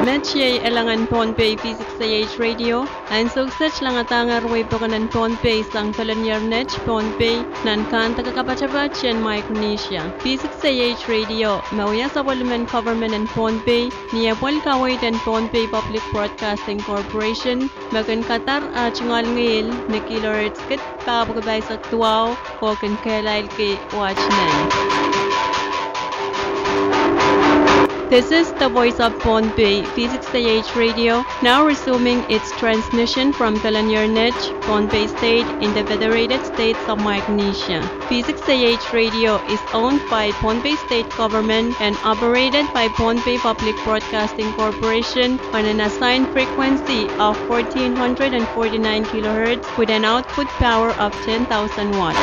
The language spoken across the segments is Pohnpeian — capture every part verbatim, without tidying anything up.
Met iei elangen Pohnpei V six A H Radio, ansou kiset langadahngehr wehi pokon en Pohnpei sang kelenier net Pohnpei, nan kahnde kapatapat en Micronesia. V six A H Radio, me wia sapwellimen government en Pohnpei, ni apwal kaweid en Pohnpei Public Broadcasting Corporation, me kin kadar ah tungoal ngihl ni kilohertz kid pahieu pahisek duwau, oh kin kehlailki waht men. This is the voice of Pohnpei, V six A H Radio, now resuming its transmission from Kelaniar Net, Pohnpei State, in the Federated States of Micronesia. V six A H Radio is owned by Pohnpei State Government and operated by Pohnpei Public Broadcasting Corporation on an assigned frequency of fourteen hundred and forty-nine kilohertz with an output power of ten thousand watt.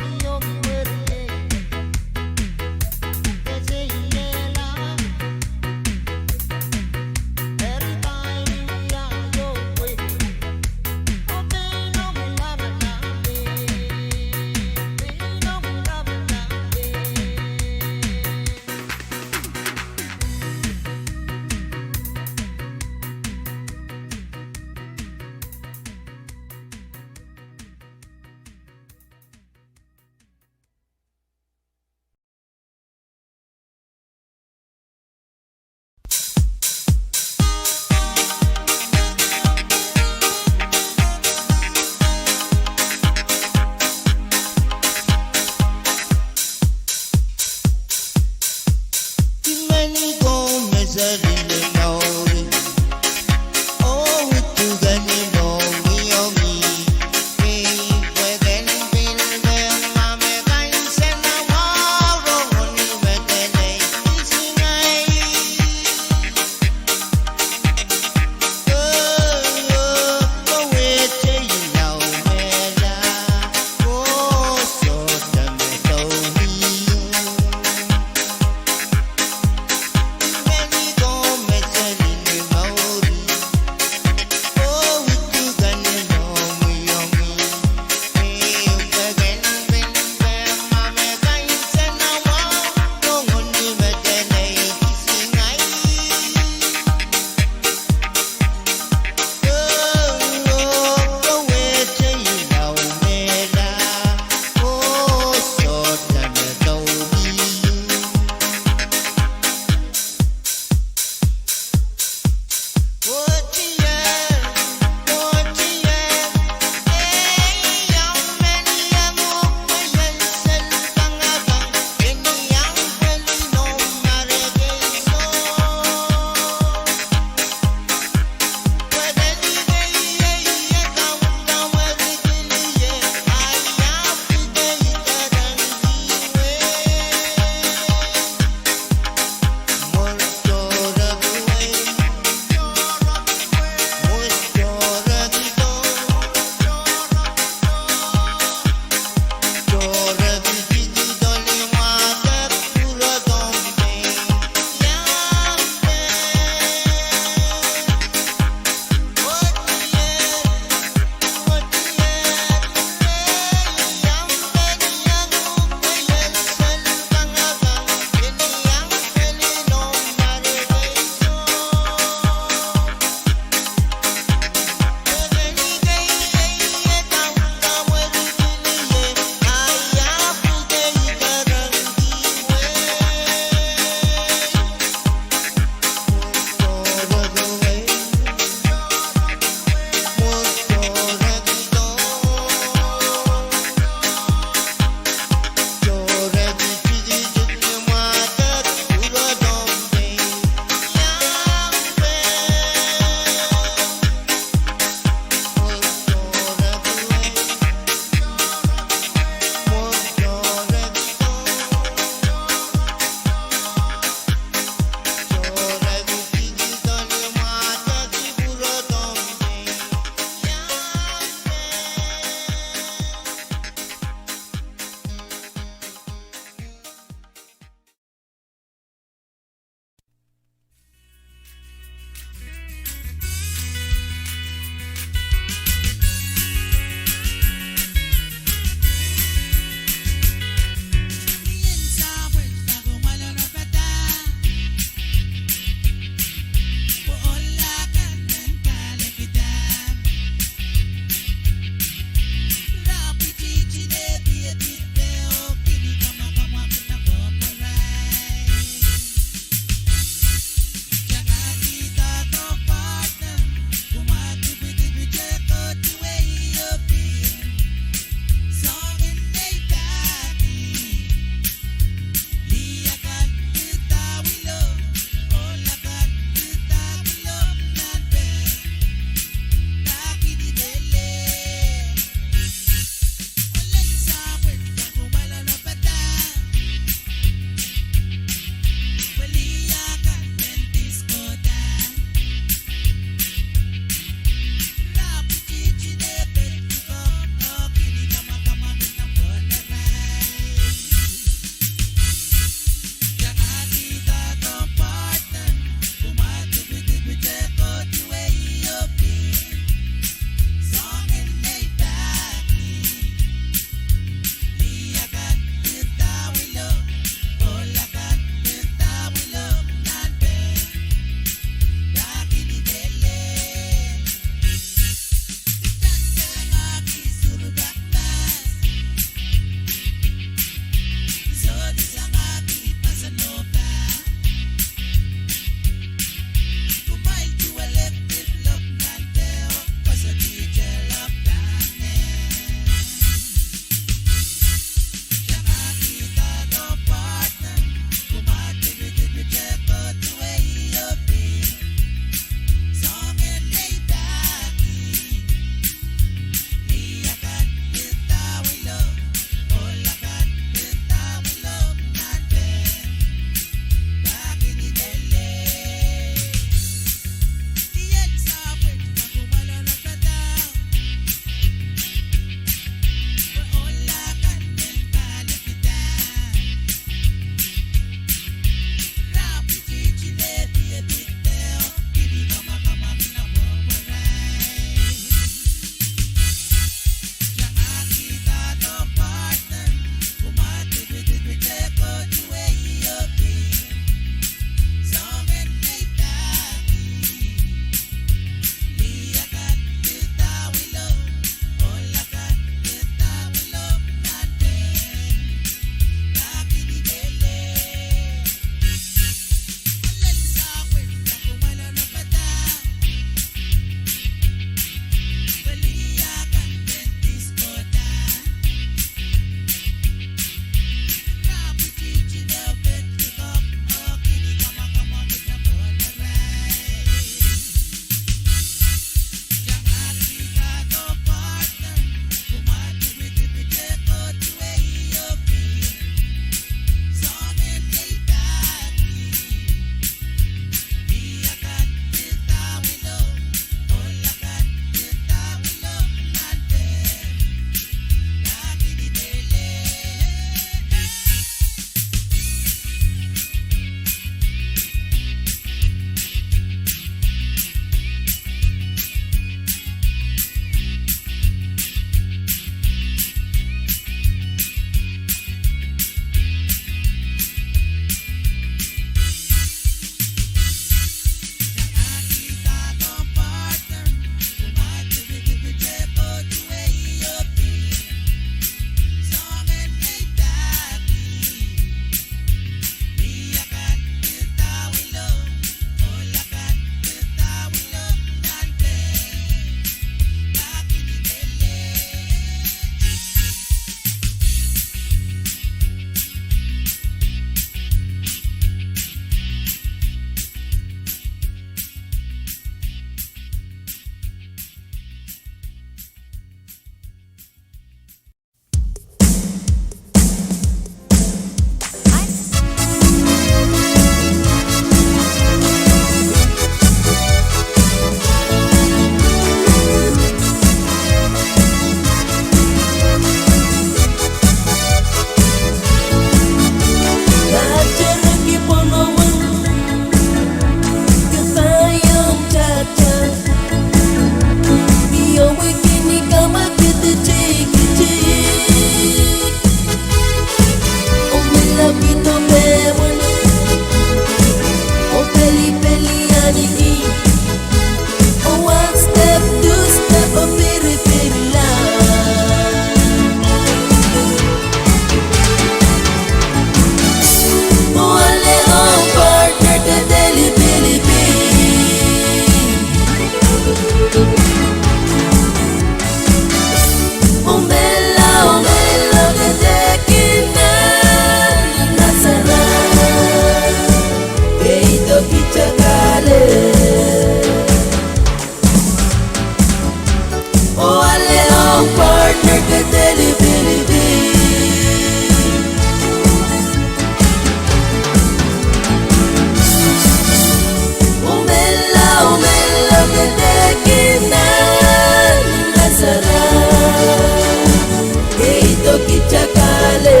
Dokita kale.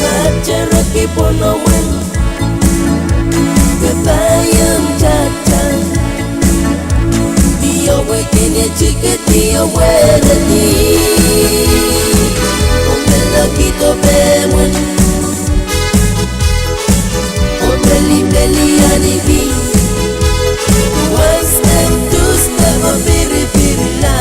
Matereki pwonomwen. Kepahiong tata. Dio wehwehki ni tikitik, dio wehwehki. Omelo kihdo pehmwen. Omeli peli aniki. Wastem dus pehmo piripirila.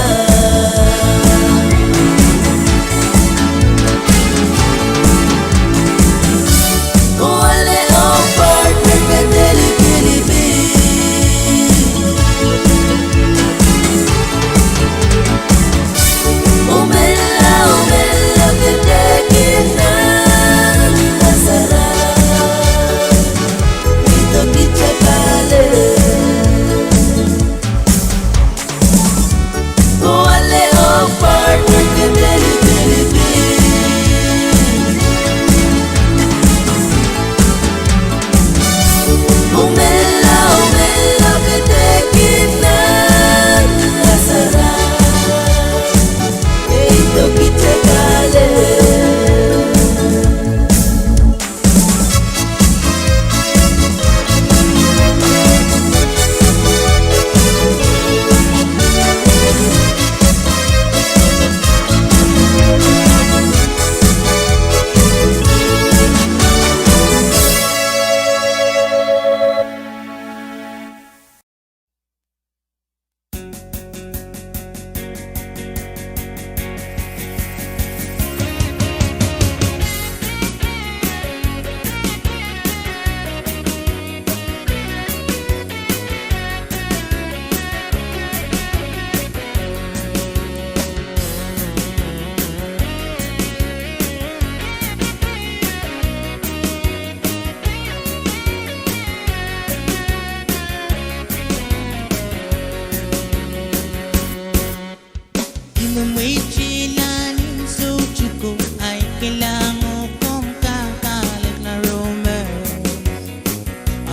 I mwemwehte lel en soutiko, ahi kilang oh komw kak alehda nan rohng mehs.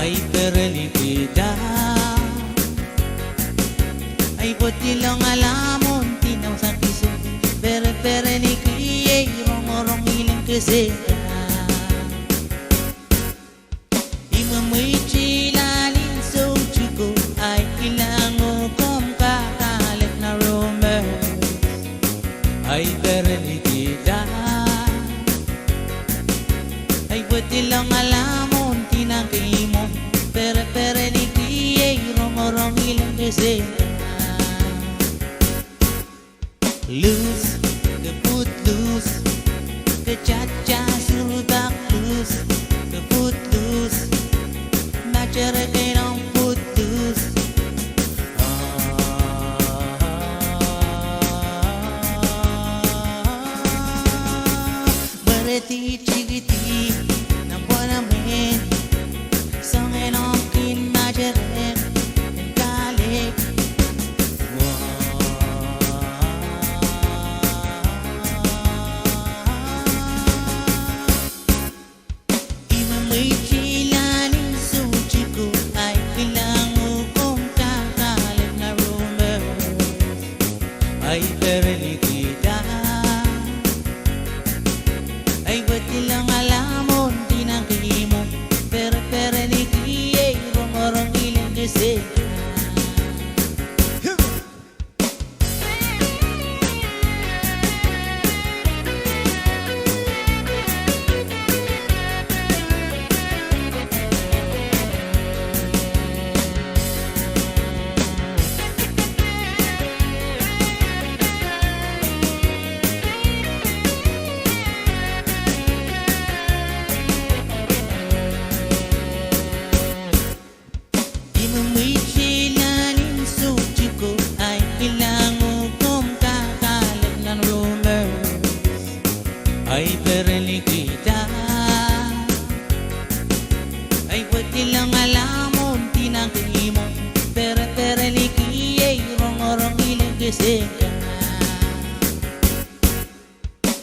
Ahi perenikihda. Ahi pwotilong alamwo ndinda sang kiso. Perepereniki ei rongorong ileng kesehda. I mwemwehte lel en soutiko, ahi kilang oh komw kak alehda nan rohng mehs. Ahi perenikihda. Ahi pwotilong alamwo ndinda kihmwo. Perepereniki ei rongorong ileng kesehda. Loose, ke pwuhd loose, ke tata suruhpak loose, ke pwuhd loose, materek en omw pwuhd loose. Pweredi tikidi nan pwonomwen, soangen omw kin materek en kalek. I mwemwehte lel en soutiko, ahi kilang oh komw kak alehda nan rohng mehs. Ahi perenikihda. Ahi pwotilong alamwo ndinda kihmwo. Perepereniki ei rongorong ileng kesehda.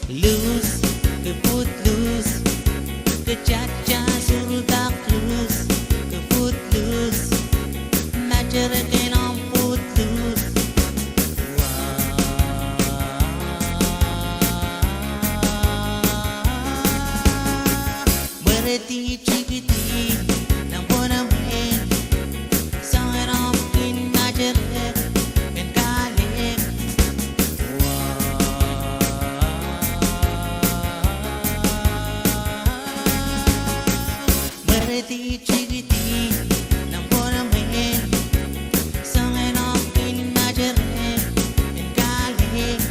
Loose, ke footloose, ke tatail surudak loose, ke footloose, materek en omw footloose. Mweredi tikidi, nan pwonemwen, soangen omw kin materek en kalek. Mweredi tikidi, nan pwonemwen, soangen omw kin materek en kalek.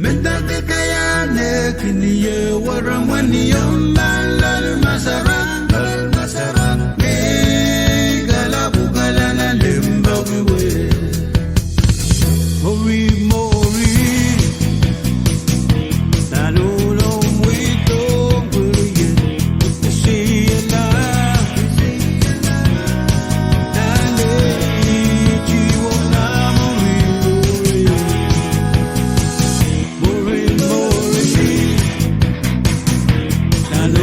Medek kaiahn eh kin ie, weremwen ieu pahn loal masarak, loal masarak. Ngehi kalapw kalana limpoak wet. Mori, mori. Nan ohl oh mweidohng werier, seiala. Nan ehi tiwo na mori, mori. Mori, mori. Nan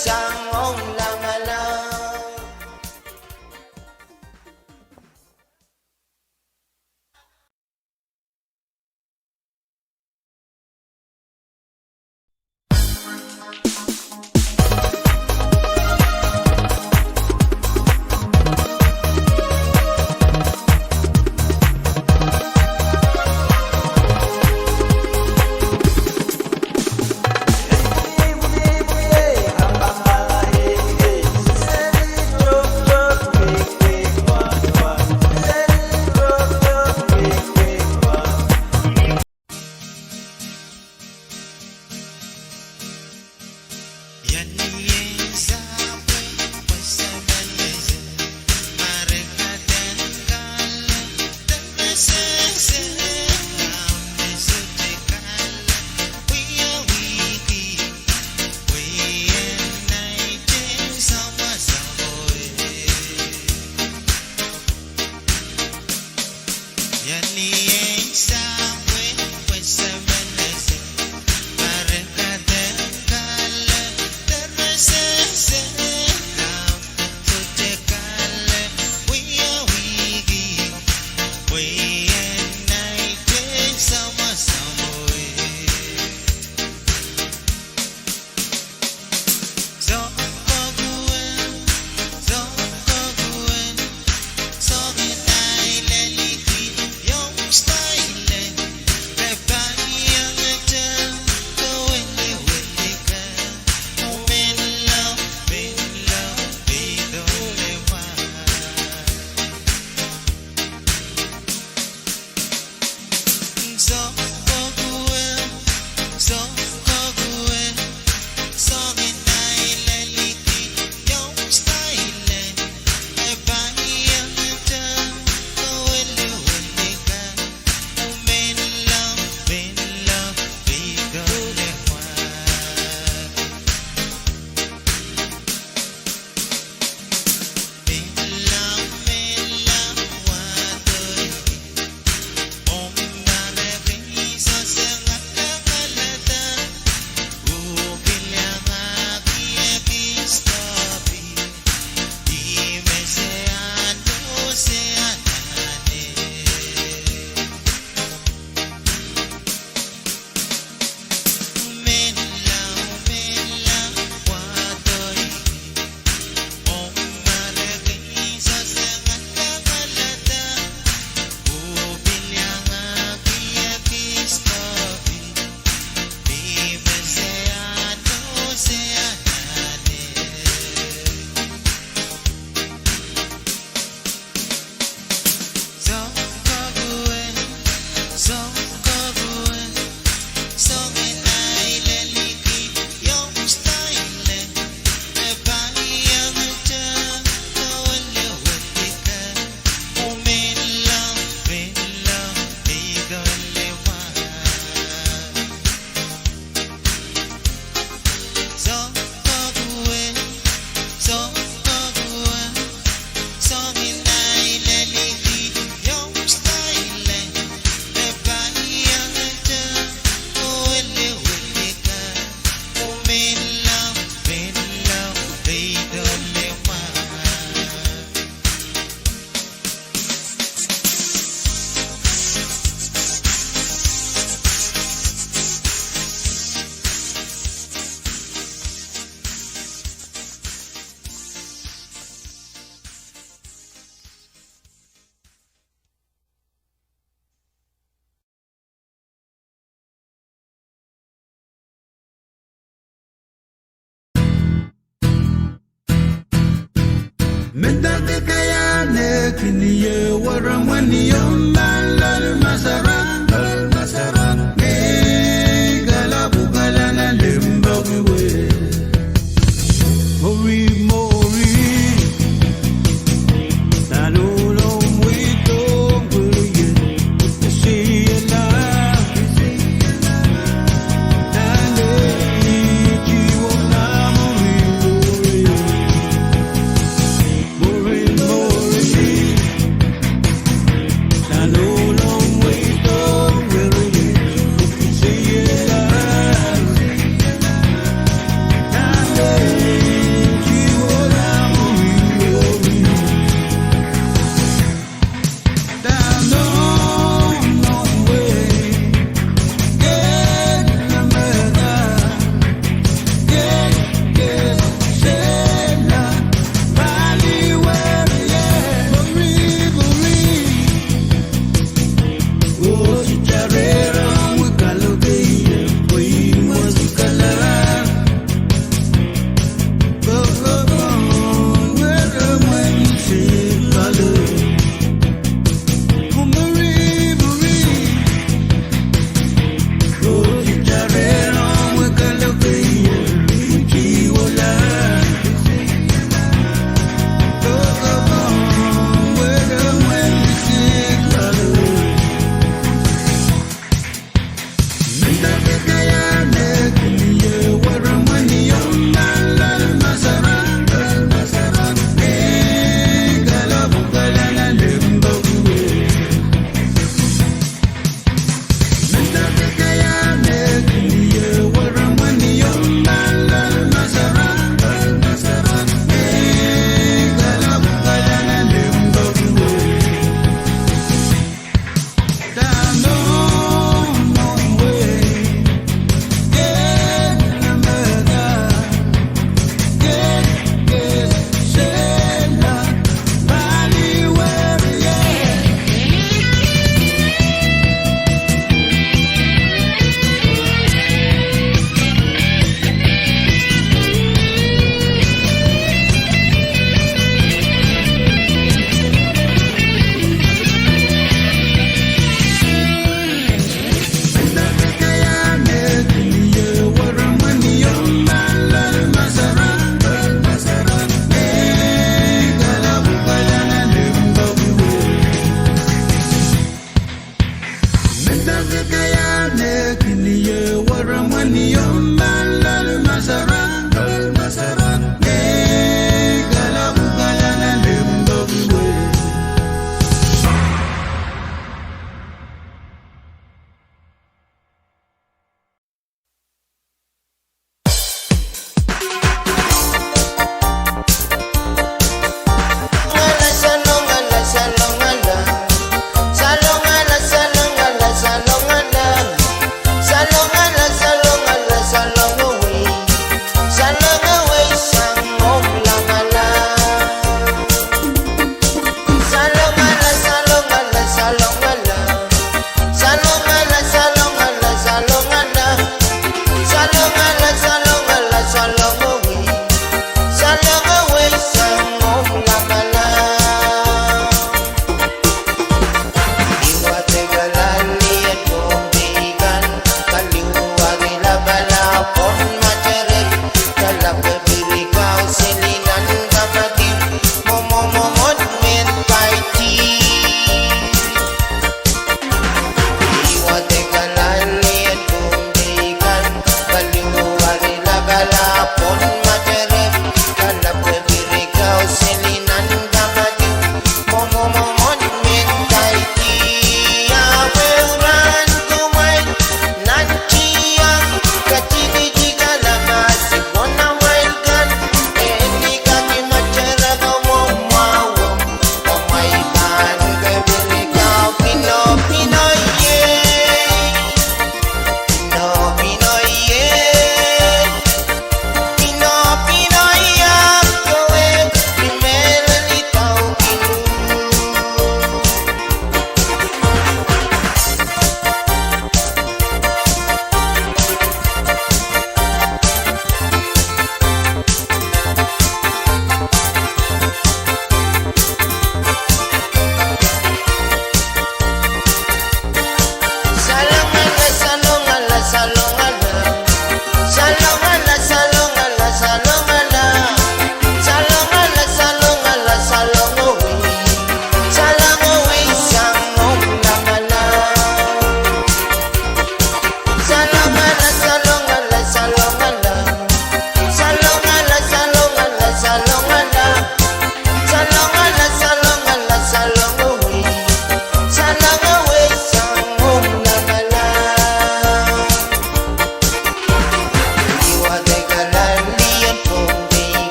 sang ong lamalam. Mendahte kaiahne kin ie weremwen ieu nan loal masarak, loal masarak. Ngehi kalapw kalana limpoak wet. Mori, mori.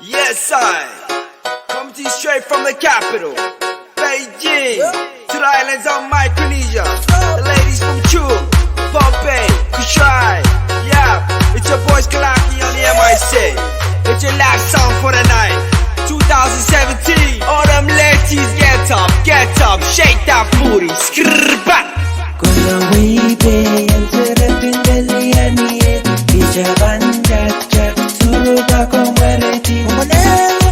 Yes, I. Coming to you straight from the capital, Beijing, to the islands of Micronesia. The ladies from Chuuk, Pohnpei, Kosrae. Yeah, it's your boys Kalaki on the M I C. It's your last song for the night. Two thousand seventeen. All them ladies, get up, get up, shake that booty. Skrrrpa. Kolowe pei en serepin pelianie, pija banjak jak, surupa komwereti. Kone,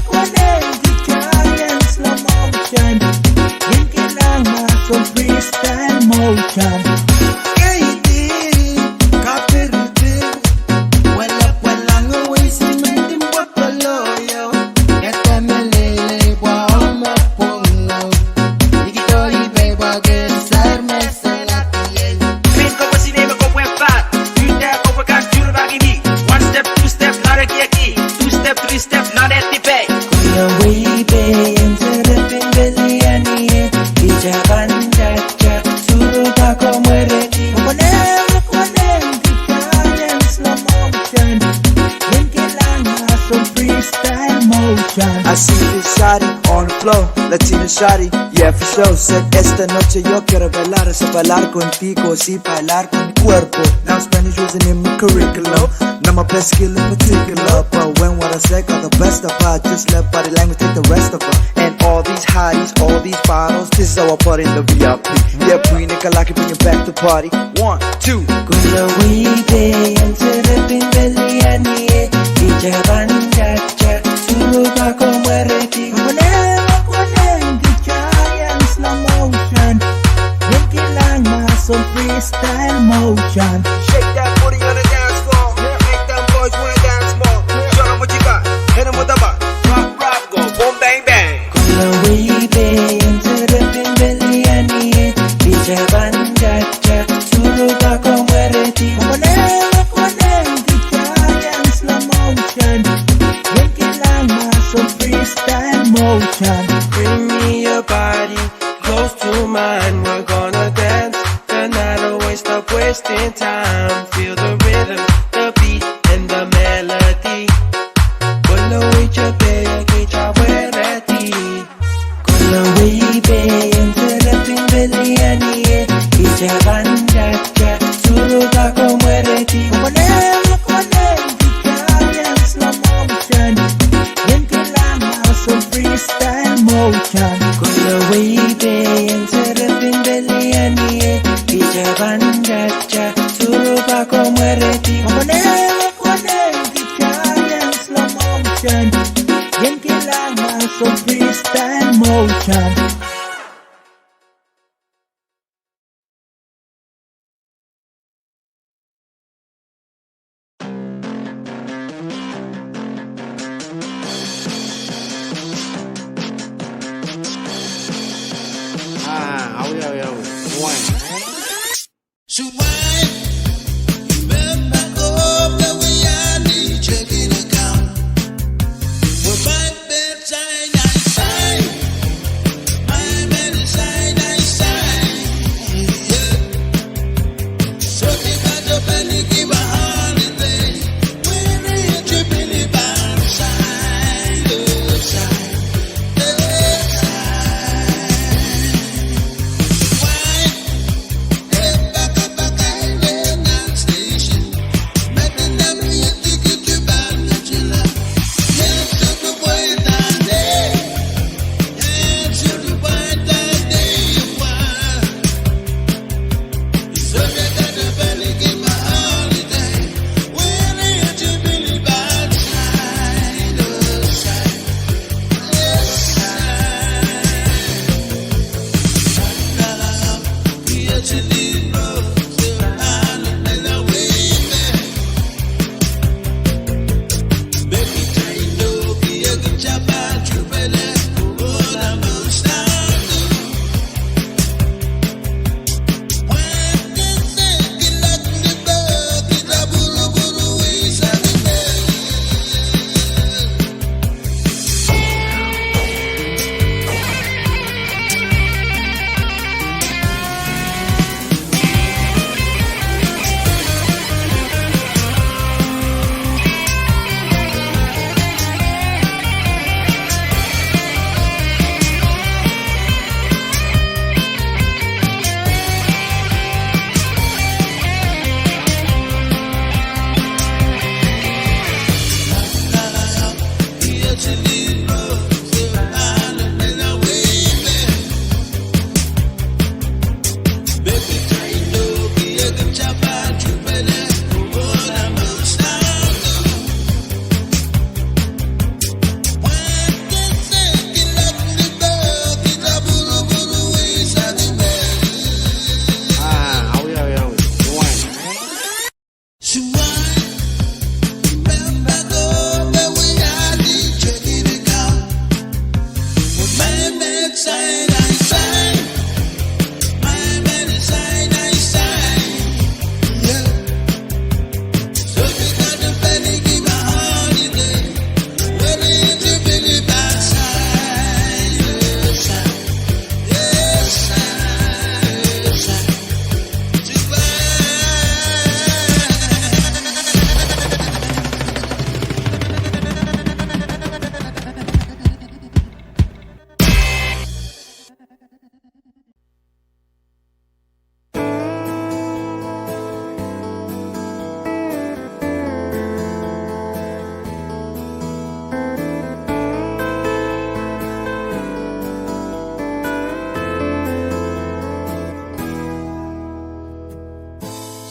kone, kija en slow motion. Inkilang maso freestyle motion. K D, kapiriti. Wala, wala, nge wisi mendin botoloyo. Ete melele bwa omo pongo. Ikito ipe bwa ke ser mes Pin ko pwe sine me ko pwe fat. Two step, ko pwe kas juru bagini. One step, two step, nare kieki. Two step, three step, nare tipe. Kolowe pei en serepin pelianie. Pija banjak jak, surupa komwereti. Kone, kone, kija en slow motion. Inkilang maso freestyle motion. I see this shawty on the floor, Latina shawty, yeah, for sure. Said esta noche yo quiero bailar, esa bailar contigo, sí, bailar con cuerpo. Now Spanish wasn't in my curriculum, not my best skill in particular, but when what I said got the best of her, just let body language take the rest of her. And all these hotties, all these bottles, this is our party in the V I P. Yeah, bring it, Kalaki, bring it back to party. One, two. Kolowe pei en serepin pelianie, pija banjak jak, surupa komwereti. Kone, kone, kija en slow motion. Inkilang maso freestyle motion. Shake that booty on the dance floor. Make them boys wanna dance more. Show them what you got. Hit 'em with the bop. Drop, drop, go. Boom, bang, bang. Kolowe pei en serepin pelianie, pija banjak jak, surupa komwereti. Kone, kone, kija en slow motion. Inkilang maso freestyle motion. Bring me your body close to mine, we're gonna dance the night away, stop wasting time. Feel the rhythm, the beat, and the melody. Kolowe pei en serepin pelianie, pija banjak jak, surupa komwereti. Kone, kone, kija en slow motion. Inkilang maso freestyle motion. Kolowe pei en serepin pelianie, pija banjak jak, surupa komwereti. Kone, kone, kija en slow motion. Inkilang maso freestyle motion.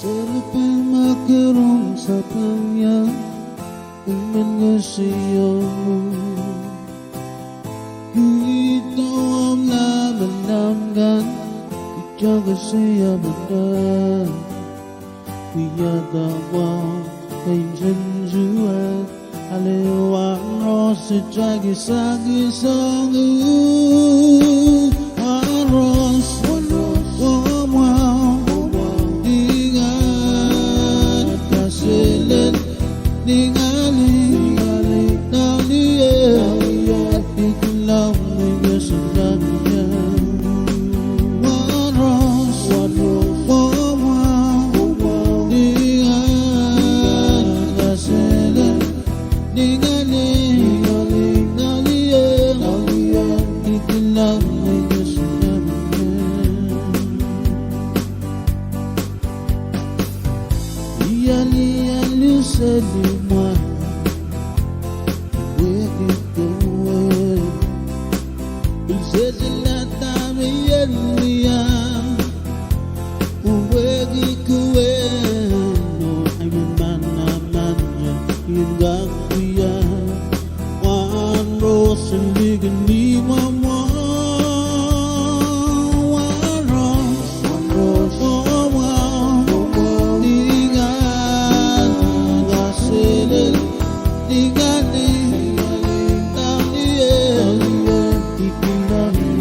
Eri pil ma ke rong sapeng iang, I men koasoia mwo. Kihdo omw lamalam kan, kitail koasoia mwo. Wiahda mwahu, pein nsensuwed, ale Waros, kitail kisakis ong uhk. Waros, oh mwahu, lingan kaselel, lingan, lingan, lingan, lingan, lingan, Iali alu seli mwahu, wehwehki kowehwe. Pil sehselahda me I en wia, oh wehwehki kowehwe. Oh, I men manaman ie, I en kak wia. Waros, likin ni mwamwahu. Waros, oh mwahu, lingan kaselel, lingan, lingan, lingan, lingan, lingan, lingan.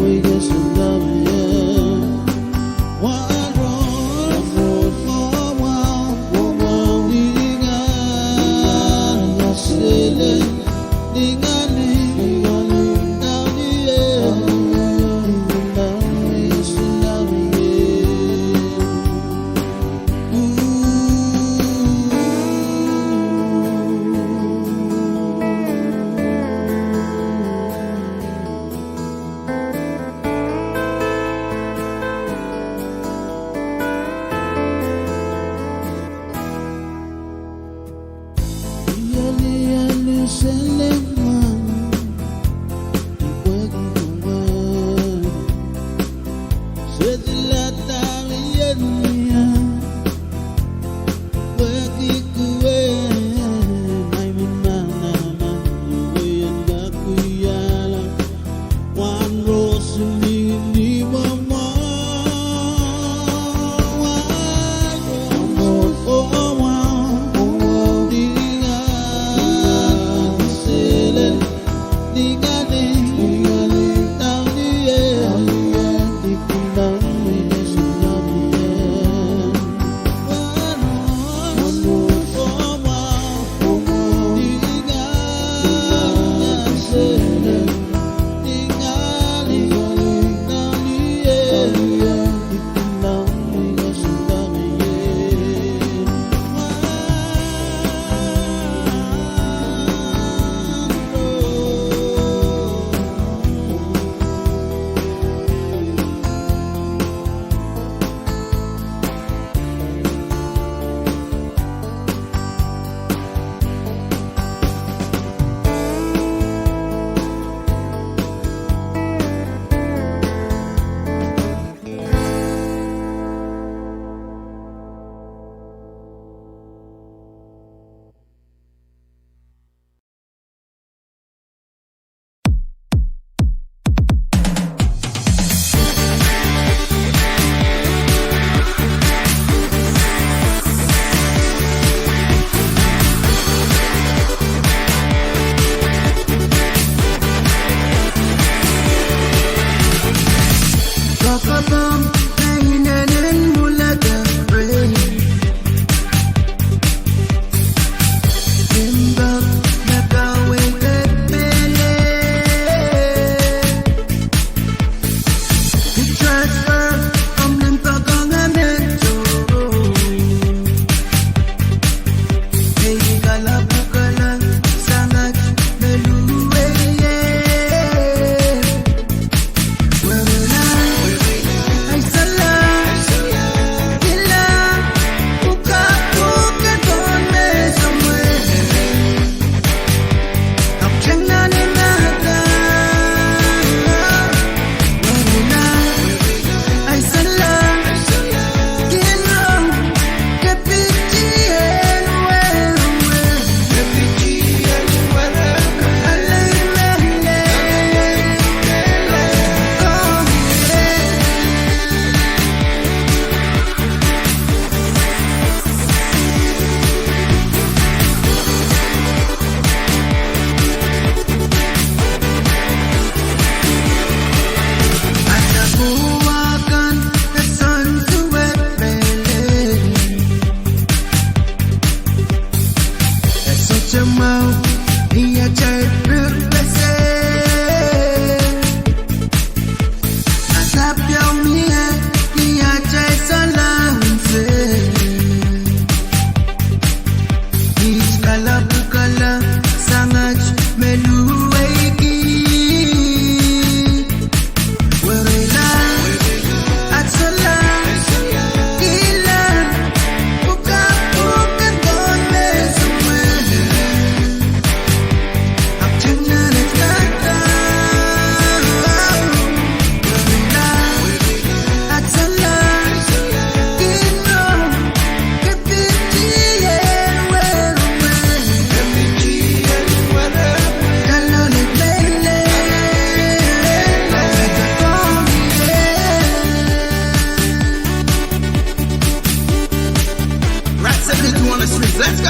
Let's go.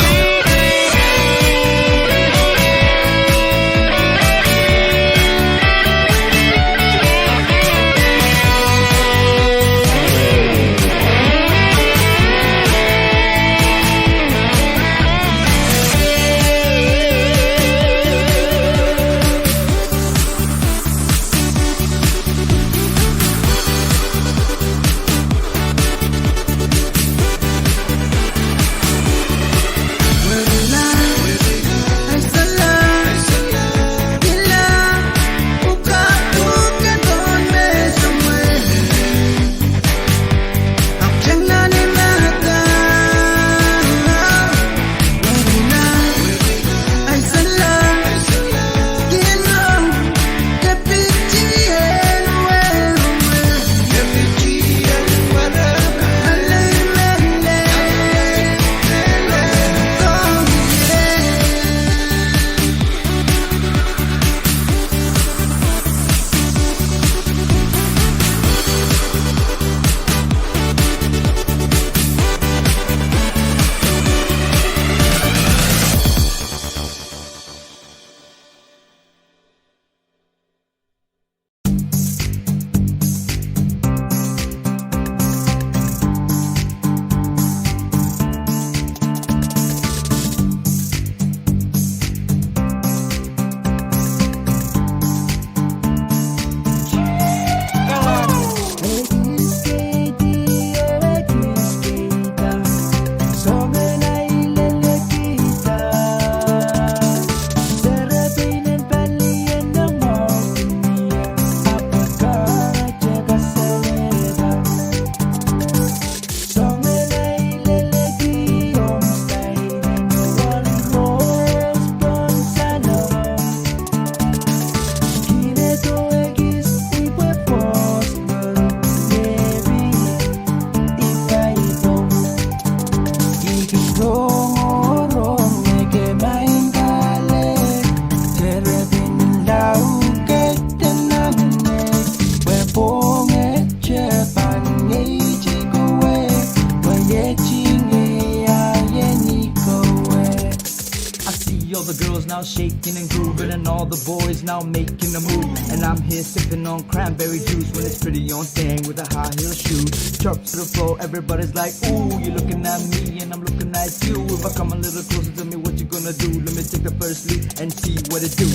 I see all the girls now shaking and grooving, and all the boys now making a move. And I'm here sipping on cranberry juice when it's pretty on thing with a high heel shoe. Chirps to the floor, everybody's like, "Ooh, you looking at me and I'm looking at you. If I come a little closer, tell me what you gonna do. Let me take the first leap and see what it do."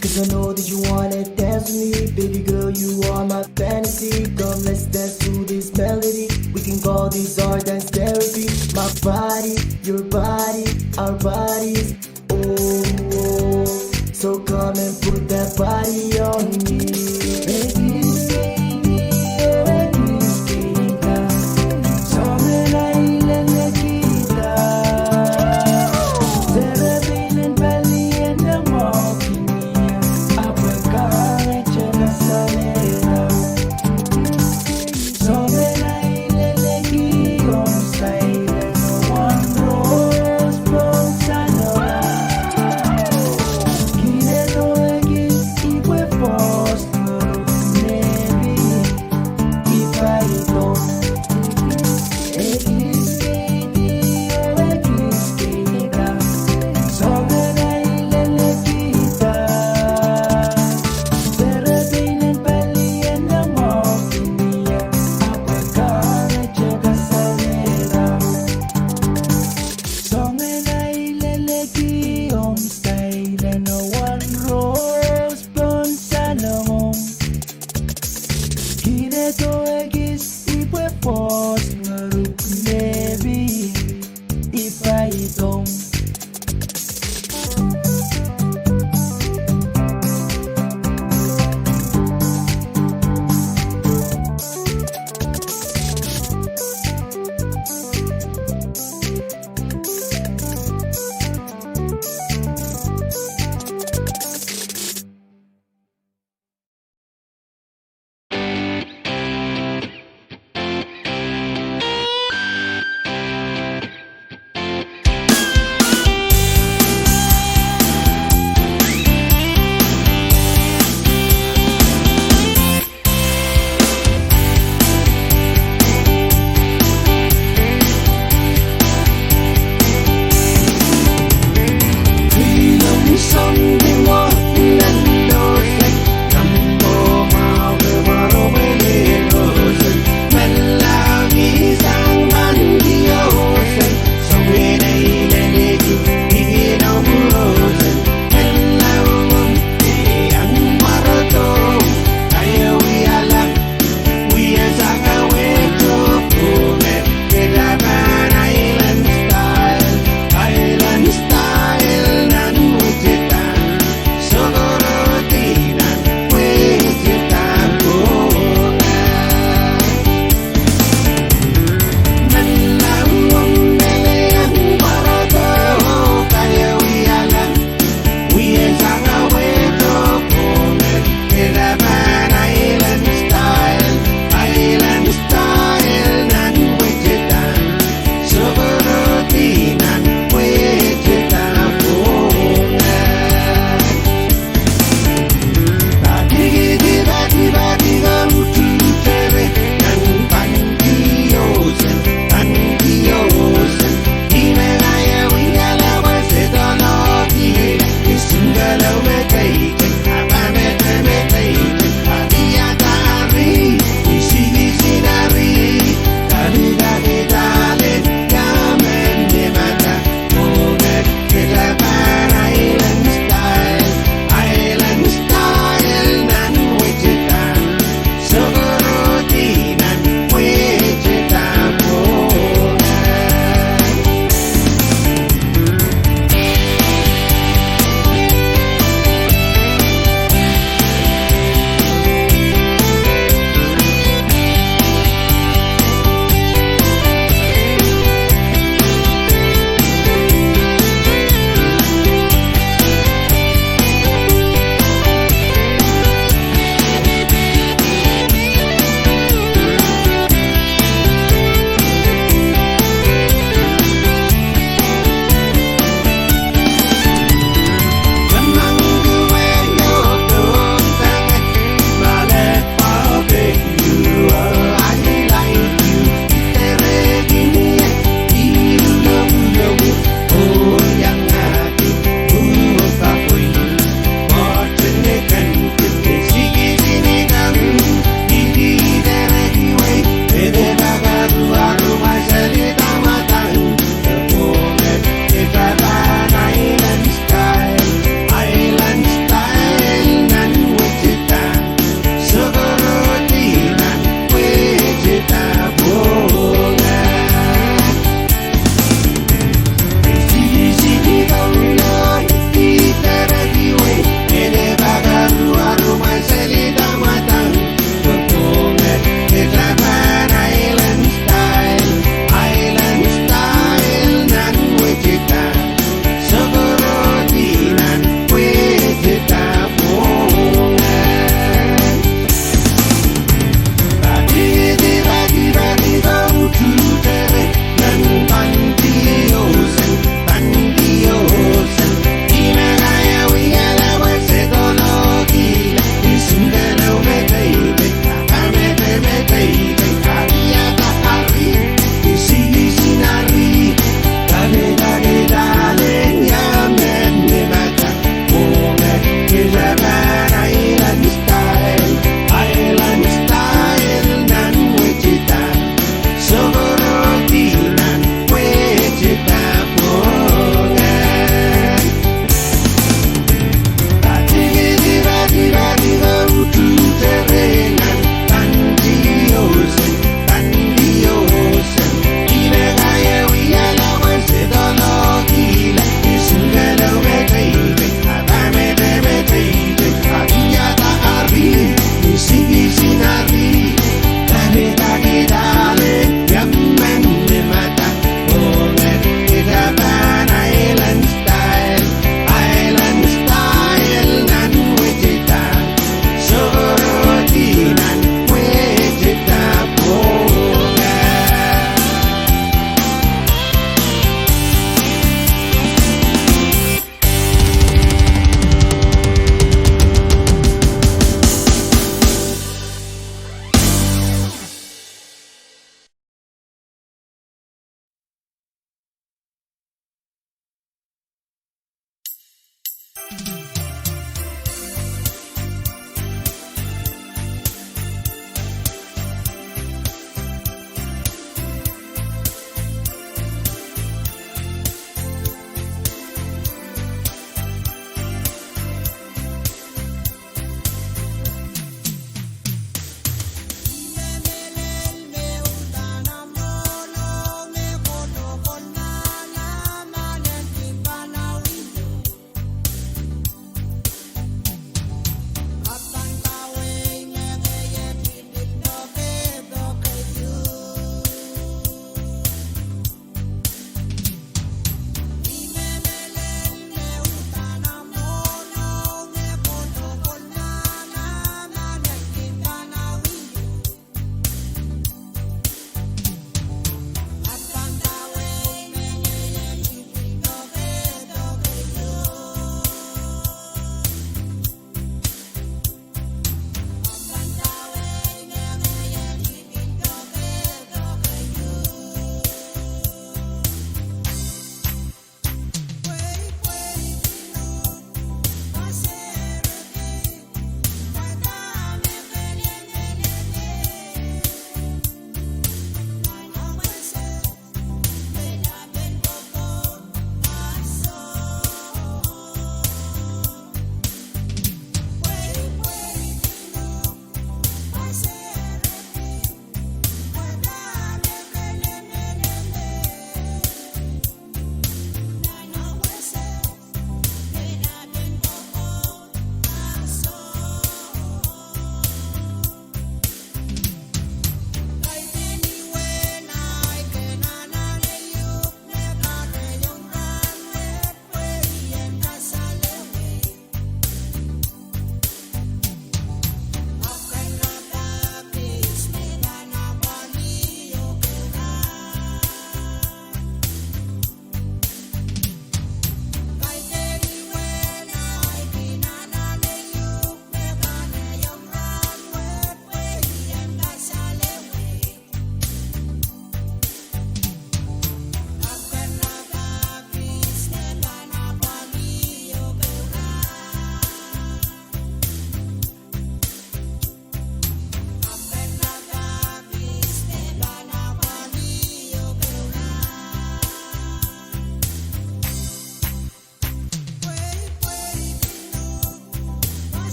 Cause I know that you wanna dance with me. Baby girl, you are my fantasy. Come, let's dance to this melody. We can go All these are dance therapy, my body, your body, our bodies. Oh, oh. So come and put that body on me.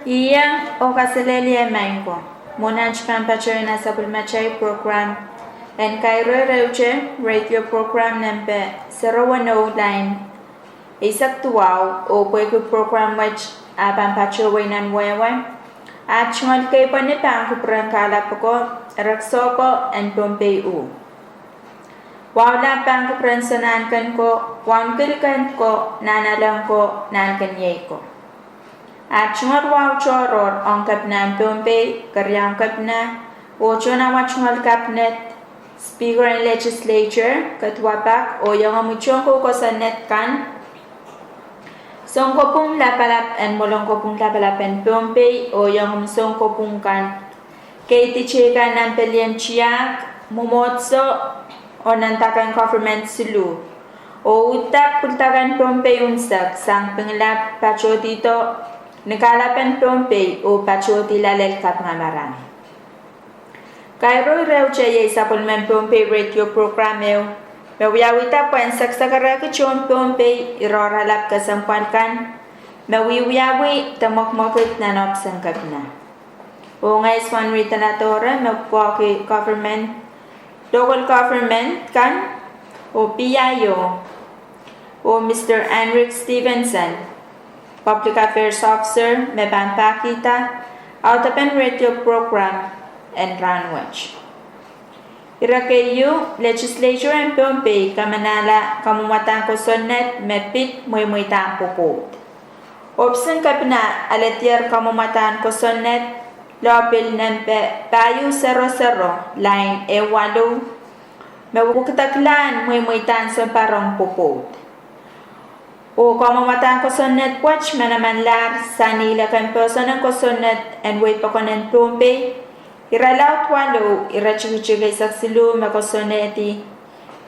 Iang oh kaselehlie maing ko mwohn aht pahn patohwan sapwellimatail program en Kairo Ireute radio program nempe sero weneu lain eisek duwau, oh pwehki program wet ah pahn patohwei nan wehwe, aht tungoal keipweni pahn kupwuren kalapw ko, erekiso ko en Pohnpei uh. Wahu lap pahn kupwuren Sonahnken ko, Waunekilkend ko, Nahnalek ko, Nahnkeniei ko. Aht tungoal wahu tohrohr ong Kepina en Pohnpei, Keriaun Kepina, oh tohn awa tungoal Kabinet, Speaker en Legislature, Keduwapak, oh iengomwi tohn kou kosonned kan, sounkopwung lapalap en Mwoalen Kopwung Lapalap en Pohnpei, oh iengomwi sounkopwung kan, keidi teikan nan pelien tiahk, mwomwohdiso, oh nan daken government siluh, oh uhdahn pwildaken Pohnpei unsek sang Pingelap patohdihdo ni kalap en Pohnpei oh patohdi loalel kapingamarangi. Kairo Ireute iei sapwellimen Pohnpei radio program ehu me wiawihda pwehn sekesekerehki tohn Pohnpei irehra lap kesempwal kan me wiewiawi de mwekmwekid nan ohpis en Kepina. Oh ngehi Swanrita Ladore me pwukoahki government, local government kan, oh PIO, oh Mr Henrik Stevenson, Public Affairs Officer, me pahn pahkihda audepen radio program en rahnwet. Ire keieu, Legislature en Pohnpei kamanahla kamwadahn kosonned me pid mweimweidahn pwopwoud. Ohpis en Kepina alehdier kamwadahn kosonned lohpil nempe pahieu sero sero, lain ehu waluh, me wekidekla en mweimweidahn sounparon pwopwoud. Oh kamwadahn kosonned wet manamanlahr sang ngihl en poahsoan en kosonned en wehi pokon en Pohnpei, irelaud waluh, iretikitik eisek siluh me koasoanehdi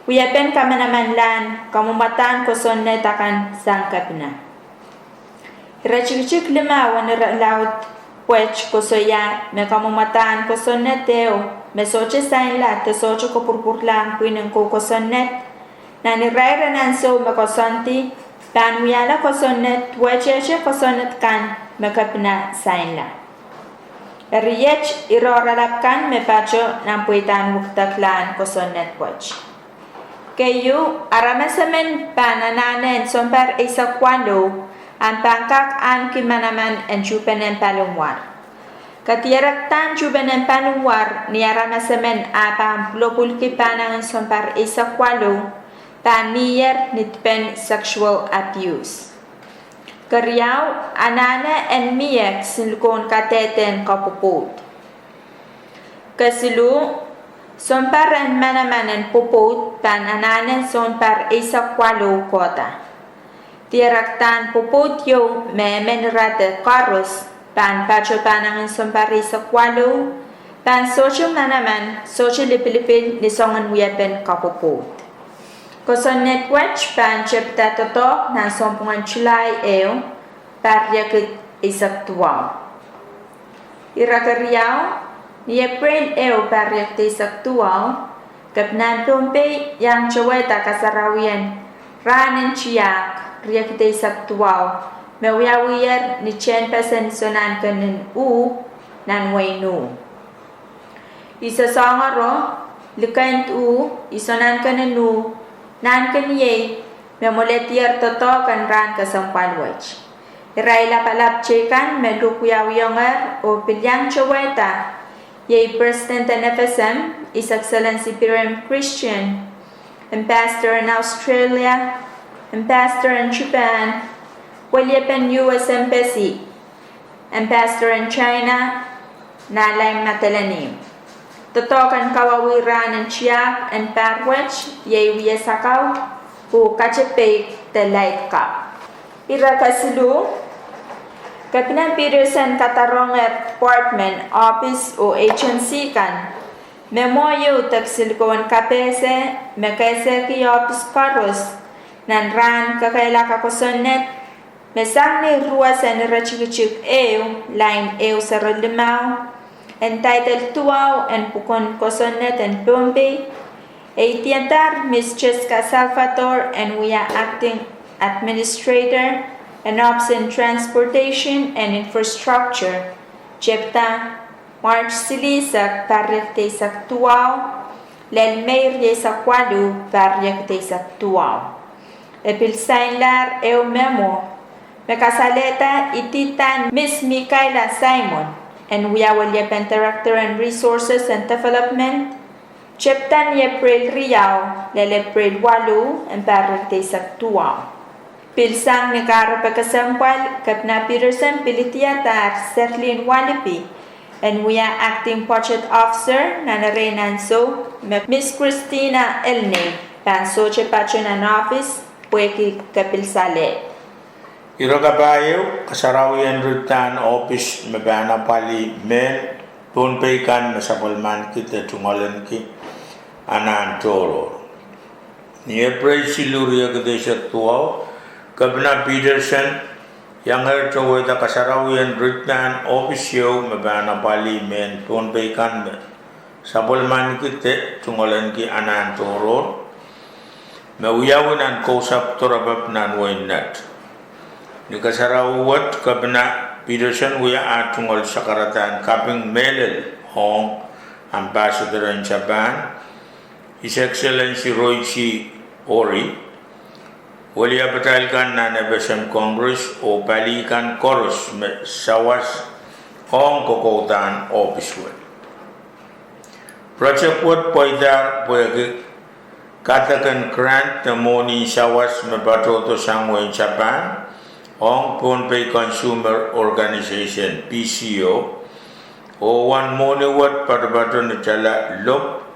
wiepen kamanamanlahn kamwadahn kosonned akan sang Kepina. Iretikitik limau en irelaud wet koasoia me kamwadahn kosonned ehu me sohte sainla de sohte kopwurupwurlahng pwihn en kou kosonned nan irair en ansou me koasoandi pahn wiahla kosonned duwehtehte kosonned kan me Kepina sainla. Eri iet irehra lap kan me pato nan pweidahn wekideklahn kosonned wet. Keieu, aramas emen pahn anahne en sounpar eisek waluh ahpw pahn kak ahneki manaman en tuhpenen paliwar. Kadierekdahn tuhpenen paliwar ni aramas emen ahpw pahn pwulopwulki pahnangin sounpar eisek waluh pahn mihier ni dipen sexual abuse. Keriau, anahne en mie kisinlikou en kadehdehn kapwopwoud. Kesiluh, sounpar en manaman en pwopwoud pahn anahne sounpar eisek waluh kohda. Dierekdahn pwopwoud ieu me emen irahde koaros pahn pato pahnangin sounpar eisek waluh pahn sohte manaman, sohte lipilipil ni soangen wiepen kapwopwoud. Kosonned wet pahn tepida doadoahk nan sounpwungen July ehu, pahr riekid eisek duwau. Ire keriau, ni Epreil ehu pahr riekid eisek duwau, Kepina en Pohnpei iang towehda kasarawien rahn en tiahk riekid eisek duwau me wiawiher ni tehnpasen Sounanken en Uh nan wehin Uh. I sosohngaro, Likend Uh, I Sounanken en Uh, Nahnkeniei, me mwoledier doadoahk en rahn kesempwal wet. Irail lapalap teikan me luhk wiawiongehr oh pil iang towehda iei President en FSM, His Excellency Biren Christian, Ambassador en Australia, Ambassador en Japan, weliepen US Embassy, Ambassador en China, Nahlein Madolenihmw. Doadoahk en kawauwih rahn en tiahk en pahr wet iei wia sakau oh katepe de laid kapw. Ire kesiluh, Kepina Peterson kadarohngehr department, ohpis oh agency kan me mwo ieu de kisinlikou en kapehse me kehsehki ohpis koaros nan rahn kekehlaka kosonned me sang ni ruwesen iretikitik ehu, lain ehu sero limau, en taidel duwau en pwuken kosonned en Pohnpei, e idindahr Miss Jessica Salvador en wia Acting Administrator, en ohpis en Transportation and Infrastructure, tepda March silihsek, pahr riekid eisek duwau, lel Mei rieisek waluh, pahr riekid eisek duwau. E pil sainlahr ehu memo me kasalehda ididahn Miss Mikaela Simon en wia weliepen Director en Resources and Development, tepda ni Epreil riau, lel Epreil waluh, en pahr riekid eisek duwau. Pil sang ni kahrepe kesempwal, Kepina Peterson pil idihadahr Serlin Walipi en wia Acting Budget Officer nan erein ansou me Miss Christina Elnei pahn sohte pato nan ohpis pwehki kepilsaleh. Ire kapahieu: kasarawien ritidahn ohpis me pahn apwalih mehn Pohnpei kan me sapwellimaniki de tungoaleniki anahn tohrohr. Ni Epreil siluh, riekid eisek duwau, Kepina Peterson iangehr towehda kasarawien ritidahn ohpis ieu me pahn apwalih mehn Pohnpei kan me sapwellimaniki de tungoaleniki anahn tohrohr, me wiawi nan Kousapw Dorapapah nan wehin Nett. Ni kasarawi wet, Kepina Peterson wia ah tungoal sakaradahn kaping mehlel ong Ambassador en Japan, His Excellency Roichi Hori, weliapatail kan nan FSM Congress, oh pali kan koaros me sawas ong kokoudahn ohpis wet. Project wet pweidahr pwehki kadek en grant de mwohni en sawas me patohdo sang wehin Japan ong Pohnpei Consumer Organization, PCO, oh uwen mwohni wet patopato ni tala lop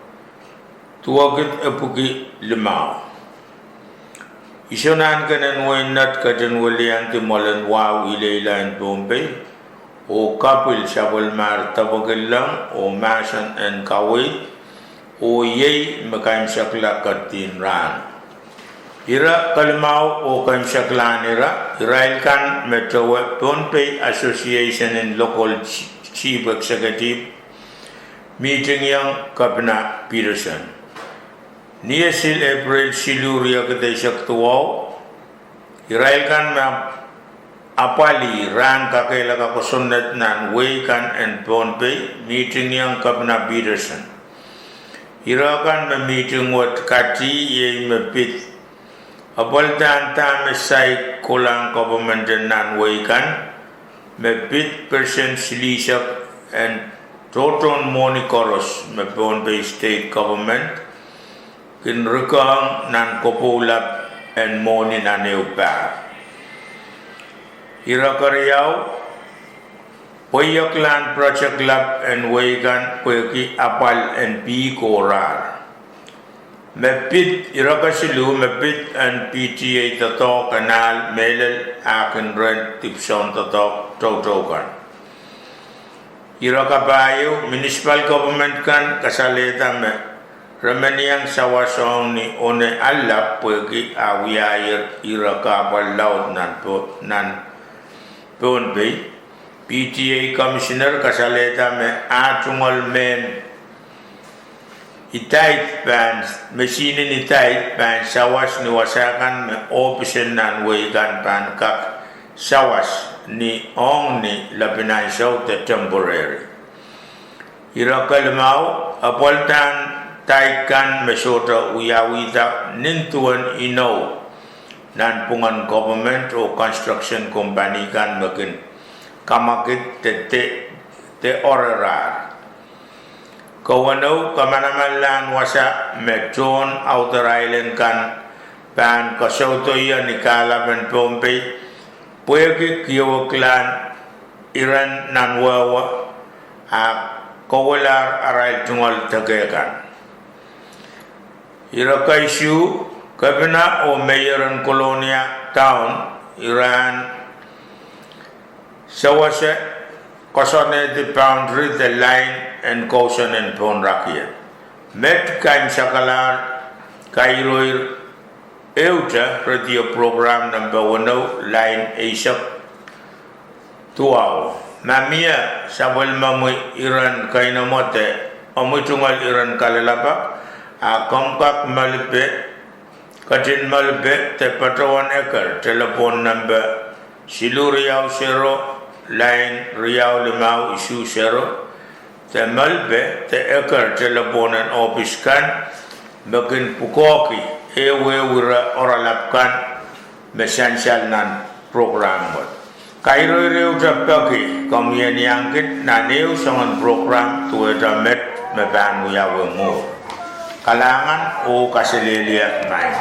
duwekid epwiki limau. Iso nahnken en wehin Nett ketin weliandi mwoalen wahu ileila en Pohnpei, oh kapwil sapwellimahr depwekillong oh mahsen en kaweid, oh iei me kaimwisekla ketin rahn. Ire kelimau oh kaimwiseklahn ire, irail kan me towe Pohnpei Association en Local Chief Executive mihtingiong Kepina Peterson. Ni Esil, Epreil siluh, riekid eisek duwau, irail kan me apwalih rahn kakehlaka kosonned nan wehi kan en Pohnpei mihtingiong Kepina Peterson. Ire kan me mihting wet kati iei me pid apwalidahn dahme saik kohlahng koperment en nan wehi kan, me pid percent silihsek en tohtohn mwohni koaros me Pohnpei State Government kin rikiong nan kopwoulap en mwohni nan ehu pahr. Ire keriau, pweieklahn project lap en wehi kan pwehki apwal en pihko rahr. Me pid, ire kesiluh, me pid en PTA doadoahk en ahl mehlel ah kin ren dipwisoun doadoahk toutou kan. Ire kapahieu, municipal government kan kasalehda me re men iang sawas ong ni One Allap pwehki ah wiahier ire kahpwal laud nan Po-, nan Pohnpei. PTA commissioner kasalehda me ah tungoal mehn idaid pahn, mesihnen idaid pahn sawas ni wasa kan me ohpis en nan wehi kan pahn kak sawas ni ong ni lepin ansou de temporary. Ire kelimau, apwalidahn daid kan me sohte wiawihda nin duwen inou nanpwungen government oh construction company kan me kin kamwakid de, de, de orerahr. Kewenou, kamanamanlahn wasa me tohn Outer Island kan pahn kasoudoia ni kahlapen Pohnpei pwehki kieweklahn iren nan wehwe ah kowelahr arail tungoal deke kan. Ire keisuh, kepina oh meier en Kolonia Town irahn sewese koasoanehdi boundary de lain en kousoan en Pohnrakie. Met kaimwisakalahr kairoir ehute radio program nempe weneu, lain eisek duwau. Ma mie sapwellimomwi iren keinemwe de omwi tungoal iren kalelapak, a komw kak malipe, ketin malipe de patohwan eker telepon nempe siluh riau sero, lain riau limau isuh sero, de Melbe de eker delepwohn en ohpis kan me kin pwukoahki ehu ehu ire oaralap kan me sansal nan prokram wet. Kairoi rehute peki komw iang kit nan ehu soangen prokram duwehte met me pahn wiawi mwuhr. Kalahngan oh kaselehlie maing.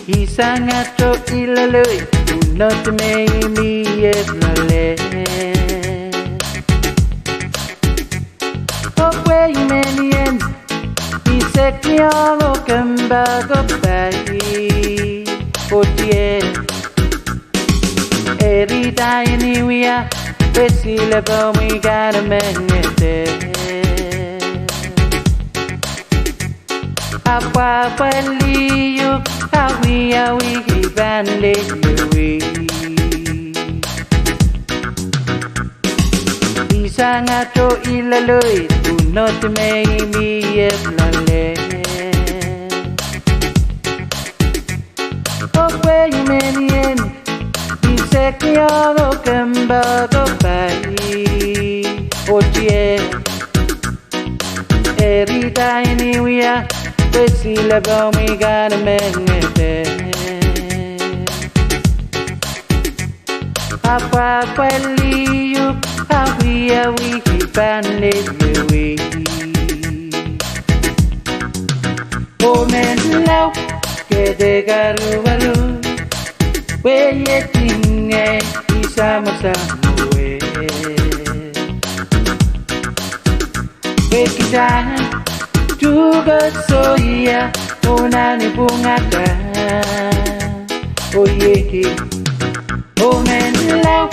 Ihs sang ato ilaloid, pwunod me I mie loale. Oh pwe I men ien, I sekiong oh kempoakepahi. Oh dear. Eri da ni wia, pwe silepe mwi kan mengete. Apwahpwalih uhk, awiawi I pahn lelewi. Ihs sang ato ilaloid, pwunod me I mie loale. Oh pwe I men ien, I sekiong oh kempoakepahi. Oh dear. Eri da ni wia, pwe silepe mwi kan mengete. Apwahpwalih uhk, awiawi I pahn lelewi. Oh menlau, kede karuwaru, pwe iet ngehi I samwasamwe. Pwe kitail tuhke soia, oh nani pwungada, oh iei. Oh menlau,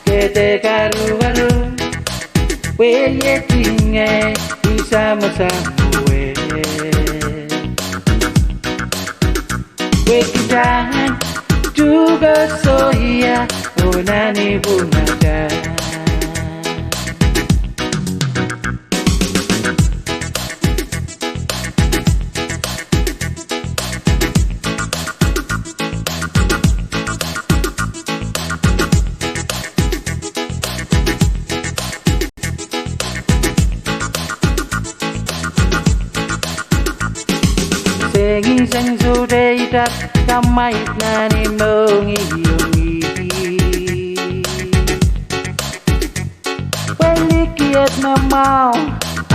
kede karuwaru, pwe iet ngehi I samwasamwe. Pwe kitail tuhke soia, oh nani pwungada. Sengiseng sohte idap, kamwaid nan imwongi iong ih. Pwe likied me mwahu,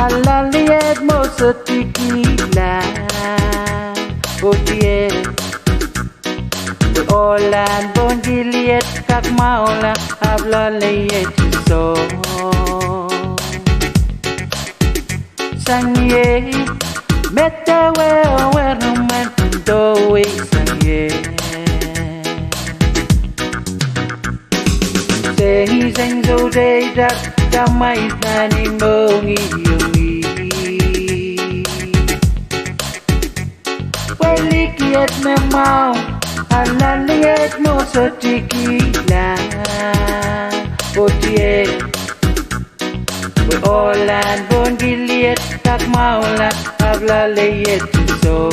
a loaliet mwo sohte kihla. Oh dear. Pwe ohlahn pohn Kilied kak mwahula, ahpw loaliet soh. Sang ie, medewe oh weremwen, pwundo wei sang ie. Sengiseng sohte idap, kamwaid nan imwongi iong ih. Pwe likied me mwahu, a loaliet mwo sohte kihla. Oh dear. Pwe ohlahn pohn Kilied kak mwahula, ahpw loaliet soh.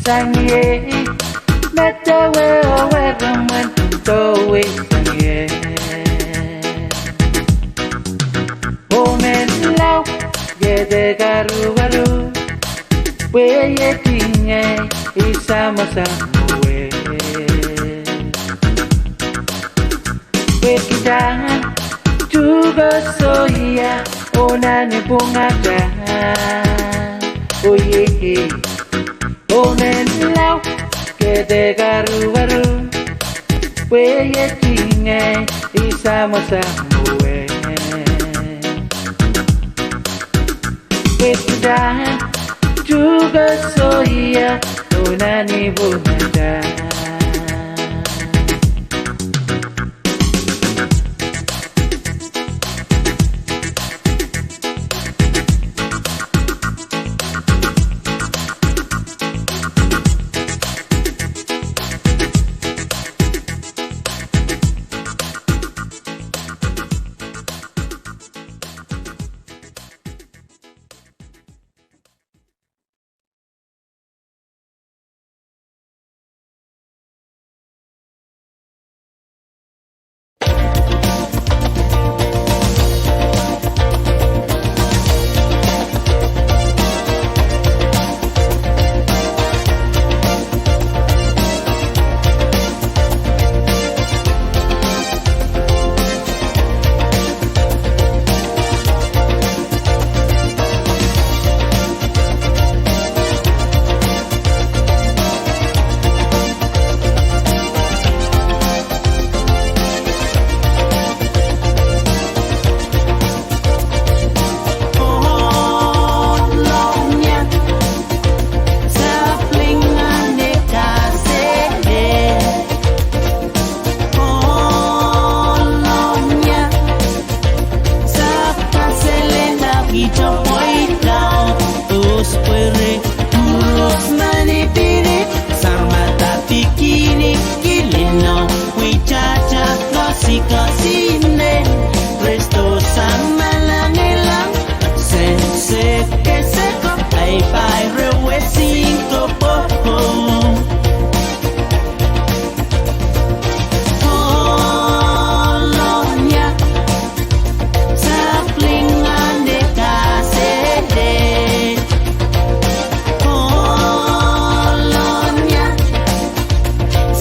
Sang ie, medewe oh weremwen, pwundo wei sang ie. Oh menlau, kede karuwaru, pwe iet ngehi I samwasamwe. Pwe kitail tuhke soia, oh nani pwungada. Oh iei. Oh menlau, kede karuwaru, pwe iet ngehi I samwasamwe. Pwe kitail tuhke soia, oh nani pwungada. Ei paire wesingkopwopwong. Kolonia. Sapwelingahn de kasede. Kolonia.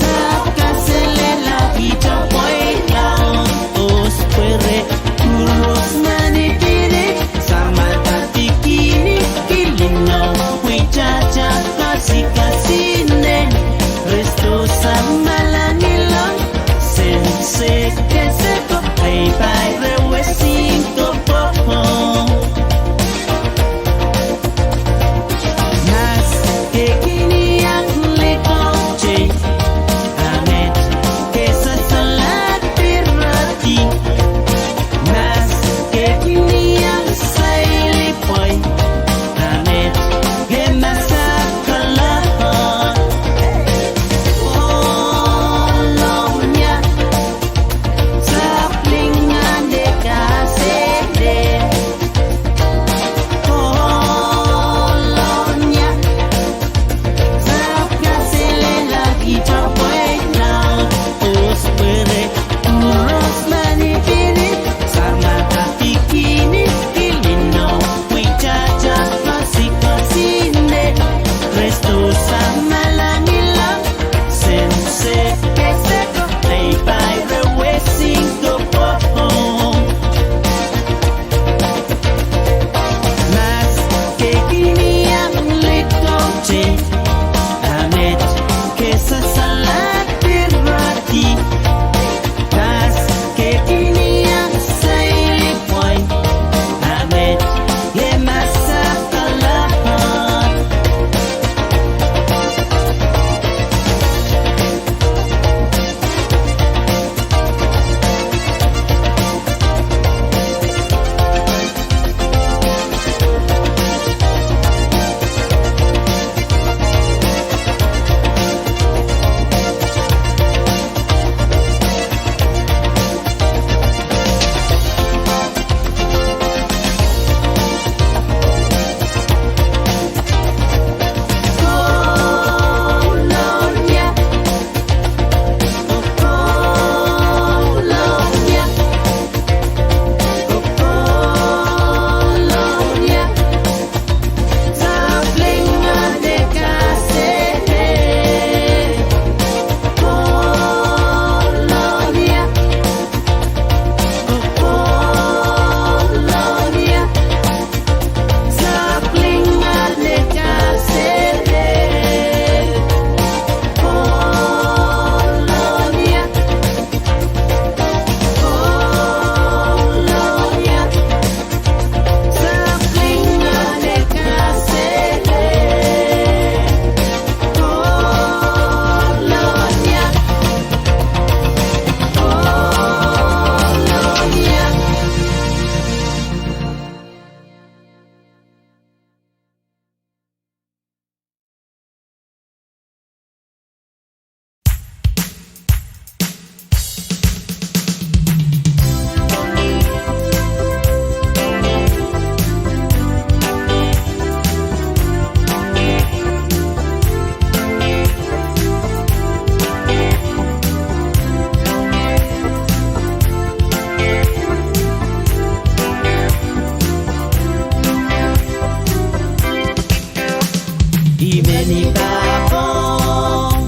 Sahpw kaselehla kihto pweida. Ospwere. Kuros mani pini. Samatatikini kilino, witata kasikasinen, Kristo samwalahng ilong, sense keseko, ei paire wesingkopwopwong. Maske kiniang likote, a met ke sasalad pirati. Maske kiniang sailipwoi, a met ke masak kalahn. Kolonia. Sapwelingahn de kasede. Kolonia. Sahpw kaselehla kihto pweida. Ospwere. Kuros mani pini. Samatatikini kilino, witata kasikasinen, Kristo samwalahng ilong, sense keseko, ei paire wesingkopwopwong. Maske kiniang likote, a met ke sasalad pirati. Maske kiniang sailipwoi, a met ke masak kalahn. I men I pahpwong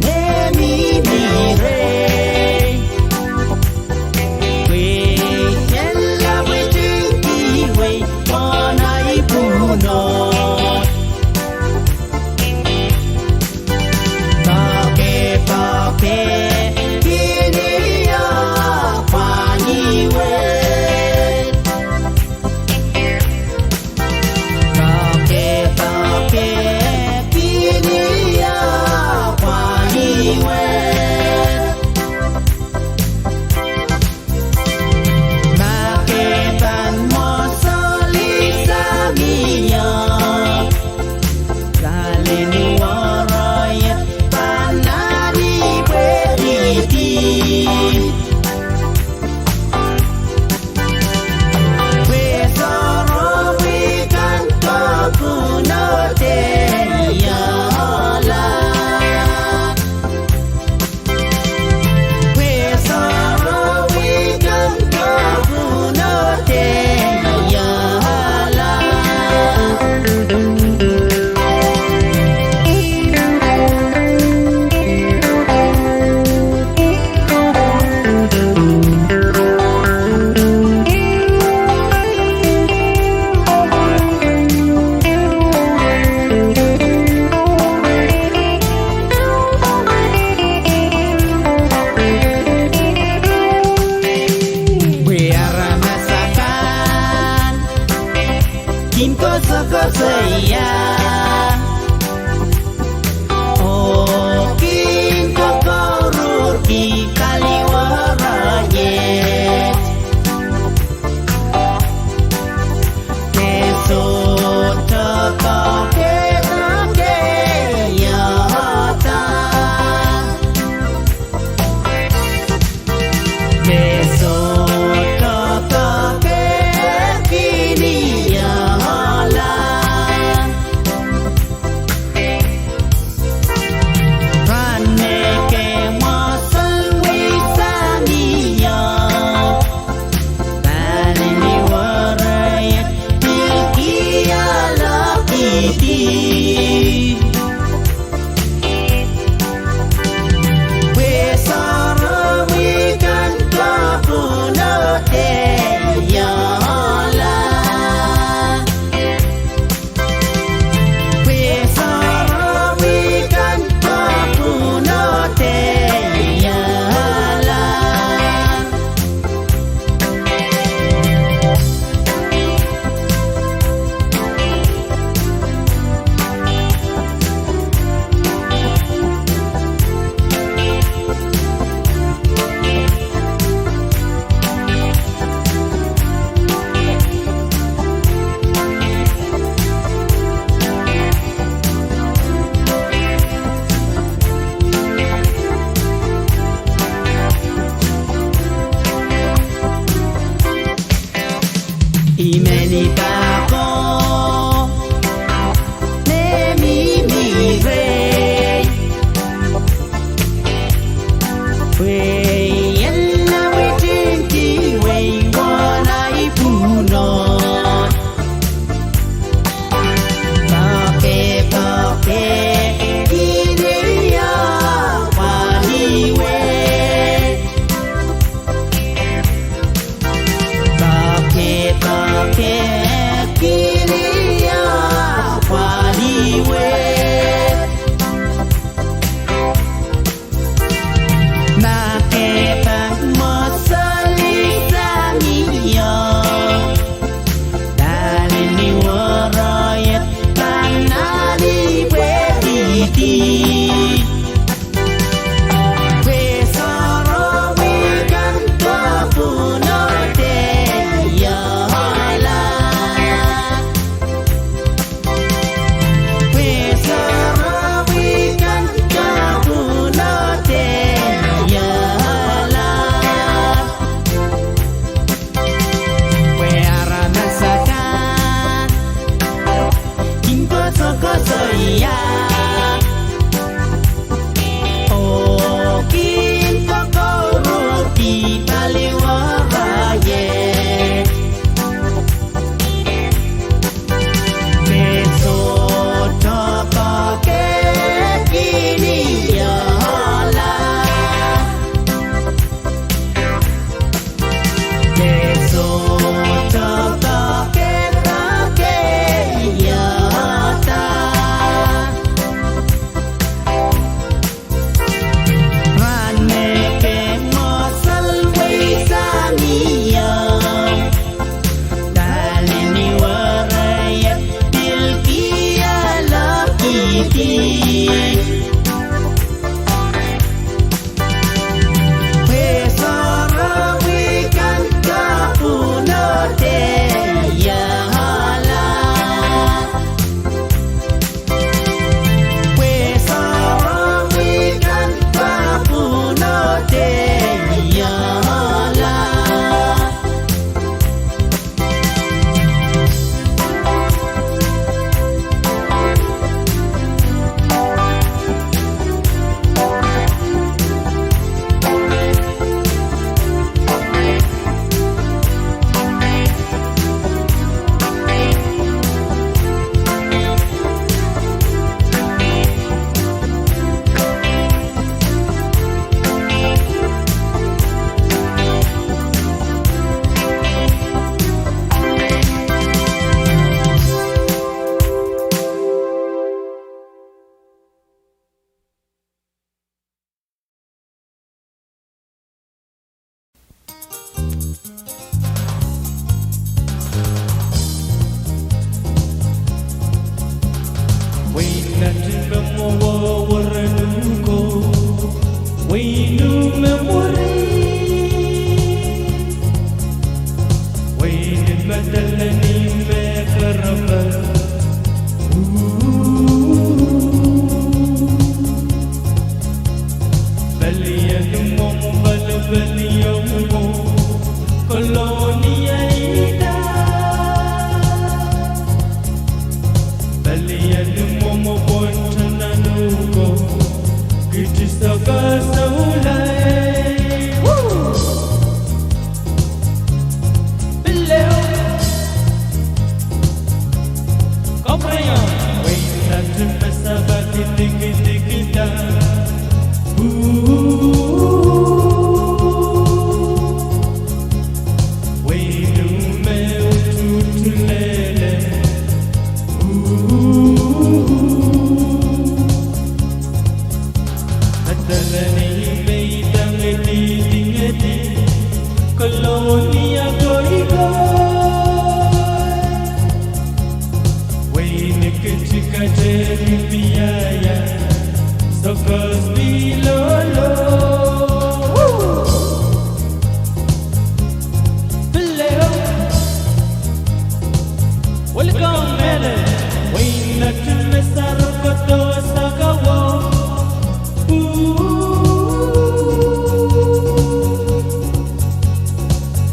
me mihmi rehi, pwe I en lapwetehki wehi pohn ahi pwunod. Poake, poake, kini ah pwang I wet. Poake, poake, Ia, oh kin kokoururki paliwar iet. Me sohte pahn kehkehda. Me sohte pahn kehkehda. Rahn me ke mwosel wei sang ie, paliwar iet pil kialohkidi. Pwe sarawi kan kapwunodeiala. Pwe sarawi kan kapwunodeiala. I men I pahn kohdo me mihmi rehi. Pwe I en awihwihdi wehi won ahi pwunod. Pahn kehpahn kehkihdi ie paliwar. Pahn kehpahn kehkihdi ie paliwar. Ma ke pahn mwosel sang ie, paliwar iet pahn alehdi pwehkidi. Pwe sarawi kan kapwunodeiala. Pwe sarawi kan kapwunodeiala. Pwe aramas akan kin koasokoasoia oh kin kokoururki paliwar iet. Me sohte pahn kehkihdiala. Me sohte pahn kehkehdiada. Wehin Nahtin me mwowe weren uhk, wehin uh me mwuri. Wehin me dahlen ih me kerepe. Pelien mwomw, pelien mwomw, Kolonia ida. Pelien mwomw pwon tananuko, kiti sakasoulai. Woo! Pilleo. Kompreio. Wehin Nahtin me saka kitikidikida. Wehin uh me utuhtuhlele. Dahlen ih me idangedi, ngedi, Kolonia koiko. Wehin kiti katepi piaia, sokos pil lolo. Pilleo. Welcome, Ellen. Wehin Nahtin me saro kodo sakawo.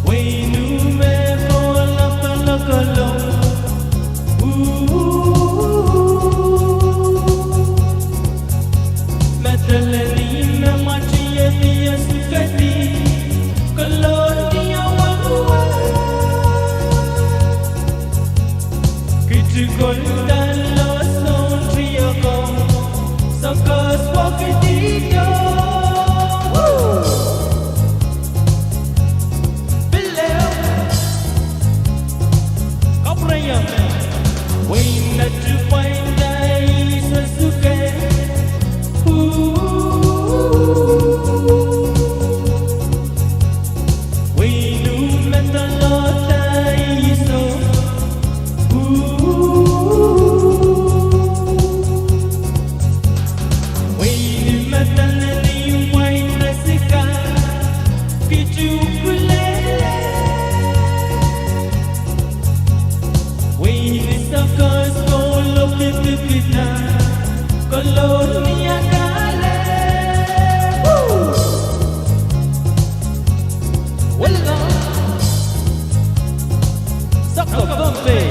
Wehin uh me kola kolokolo. Medelen ih me mwatiedi, esukedi, Kolonia wahwah. Kiti kolda lo soun tioko, sokos wokidiko. Woo! Pilleo. Kompreio. Wehin Nahtin pwainda ih sosuke. Wehin uh me doadoahk ih so. Wehin me dahlen ih wain rasika, kitukulele. Wehin sokos koulok kidikida, Kolonia kale. Woo! Welcome. Soko Pohnpei.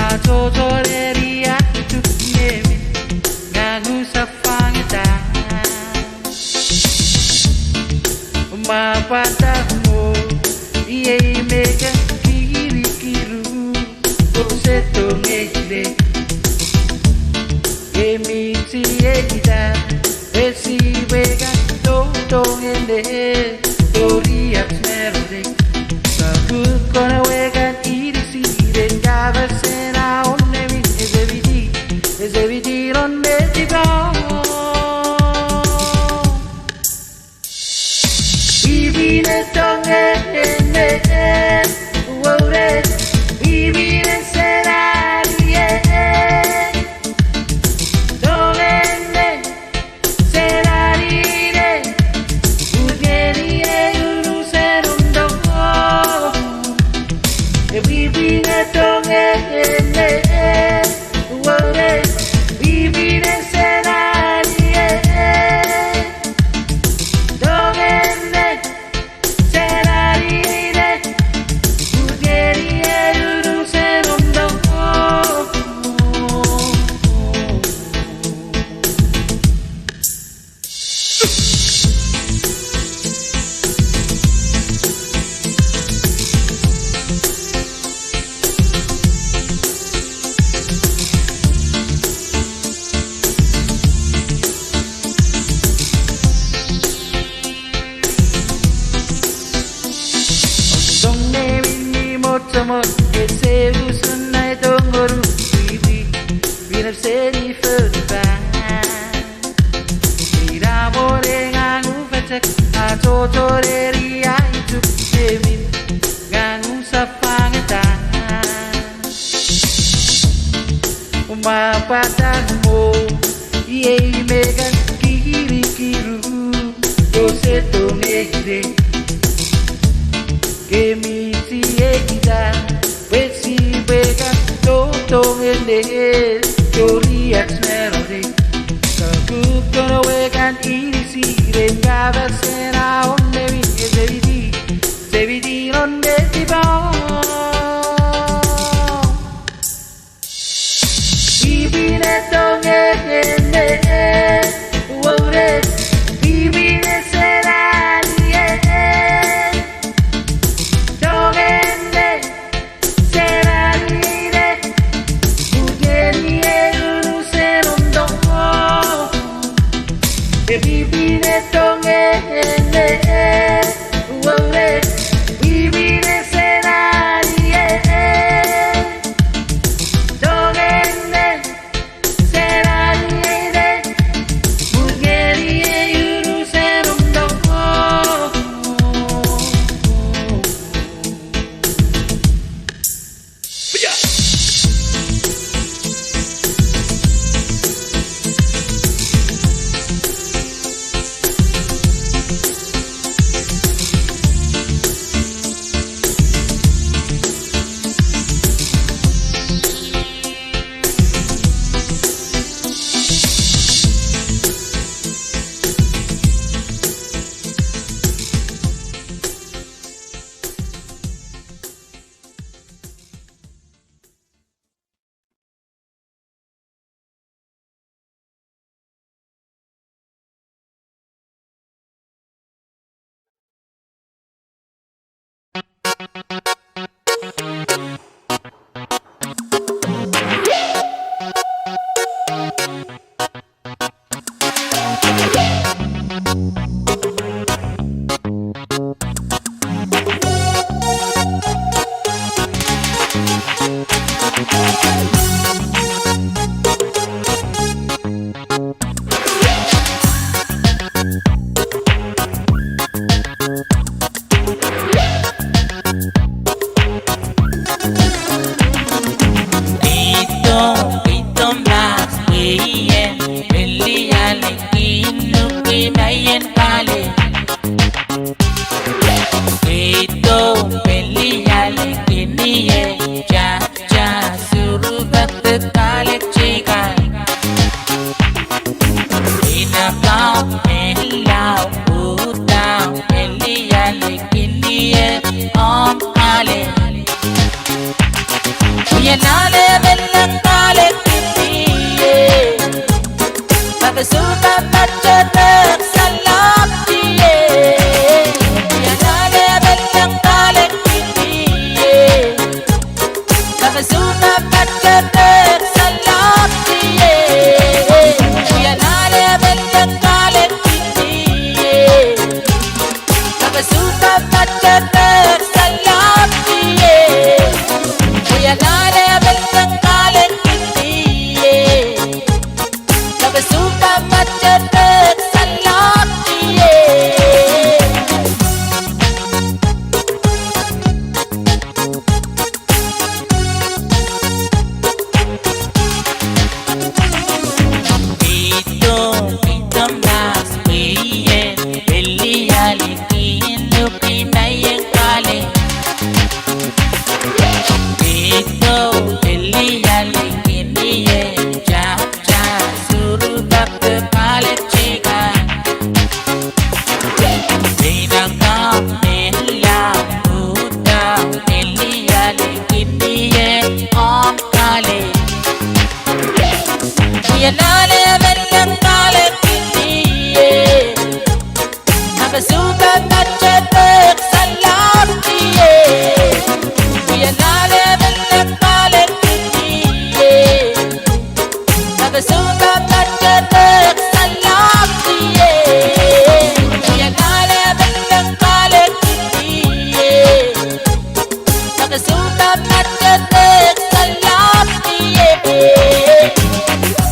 A tohto eri ahi tuk me mi ngangu safangada. Ma pwata mwo, iei me ke kirikiru, oh se tongeile. E mi tiekida, e si weka tohto ngene, tori at merode. Sa kuk kona weka iri siren kaba sena onemi, e sevidi, e sevidi non me dipa. Pipine tongen me, wore, pipine senari e, tongen me, senari ne, ugeni e unu senomdo. E pipine tongen me, wore, pipine senari e, tongen me, Song me mi mwotomwot, e se usun ahi tongoru, pipine seri fori pah. Ira mwo re ngangu fetek, a tohto eri ahi tuk me mi ngangu safangada. Ma pwata mwo, iei me ke kirikiru, oh se tongeile. Ke mi tiekida, pwe si weka tohto ngene, tori at merode. Sa kuk kona weka iri siren kaba sena onemi, e sevidi, sevidi non me dipa. Pipine tongen me, wore, pipine senari e, tongen me, senari ne, ugeni e unu senomdo. E pipine tongen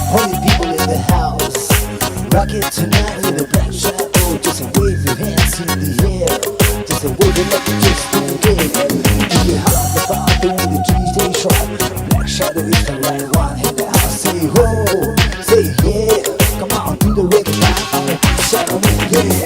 All the people in the house, rock it tonight with a Black Shadow. Just wave your hands in the air. Just wave it like you just don't care. If you have the power, do the D J show. Black Shadow is the right one in the house. Say ho, say yeah. Come on, do the reggae, I'm a Black Shadow, yeah.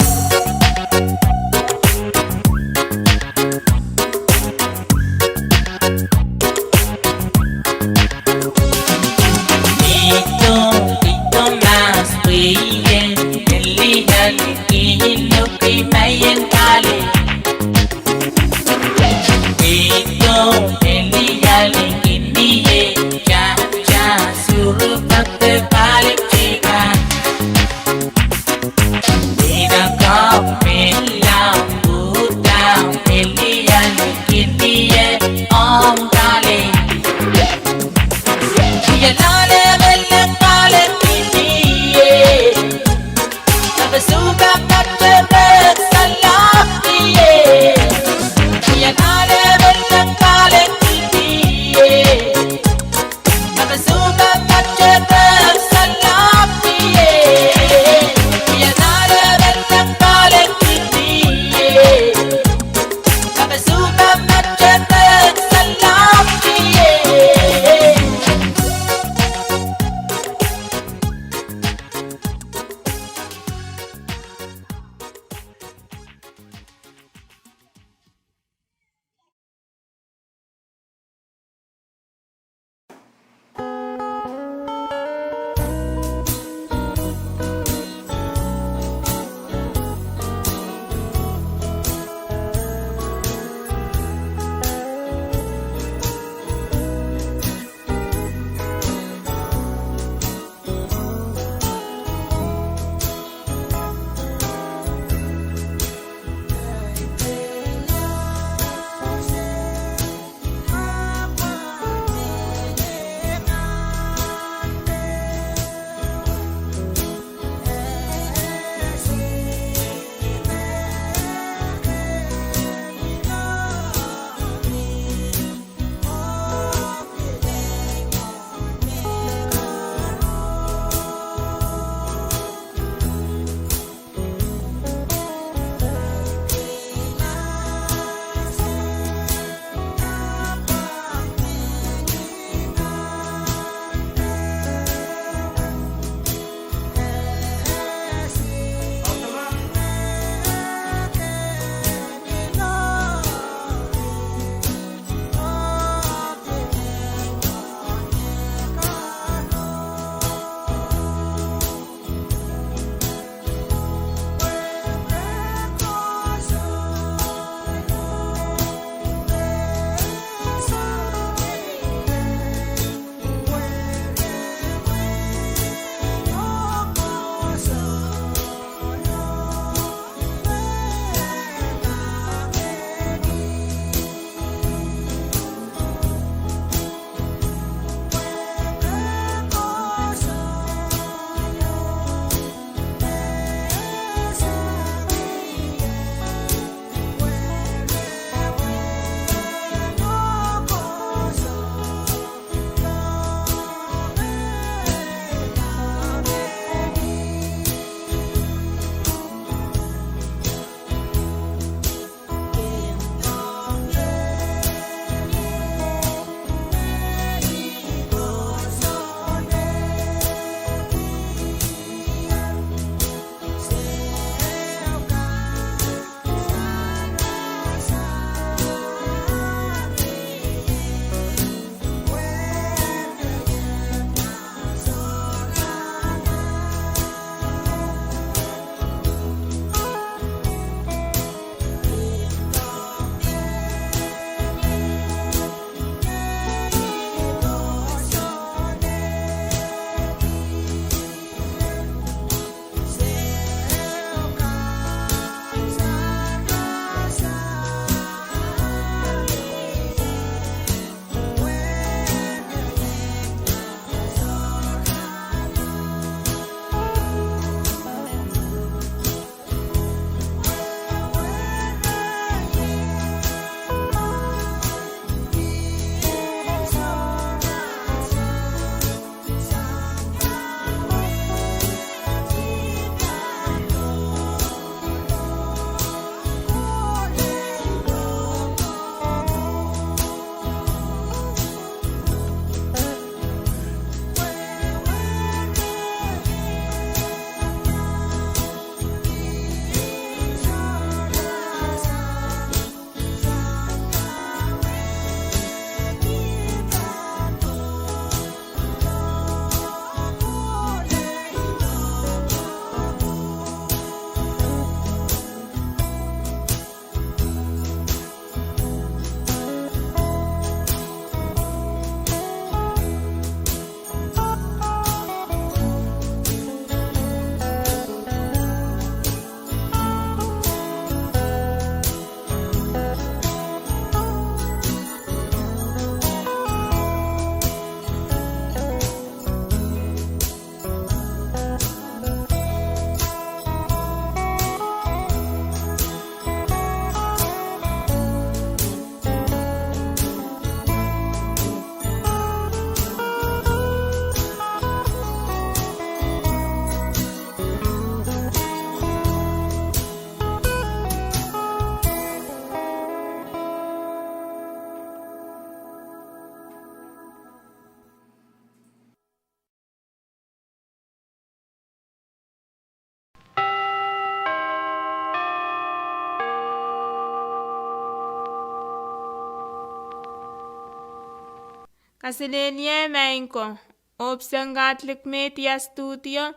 Kaselehlie maing ko, oh pwuhken Catholic Media Studio,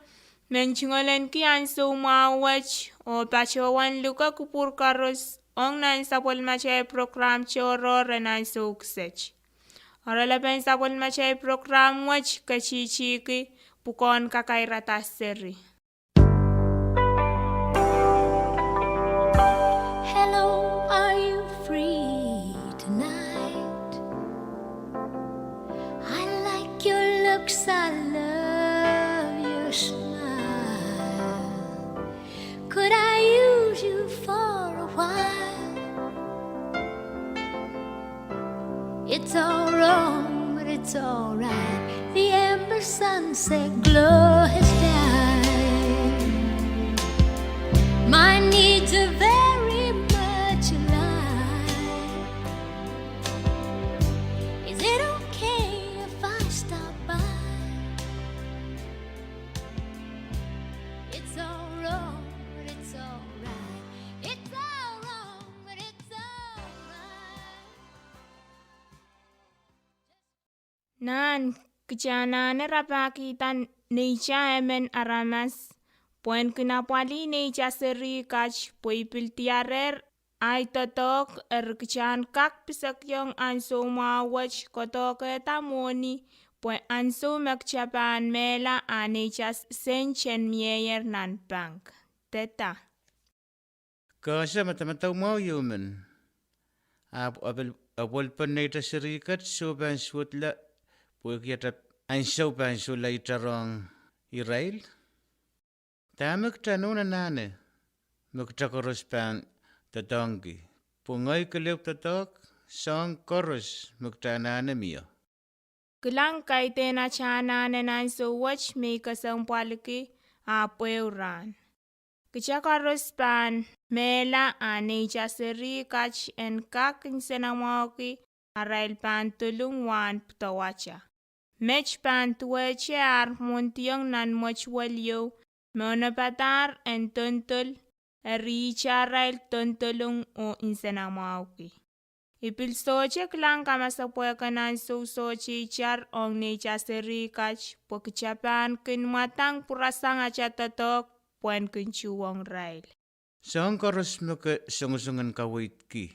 men tungoalenki ansou mwahu wet, oh patohwan luke kupwur koaros ong nan sapwellimatail prokram tohrohr en ansou kiset. Oaralapen sapwellimatail prokram wet ketihtihki pwukoahn kakairada seri. Hello, are you free tonight? I like your looks, I love your smile. Could I use you for a while? It's all wrong, but it's all right. The amber sunset glow has died. My needs are very much alive. Is it okay if I stop by? It's all wrong, but it's all right. It's all wrong, but it's all right. Nan, kitail anahne rapahkihda neitail emen aramas pwehn kin apwalih neitail seri kat pwe I pil diarehr ahi doadoahk, eri kitail en kak pisekiong ansou mwahu wet koadoahkehda mwohni pwe ansou me kitail pahn mehla a neitail sent en mieier nan pahng. Deda. Ke ese madamadau mwahu ieu men. Ahpw apwal-, apwalipen neitail seri kat soh pahn suwedla pwehki atail ansou pahn sohla itarohng irail. Dahme kitail nohn anahne me kitail koaros pahn doadoahngki? Pwe ngehi kelehpw doadoahk, soahng koaros me kitail anahne mie. Kilang, kaidehn atail anahn en ansou wet me I kesempwaliki, ahpw ehu rahn. Kitail koaros pahn mehla a neitail seri kat en kak nsenamwahuki arail pahn dolung wahn pwudowatia. Met pahn duwehte ar mwohndiong nan mwetuwel ieu me onopadahr en dondol, eri ihte arail dondolung oh nsenamwahuki. I pil sohte kilang kamasepwehk en ansou sohte itar ong neitail seri kat pwe kitail pahn kin mwadang pwurasang atail doadoahk pwehn kin tuhwong irail. Soahng koaros me ke songosong en kaweidki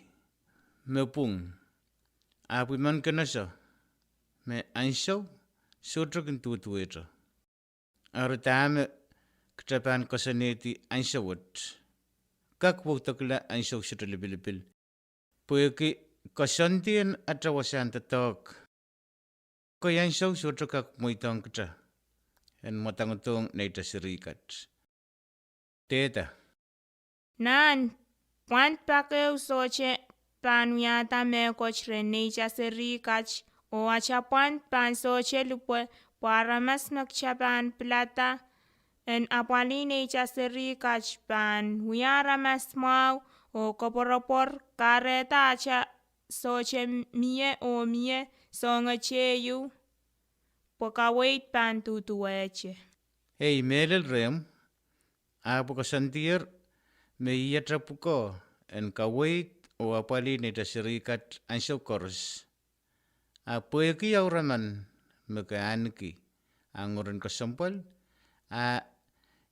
me pwung, ahpw I men kin ese me ansou sohte kin duhduwehte. Eri dahme kitail pahn koasoanehdi ansou wet? Kak wekidekla ansou sohte lipilipil, pwehki koasoandi en atail wasahn doadoahk. Ekei ansou sohte kak mweidohng kitail en mwadangodohng neitail seri kat. Deda. Nan, pwand pak ehu sohte pahn wiahda mehkot rehn neitail seri kat, oh atail pwand pahn sohte lipwe, pwe aramas me kitail pahn pilada en apwalih neitail seri kat pahn wia aramas mwahu oh koapworopwor, kahrehda atail sohte mie oh mie soangeteieu, pwe kaweid pahn duhduwehte. Ei, mehlel rehmw, ahpw koasoandier me iei atail pwukoa en kaweid oh apwalih neitail seri kat ansou koaros. A pwehki ouraman me ke ahneki, a ngoren kesempwal, a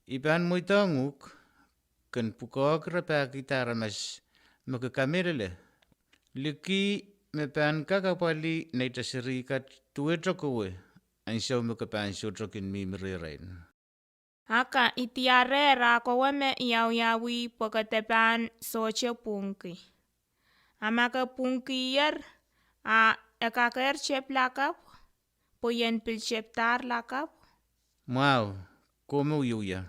I pahn mweidohng uhk ken pwukoahki rapahkihda aramas me ke kamehlele, liki me pahn kak apwalih neitail seri kat duwehte kowe ansou me ke pahn sohte kin mihmi rehrail. Aka, I diarehr, a kowe me I awiawih pwe ke de pahn sohte pwungki. A ma ke pwungkier, a e kakehr tep lakapw, pwe I en pil tepdahr lakapw? Mwahu, kowe me wiewia.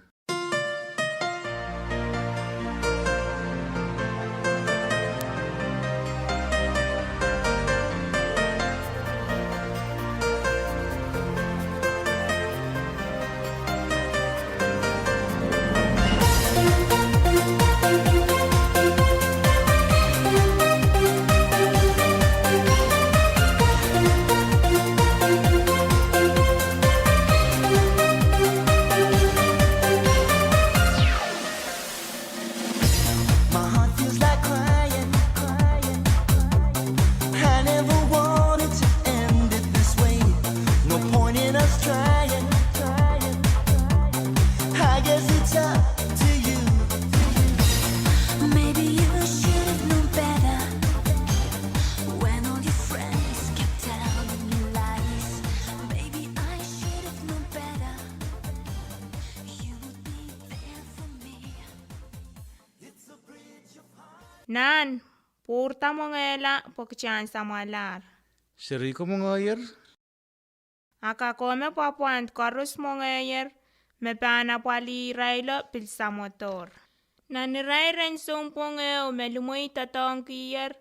Nan, pwurda mwengehla pwe kitail en samwalahr. Seri ko mwengehier? A ka kohme pwapwand koaros mwengehier, me pahn apwalih irailo pil samwodohr. Nan irair en sounpwong ehu me limwei doadoahngkier,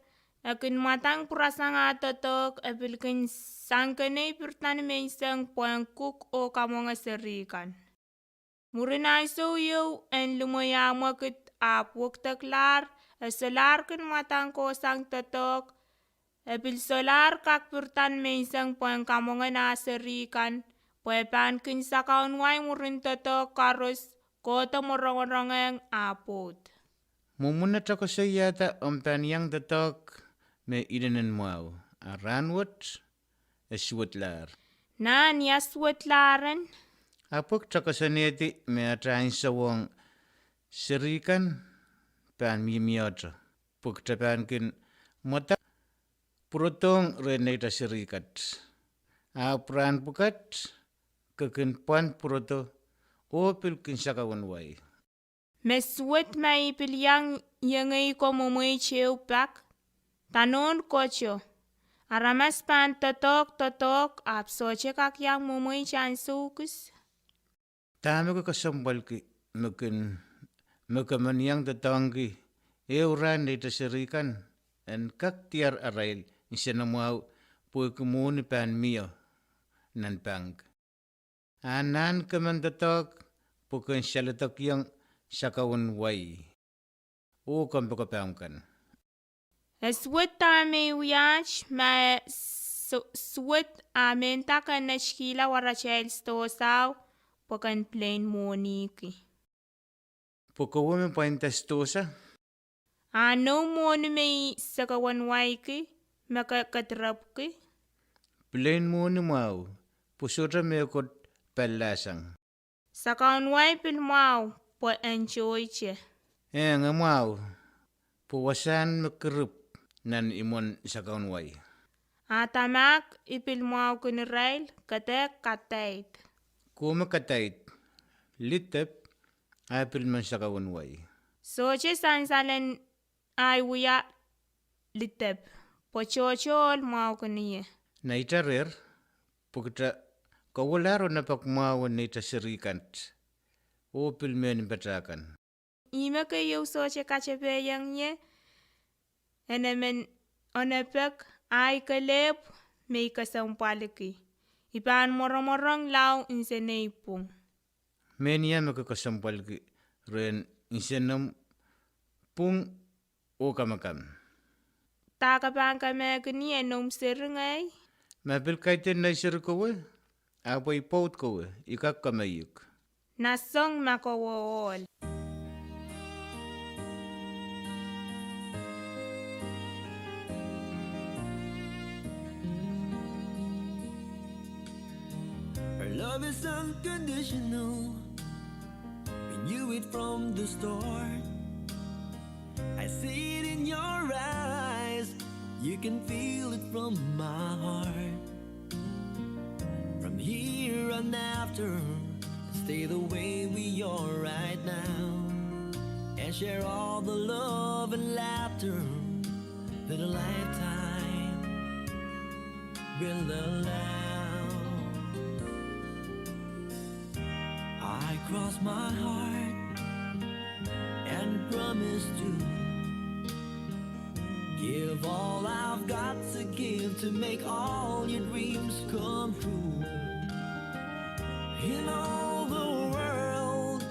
e kin mwadang pwurasang ah doadoahk, e pil kin sangkenei pirida ni menseng pwehn kuk oh kamwenge seri kan. Mwurin ansou ieu en limwei ah mwekid ahpw wekideklahr, e solahr kin mwadang kohsang doadoahk, e pil solahr kak pirida ni menseng pwehn kamwenge nah seri kan, pwe e pahn kin sakaun wai mwurin doadoahk koaros, kohdo mworongorongehng ah pwoud. Mwomwen e tokosoiahda omw pahn iang doadoahk me inenen mwahu, a rahnwet e suwedlahr. Nan, ia suwedlahr en? A pwehki tokosoanehdi me ata ansouhng seri kan pahn mihmihohte, pwehki ke pahn kin mwadang pwurodohng rehn neita seri kat. Ahpw rahn pwukat ke kin pwand pwurodo oh pil kin sakaun wai. Me suwed ma I pil iang iengei ko mwemweit ehu pak? Dahnohn koto, aramas pahn doadoahk doadoahk ahpw sohte kak iang mwemweit ansou kis? Dahme ke kesempwalki me kin, me ke men iang doadoahngki ehu rahn neita seri kan en kak diar arail nsenamwahu pwehki mwohni pahn mie nan pangk? A nan ke men doadoahk pwe ken saledekiong sakaun wai oh kompoakepahmw kan? E suwed dahme I wiaht, ma e su-, suwed a mehnda ke netikihla waratail sidohsao pwe ken pilein mwohniki. Pwe kowe me pwainda sidohsa? A noumw mwohni me I sekewenwaiki me ke kedirepwki? Pilein mwohni mwahu, pwe sohte mehkot pallahsang. Sakaun wai pil mwahu pwe en tohte. Ehng, e mwahu, pwe wasahn me kiripw nan imwen sakaun wai. A dahme I pil mwahukin irail? Ke dehr kadaid. Kowe me kadaid, lidep, a pil men sakaun wai. Sohte sansal en ahi wia lidep, pwe tohto ohl mwahukin ie. Neitarehr, pwehki ke kohwalahr onopek mwahu en neita seri kan, oh pil mehn mpatail kan. Ihme keieu sohte katepehiong ie, en emen onopek ahi kelehpw me I kesempwaliki. I pahn mworomworong lao nsenei pwung. Mehnia me ke kesempwalki rehn nsenomw pwung oh kamakam? Dahme ke pahn kamehkini, e noumw seri ngehi? Ma pil kaidehn nei seri kowe, ahpw ei pwoud kowe, I kak kamaiuk. Nah song ma kowe ohl. Our love is unconditional. We knew it from the start. I see it in your eyes. You can feel it from my heart. From here on after, stay the way we are right now, and share all the love and laughter that a lifetime will allow. I cross my heart and promise to give all I've got to give to make all your dreams come true. In all the world,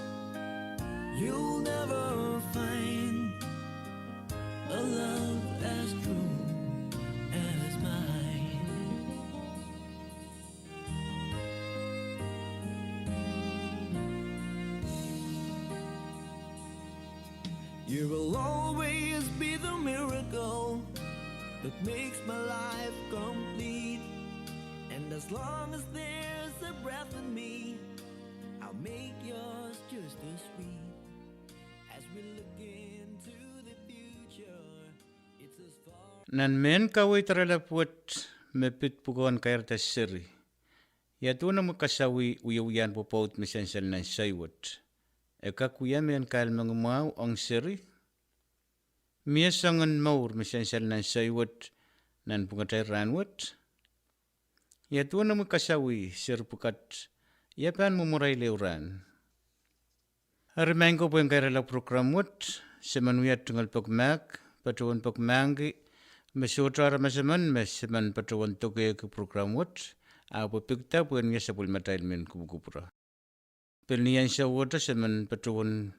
you'll never find a love as true as mine. You will always be the miracle that makes my life complete. And as long as there's a breath in me, I'll make yours just as sweet. As we look into the future, it's as far. Nan mehn kaweid iralap wet me pid pwukoahn kairda seri, ia duwen omw kasawih wiewia pwopwoud me sansal nan seiwet? E kak wia mehn kahlemengih mwahu ong seri? Mie soangen mour me sansal nan soai wet nanpwungatail rahn wet. Ia duwen omwi kasawih, seri pwukat, ia pahn mwomwrail ehu rahn? Eri maing ko, pwehn kairala program wet, se men wia tungoal peki mahk, patohwan peki mahkki, me sohte aramas emen me se men patohwan dokehki program wet, ahpw e pekida pwehn wia sapwellimatail mehn kupwukupwure. Pil ni ansou wet se men patohwan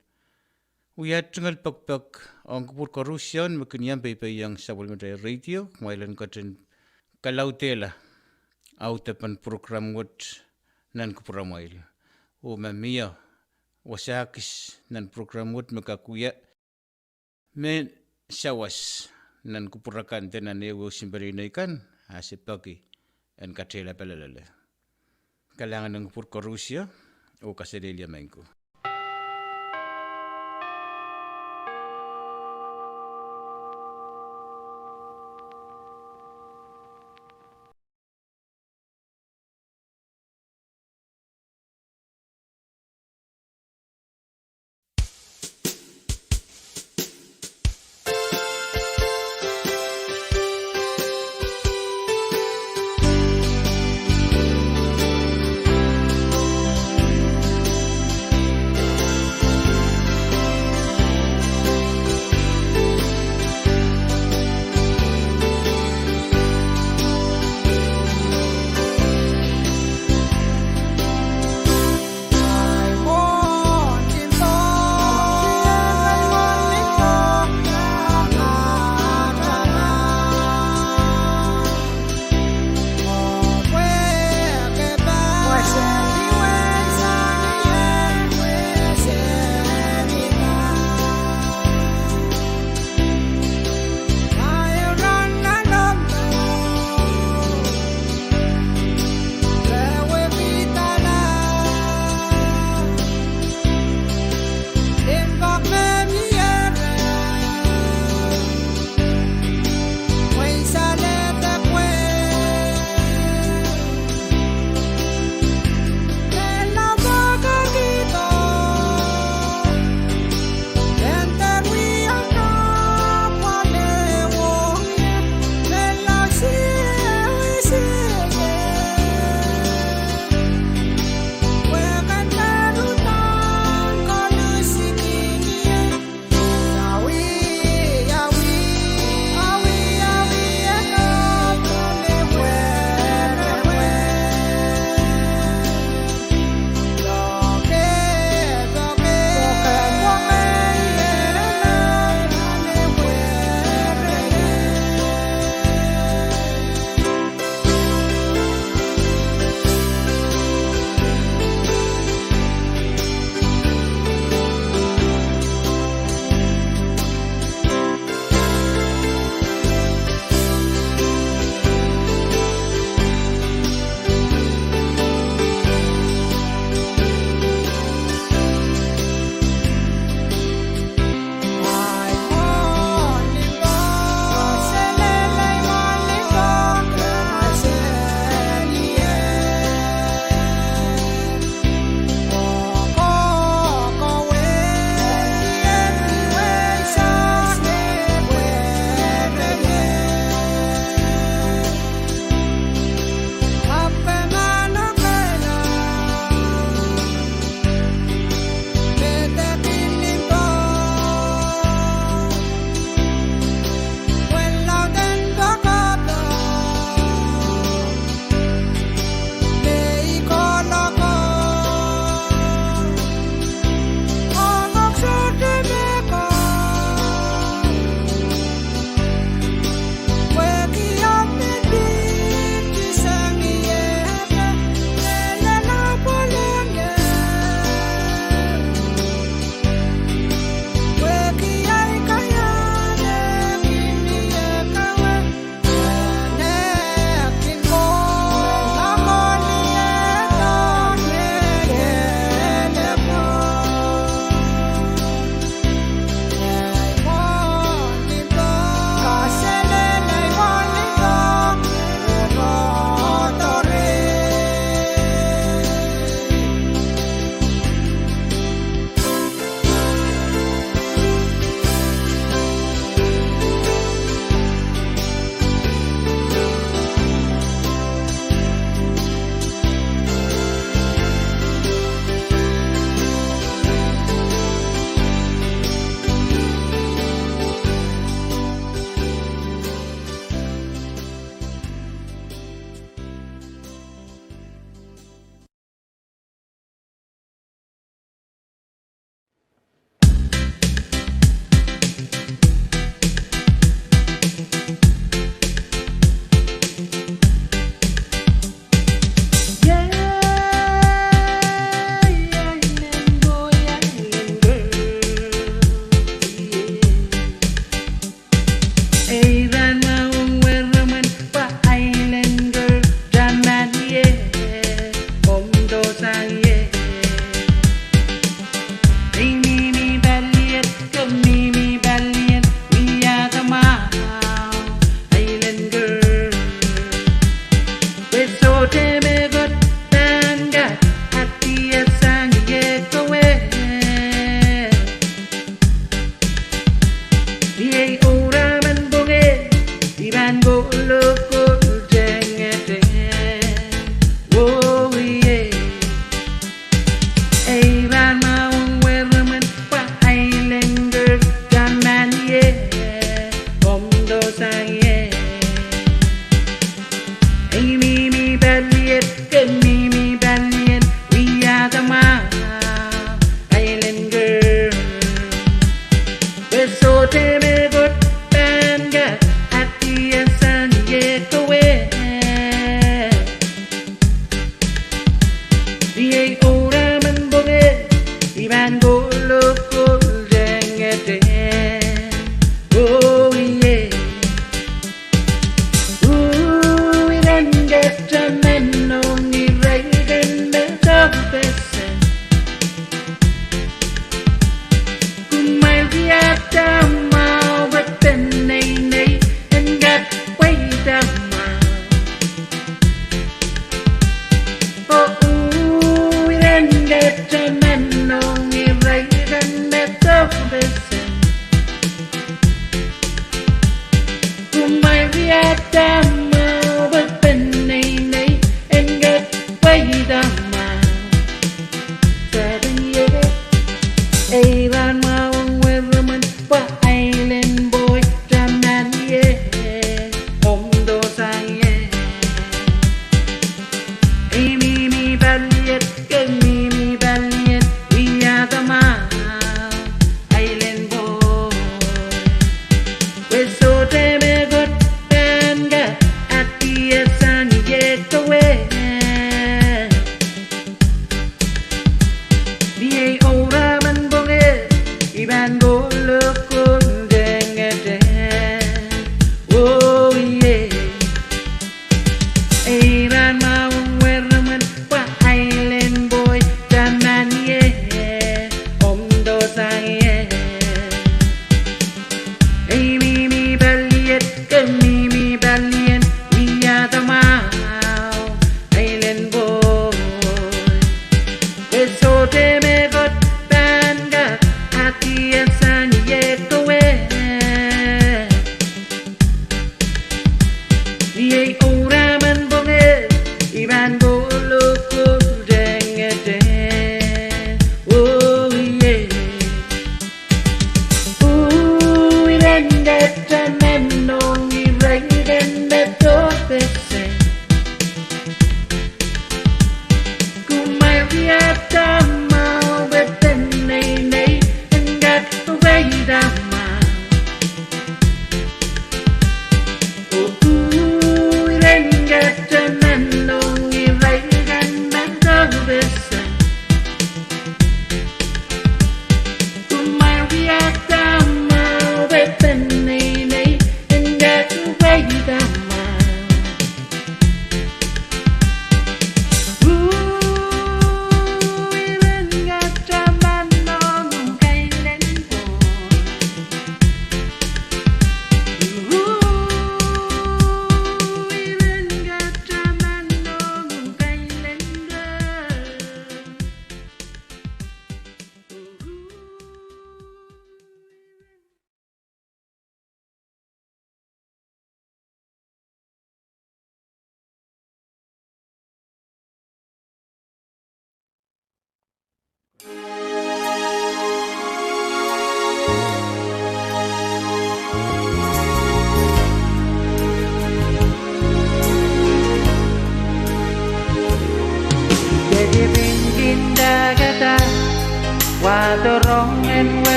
wia tungoal pekipek ong kupwur koarusie me kin iang peipeiohng sapwellimatail radio, kumwail en ketin kalaudehla audepen program wet nan kupwuramwail. Oh ma mie wasa kis nan program wet me kak wia mehn sawas nan kupwur akan de nan ehuehu sihmw peneinei kan, a se peki en katehlapala loale. Kalahngan ong kupwur koarusie, oh kaselehlie maing ko.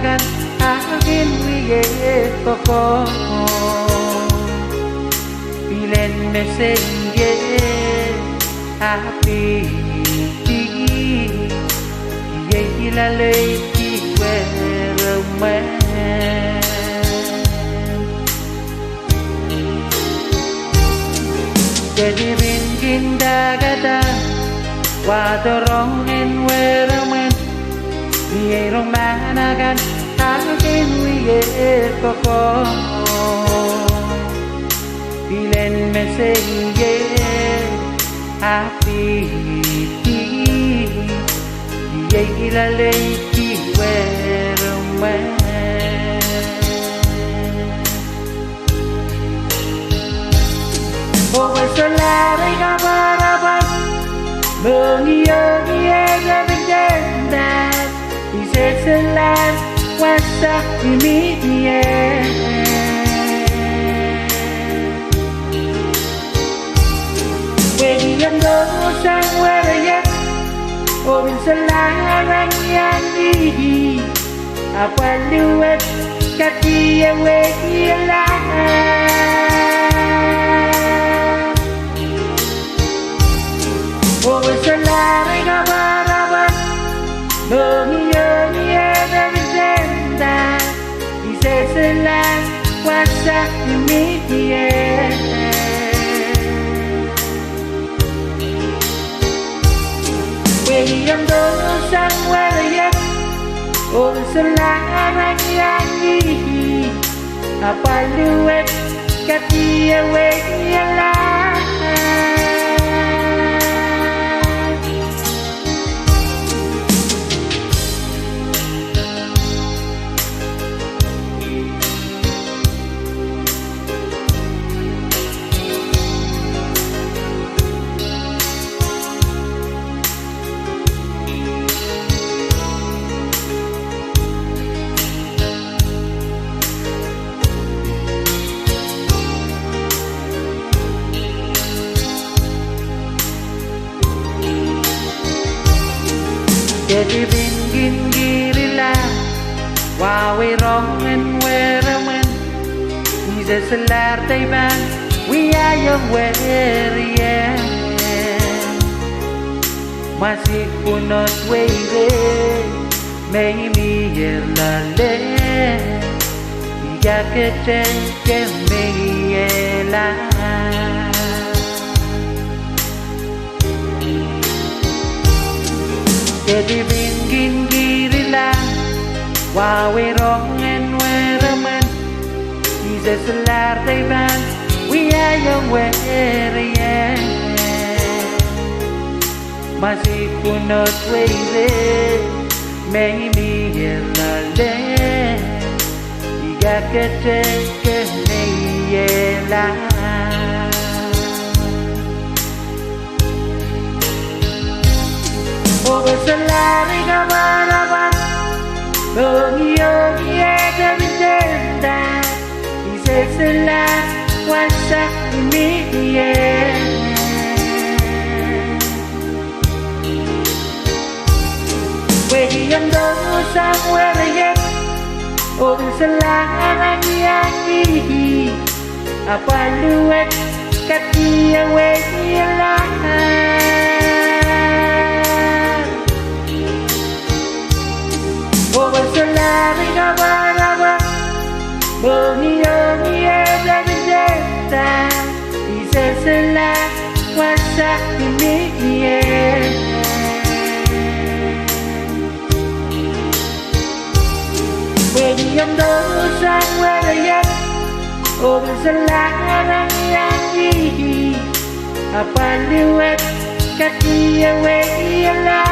kan akin wie kokohp. Pilen meseier apihdi, iei ilaleiki weremwen. Kedipin kin dakada, wahdo rong en weremwen. Iei rong mahn akan akin wie kokohp. Pilen meseier apihdi, iei ilaleiki weremwen. Oh, we solahr ei kaparapan, mohngiong ie depindenda, I sehse lahn wasa I mihmi ie. Pwehki I ong dohsang werei, oh pil solahr iang ie, apwal luwet katie wehkiela. Oh, we solahr ei kaparapan, mohngiong ie depindenda, I sehse lahn wasa I mihmi ie. Pwehki I ong dohsang werei, oh pil solahr iang ie, apwal luwet katie wehkiela. Kedipin kin kirila, wahwei rong en weremwen. I sehse lahr deipan wiahiong werien. Mwasik pwunod weire, me I mier loale, I kakete ke meiela. Kedipin kin kirila, wahwei rong en weremwen. I sehse lahr deipan wiahiong werien. Mwasik pwunod weire, me I mier loale, I kakete ke meiela. Oh, we solahr ei kaparapan, mohngiong ie depindenda, I sehse lahn wasa I mihmi ie. Pwehki I ong dohsang werei, oh pil solahr iang ie, apwal luwet katie wehkiela. Oh, we solahr ei kaparapan, mohngiong ie depindenda, I sehse lahn wasa I mihmi ie. Pwehki I ong dohsang werei, oh pil solahr iang ie, apwal luwet katie wehkiela.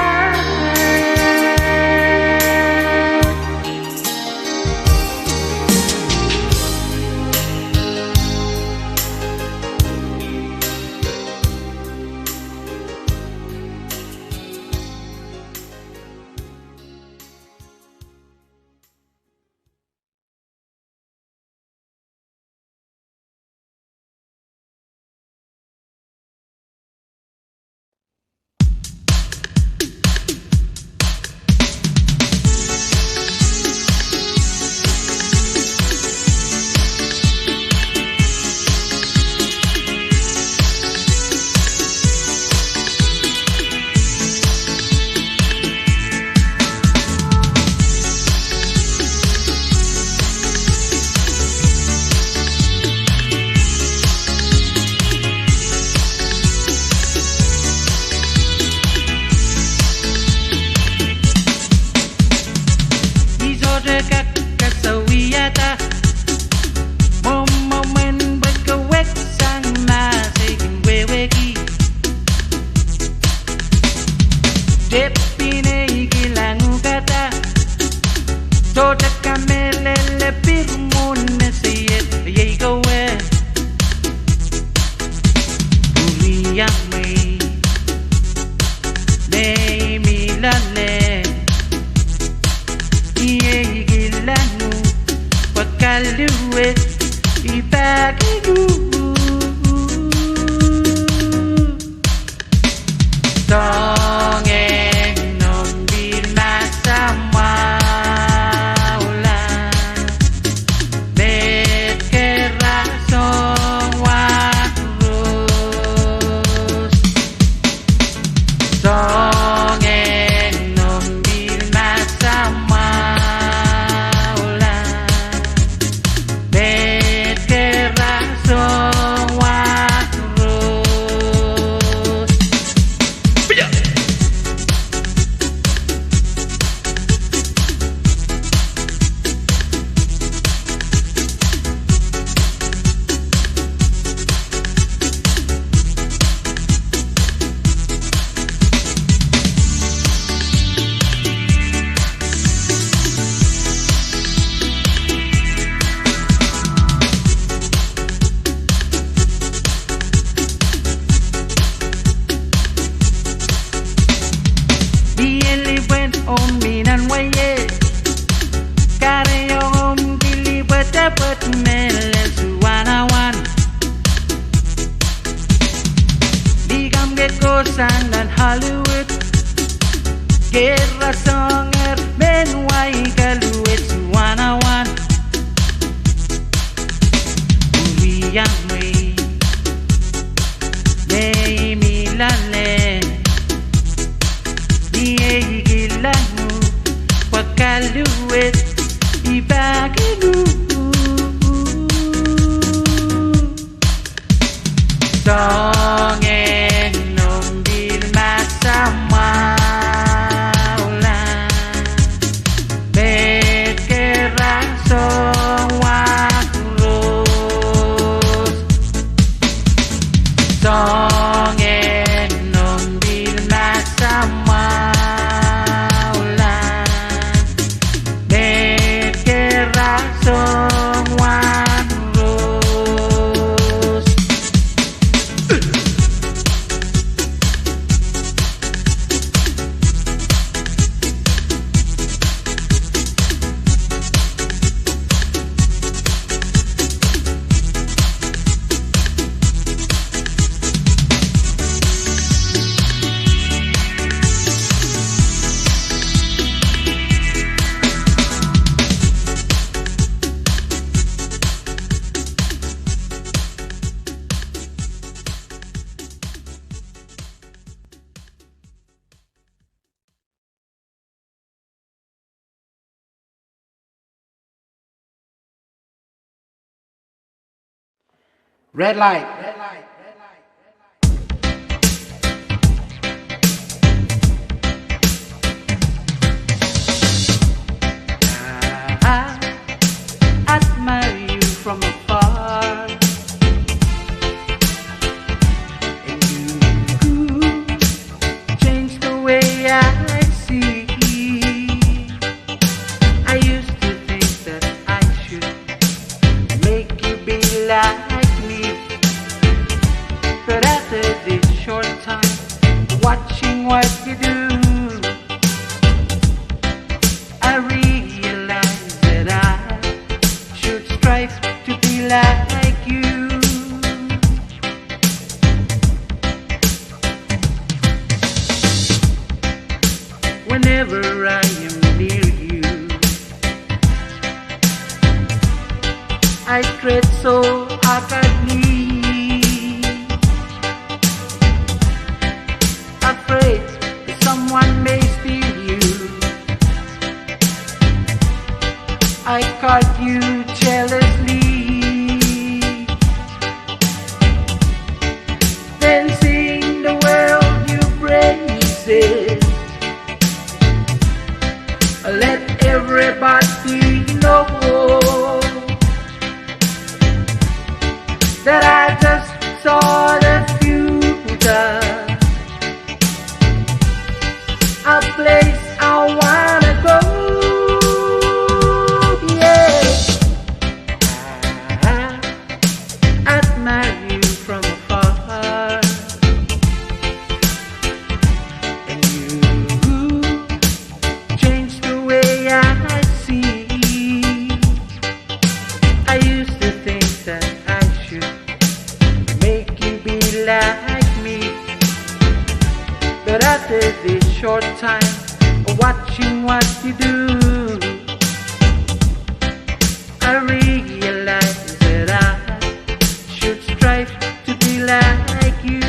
Iang mwein, me I mih loale, I ehi kilang uhk, pwe kaluet I pahkihong uhk. Soangen noumw pil ma samwala, met kera soang wahn rohs. Soangen noumw pil ma samwala, met kera soang wahn rohs. Pil lipwen omw mi nan wai, kahrehda omw pil lipwetepwet me lel suwanawan. Likamw ke kohsang nan Hollywood, kera soangehr mehn wai kaluet suwanawan. Iang mwein, me I mih loale, I ehi kilang uhk, pwe kaluet I pahkihong uhk. Soangen noumw pil ma samwala, met kera soang wahn rohs. Soangen noumw pil ma samwala, met kera soang wahn rohs. Red light. I admire you from afar, and you change the way I see. I used to think that I should make you be like me, but after this short time, watching what you do, I realize that I should strive to be like you. Whenever I am near you, I tread so awkwardly, afraid someone may steal you. I guard you jealously. Then sing the world your praises. Let everybody know that I just saw the future, a place I wanna go. Yeah. I admire you from afar. like me. But after this short time, watching what you do, I realize that I should strive to be like you.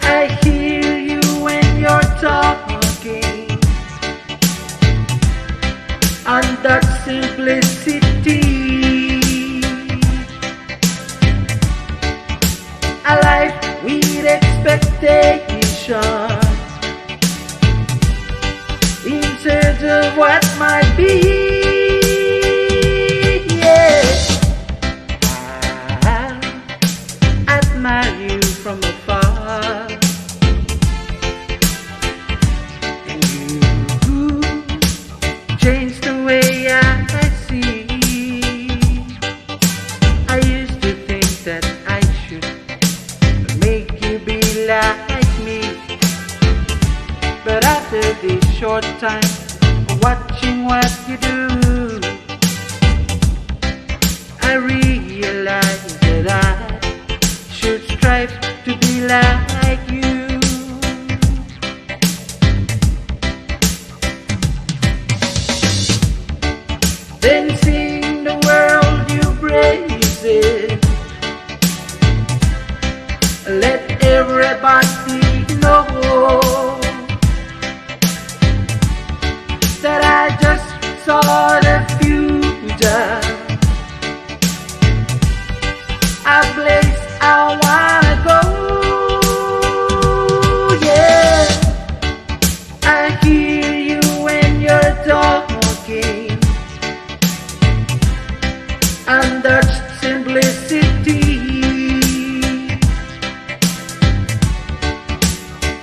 I hear you when you're talking on that simplicity. A life with expectation in search of what might be. Yeah. I admire you from afar. And you changed the way I see. I used to think that I should make you be like me. But after this short time, watching what you do, I realize that I should strive to be like you. Then sing the world your praises. Let everybody know that I just saw the future, a place I wanna go. Yeah, I hear you when you're talking and that simplicity.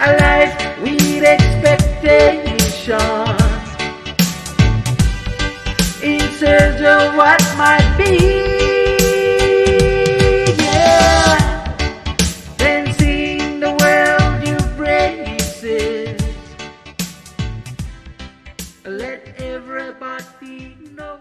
A life with expectation in search of what might be. Yeah. Then sing the world your praises. Let everybody know.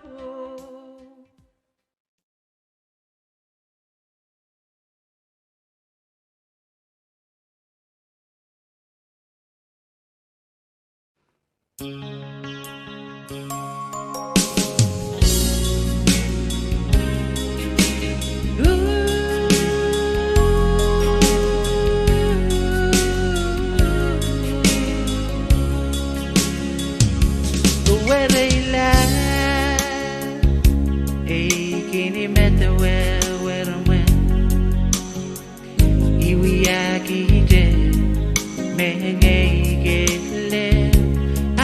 Wereila, ei kin medewe weremwe. I wiahkihte me ngehi kelehpw,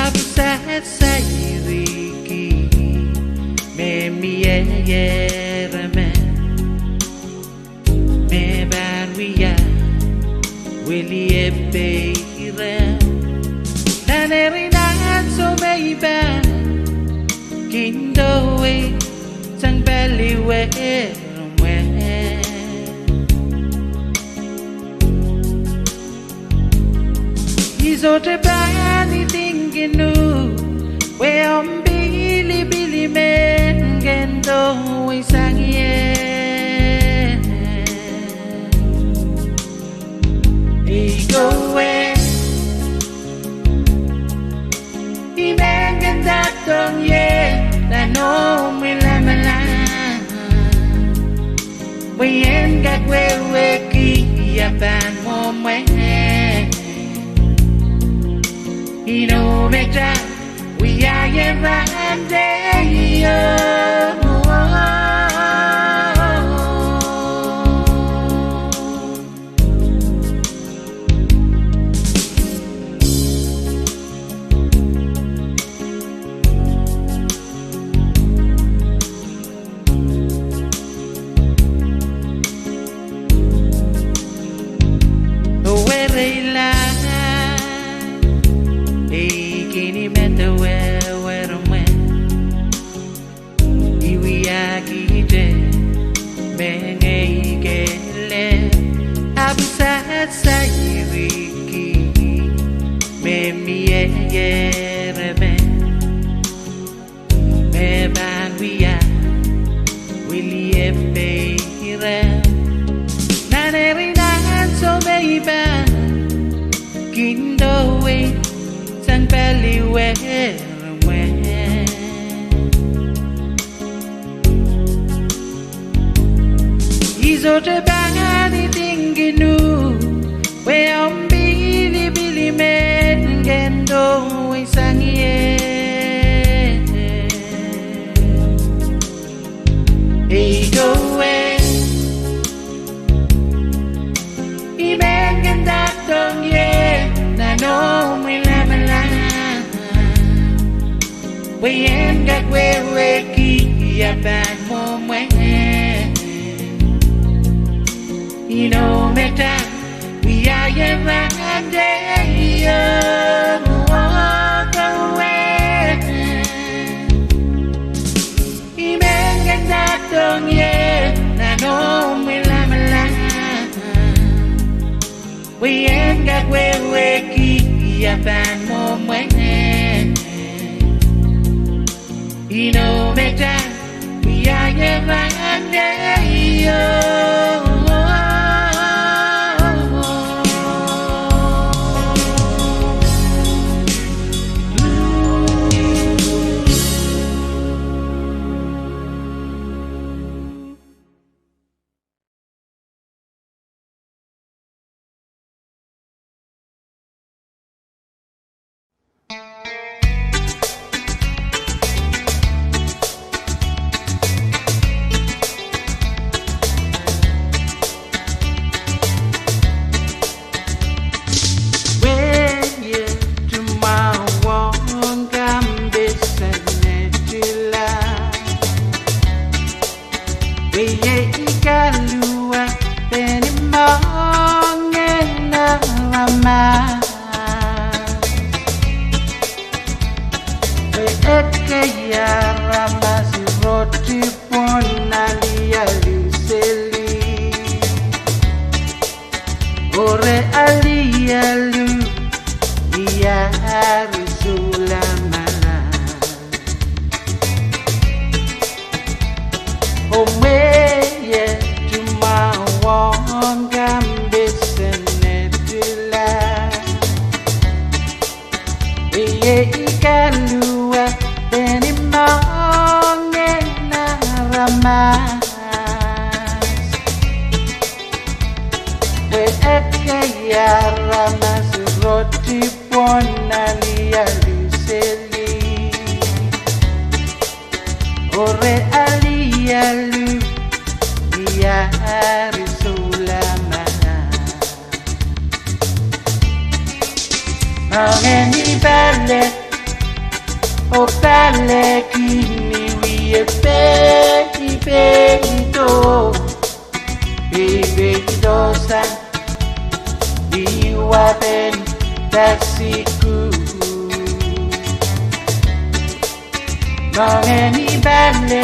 ahpw sasairiki me mie reme, me pahn wia wiliepei rem. Nan eri nan ansou me I pahn kin dowe sang pali we mwe. I sohte pahn idingkin uhk, pwe omw pilipil I men kin dowe sang ie. I kowe, I men kin doadoahk ie nan omw lamalam. Pwe I en kak wehwehki I pahn mwomwe. Ino me kitail wiahier rahnteio. Wereila, ei kin medewe weremwe. Epeirem, nan eri nan soh me I pahn kin dohwei sang paliweremwe. I sohte pahn idingkin uhk, pwe omw pilipil I men kin dohwei sang ie. Ei dohwei, I men kin doadoahng ie nan omwi lamalam, pwe I en kak wehwehki ia pahn mwomwen. Inou me I wia ie rahn teio, oh, dohwei, I men kin doadoahng ie nan omwi lamalam, pwe I en kak wehwehki ia pahn mwomwen. Inou me I wia ie rahn teio. Wehie tumwahu ong kampesen netila, wehie I kaluwa peni moangen aramas. Wehie ekei aramas roti pwon alialu seli, oh re alialu iari sulamal. Oh wehie tumwahu ong kampesen netila, wehie I kaluwa peni moangen aramas. Wehie ekei aramas roti pwon alialu seli, oh re alialu iari sulamal. Moangen I pale, oh pale kin I wie pei, peido, pei peido sang ih wapen dahsihku. Moangen I pale,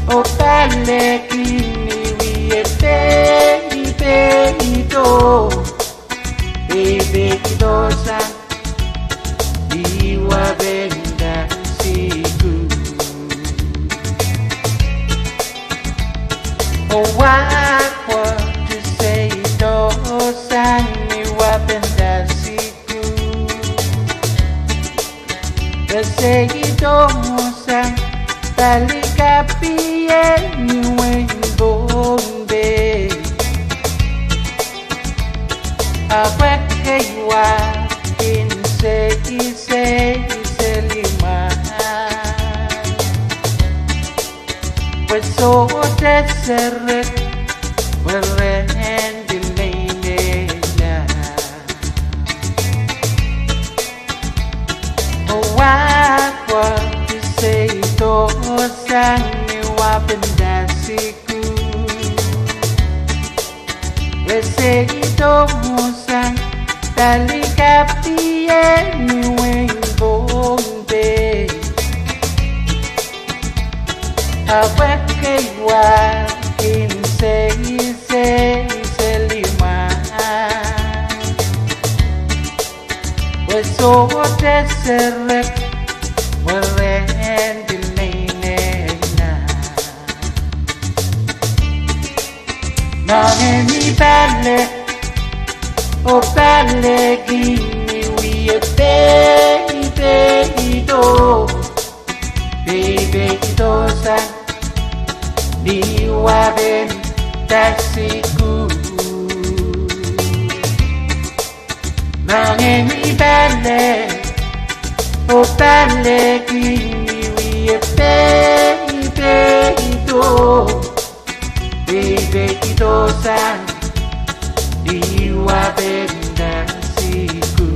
oh pale kin I wie pei, peido, pei peido sang ih wapen dahsihku. Oh wahkwato seido sang ih wapen dahsihku. Re seido sang pali kapw ni wehin Pohnpei. Ahpw ekei wa kin sei, sei selimwahu, pwe sohte serek, pwe re en kin meinei la. Oh wahkwato seido sang ih wapen dahsihku. Re seido sang pali kapw ni wehin Pohnpei. Ahpw ekei wa kin sei, sei selimwahu, pwe sohte serek, pwe re en kin meinei la. Oh pale kin wie pei pei do, pei pei do sang ni wapen dasiku. Mangeni pale, oh pale kin wie pei pei do, pei pei do sang ni wapen dasiku.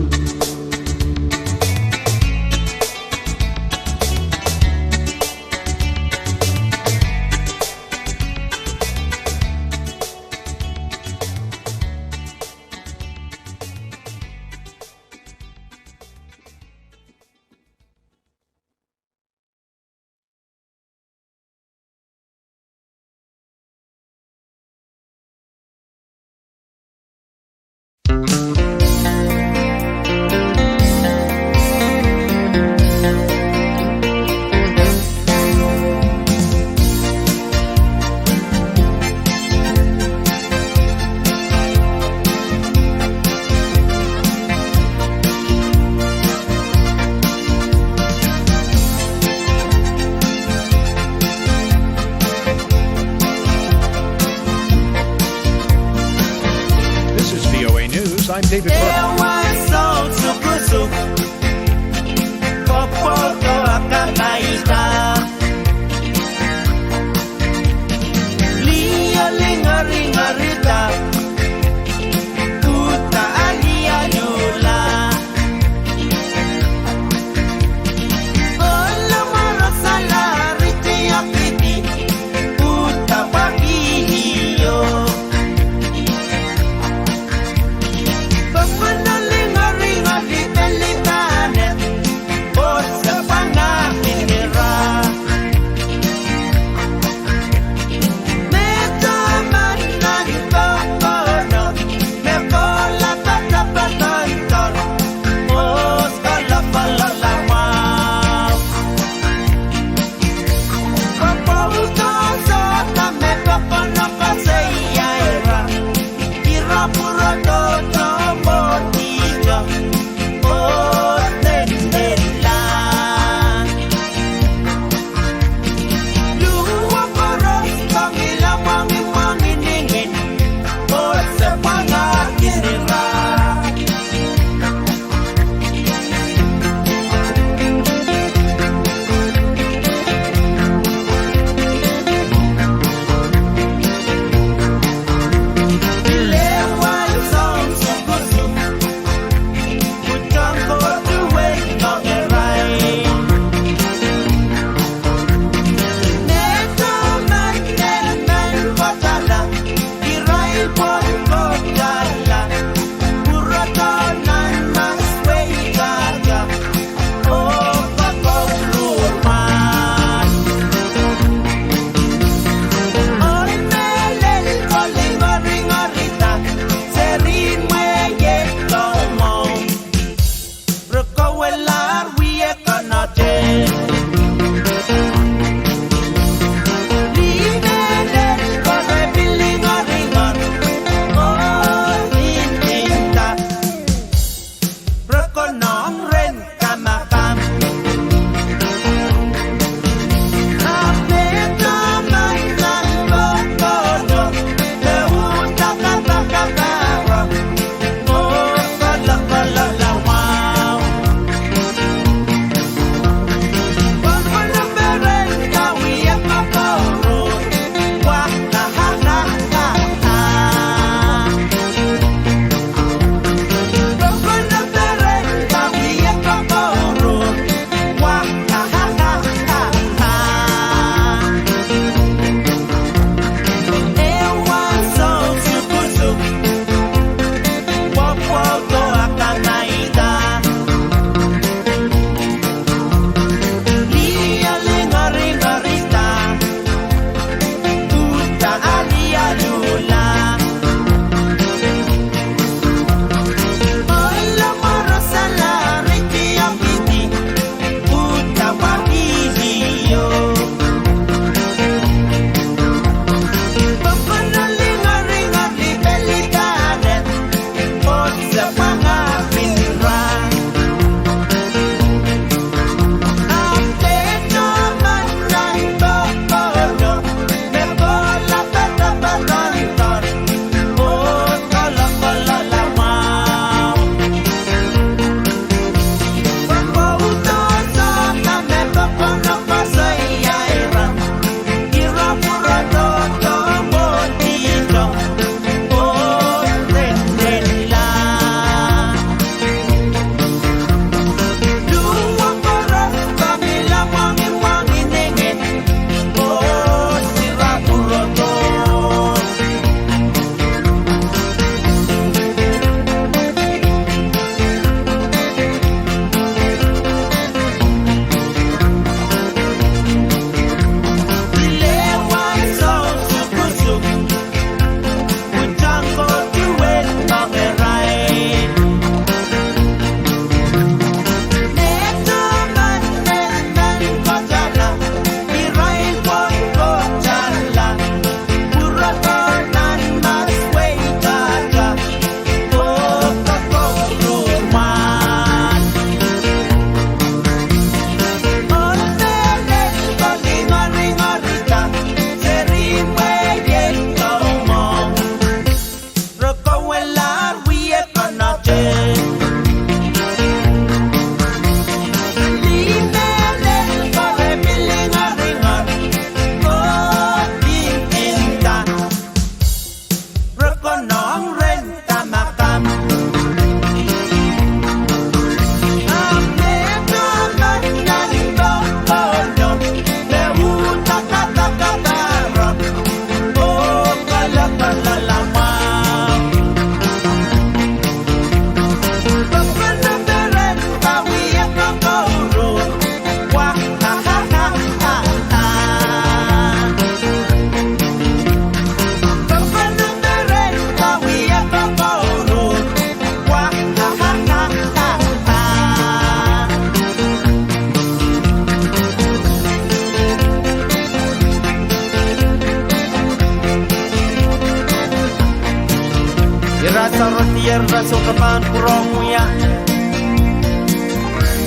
Ira sohte pahn pwurehng wia.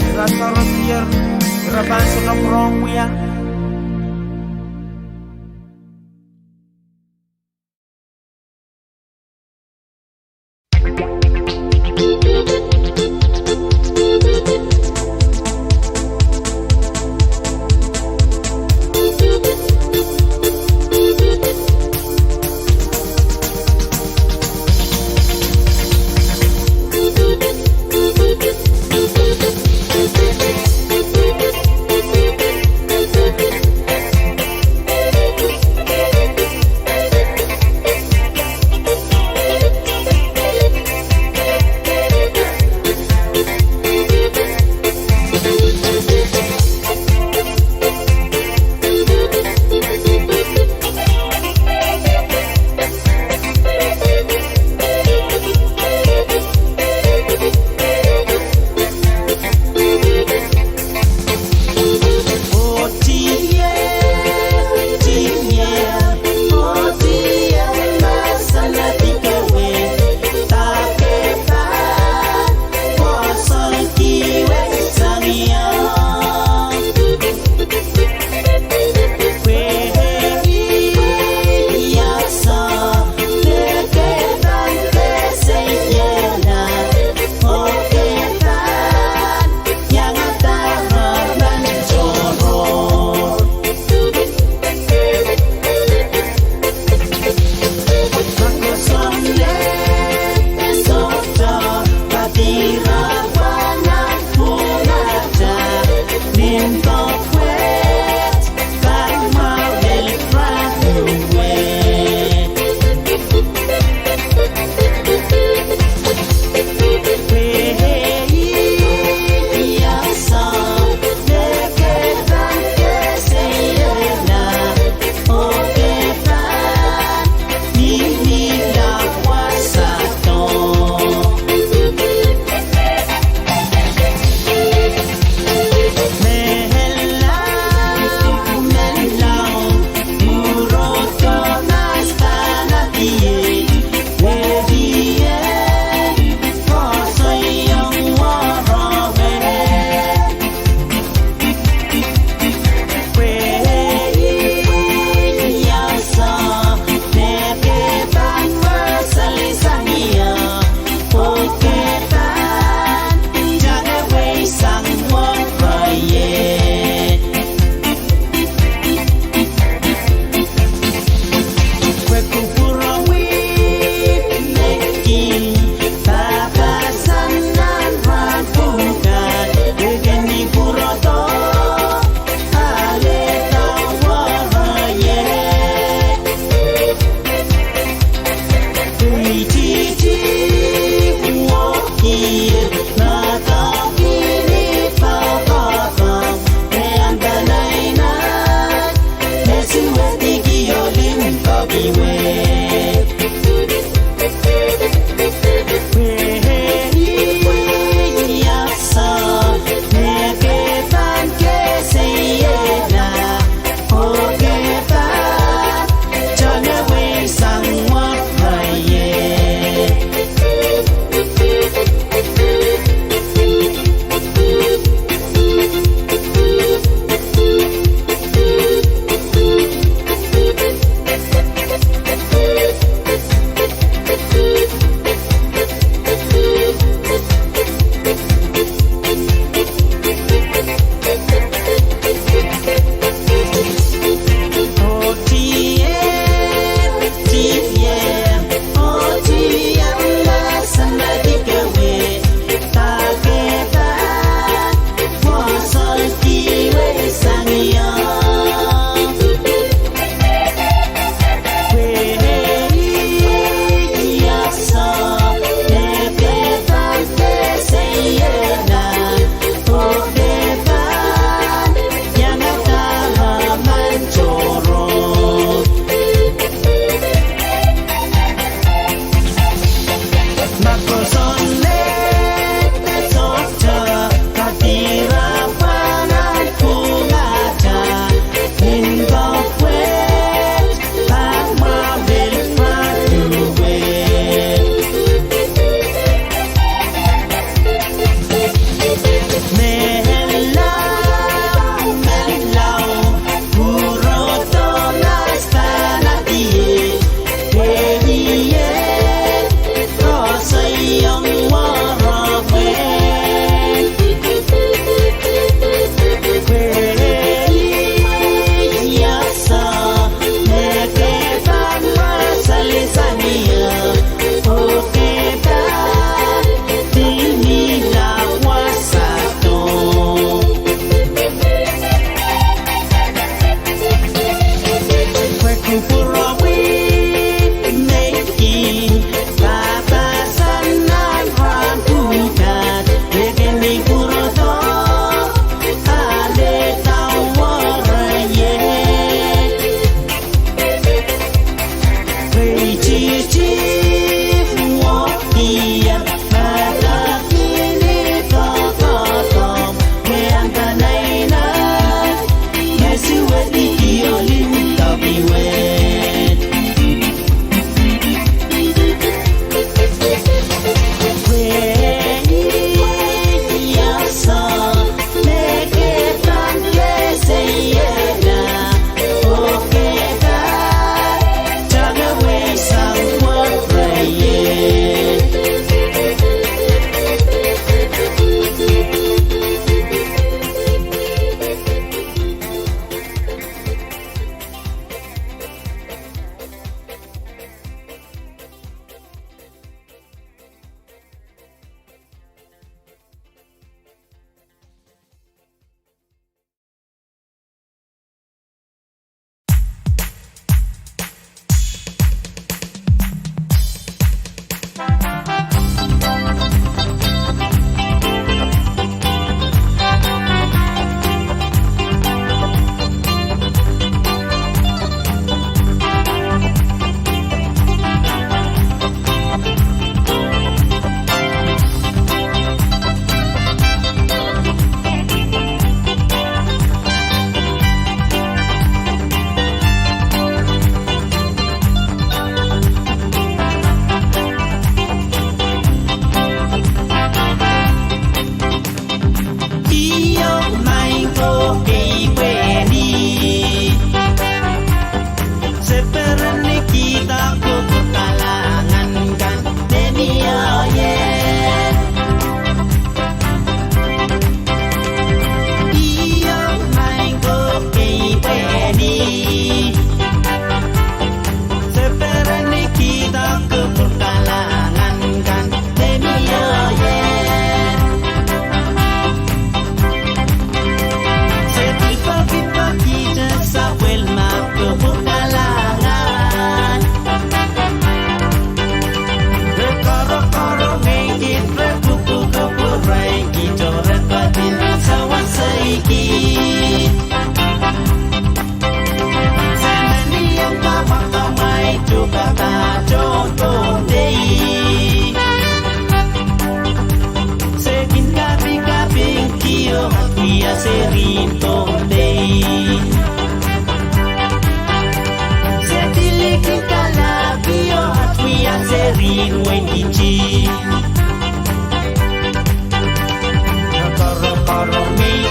Ira sarawio, ira pahn sohte pwurehng wia.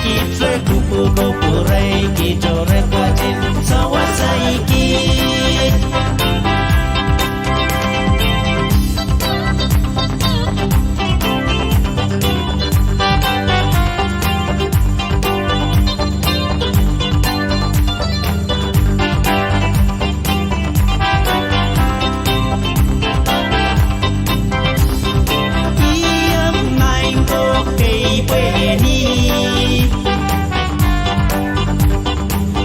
Kihte kupwukupwure kihte re ketin sawaseikit. Ih maing ko kei pweni.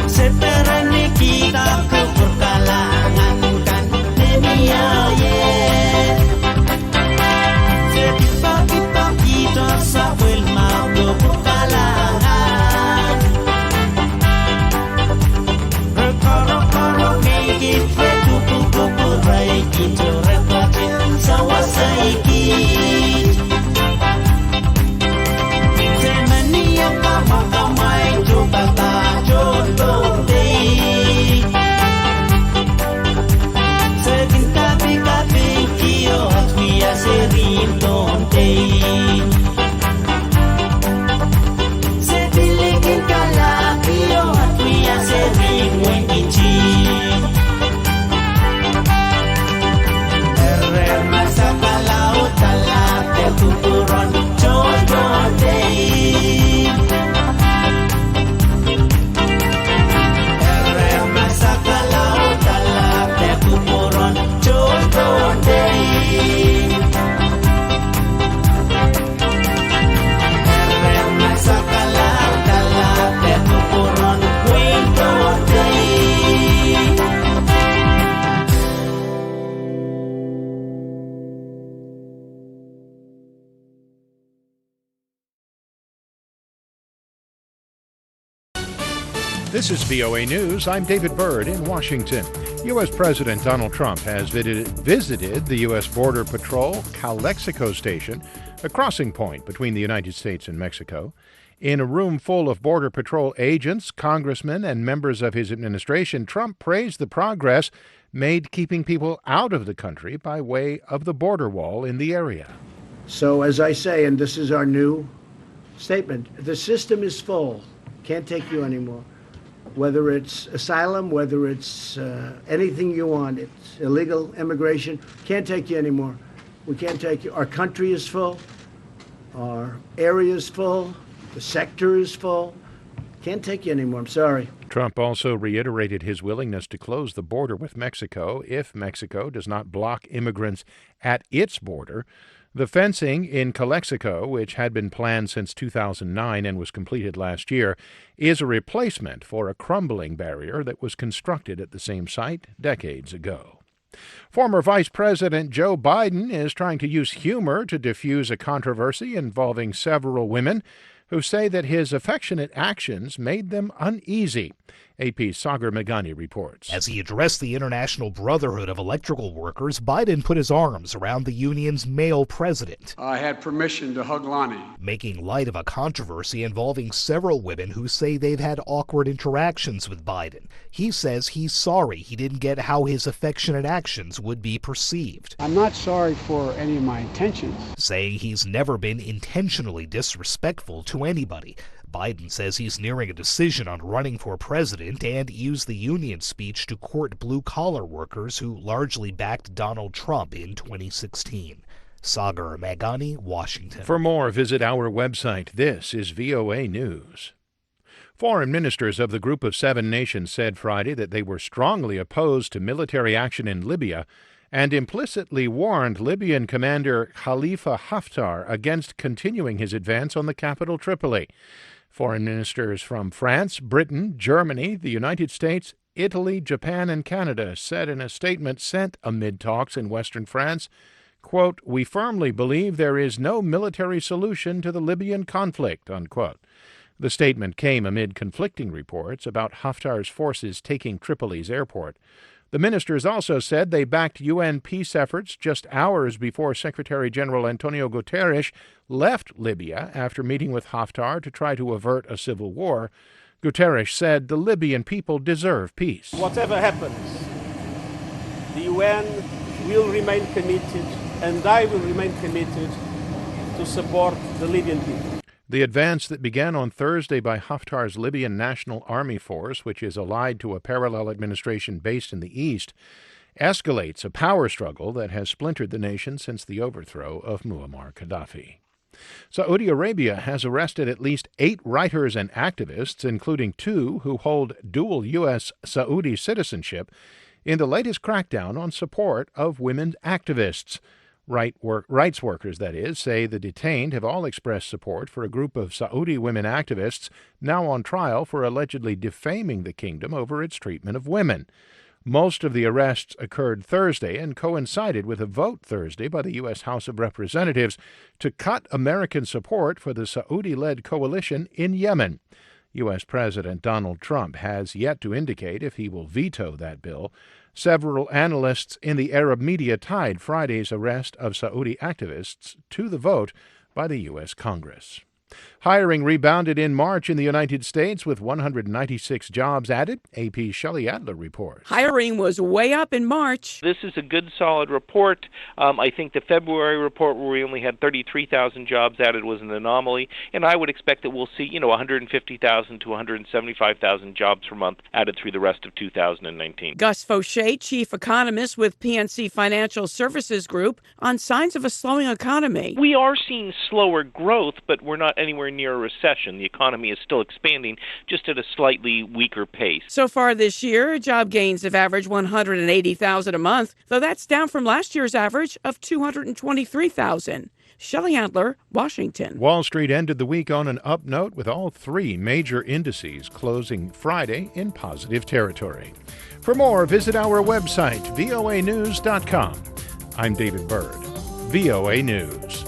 Se peren ni kihda kupwur kalahngan kan me mie ie. Se kipakipakihte sapwellime kupwur kalahngan. Re korokorokihkit, re kupwukupwureikit, re ketin sawaseikit. Se meniehn kamwakamwaito pahpa tohn Pohnpei. Se kin kapikapikihte oh wia serihn Pohnpei. Se pil kin kalapw oh wia serihn Wenkiti. Eri ma se kalaudala de kupwuren tohn Pohnpei. Eri ma se kalaudala de kupwuren tohn Pohnpei. This is V O A News. I'm David Byrd in Washington. U S President Donald Trump has vid-, visited the U S Border Patrol Calexico Station, a crossing point between the United States and Mexico. In a room full of Border Patrol agents, congressmen, and members of his administration, Trump praised the progress made keeping people out of the country by way of the border wall in the area. So, as I say, and this is our new statement, the system is full. Can't take you anymore. Whether it's asylum, whether it's, uh, anything you want, it's illegal immigration, can't take you anymore. We can't take you. Our country is full. Our area is full. The sector is full. Can't take you anymore. I'm sorry. Trump also reiterated his willingness to close the border with Mexico if Mexico does not block immigrants at its border. The fencing in Calexico, which had been planned since two thousand nine and was completed last year, is a replacement for a crumbling barrier that was constructed at the same site decades ago. Former Vice President Joe Biden is trying to use humor to defuse a controversy involving several women who say that his affectionate actions made them uneasy. A P's Sagar Meghani reports. As he addressed the International Brotherhood of Electrical Workers, Biden put his arms around the union's male president. I had permission to hug Lonnie. Making light of a controversy involving several women who say they've had awkward interactions with Biden. He says he's sorry he didn't get how his affectionate actions would be perceived. I'm not sorry for any of my intentions. Saying he's never been intentionally disrespectful to anybody. Biden says he's nearing a decision on running for president and used the union speech to court blue-collar workers who largely backed Donald Trump in twenty sixteen. Sagar Meghani, Washington. For more, visit our website. This is V O A News. Foreign ministers of the Group of Seven Nations said Friday that they were strongly opposed to military action in Libya and implicitly warned Libyan commander Khalifa Haftar against continuing his advance on the capital, Tripoli. Foreign ministers from France, Britain, Germany, the United States, Italy, Japan, and Canada said in a statement sent amid talks in western France, quote, "We firmly believe there is no military solution to the Libyan conflict," unquote. The statement came amid conflicting reports about Haftar's forces taking Tripoli's airport. The ministers also said they backed U N peace efforts just hours before Secretary General Antonio Guterres left Libya after meeting with Haftar to try to avert a civil war. Guterres said the Libyan people deserve peace. Whatever happens, the U N will remain committed, and I will remain committed to support the Libyan people. The advance that began on Thursday by Haftar's Libyan National Army Force, which is allied to a parallel administration based in the east, escalates a power struggle that has splintered the nation since the overthrow of Muammar Gaddafi. Saudi Arabia has arrested at least eight writers and activists, including two who hold dual U S Saudi citizenship, in the latest crackdown on support of women activists. Right work, rights workers, that is, say the detained have all expressed support for a group of Saudi women activists now on trial for allegedly defaming the kingdom over its treatment of women. Most of the arrests occurred Thursday and coincided with a vote Thursday by the U S House of Representatives to cut American support for the Saudi-led coalition in Yemen. U S President Donald Trump has yet to indicate if he will veto that bill. Several analysts in the Arab media tied Friday's arrest of Saudi activists to the vote by the U S Congress. Hiring rebounded in March in the United States, with one hundred ninety-six jobs added. A P's Shelley Adler reports. Hiring was way up in March. This is a good, solid report. Um, I think the February report, where we only had thirty-three thousand jobs added, was an anomaly, and I would expect that we'll see, you know, one hundred fifty thousand to one hundred seventy-five thousand jobs per month added through the rest of two thousand and nineteen. Gus Faucher, chief economist with P N C Financial Services Group, on signs of a slowing economy. We are seeing slower growth, but we're not anywhere near a recession. The economy is still expanding, just at a slightly weaker pace. So far this year, job gains have averaged one hundred eighty thousand a month, though that's down from last year's average of two hundred twenty-three thousand. Shelley Adler, Washington. Wall Street ended the week on an up note, with all three major indices closing Friday in positive territory. For more, visit our website, V O A news dot com. I'm David Byrd, V O A News.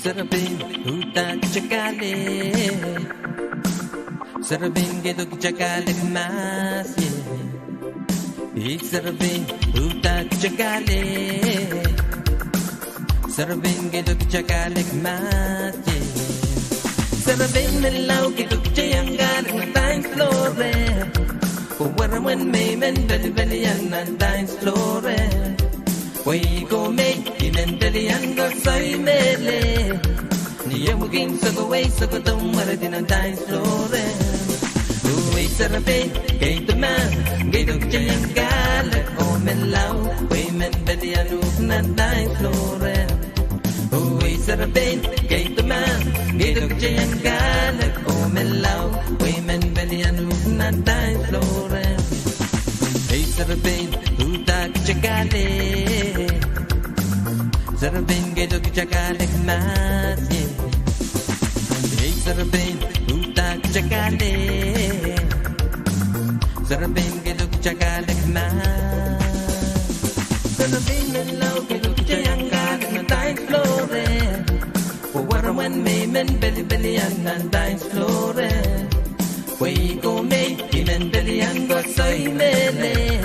Serepein uhdahn kitail kahlek. Serepein keido kitail kahlek mahs ie. Ei serepein uhdahn kitail kahlek. Serepein keido kitail kahlek mahs ie. Serepein menlau keido kitail iang kahlek nan dance floor. Pwe weremen me I men pelipelian nan dance floor. Pwe I ko me I men pelian koasoi mehlel. Ni ehu kin sokowei sokodo mweredi nan dance floor. Uwe serepein keido mahs, keido kitail iang kahlek oh menlau, pwe I men pelian uhk nan dance floor. Uwe serepein keido mahs, keido kitail iang kahlek oh menlau, pwe I men pelian uhk nan dance floor. Ei serepein uhdahn kitail kahlek. Serepein keido kitail kahlek mahs ie. Ei serepein uhdahn kitail kahlek. Serepein keido kitail kahlek mahs. Serepein menlau keido kitail iang kahlek nan dance floor. Pwe weremen me I men pelipelian nan dance floor. Pwe I ko me I men pelian koasoi mehlel.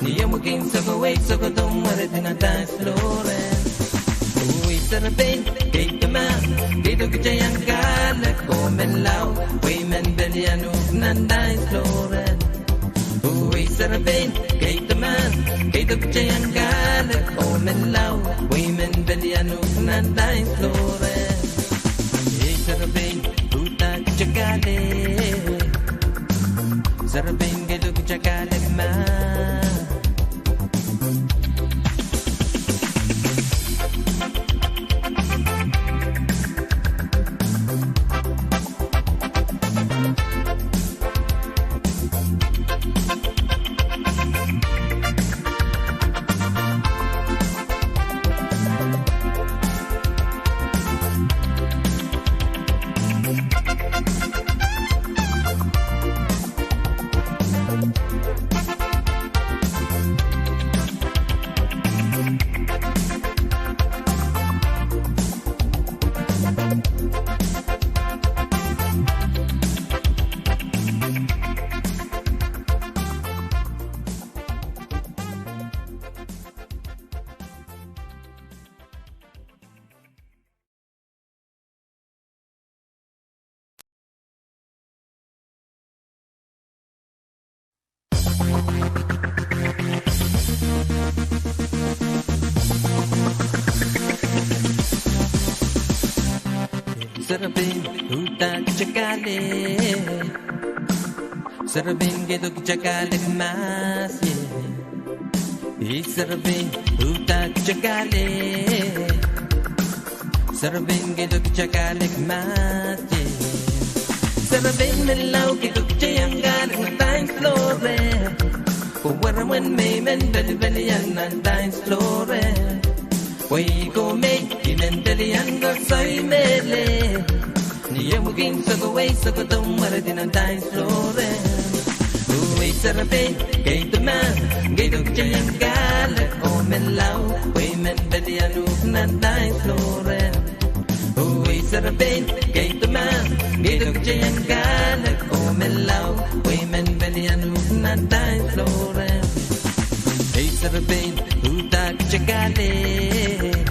Ni ehu kin sokowei sokodo mweredi nan dance floor. Uwe serepein keido mahs, keido kitail iang kahlek oh menlau, pwe I men pelian uhk nan dance floor. Uwe serepein keido mahs, keido kitail iang kahlek oh menlau, pwe I men pelian uhk nan dance floor. Ei serepein uhdahn kitail kahlek. Serepein keido kitail kahlek mahs. Serepein uhdahn kitail kahlek. Serepein keido kitail kahlek mahs ie. Ei serepein uhdahn kitail kahlek. Serepein keido kitail kahlek mahs ie. Serepein menlau keido kitail iang kahlek nan dance floor. Pwe weremen me I men pelipelian nan dance floor. Pwe I ko me I men pelian koasoi mehlel. Ni ehu kin sokowei sokodo mweredi nan dance floor. Uwe serepein keido mahs, keido kitail iang kahlek oh menlau, pwe I men pelian uhk nan dance floor. Uwe serepein keido mahs, keido kitail iang kahlek oh menlau, pwe I men pelian uhk nan dance floor. Ei serepein uhdahn kitail kahlek.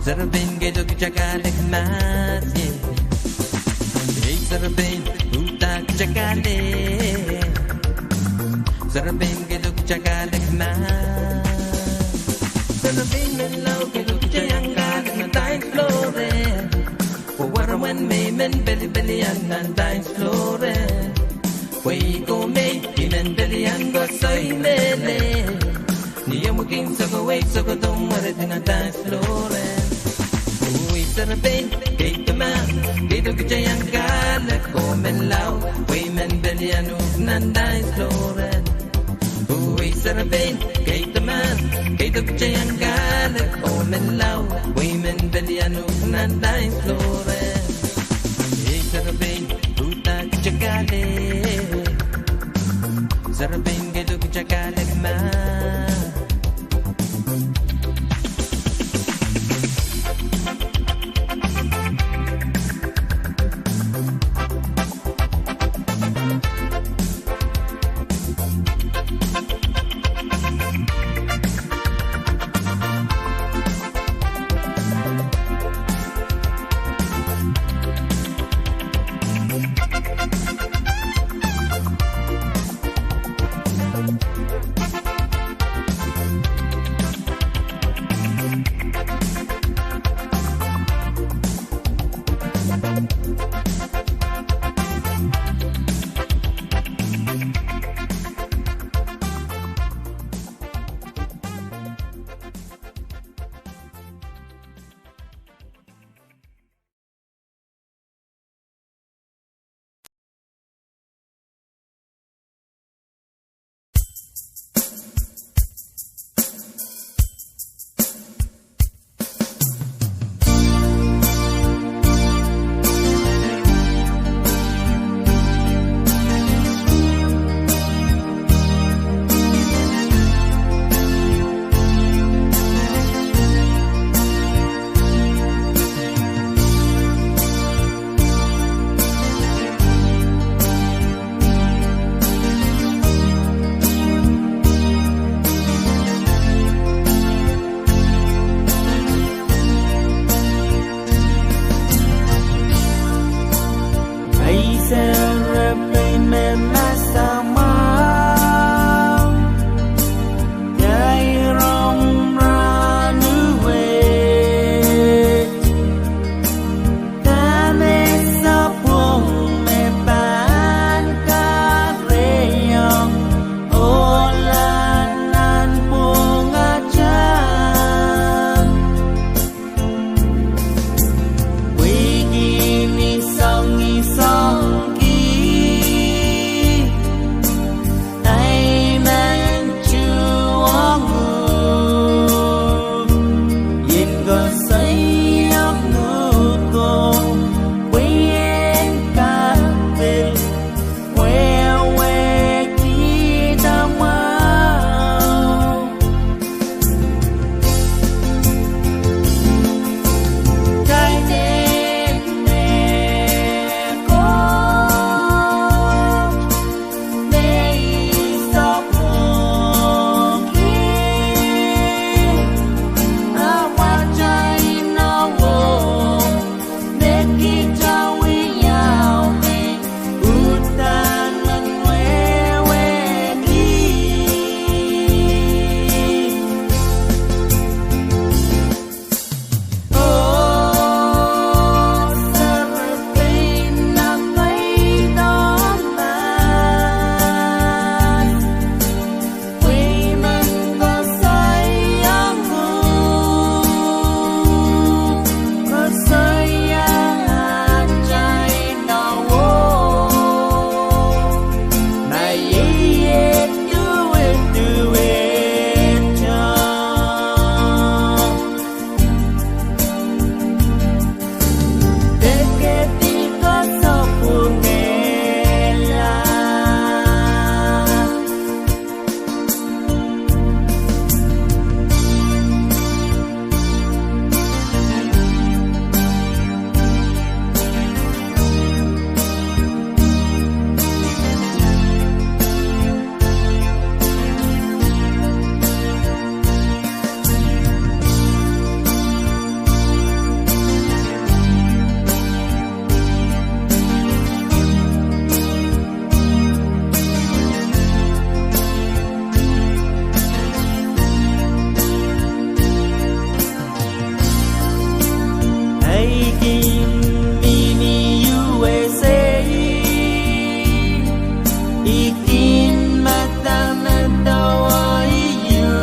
Serepein keido kitail kahlek mahs ie. Ei serepein uhdahn kitail kahlek. Serepein keido kitail kahlek mahs. Serepein menlau keido kitail iang kahlek nan dance floor. Pwe weremen me I men pelipelian nan dance floor. Pwe I ko me I men pelian koasoi mehlel. Ni ehu kin sokowei sokodo mweredi nan dance floor. Uwe serepein keido mahs, keido kitail iang kahlek oh menlau, pwe I men pelian uhk nan dance floor. Uwe serepein keido mahs, keido kitail iang kahlek oh menlau, pwe I men pelian uhk nan dance floor. Ei serepein uhdahn kitail kahlek. Serepein Keluhk Takalikma. Ei serepein me mahs mwahu, ia rong rahnwet. Dahme sapwung me pahn kahrehiong ohla nan pwung atail? Pwehki ni soangi soangi, ei men tuhwong uhk, ien koasoiong uhk oh pwihn kapil wehwehkihda mwahu. Kaidehn me Koht me I sapwungki, ahpw atail nohno me kita wiawi uhdahn wehwehki. Oh, serepein Nahpwaido Mahs, pwe I men koasoiong uhk, koasoia atail nohno, ma iei duwehduwehte. Pekehdi koasapwungehla. Ei kin mihmi U S A, I kin madanada oh iu,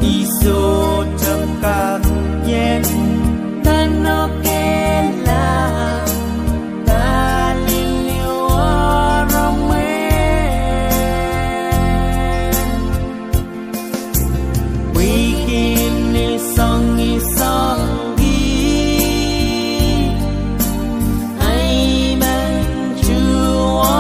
I sohte kak ien manokehla, kaliliuoro mwein. Pwehki ni soangi soangi, ei men tuhwong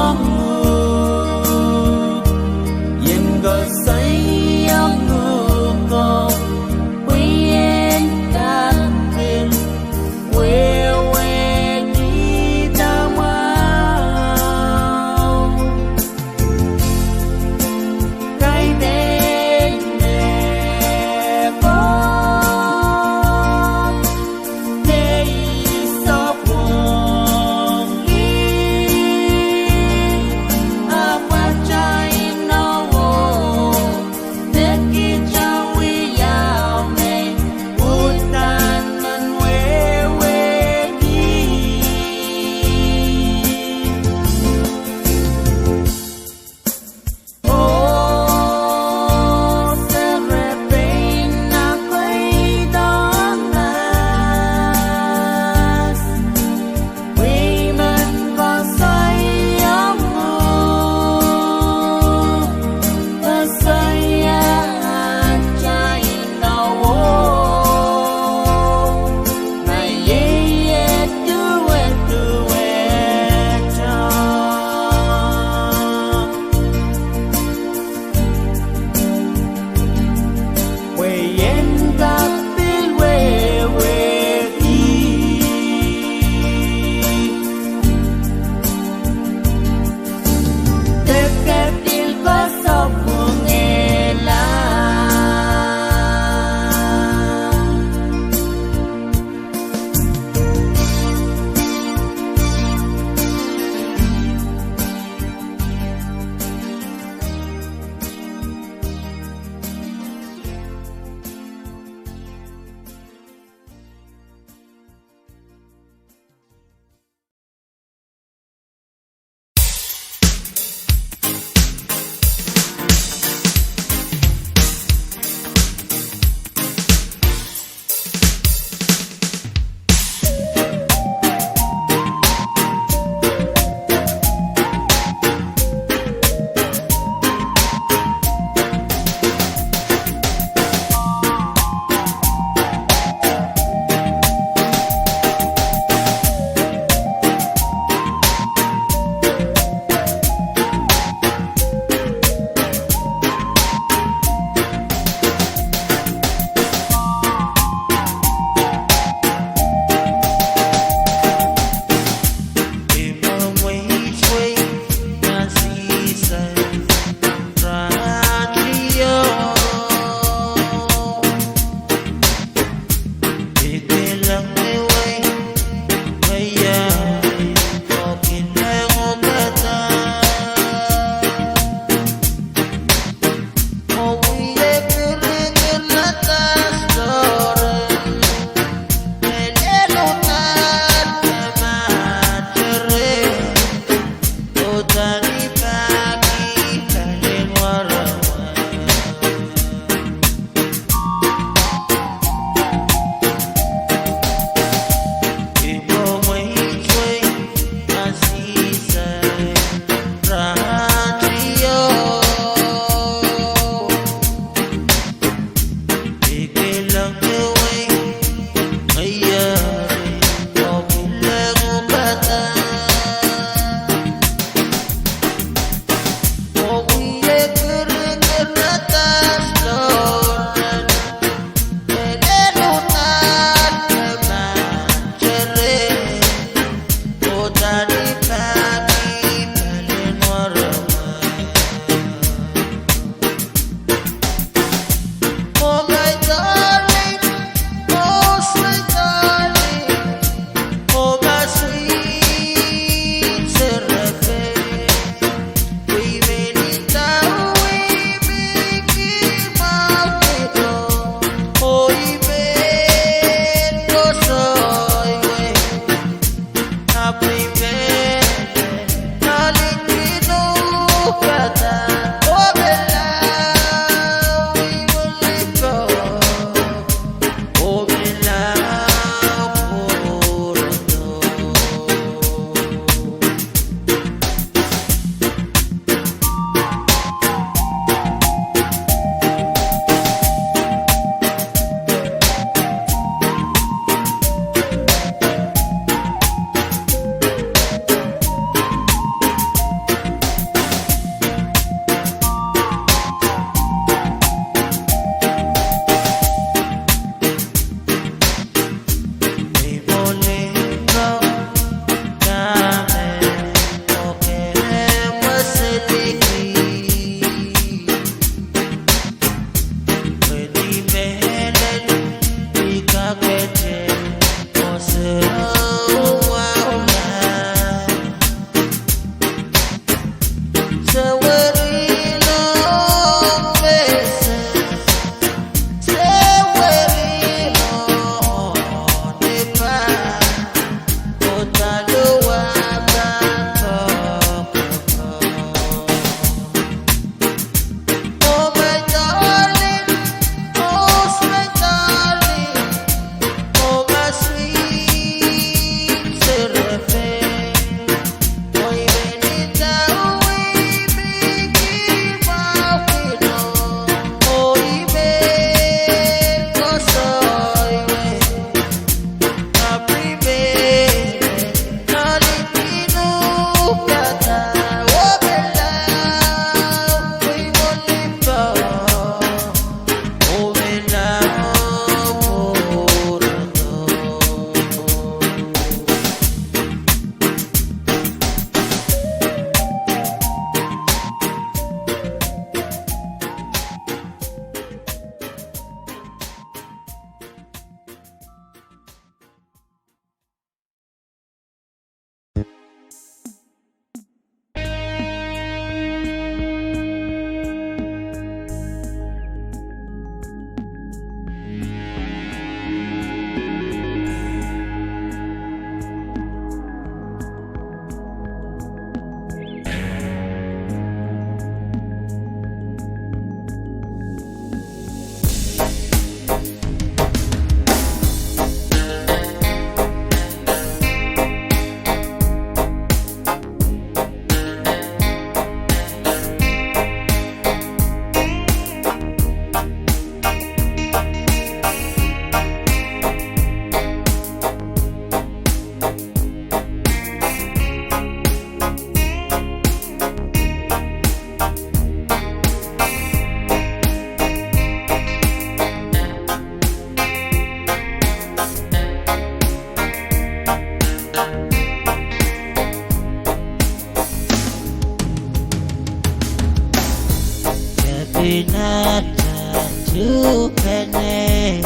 Pinata tuhpene.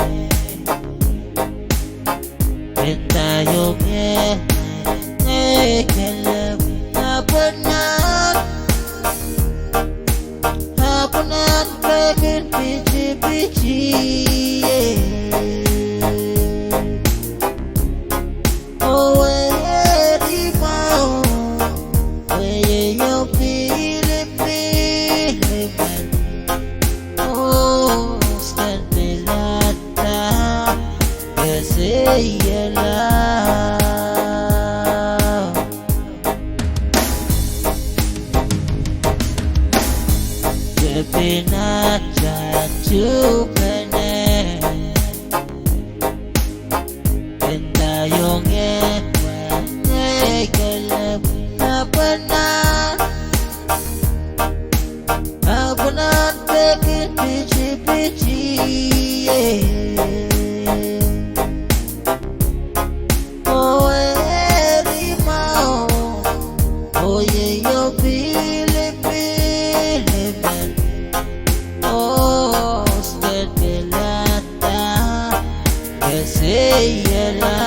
Pentaionge, ekelep, apwnan, apwnan pekin pitipiti, eh. Oh, eri mwahu, oh, ye yo pilipil men. Oh, skan pilata, keseiela. Ye pinata tuhpene. Pentaionge, ekelep, apwnan, apwnan pekin pitipiti, eh. Oh, eri mwahu, oh, ye yo pilipil men. Oh, skan pilata, keseiela.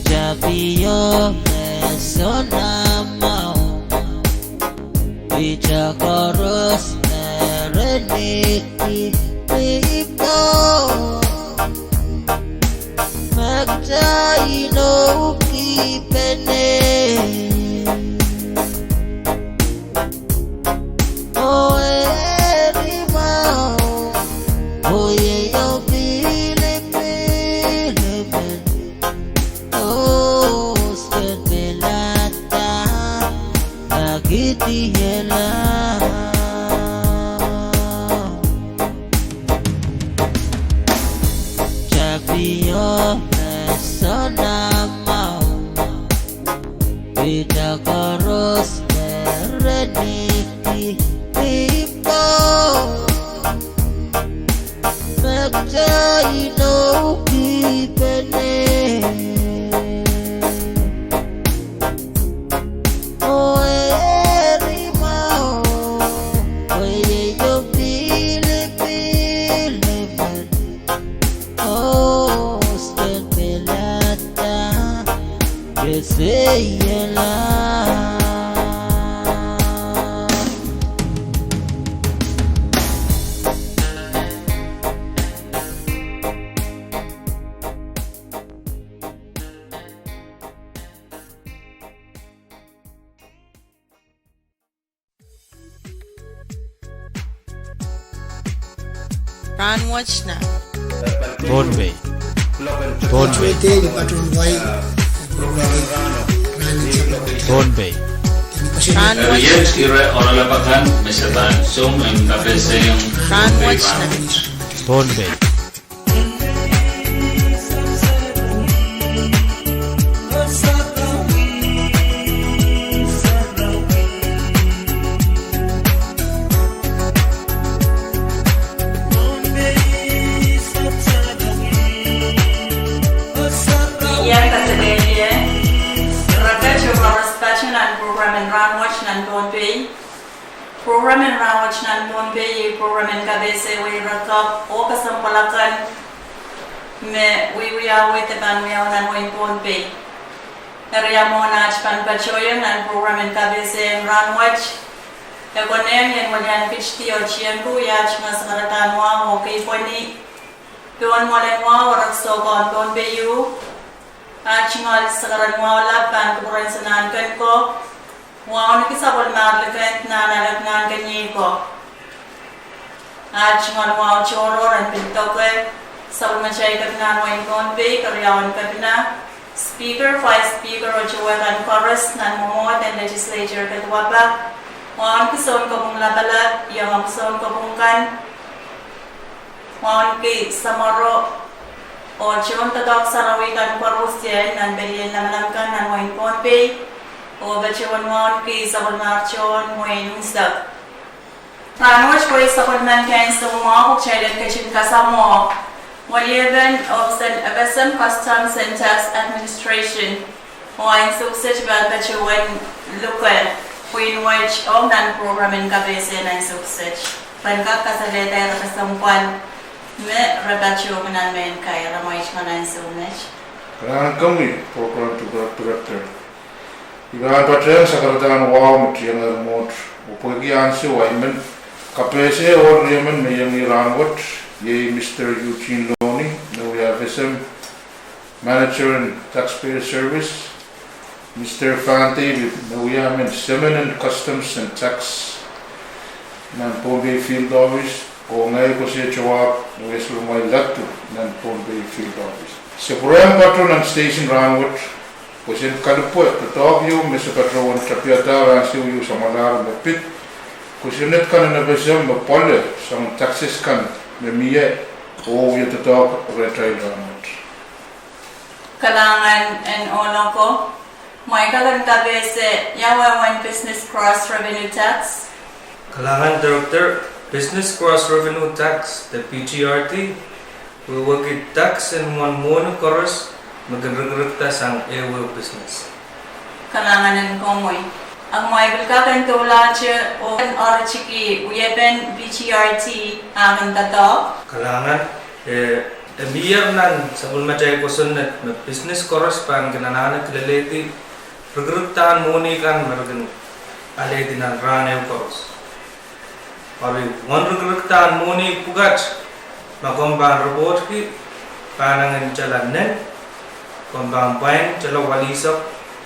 Tapio me sounamwahu, ita koaros me reni ki pipo. Mekta inoukipene. Oh, eri mwahu, oh, ye yo pilipil men. Oh, skan pilata, akitiela. Tapio me sounamwahu, ita koaros me reni ki pipo. Mekta inoukipene. Oh, eri mwahu, oh, ye yo pilipil men. Oh, skan pilata, keseiela. Rahnwet nan Pohnpei. Pohnpei. Pohnpei. Rahnwet nan. Ire oaralap akan me se pahn song en kapehse ong Rahnwet nan Pohnpei. Iang kaselehlie, ire patohwan koaros patohwan nan program en Rahnwet nan Pohnpei. Program en Rahnwet nan Pohnpei iei program en kapehse wehi rehn kapw oh kesempwal akan me wiewia wet pahn wiawi nan wehin Pohnpei. Eri mwohn aht pahn patohieng nan program en kapehse en rahnwet, e konehng en welian pitidi oh tiengki wia aht tungoal sakaradahn wahu oh kei pweni pohn mwoalen wahu oh rehn sohte kan Pohnpei ieu. Aht tungoal sakaradahn wahu lap pahn kupwuren Sanahnken ko, wauneki sapwellimar Likend, Nahnalek, Nahnkeniei ko. Aht tungoal wahu tohrohr en pil doke sapwellimatail kepina en wehin Pohnpei, keriaun kepina, Speaker, Vice Speaker oh towe kan koaros nan mwomwohd en Legislature keduwapak. Wauneki Sounkopwung Lapalap, iangahki Sounkopwung kan. Wauneki samworo oh tohn doadoahk sarawi kan koaros nan pelien lamalam kan nan wehin Pohnpei, oh patohwan wauneki sapwellimar tohn wehin unsek. Rahnwet wehi sapwellimen kehn soumwahu pwe kitail en ketin kasamwo weliepen ohpis en FSM, Customs and Tax Administration. Oh ansou kiset pahn patohwan luke pwihn wet ong nan program en kapehse nan ansou kiset. Pahn kak kasalehda ire kesempwal me re patohwan nan mehn kair, amwail ansou met. Kalahngan komwi program director. I pahn patehng sakaradahn wahu me tiengehr mwohd, oh pwehki ansou ahi men kapehse ohl riemen me iang ni rahnwet, iei Mister Eugene Loni, me wia F S M Manager en Taxpayer Service, Mister Fan David, me wia men semen en Customs and Tax nan Pohnpei Field Office, oh ngehi Kose Joab, me wia Solomai Latu nan Pohnpei Field Office. Se pwurehng patoh nan station rahnwet, pwe se en kalipwe doadoahk ieu me se patohwan tapihada ansou ieu samwalahr me pid, kosonned kan en F S M me pwoale sang taxes kan me mie oh wie doadoahk rehtail rahnwet. Kalahngan en ohloko. Mwein ke kin kapehse ia wehwehn Business Gross Revenue Tax? Kalahngan Director, Business Gross Revenue Tax, de B G R T, wehwehki tax en uwen mwohni koaros me kin rikirikda sang ehuehu business. Kalahngan en komwi. Ahmwail pil kak en doulahte oh kin oaritiki wiepen B G R T a kin doadoahk? Kalahngan, eh, e mier nan sapwellimatail kosonned me business koaros pahn kin anahne kilelehdi rikirikdahn mwohni kan me re kin alehdi nan rahn ehu koaros. Eri uwen rikirikdahn mwohni pwukat ma komw pahn ripohtki pahn engin tala nen, komw pahn pwain tala walihsek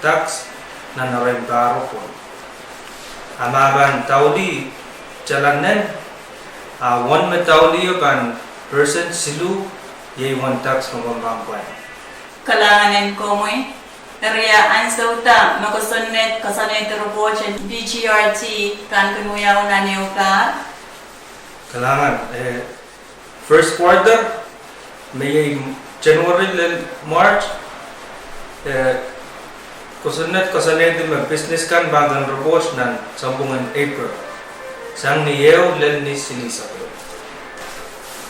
tax nan arail pahro pwon. A ma pahn daulih tala nen, a uwen me daulih o pahn percent siluh, iei uwen tax me komw pahn pwain. Kalahngan en komwi. Eri ia ansou da me kosonned, kosonned ripoht en B G R T pahn kin wiawi nan ehu pahr? Kalahngan, eh, first quarter, me iei January lel March, eh, kosonned, kosonned me business kan pahn kin ripoht nan sounpwong en April, sang ni ehu lel ni silihsek.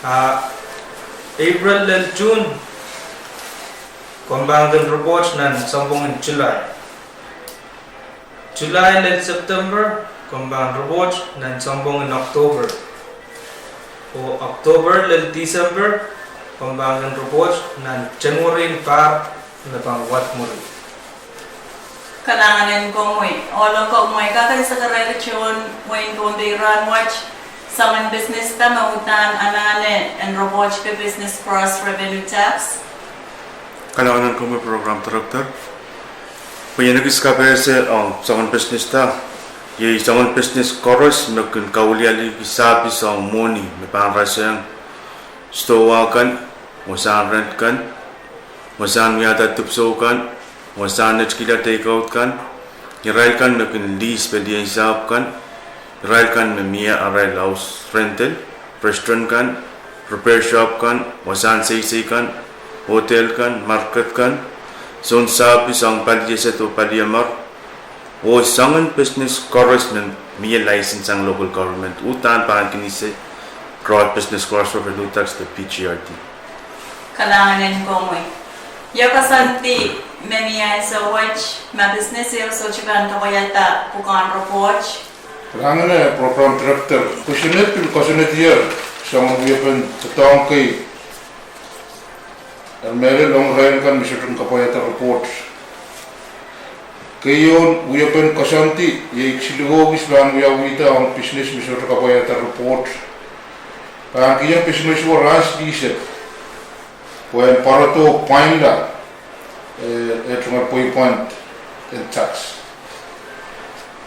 A April lel June, komw pahn kin ripoht nan sounpwong en July. July lel September, komw pahn ripoht nan sounpwong en October. Oh October lel December, komw pahn kin ripoht nan January en pahr me pahn wad mwuri. Kalahngan en komwi. Ohloko, mwein ke kin sakarehki tohn wehin Pohnpei rahnwet soangen business da me uhdahn anahne en ripohtki Business Gross Revenue Tax? Kalahngan en komwi Program Director. Pwe I en ekis kapehse ong soangen business da, iei soangen business koaros me kin kaulialiki sahpis ong mwohni me pahn rasehng sidohwa kan, wasahn rent kan, wasahn wiahda dipwisou kan, wasahn netikihla teikoud kan, irail kan me kin lease pelien sahpw kan, irail kan me mie arail house rental, restaurant kan, repair shop kan, wasahn seisei kan, hotel kan, market kan, soun sahpis ong pali esed oh pali emer, oh soangen business koaros me mie license sang local government, uhdahn pahn kin ese Business Gross Revenue Tax de B G R T. Kalahngan en komwi. Ia koasoandi me mie ansou wet ma business ehu sohte pahn kapwaiada pwukan ripoht? Kalahngan en Program Director. Kosonned pil koasoanedier soangen wiepen doadoahk kei, eh, mehlel ong irail kan me sohte kin kapwaiada ripoht. Keieun wiepen koasoandi iei kisinlikou kis pahn wiawihda ong business me sohte kapwaiada ripoht. Pahn kihong business wet rahn silihsek pwehn pwarodo pwainla, eh, eh, tungoal pweipwand en tax.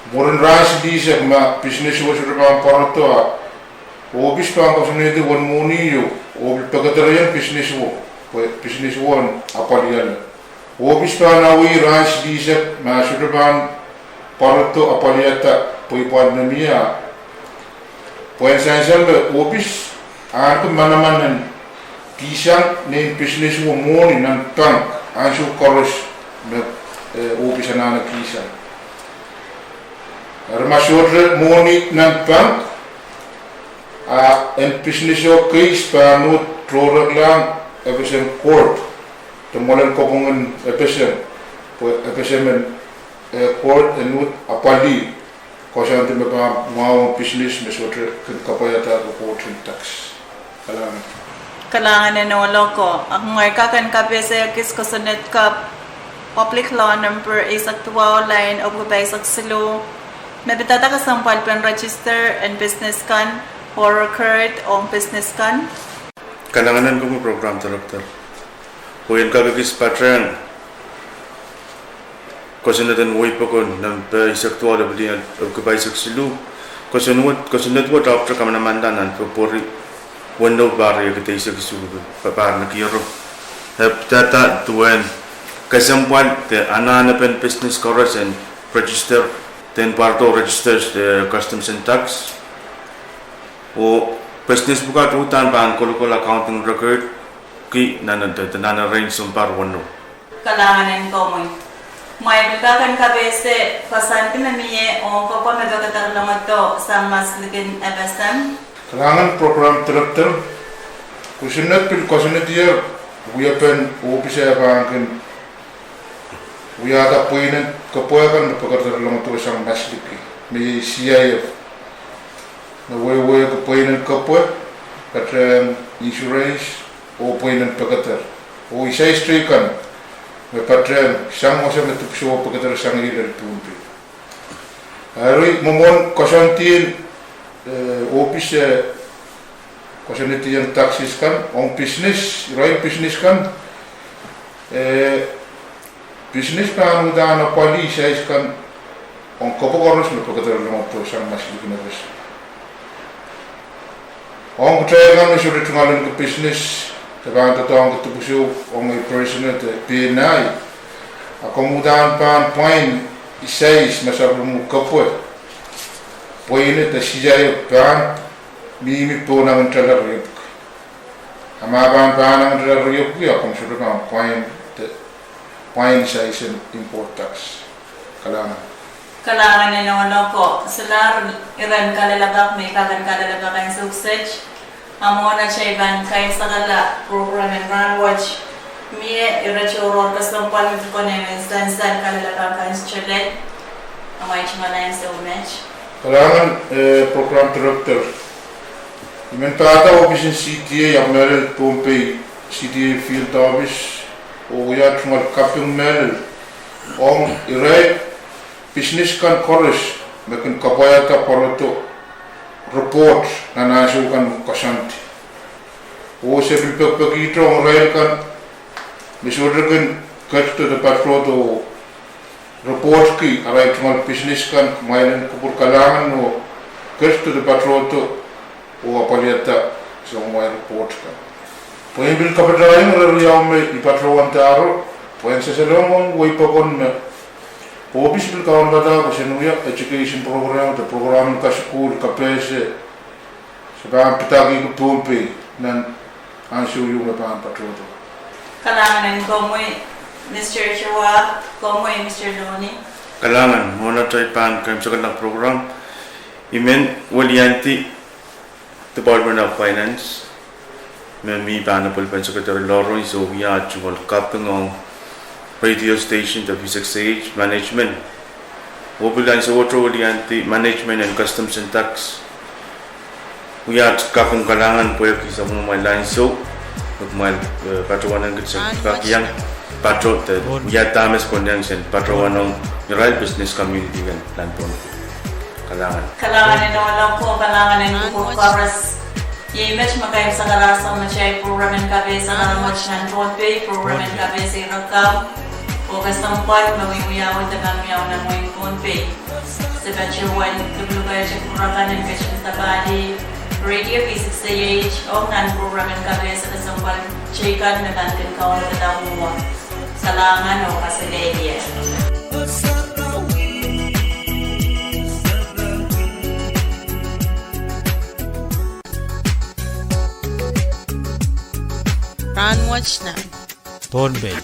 Mwurin rahn silihsek ma business wet sohte pahn pwarodo, ohpis pahn koasoanehdi uwen mwohni ieu oh pil pekedereiong business wet, pwe business wet en apwaliala. Ohpis pahn awih rahn silihsek ma sohte pahn pwarodo apwaliada pweipwand me mie, pwehn sansal me ohpis ahneki manaman en kihsang nein business wet mwohni nan bank ansou koaros me, eh, ohpis anahne kihsang. Eri ma sohte mwohni nan bank, a en business wet case pahn uhd tohreklahng FSM court de mwoalen kopwung en FSM. Pwe FSM en, eh, board en uhd apwalih koasoandi me pahn mwahu ong business me sohte kin kapwaiada report en tax. Kalahngan. Kalahngan en ohl oko, a kumwail kak en kapehse ekis kosonned kapw Public Law Number eisek duwau, lain epwiki pahisek siluh, me pidada kesempwal pen register en business kan oh record ong business kan. Kalahngan en komwi Program Director. Pwe I en kak ekis patehng kosonned en wehi pokon nan pahisek duwau, lipilien epwiki pahisek siluh. Kosonned, kosonned wet ahpwete kamanamanla nan February weneu, pahr riekid eisek isuh, pa-, pahr nekiero. E pidada duwen kesempwal de anahnepen business koaros en register, de en pwarodo register, eh, Customs and Tax. Oh business pwukat uhdahn pahn kolokol accounting record ki nan, nan, nan erein sounpar weneu. Kalahngan en komwi. Kumwail pil kak en kapehse koasoandi me mie ong kepwe me pekederlongodo sang maslikin FSM. Kalahngan Program Director, kosonned pil koasoanehdier wiepen ohpis e pahn kin wiahda pweinen kepwe kan me pekederlongodo sang masliki, me iei CIF, me wehwehki pweinen kepwe, patehng insurance, oh pweinen pekeder, oh isais teikan me patehng sang wasa me dipwisou pekeder sang lel Pohnpei. Eri mwomwen koasoandien, eh, ohpis e koasoanehdiong taxes kan ong business, irail business kan, eh, business pahn uhdahn apwalih isais kan ong kepwe koaros me pekederlongodo sang maslikin FSM. Ong kitail kan me sohte tungoal ahneki business, de pahn doadoahngki dipwisou ong ei personal de PNI, a komw uhdahn pahn pwain isais me sapwellimomwi kepwe, pweine de CIF pahn mihmi pohn engin tala riepwiki. A ma pahn pahn engin tala riepwiki, a komw sohte pahn pwain de pwain isais en import tax. Kalahngan. Kalahngan en ohl oko, solahr iren kalelapak me I kak en kalelapak ansou kiset. A mwohn atail pahn kaimwisekala program en rahnwet, mie ire tohrohr kesempwal me pil konehng sansal kalelapak kan solahr. Amwail tungoal ansou met. Kalahngan, eh, Program Director. I men pahda ohpisin CTA ahpw mehlel Pohnpei CTA Field Office, oh wia tungoal kaping mehlel ong irail business kan koaros me kin kapwaiada pwarodo report nan ansou kan me koasoandi. Oh se pil pekipekihte ong irail kan me sohte kin ketido de patohdo report ki arail tungoal business kan, kumwail en kupwur kalahngan oh ketido de patohdo oh apwaliada soangen report kan. Pwe I pil kapatahiong ire riau me I patohwandahro, pwe en sehse lohng wehi pokon me ohpis pil kaunopada pwe sen wia education program de program en kasukuhl kapehse se pahn pidakihki Pohnpei nan ansou ieu me pahn patohdo. Kalahngan en komwi, Mister Chua, komwi, Mister Loni. Kalahngan, mwohn atail pahn kaimwisekala program, I men weliandi Department of Finance me mi pahn apwalih pahn Secretary Lawrence oh wia tungoal kaping ong radio station de V six A H management. Oh pil ansou wet weliandi management en Customs and Tax. Wia kaping kalahngan pwehki sapwellimamwail ansou me kumwail, eh, patohwan kitail, kak iang patohdo, wia dahme konehng sen patohwanohng irail business community kan nan Pohnpei. Kalahngan. Kalahngan en ohl oko, kalahngan en kupwur koaros. Iei met me kaimwisekala sang atail program en kapehse rahnwet nan Pohnpei, program en kapehse irekam oh kesempwal me wiewiawi de pahn wiawi nan wehin Pohnpei. Se patohwan luhluhkehte kupwur akan en ketin sapahl radio V six A H ong nan program en kapehse kesempwal teikan me pahn kin kaunopada mwomwen. Kalahngan oh kaselehlie. Rahnwet nan Pohnpei.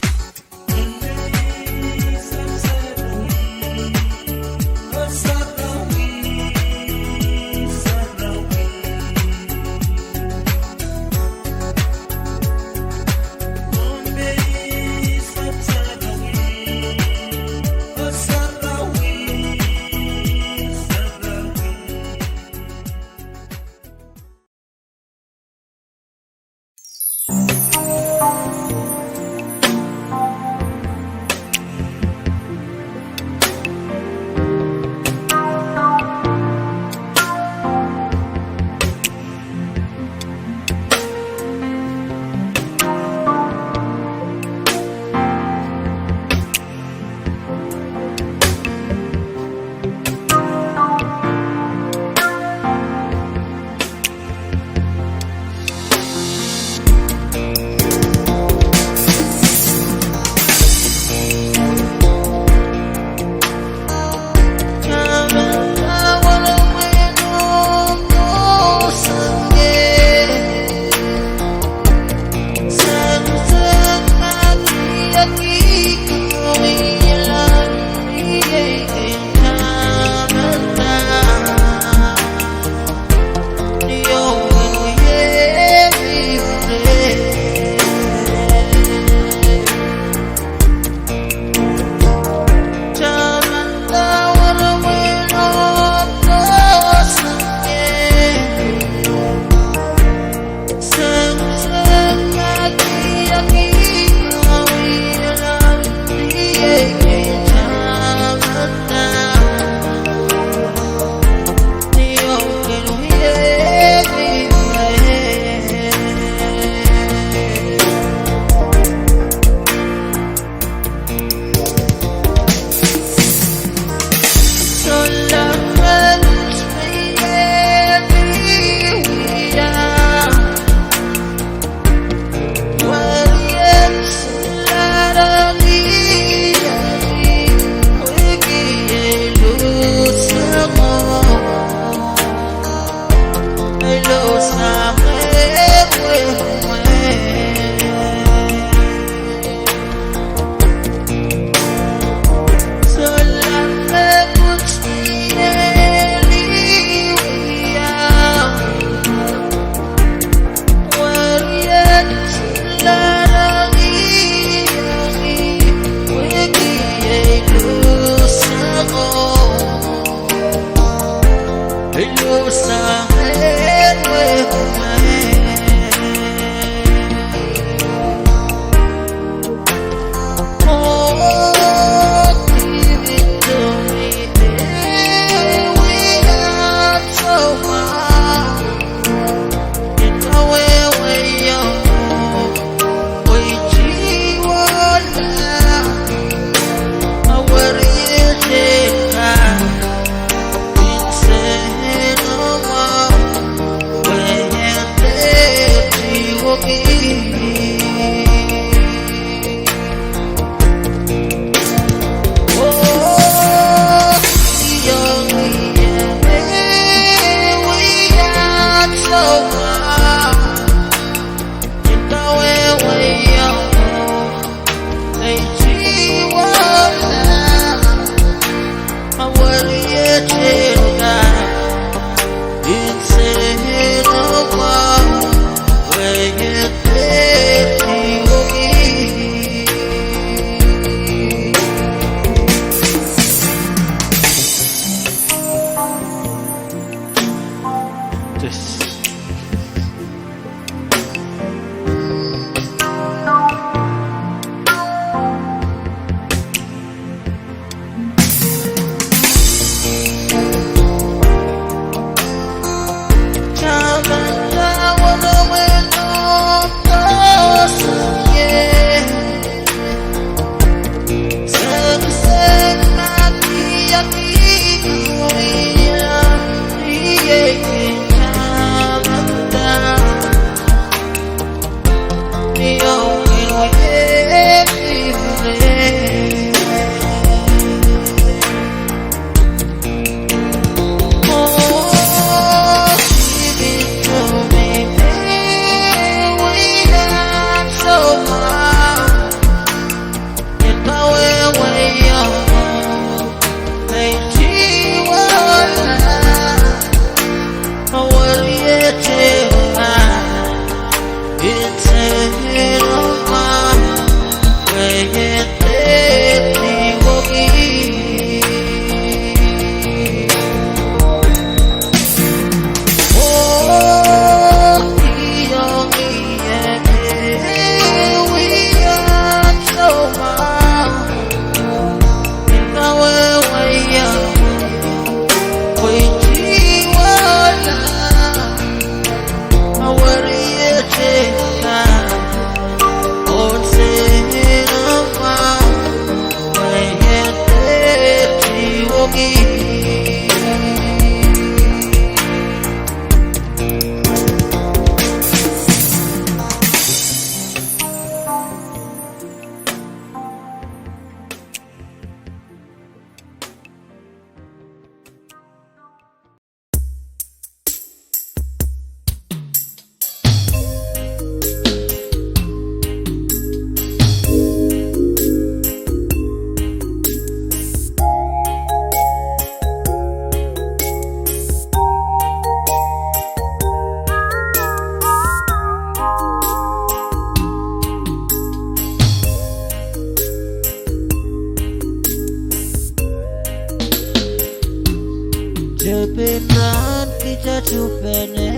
Rahn kitail tuhpene,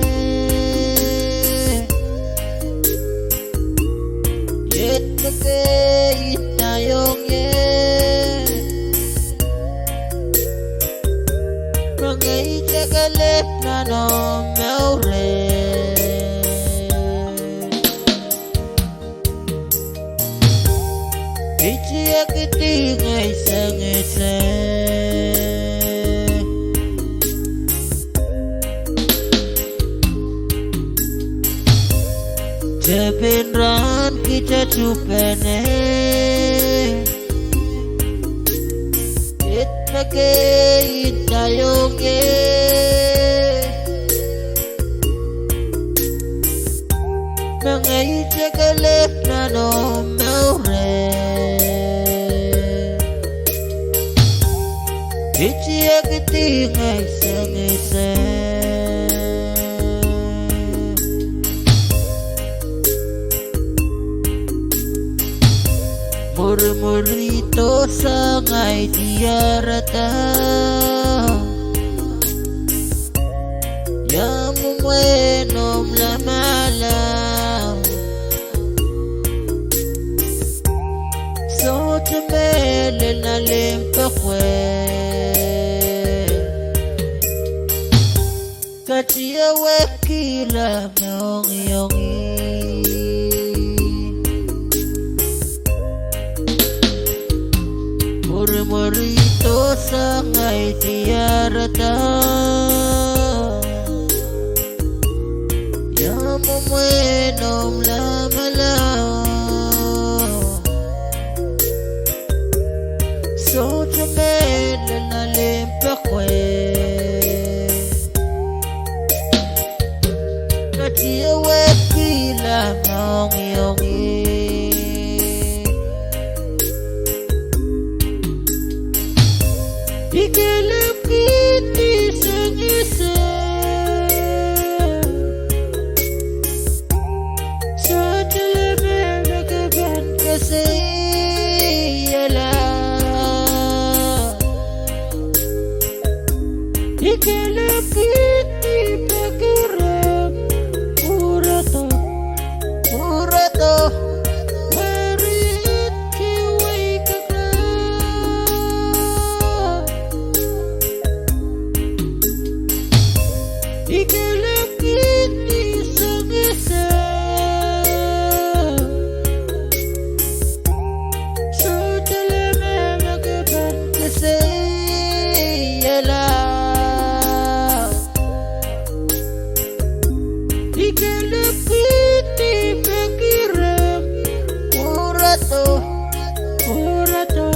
iet me ke indahiong ie, ma ngehi te kelehpw nan omw mour. Iti ekidi ngehi sengise. Tepin rahn kitail tuhpene, iet me ke indahiong ie, ma ngehi te kelehpw nan omw mour. Iti ekidi ngehi sengise. Mwirimwirdo sang ahi diarada, ia mwomwen omw lamalam? Sohte mehlel nan limpoak wet. Katiawehkihla mohngiong. Mwirimwirdo sang ahi diarada, ia mwomwen omw lamalam? Sohte mehlel nan limpoak wet. Katiawehkihla mohngiong. I kelehpw kihdi sengise. Sohte leme me ke pahn keseiala. I kelehpw kihdi peki rehmw, pwurehdo, pwurehdo, werietki weikakla. I kelehpw kihdi sengise. Sohte leme me ke pahn keseiala. I kelehpw kihdi peki rehmw, pwurehdo, pwurehdo,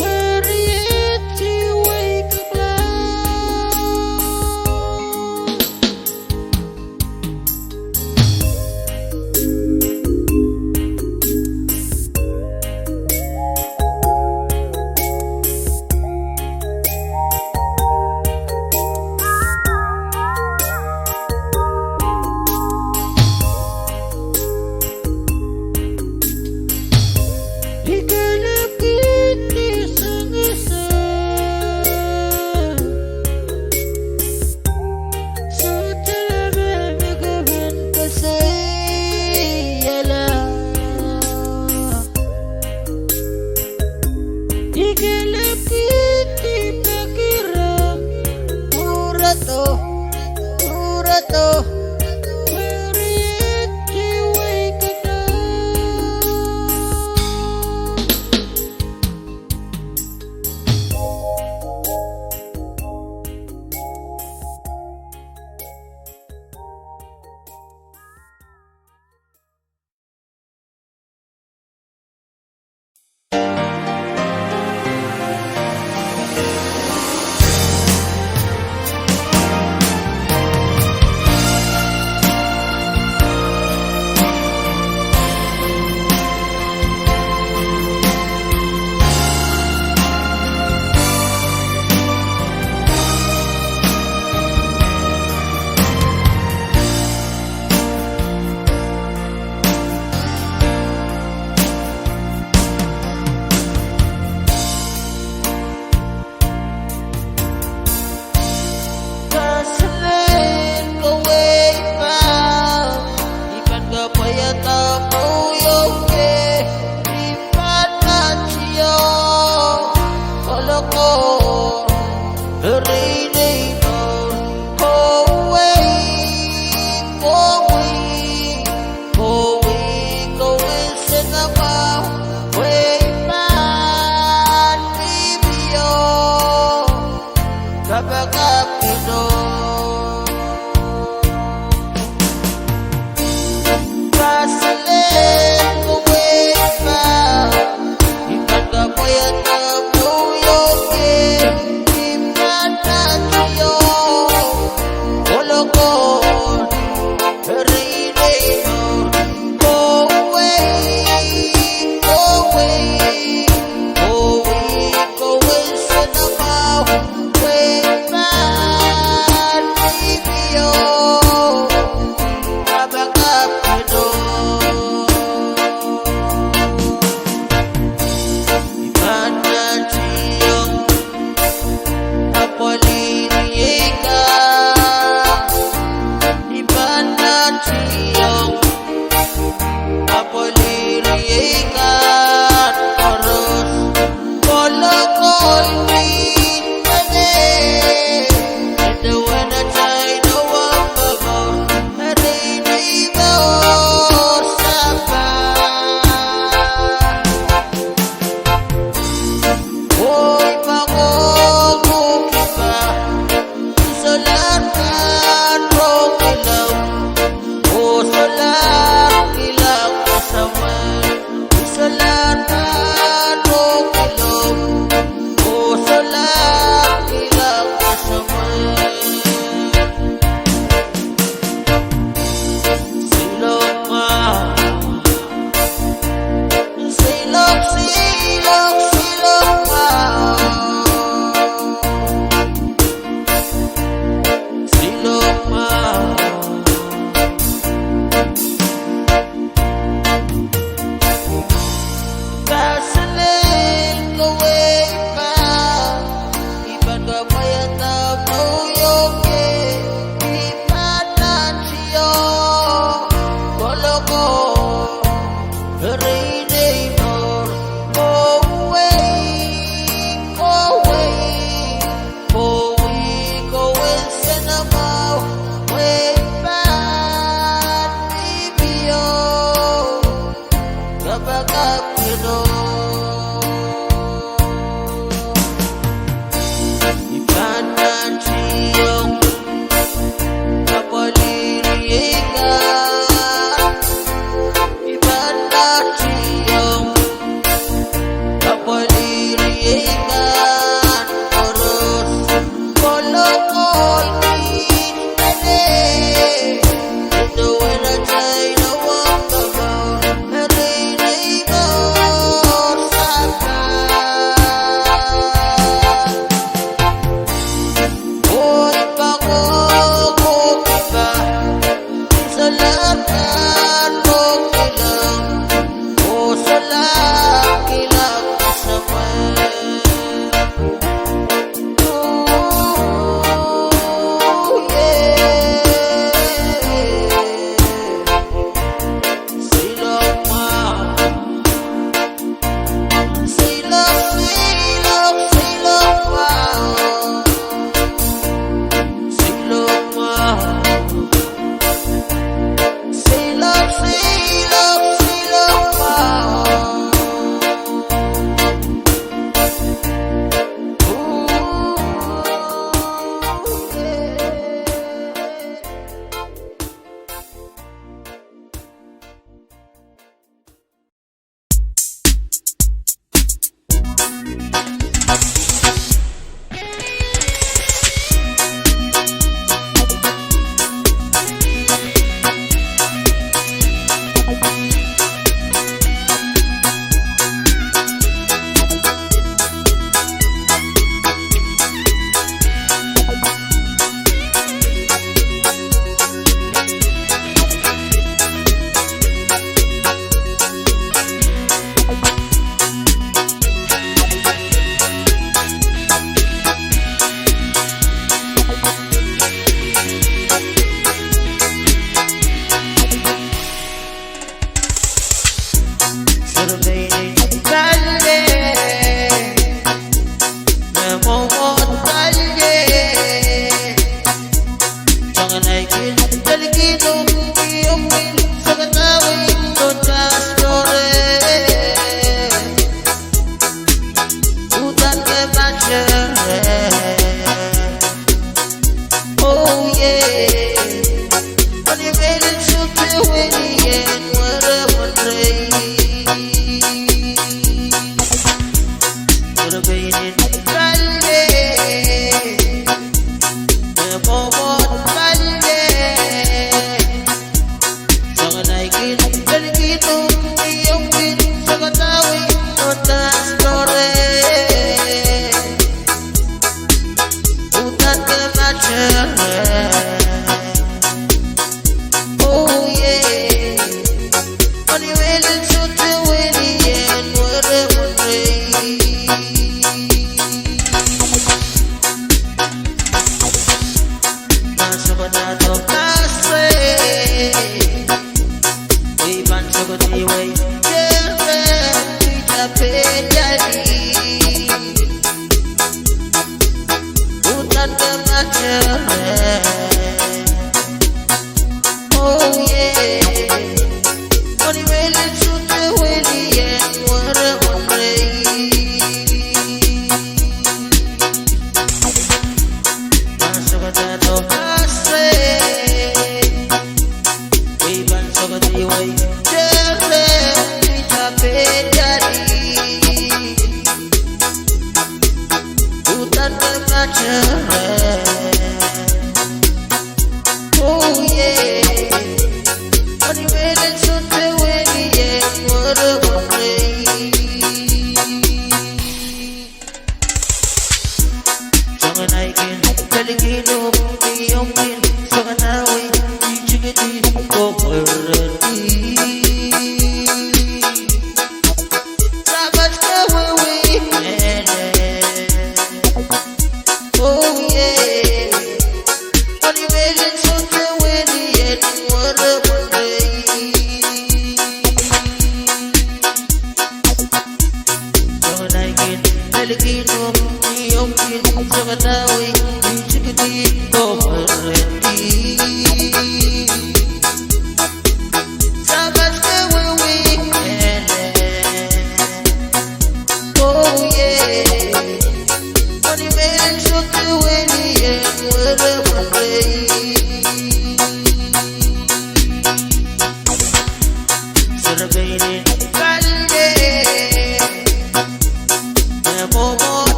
werietki weikakla. I kelehpw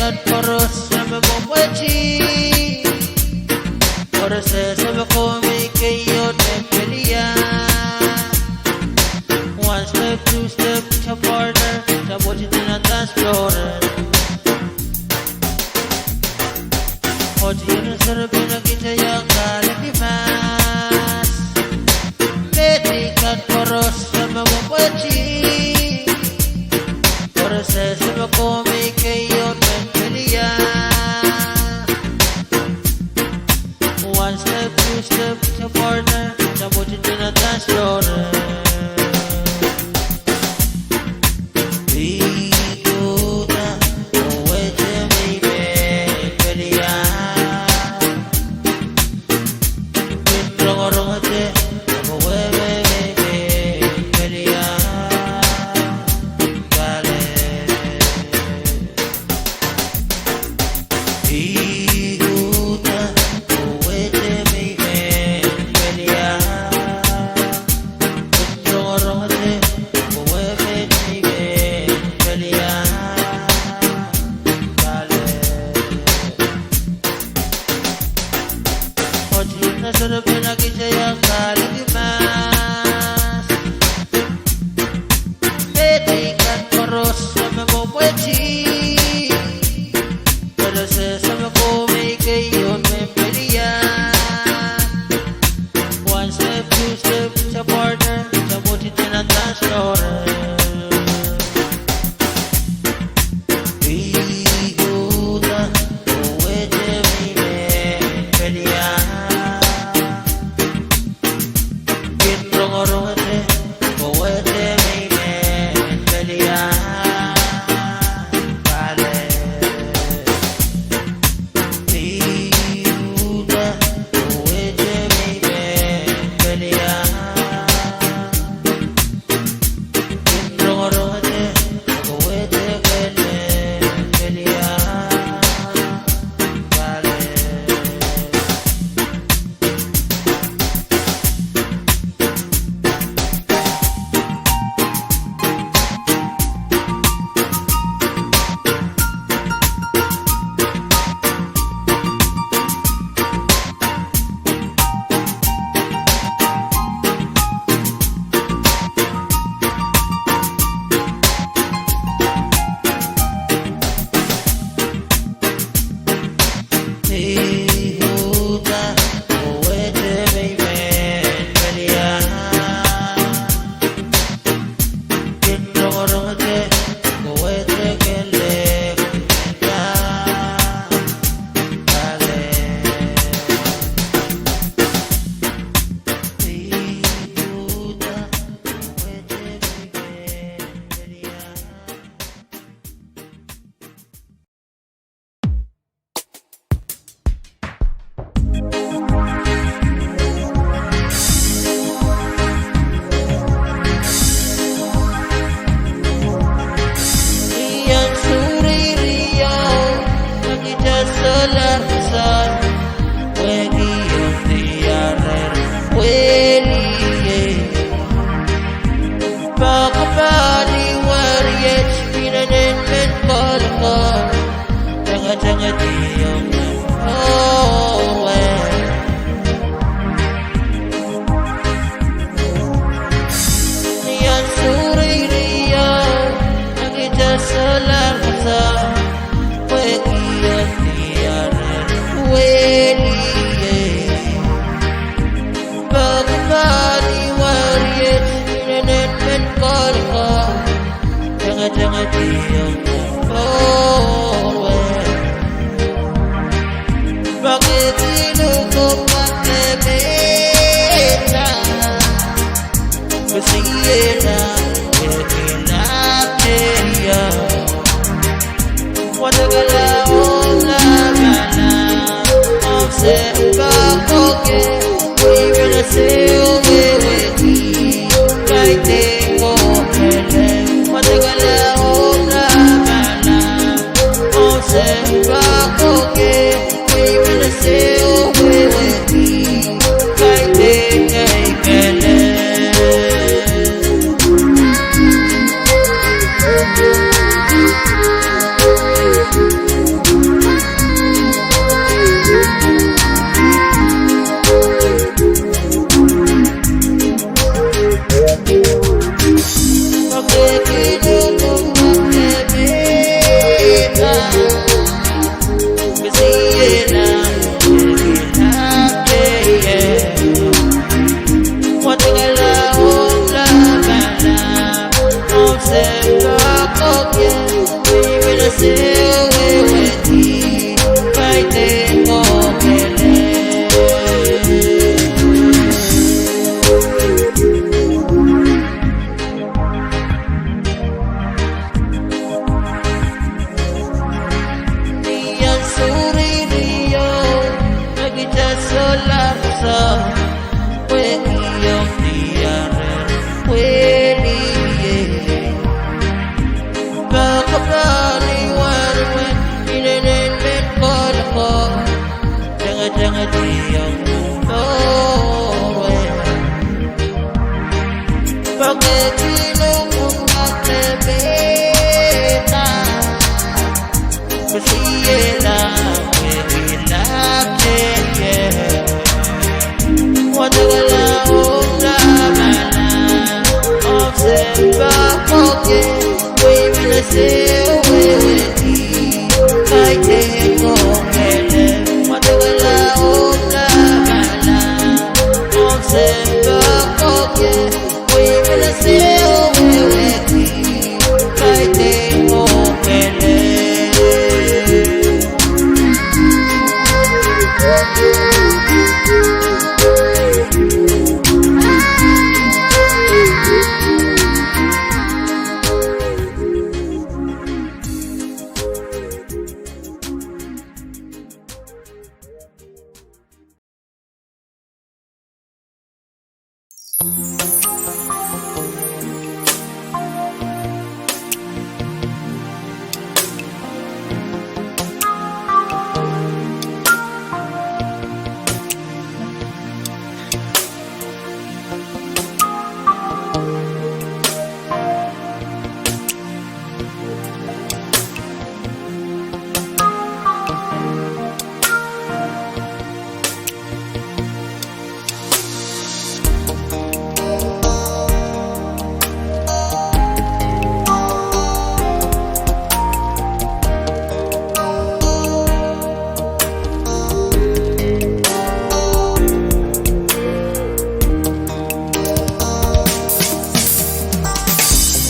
Koaros me mwomwehte. Koaros me komi keieu me pelian. One step, two step, to partner, to put it in a dance floor. Ot ien seri pil kitail kaliki mas. Mehdi kan koaros me mwomwehte. Koaros me komi keieu me pelian. One step, two step, to partner, to put it in a dance floor. Mehdi kan koaros me mwomwehte. Koaros me komi keieu me pelian. One step, two step, to partner, to put it in a dance floor.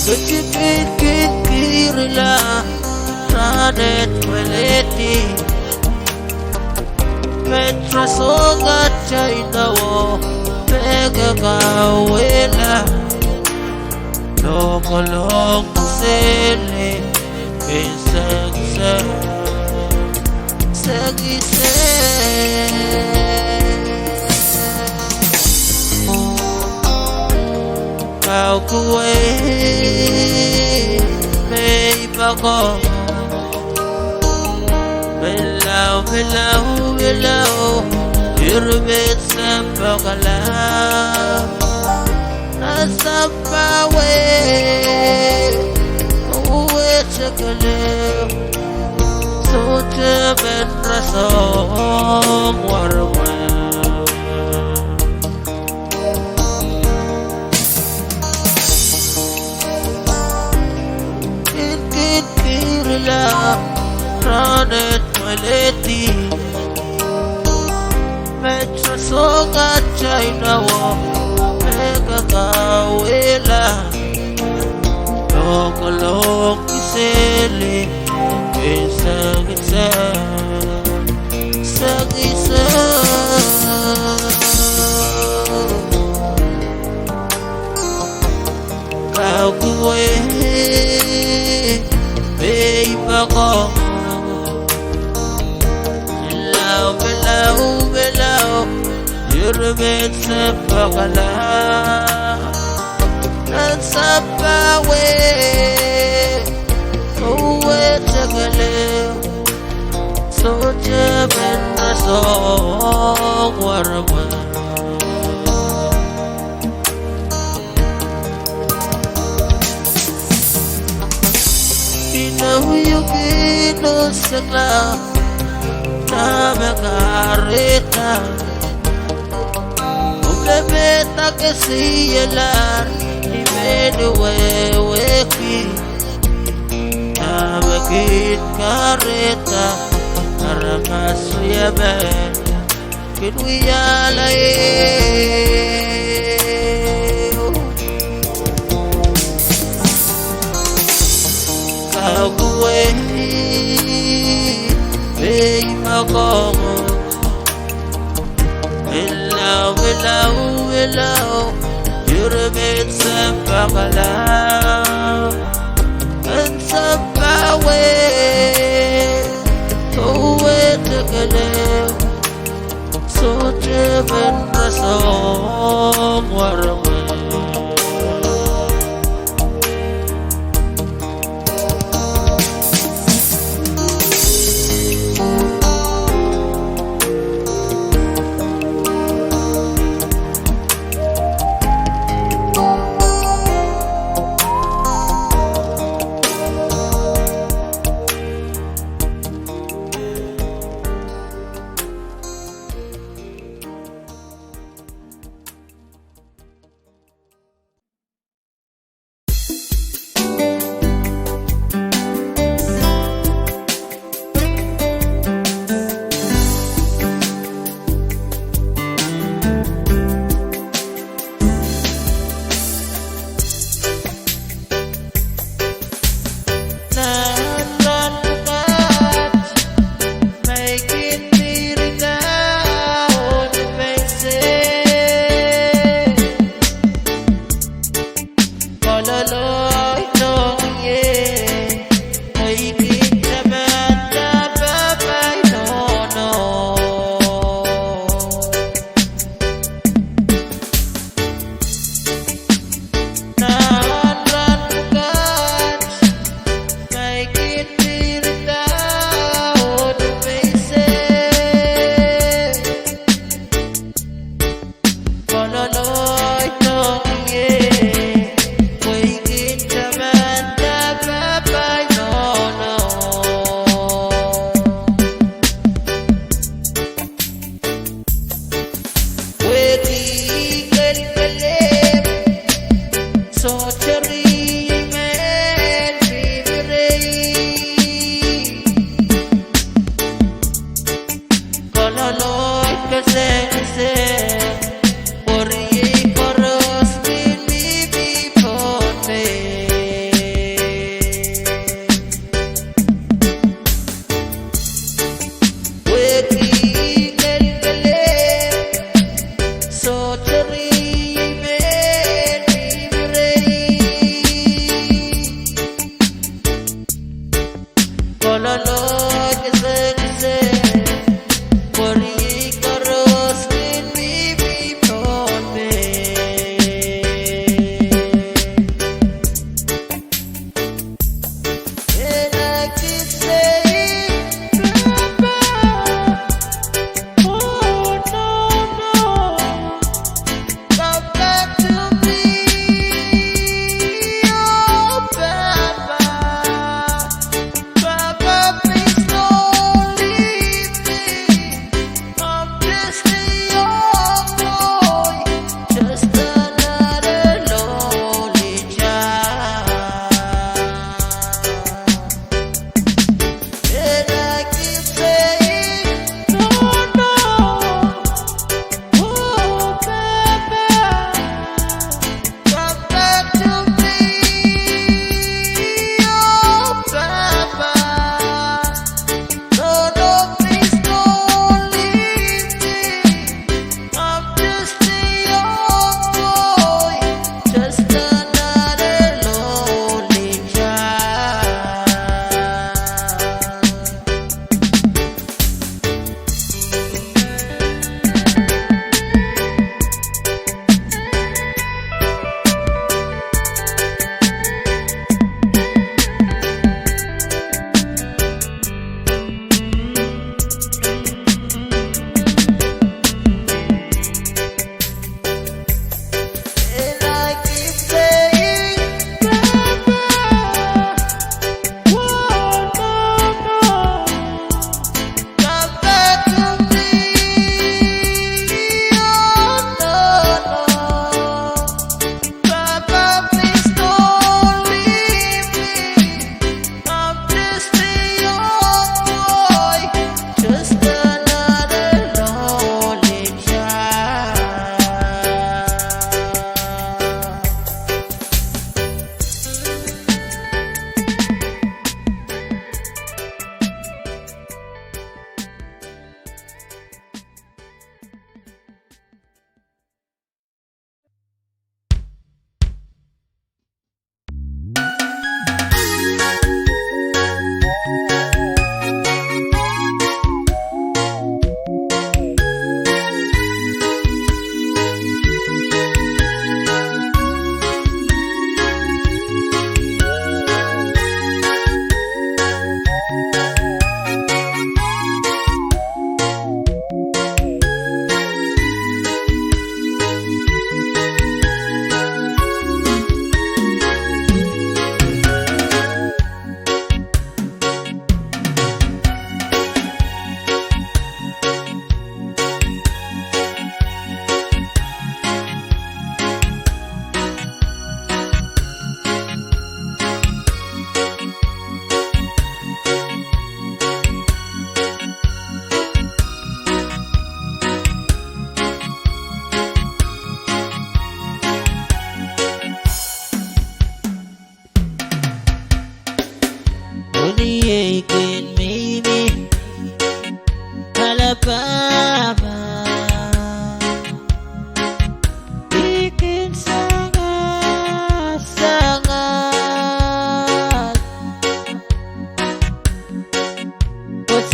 Ketin kinkirla, rahnwet weledi. Met rasehng atail nowo, pekekawehla. Lokolok seli, kisekise, sekise. Kaukuwei, me I poakohng. Milau, milau, milau, irail me se pahkala. Nan sampah wet, oh wet sekele, sohte men rasehng waramwail. Kin, kin, kinkirla, rahnwet weledi. Met rasehng atail nowo, pekekawehla. Lokolok seli, kisekise, sekise. Kaukuwei, me I poakohng. Milau, milau, milau, irail me se pahkala. Nan sampah wet, oh wet sekele, sohte men rasehng waramwail. Inowiuki no sekla, dahme kahrehda. Kumwail me dake sielahr, I men wehwehki. Ahpw e kin kahrehda aramas wia me kin wiahla ehu. Kakuwei, pein me koaros. Ilau, ilau, ilau, ire me sampah kalahngan, en sampah wet, oh wet kelehpw, sohte men rasehng warohng.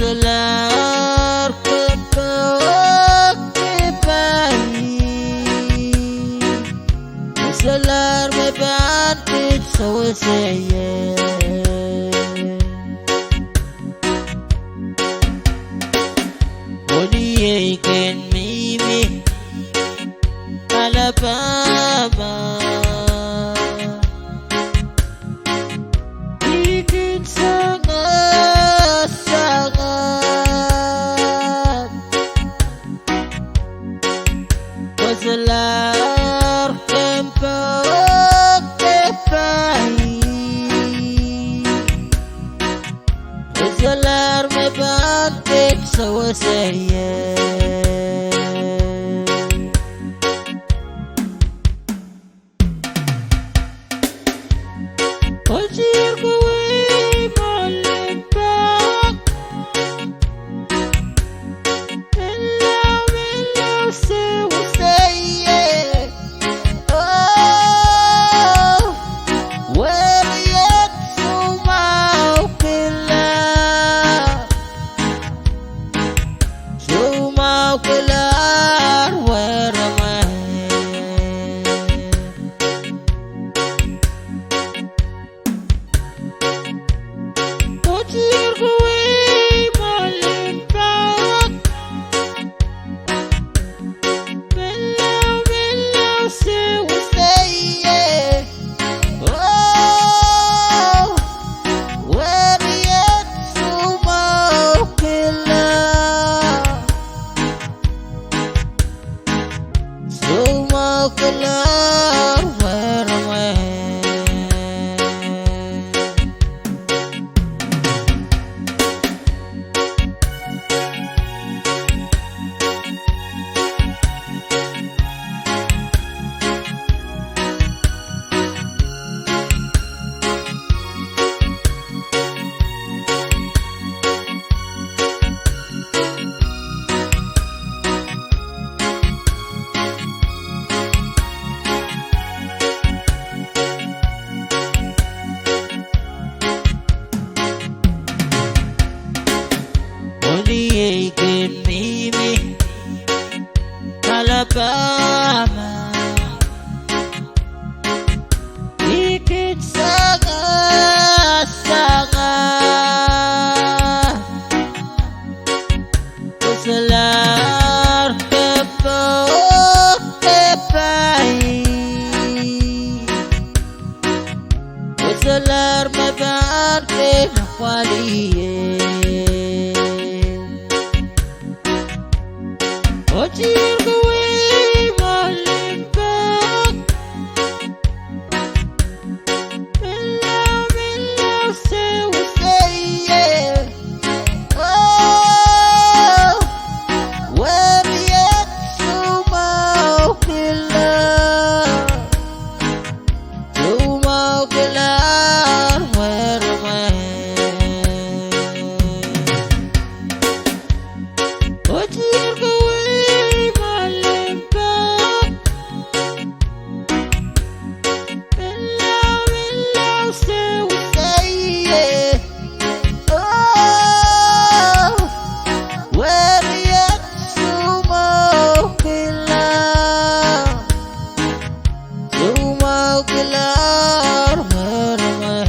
Solahr kempoak me pai. Solahr me pahn pid sewese ie. Oh ni ei kin mihmi Alabama, I kin sangasangan. Pwe solahr kempoak me pai. Pwe solahr me pahn pid sewese ie. Otier kawei me limpoak, menlau, menlau sewese ie. Oh, werien soumwahu kila. Soumwahu kila, weremwe. Otier kawei me limpoak, menlau, menlau sewese ie. Oh, werien soumwahu kila. Soumwahu kila, weremwe. Oh ni ei kin mihmi Alabama, I kin sangasangan. Pwe solahr kempoak me pai. Pwe solahr me pahn pid apwalih ie. Otier kawei me limpoak, menlau, menlau sewese ie. Oh, werien soumwahu kila. Soumwahu kila, weremwe. Otier kawei me limpoak, menlau, menlau sewese ie. Oh, werien soumwahu kila. Soumwahu kila, weremwe.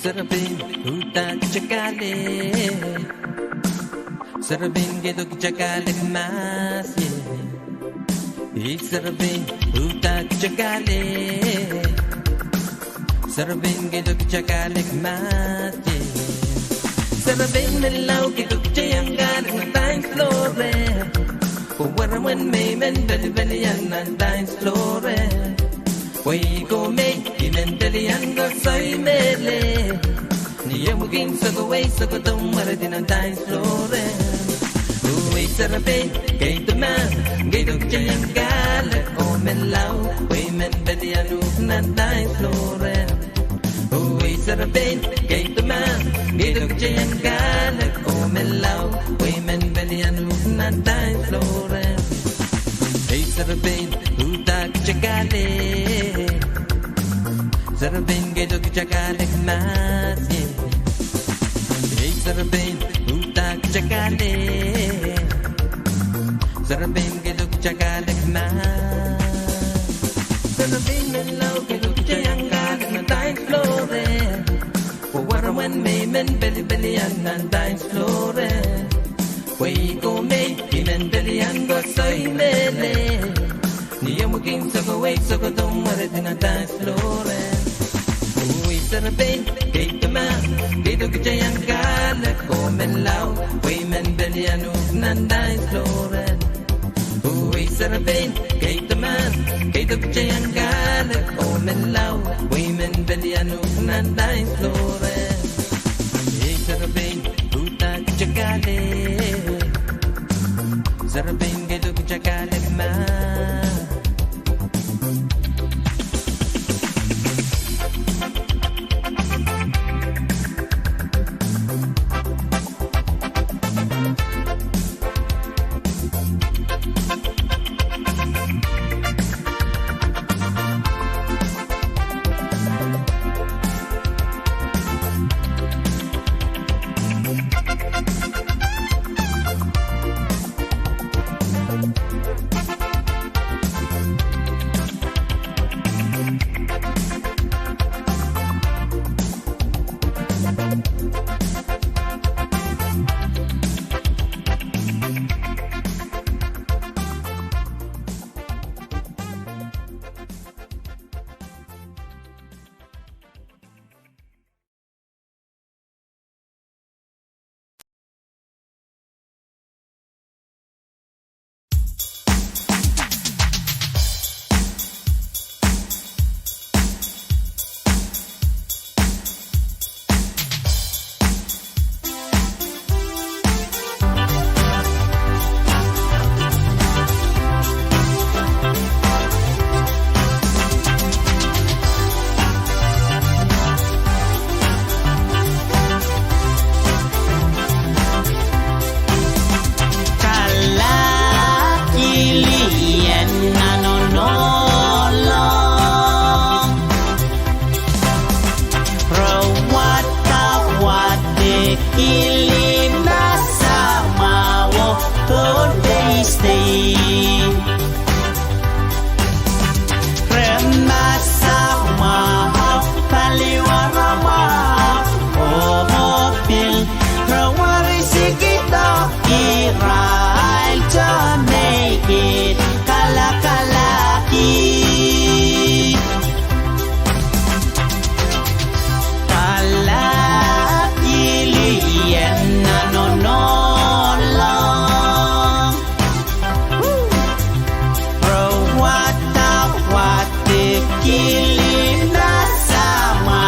Serepein, uhdahn kitail kale. Serepein, keido kitail kale mahs ie. Ei serepein, uhdahn kitail kale. Serepein, keido kitail kale mahs ie. Serepein menlau, keido kitail iang kale nan dance floor e. Pwe wahn mwein me I men pelipelian nan dance floor e. Pwe I ko me I men pelian koasoi mehlel. Ni omw kin sokowei sokohdo mweredi nan dance floor e. Oh ei serepein, keido mahs, keido kitail iang kale oh menlau, pwe I men pelian uhk nan dance floor e. Oh ei serepein, keido mahs, keido kitail iang kale oh menlau, pwe I men pelian uhk nan dance floor e. Ei serepein, uhdahn kitail kale. Serepein, keido kitail kale mahs ie. Ei serepein, uhdahn kitail kale. Serepein, keido kitail kale mahs. Serepein menlau, keido kitail iang kale nan dance floor e. Pwe wahn mwein me I men pelipelian nan dance floor e. Pwe I ko me I men pelian koasoi mehlel. Ni omw kin sokowei sokohdo mweredi nan dance floor e. Oh ei serepein, keido mahs, keido kitail iang kale oh menlau, pwe I men pelian uhk nan dance floor e. Oh ei serepein, keido mahs, keido kitail iang kale oh menlau, pwe I men pelian uhk nan dance floor e. Ei serepein, uhdahn kitail kale. Serepein, keido kitail kale mahs. Kalakili en nan onohlong. Re wadawad kili nan samwa oh Pohnpei State. Re masak mwahu, paliwaramwahu, oh pil re werisikihdo irail tohn mehkid kalakalaki. Kalakili en nan onohlong. Re wadawad kili nan samwa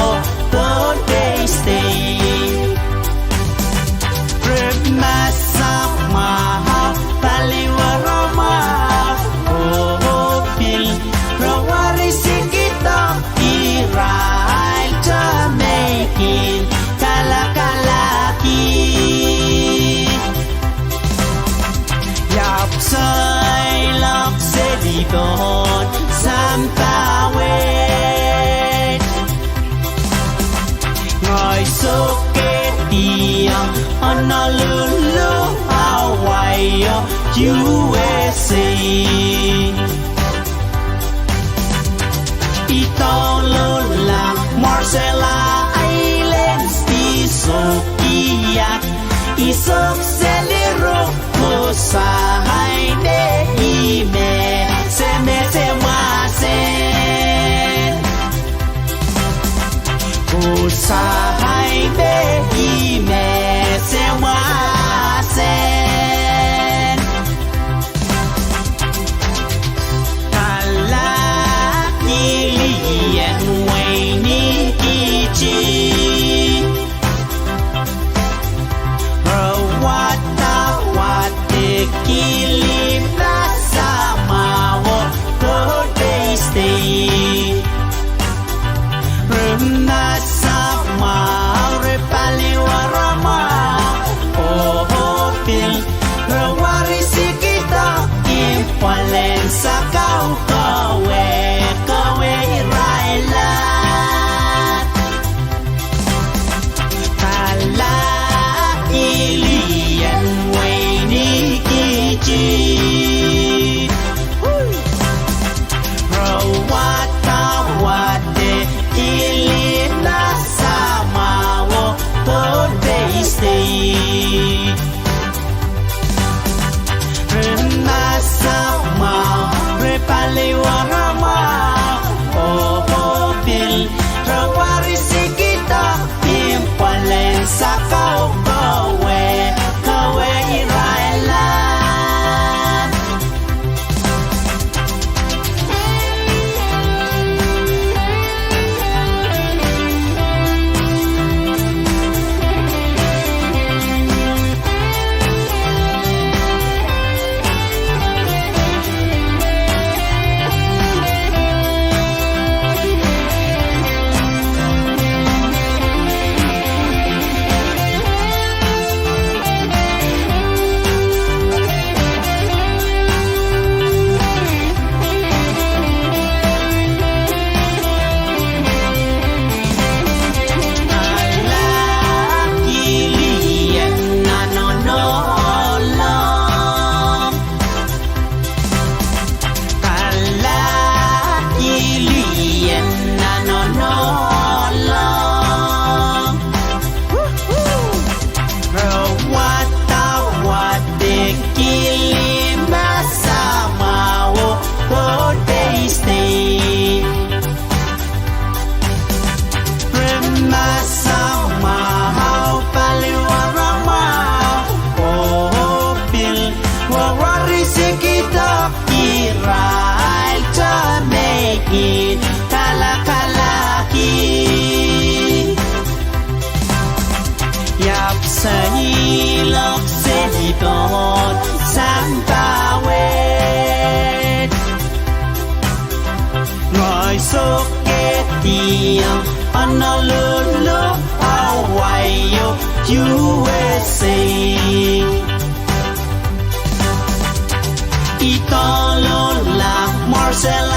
oh Pohnpei State. Re masak mwahu, paliwaramwahu, oh pil re werisikihdo irail tohn mehkid kalakalaki. Iap seiloak seli pohn sampah wet. Ngehi sohte diong Honolulu, Hawaii, U S A. I douluhla Marshall Islands, I sohte iang, I sohte seli ruk, kusaine ih me semwasemwahsen. Kusaine ih me semwasemwahsen. Kalakili en wein Ikiti. Re wadawad kili nan samwa oh Pohnpei State. Re masak mwahu, Seli pohn sampah wet. Ngehi sohkeidiong Honolulu, Hawaii, U S A. I douluhl nan Marshall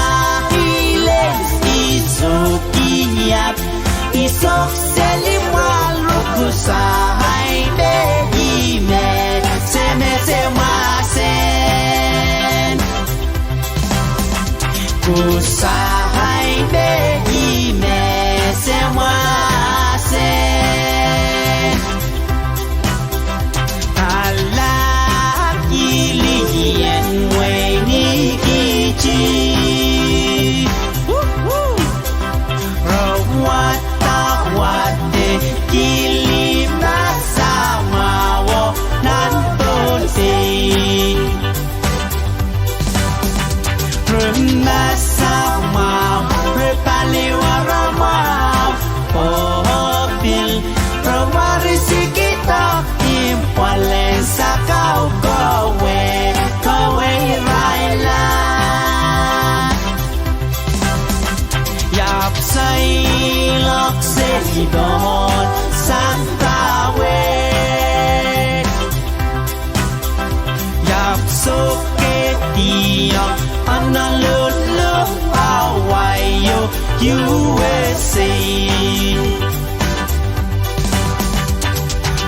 Islands, I sohki ahpw I sohk seli mwahl rukusahi me I mehse mehse mwahsen. Kusahi me I mehse mwahsen. Ala kilien wenikiti. Woo-hoo. Re wadawad kili masamwa oh nan Pohnpei. Re masamwa, re paliwar mwahu oh pil, re wahrisikihdo imwalen sakau kowe, kowe irail ahpw. I ahpw seiloak seli pohn sampah wet. I ahpw sohkeidiong Honolulu, Hawaii, U S A.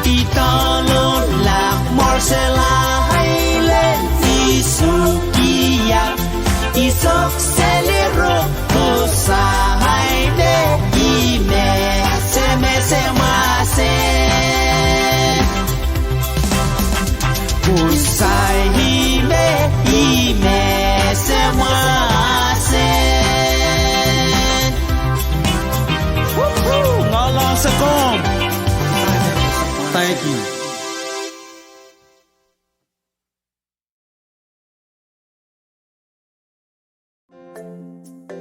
I douluhl nan Marshall Islands, I sohki ahpw. I sohk seli rukusahi me I mehse mehse mwahsen. Kusahi me I mehse mwahsen. Woo-hoo, ngalahng se komw. Thank you.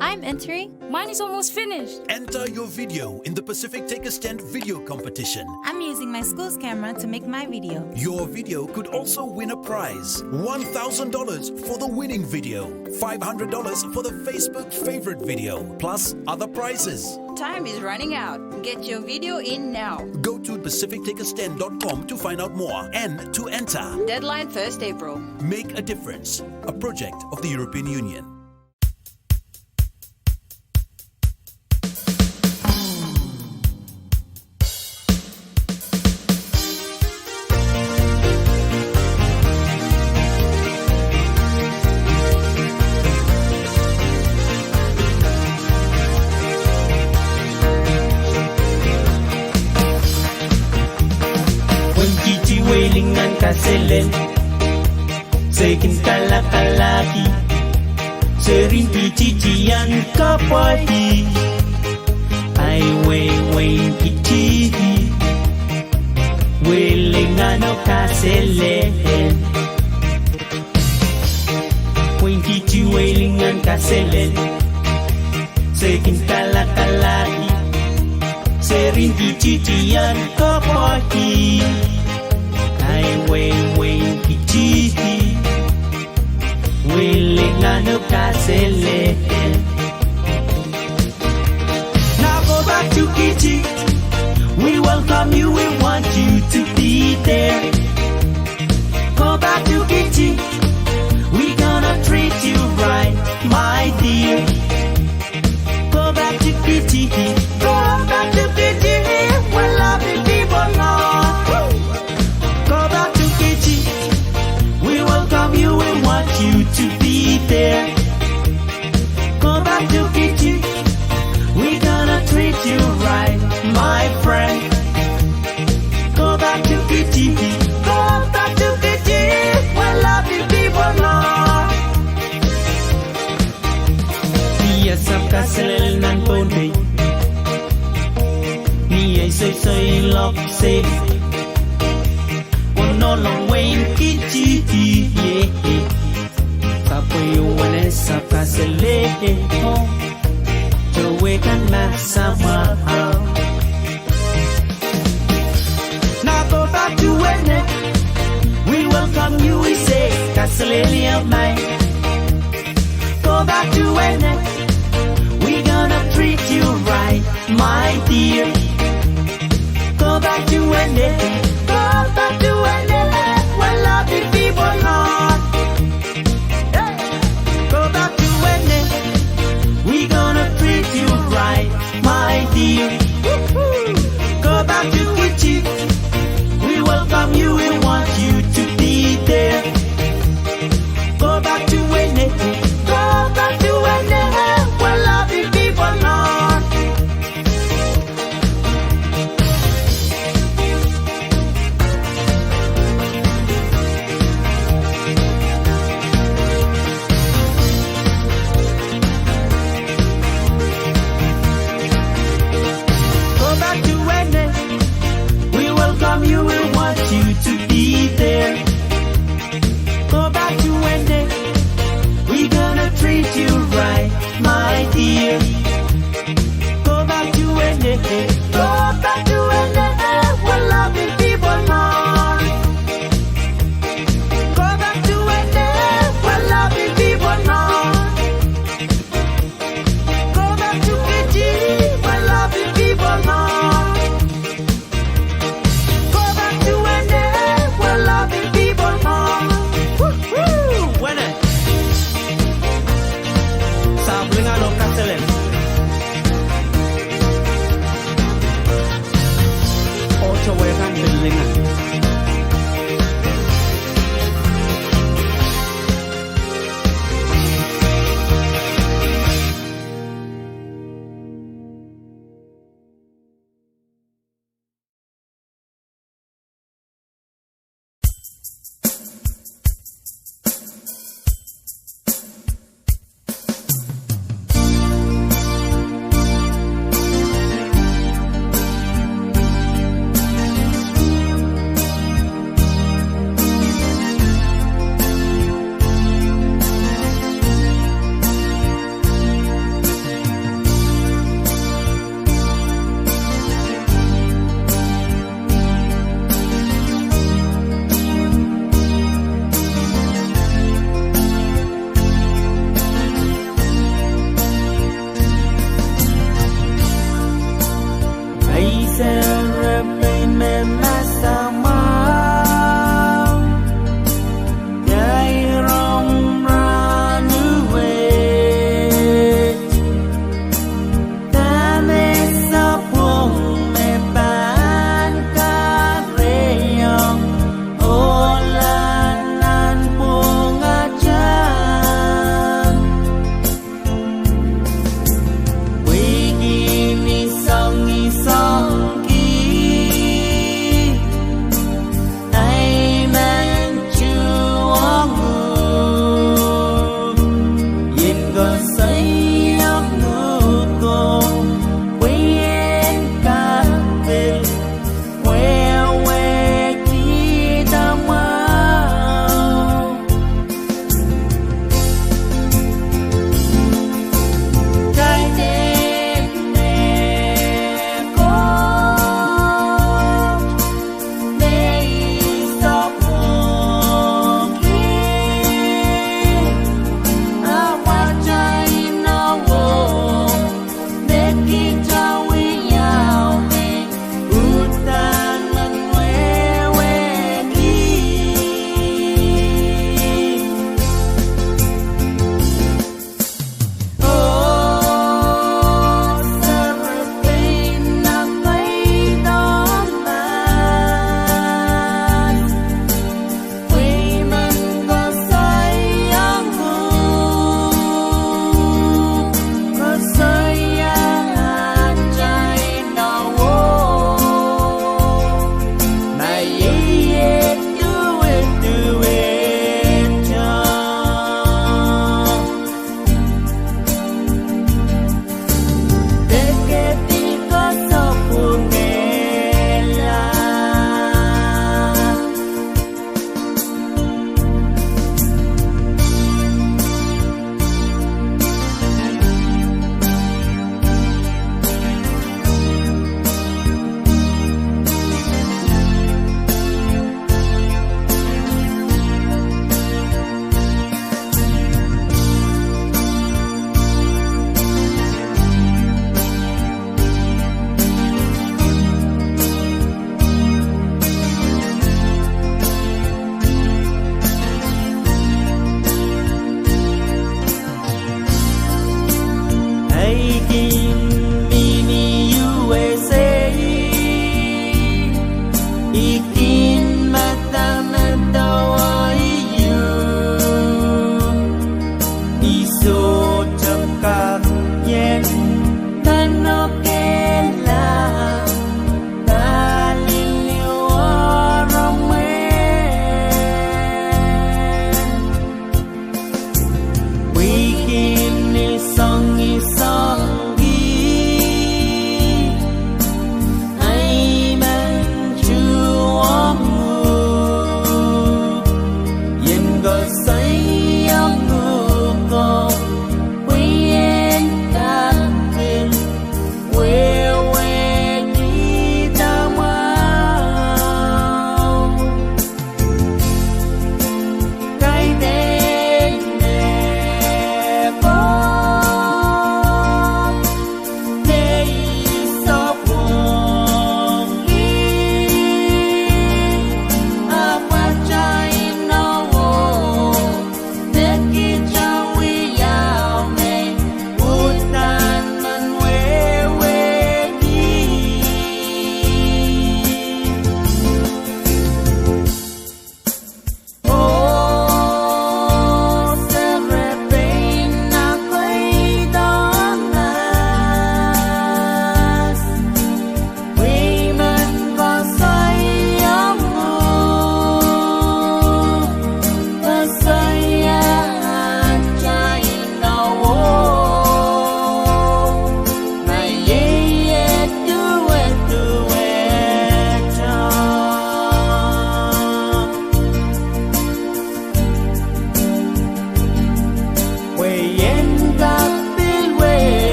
I'm entering. Mine is almost finished. Enter your video in the Pacific Take a Stand video competition. I'm using my school's camera to make my video. Your video could also win a prize. One thousand dollars for the winning video. Five hundred dollars for the Facebook favorite video. Plus other prizes. Time is running out. Get your video in now. Go to pacific take a stand dot com to find out more and to enter. Deadline first April. Make a difference. A project of the European Union. Wenkihti welingan kaselel, se kin kalakalaki, seri kihti tian kapwaiada. Ai wewenkihti, welingan oh kaselel. Wenkihti welingan kaselel, se kin kalakalaki, seri kihti tian kapwaiada. Ai wewenkihti, welingan oh kaselel. Now go back to Kiti. We welcome you, we want you to be there. Go back to Kiti. We gonna treat you right, my dear. Go back to Kiti. Go back to Kiti. We love you people, Lord. Go back to Kiti. We welcome you, we want you to be there. Go back to Kiti. We gonna treat you right, my friend. Go back to Kiti. Go back to Kiti. We love you people, Lord. Ni esap kaselel nan Pohnpei. Ni ei soisoilok se. Onohlong wein Kiti, yeah. Kapwei uwen esap kaselel, oh. Towe kan masamwa. Now go back to Wene. Salili oh mai. Go back to Wene. We gonna treat you right, my dear. Go back to Wene. Go back to Wene, where loving people are. Hey! Go back to Wene. We gonna treat you right, my dear. Woohoo! Go back to Fiji. We welcome you, we want you to be there. Go back to Wene. Go back to Wene, where loving people are. Go back to Wene. We welcome you, we want you to be there. Go back to Wene. We gonna treat you right, my dear. Go back to Wene. Go back to Wene, where loving people are. Go back to Wene, where loving people are. Go back to Fiji, where loving people are. Go back to Wene, where loving people are. Woohoo! Wene. Sapwellimomwi oh kaselel. Oh towehkan pil lingan. I kin medemedewe ieu, I sohte kak ien manokehla, palin I wahro mwein. Pwihn I soangisoangki, I men tuhwa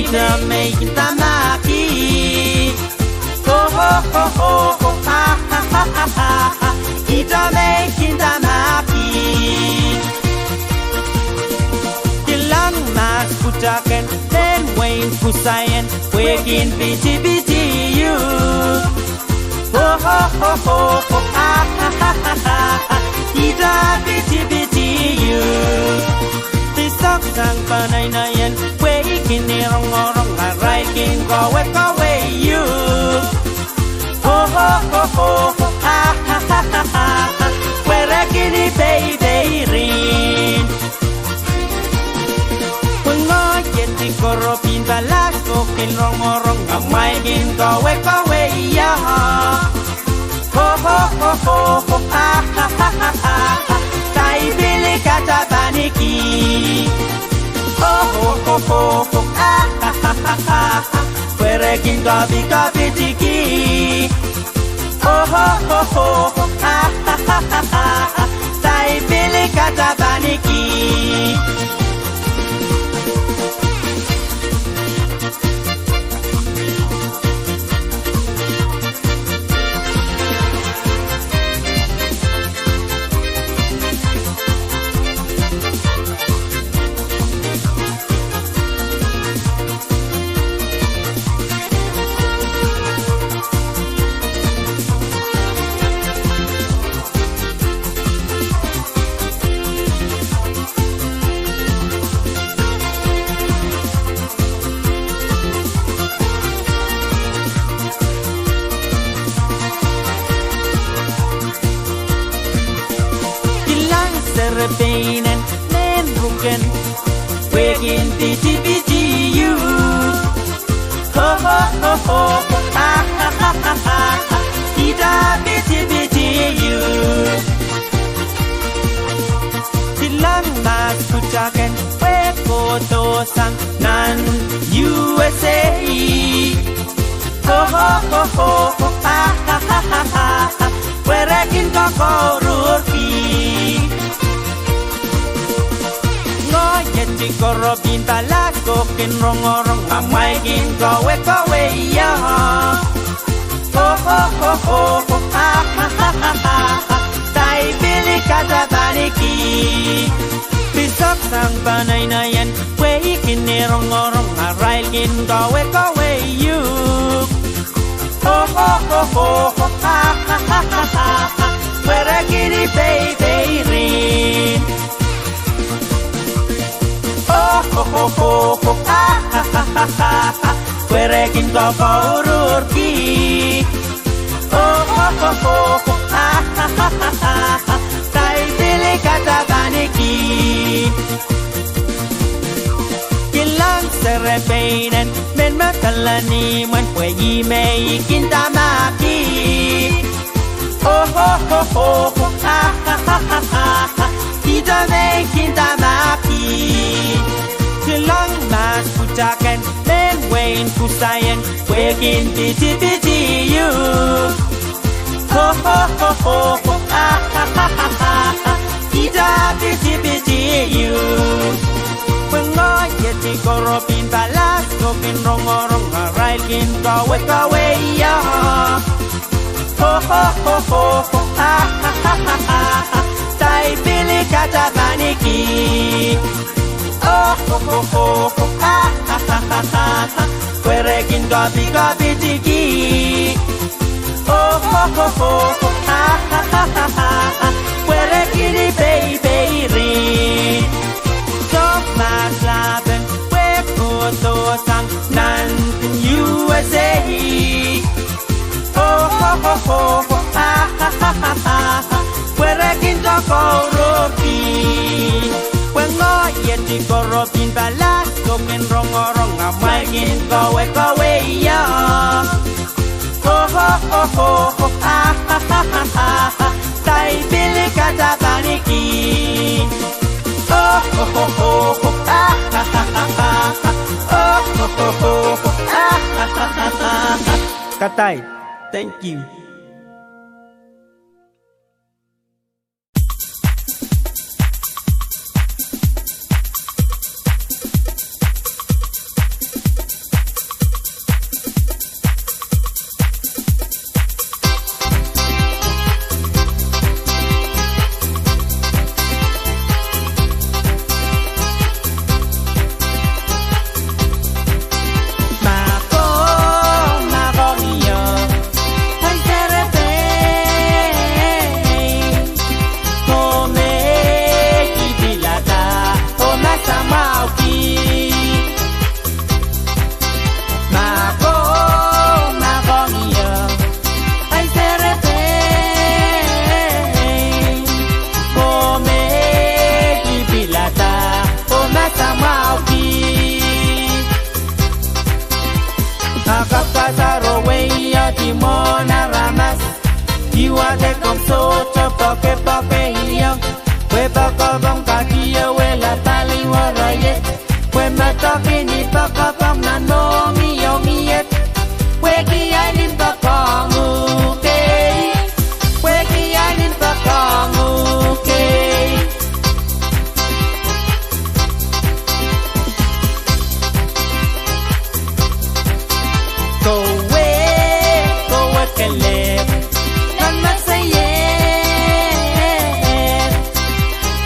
Ihte me I kin damahki. Ho, ho, ho, ho, ho, ah, ah, ah, ah, ah, ah. Ihte me I kin damahki. Kilang mahs pwutako en mehn wehin Kusaien pwehki pitipiti uhk. Ho, ho, ho, ho, ho, ah, ah, ah, ah, ah, ah. Ihte pitipiti uhk. Pisek sang peneinei en pwehi kin rongorong, arail kin kohwei kohwei uhk. Ho, ho, ho, ho, ho, ah, ah, ah, ah, ah, ah. Pwerekin peipeirin. Pwe ngoahi iet koaros pin palas ko kin rongorong, amwail kin kohwei kohwei uhk. Ho, ho, ho, ho, ho, ah, ah, ah, ah, ah, ah. Taipili katapaniki. Ho, ho, ho, ho, ho, ah, ah, ah, ah, ah, ah. Pwerekin kopi kopi tiki. Ho, ho, ho, ho, ho, ah, ah, ah, ah, ah, ah. Taipili katapaniki. Kilang serepein en mehn ruken pwehki pitipiti uhk. Ho, ho, ho, ho, ho, ah, ah, ah, ah, ah, ah. Ihte pitipiti uhk. Kilang mahs pwutako en pwehki kohdo sang nan U S A. Ho, ho, ho, ho, ho, ah, ah, ah, ah, ah, ah. Pwerekin kokouruhrki. Ngoahi iet koaros pin palas ko kin rongorong, amwail kin kohwei kohwei uhk. Ho, ho, ho, ho, ho, ah, ah, ah, ah, ah, ah. Taipili katapaniki. Pisek sang peneinei en pwehi kin rongorong, arail kin kohwei kohwei uhk. Ho, ho, ho, ho, ho, ah, ah, ah, ah, ah, ah. Pwerekin peipeirin. Ho, ho, ho, ho, ho, ah, ah, ah, ah, ah, ah. Pwerekin kokouruhrki. Ho, ho, ho, ho, ho, ah, ah, ah, ah, ah, ah. Taipili katapaniki. Kilang serepein en mehn me kalahngan ni mwen pwe ih me I kin damahki. Ho, ho, ho, ho, ho, ah, ah, ah, ah, ah, ah. Ihte me I kin damahki. Kilang mahs pwutako en mehn wehin Kusaien pwehki pitipiti uhk. Ho, ho, ho, ho, ho, ah, ah, ah, ah, ah, ah. Ihte pitipiti uhk. Pwe ngoahi iet koaros pin palas ko kin rongorong, arail kin kohwei kohwei uhk. Ho, ho, ho, ho, ho, ah, ah, ah, ah, ah, ah. Taipili katapaniki. Ho, ho, ho, ho, ho, ah, ah, ah, ah, ah, ah. Pwerekin kopi kopi tiki. Ho, ho, ho, ho, ho, ah, ah, ah, ah, ah, ah. Pwerekin peipeirin. Soh mahs lapen pwehki kohdo sang nan U S A. Ho, ho, ho, ho, ho, ah, ah, ah, ah, ah, ah. Pwerekin kokouruhrki. Pwe ngoahi iet koaros pin palas ko kin rongorong, amwail kin kohwei kohwei uhk. Ho, ho, ho, ho, ho, ah, ah, ah, ah, ah, ah. Taipili katapaniki. Ho, ho, ho, ho, ho, ah, ah, ah, ah, ah, ah. Ho, ho, ho, ho, ho, ah, ah, ah, ah, ah, ah. Katail. Thank you. Iadi mwohn aramas, ihwate komw sohte poakepoake ie, pwe poakepeng katieu wehla paliwere ie, pwe medekin I poakepeng nan mohngiong ie, pwehki ahi limpoak ong uhk ei, pwehki ahi limpoak ong uhk ei. Kowe, kowe kelehpw nan meseier,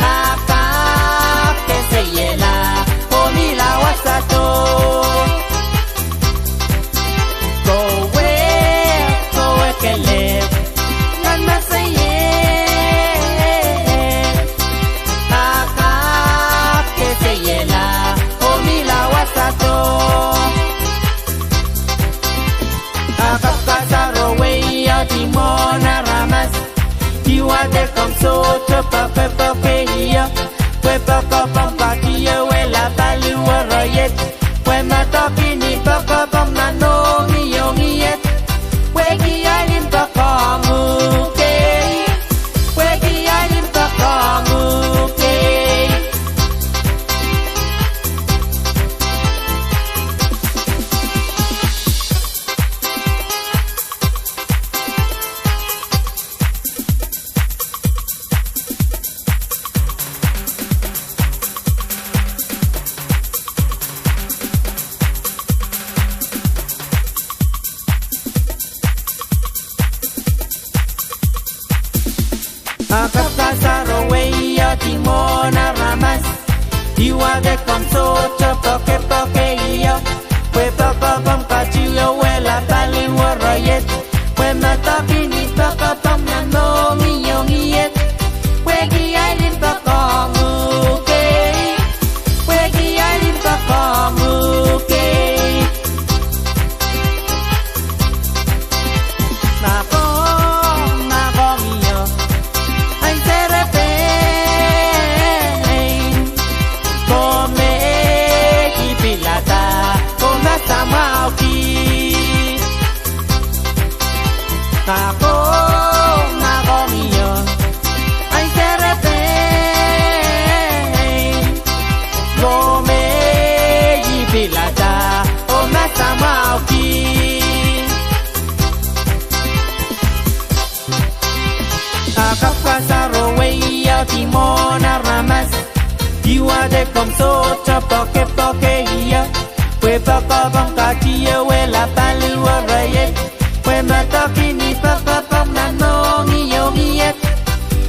ahpw ke seiehla oh mihla wasado. Kowe, kowe kelehpw nan meseier, ahpw ke seiehla oh mihla wasado. A kapw kasaro wehi iadi mwohn aramas, ihwate komw sohte poakepoake ie, pwe poakepeng katieu wehla paliwere ie, pwe medekin I poakepeng nan mohngiong ie, pwehki ahi limpoak ong uhk ei, pwehki ahi limpoak ong uhk ei. A kapw kasaro wehi iadi mwohn aramas, ihwate komw sohte poakepoake ie, pwe poakepeng katieu wehla paliwere ie, pwe medekin I poakepeng nan mohngiong ie, pwehki ahi limpoak ong uhk ei, pwehki ahi limpoak ong uhk ei. Makohng, makohng ie, ahi serepein, komw me I pilada, komw me samwauki. Makohng, makohng ie, ahi serepein, komw me I pilada, komw me samwauki. A kapw kasaro wehi iadi mwohn aramas, ihwate komw sohte poakepoake ie, pwe poakepeng katieu wehla paliwere ie, pwe medekin I poakepeng nan mohngiong ie,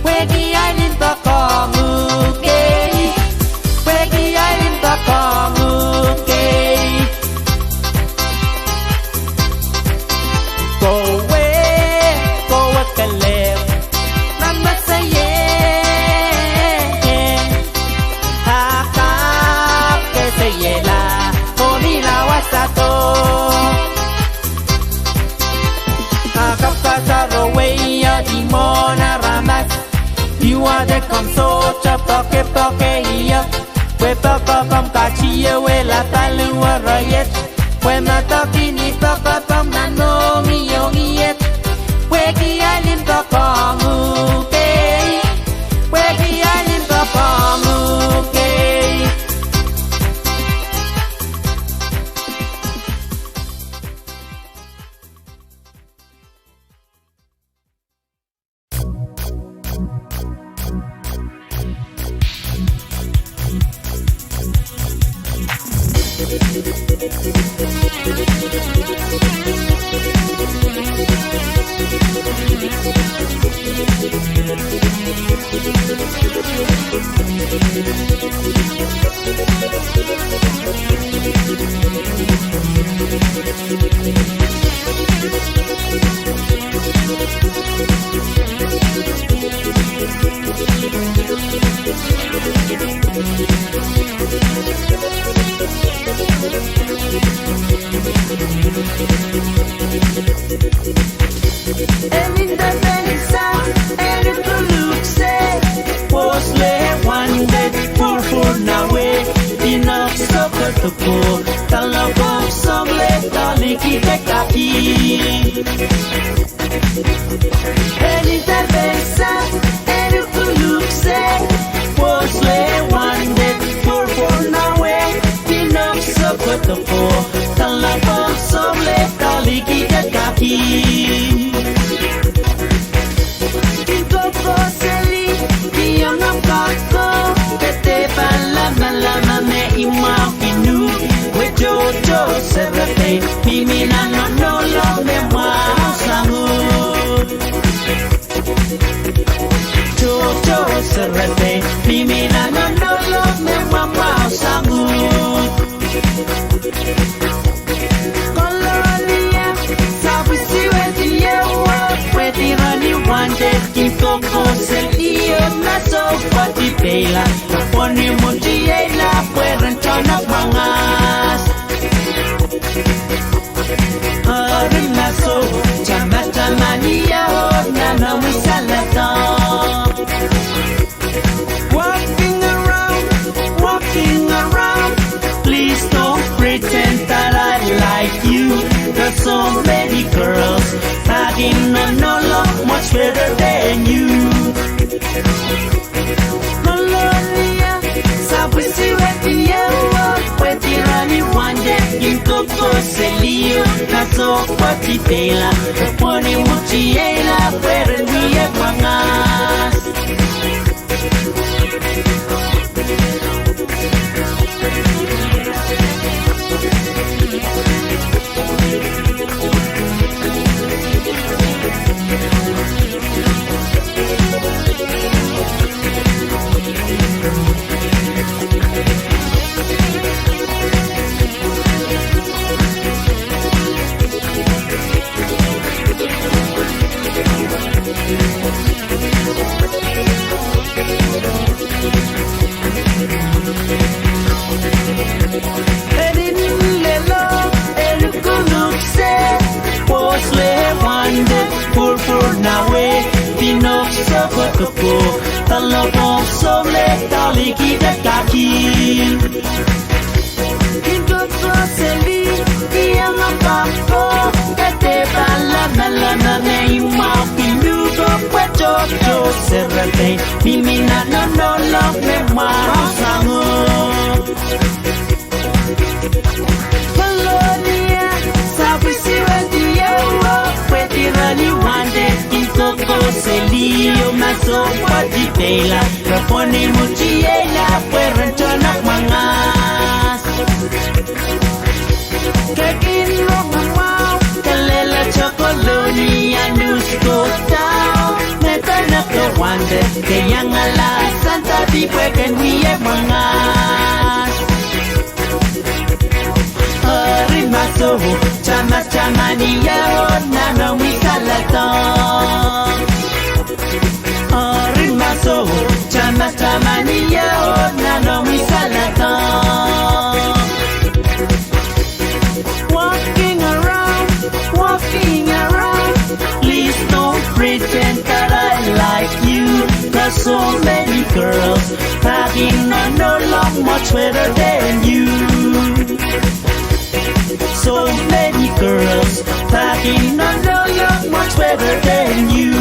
pwehki ahi limpoak ong uhk ei, pwehki ahi limpoak ong uhk ei. Kowe, kowe kelehpw nan meseier, ahpw ke seiehla oh mihla wasado. A kapw kasaro wehi iadi mwohn aramas, ihwate komw sohte poakepoake ie, pwe poakepeng katieu wehla paliwere ie, pwe medekin I poakepeng nan mohngiong ie, pwehki ahi limpoak ong uhk ei, pwehki ahi limpoak ong uhk ei. En inda pahn sang, en epwuluhkse, pwoslahng wahn de pwurpwurnawe, inou sokoto ko, talokong so Sohng lehda likidekaki. Eni dapesa, eni kulukse, pwohs leh wanded, pwurpwurnawe, pinok sokoto ko, talapon sohng lehda likidekaki. Kin koko seli, kin iang apwako, ke dehr pahn lamalam me imwahu kin uhd, pwe tohto serepein, mihmi nan onohlong me mwahu sang uhd. Tohto serepein, mihmi nan onohlong me mwamwahu sang uhd. Kolonia, sapwisiwedi ehu, pwehdi rani wanded, kin koko seli oh maso pwehdi peila, pwoni mutiela pweren tohnok mwangas. Eri maso, tamataman ie oh nan omwi saledek. Walking around, walking around. Please don't pretend that I like you. There's so many girls packing on all along much better than you. Kolonia, sapwisiwedi ehu, pwehdi rani wanded, kin koko seli oh maso pwehdi peila, pwoni mutiela pweren wie mwangas. Eni lelo, eni kulukse, pwohs leh wanded, pwurpwurnawe, pinok sokoto ko, talapon sohng lehda likidekaki. Kin koko seli, kin iang apwako, ke dehr pahn lamalam me imwahu kin uhd, pwe tohto serepein, mihmi nan onohlong me mwahu sang uhd. Kolonia, sapwisiwedi ehu, pwehdi rani wanded, kin koko seli oh maso pwehdi peila, pwoni mutiela pweren tohnok mwangas. Ke kin rong mwahu, ke lella tokoloni, a news ko down, me pene ke wanded, ke iang alasang tapi pwe ken wie mwangas. Eri maso, tamataman ie oh nan omwi saledek. Eri maso, tamataman ie oh nan omwi saledek. Walking around, walking around. Please don't pretend that I like you. There's so many girls packing on along much better than you. So many girls packing on along much better than you.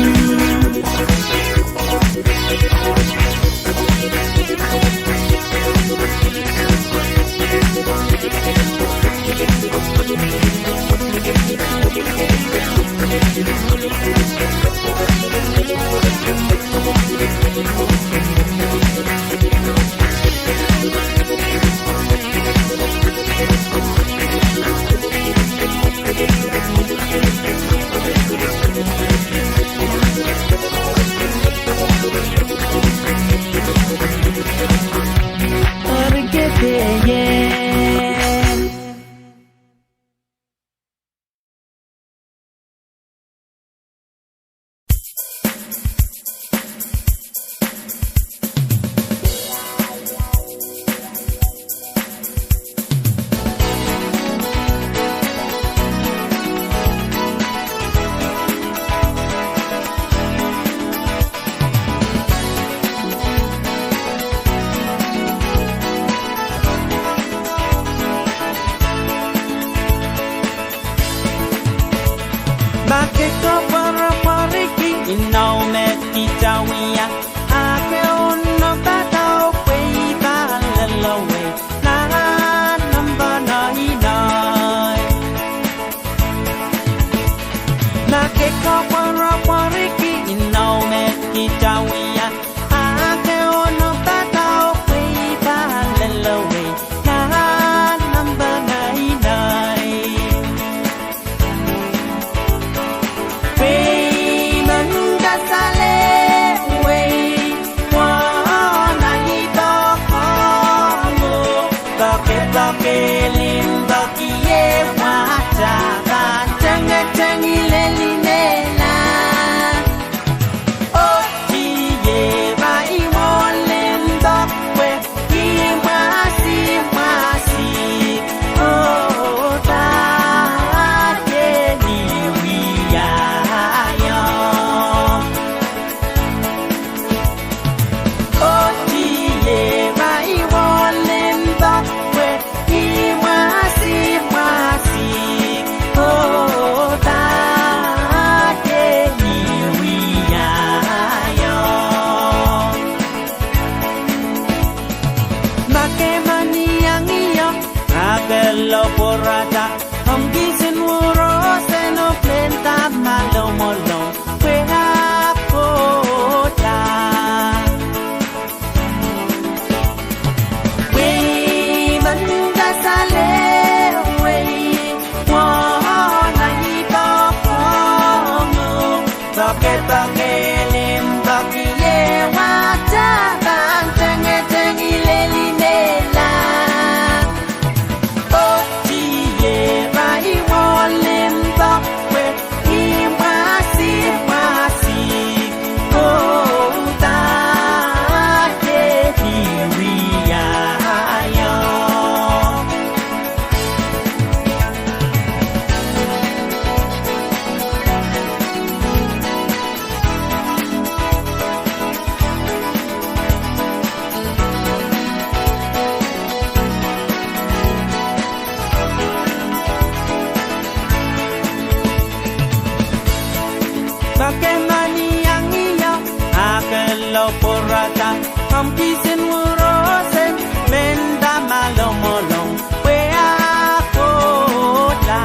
Poakpoake limpoak ie wahda pahn tengeteng lel imwila. Oh dear, irail mwohn limpoak pwe imwasi mwasi. Oh, dahkot ni wiahiong. Pwuken Meniang io, ah kelo pwurada, komw kihsin wurehsang, mehnda ma longolong pwe ah kohla.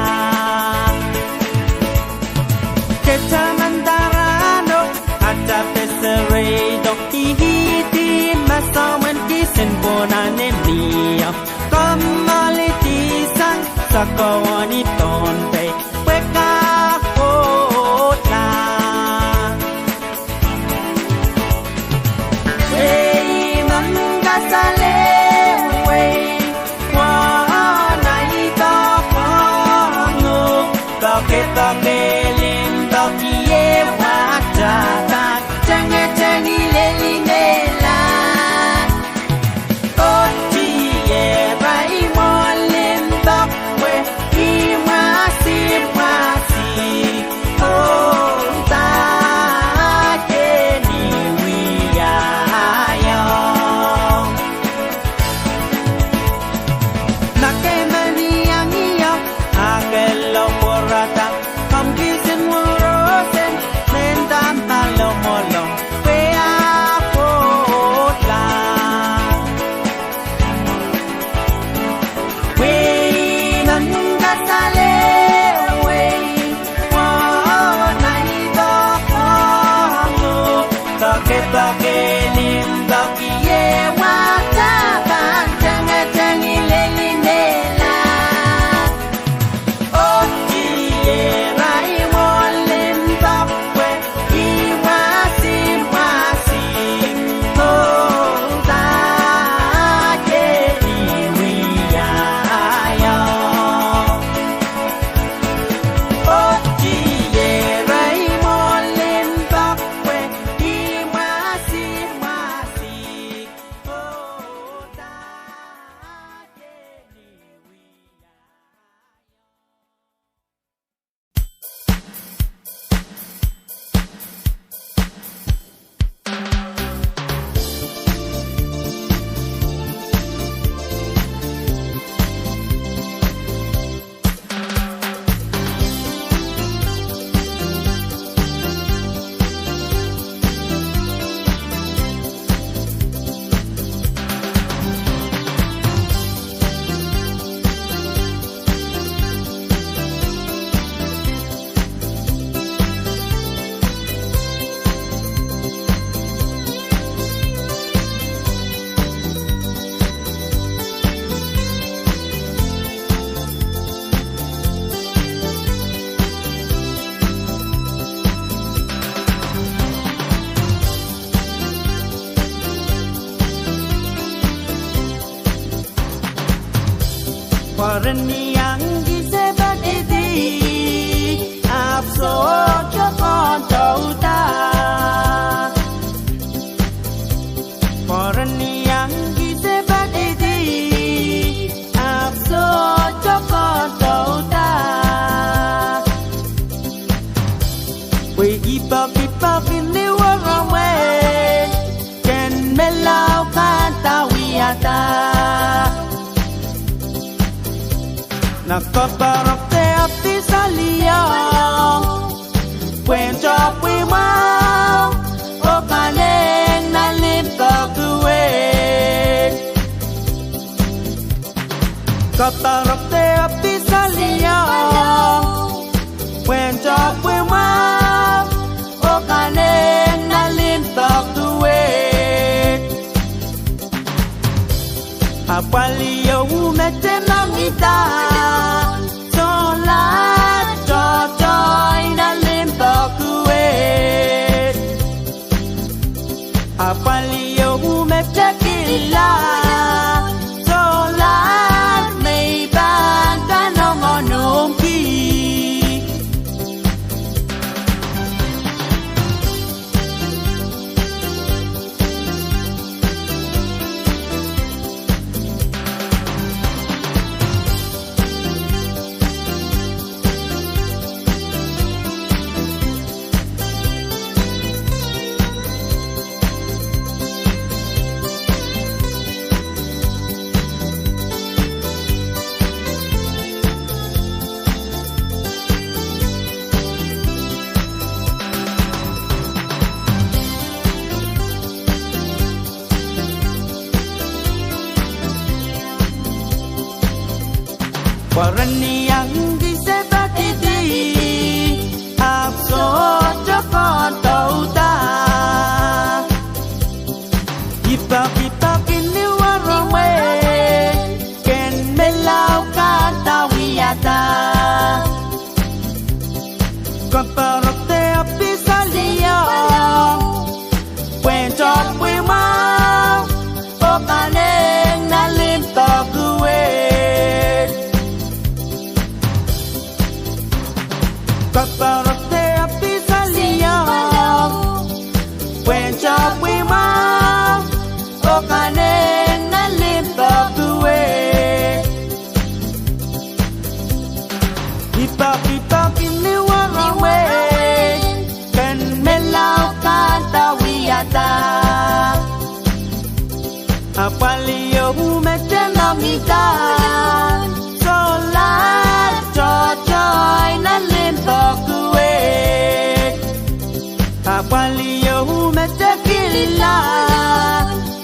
Ke tamanda rahno, atail pil serihdo, ihte ma soangen kihsin pwon en mie. Komw alehdiong, sakau ni Pohnpei, pwe kak kohla. Wehi mehn kasalehda, wehi, wahn ai doadoahk, oh, poakpoake limpoak ie wahda pahn tengeteng lel imwila. Oh dear, irail mwohn limpoak pwe imwasi mwasi. Oh, dahkot ni wiahiong. Pwuken Meniang io, ah kelo pwurada, komw kihsin wurehsang, mehnda ma longolong pwe ah kohla. Wehi mehn kasalehda, wehi, wahn ai doadoahk, oh, poakpoake limpoak ie wahda pahn tengeteng lel imwila. Oh dear, irail mwohn limpoak pwe imwasi mwasi. Oh, dahkot ni wiahiong. Oh dear, irail mwohn limpoak pwe imwasi mwasi. Oh, dahkot ni wiahiong. Pwoaren iang kihsang padidi, ahpw sohte kohdohda. Pwoaren iang kihsang padidi, ahpw sohte kohdohda. Pwe ipohk ipohk ni weremwe, ken me lao kanda wiahda. Nan koapworopwote oh pil saliong, pwehn topwi mwahu oh kanehng nan limpoak wet. Koapworopwote oh pil saliong, pwehn topwi mwahu oh kanehng nan limpoak wet. Apwalih oh mete mengihda, sohla tohto nan limpoak wet. Apwalih ehu me tekila, solahr me I pahn kanengamah nohn kih. Pwe ren iang kihsang padidi, ahpw sohte kohdohda. I peki, I peki ni warohng wet, ken me lao kahrehda wiahda. Koapworopworopwe oh pihsaliong, pwehn topwi mwahu, oh kanengamah limpoak wet. Koapworopworopwe oh pihsaliong, pwehn topwi mwahu, oh kanengamah limpoak wet. I peki, I peki ni warohng wet, ken me lao kahrehda wiahda. Apwalih ehu me tengoangihda, solahr tohtohn nan limpoak wet. Apwalih ehu me tekila,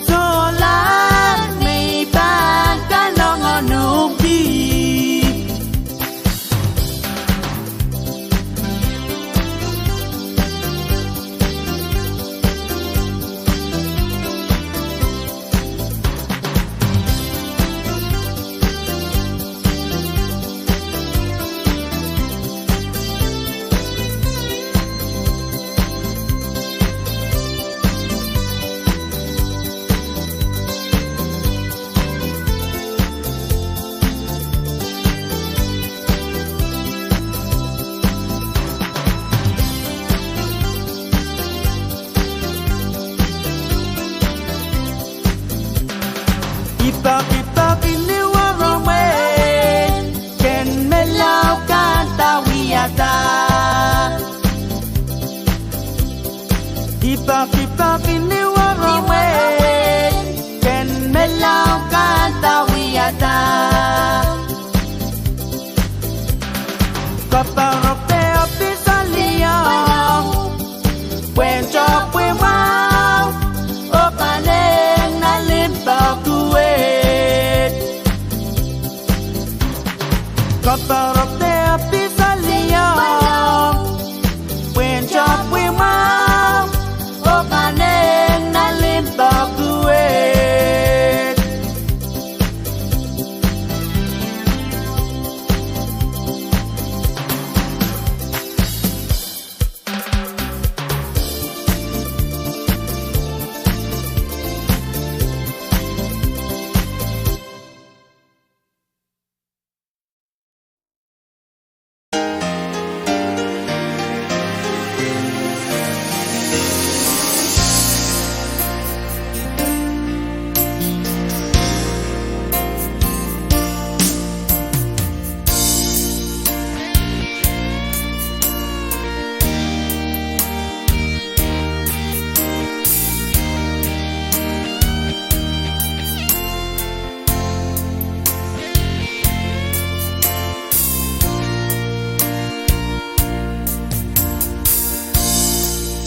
solahr me I pahn kanengamah nohn kih. I peki, I peki ni warohng wet, ken me lao kahrehda wiahda. I peki, I peki ni warohng wet, ken me lao kahrehda wiahda. Koapworopworopwe oh pihsaliong, pwehn topwi mwahu, oh kanengamah limpoak wet. Koapworopworopwe oh pihsaliong, pwehn topwi mwahu, oh kanengamah limpoak wet.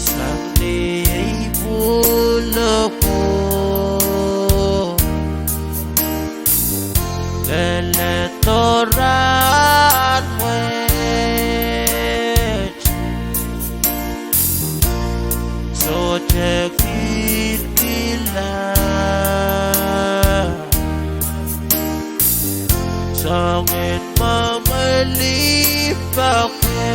Sang ni ei pwuhlo ko, leledo rahnwet, sohte kihkihla. Soangen mwomwlih poake.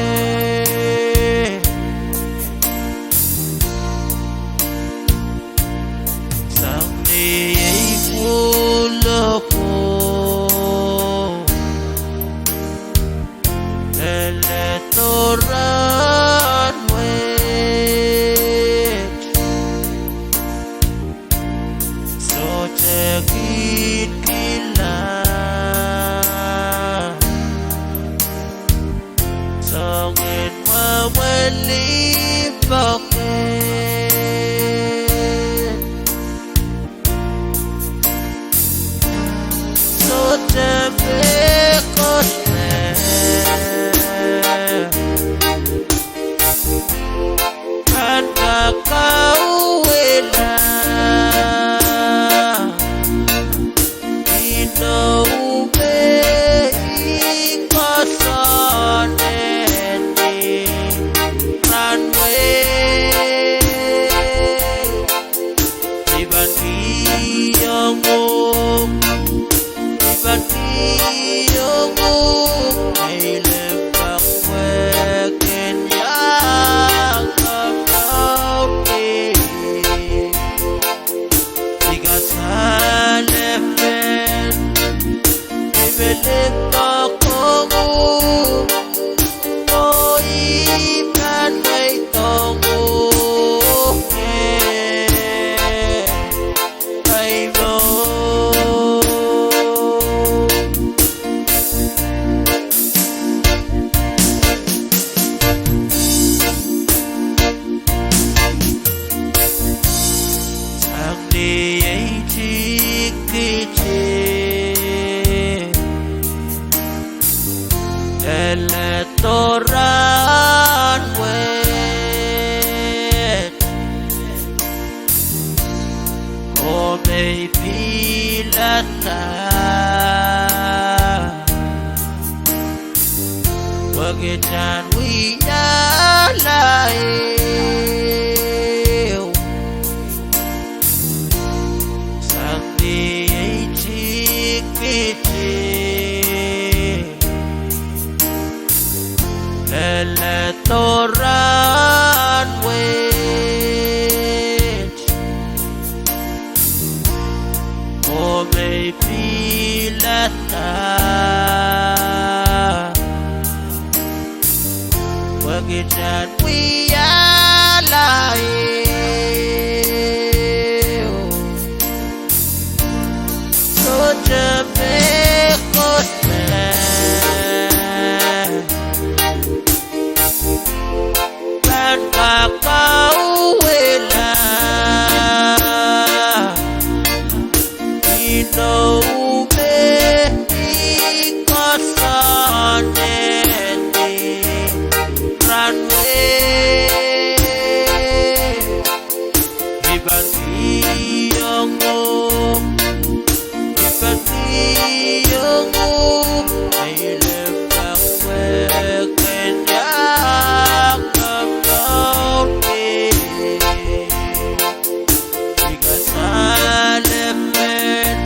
Kauwehla inou me I koasoanehdi rahnwet. I pahn kihong uhk, I pahn kihong uhk, ei limpoak wehwehki iang kakaun kei. I kasalepen, I pil limpoak ong uhk, oh I pahn mweidohng uhk, eh, Kaimw. Sang ni ei tikiti leledo rahnwet, komw ei pilada pwehki I pahn wiahla ehu. Sang ni ei tikiti leledo rahnwet, komw ei pilada pwehki I pahn wiahla ehu. Sohte mehkot me pahn kakauwehla inou me I koasoanehdi rahnwet. I pahn kihong uhk, I pahn kihong uhk, ei limpoak wehwehki iang kakaun kei. I kasalepen,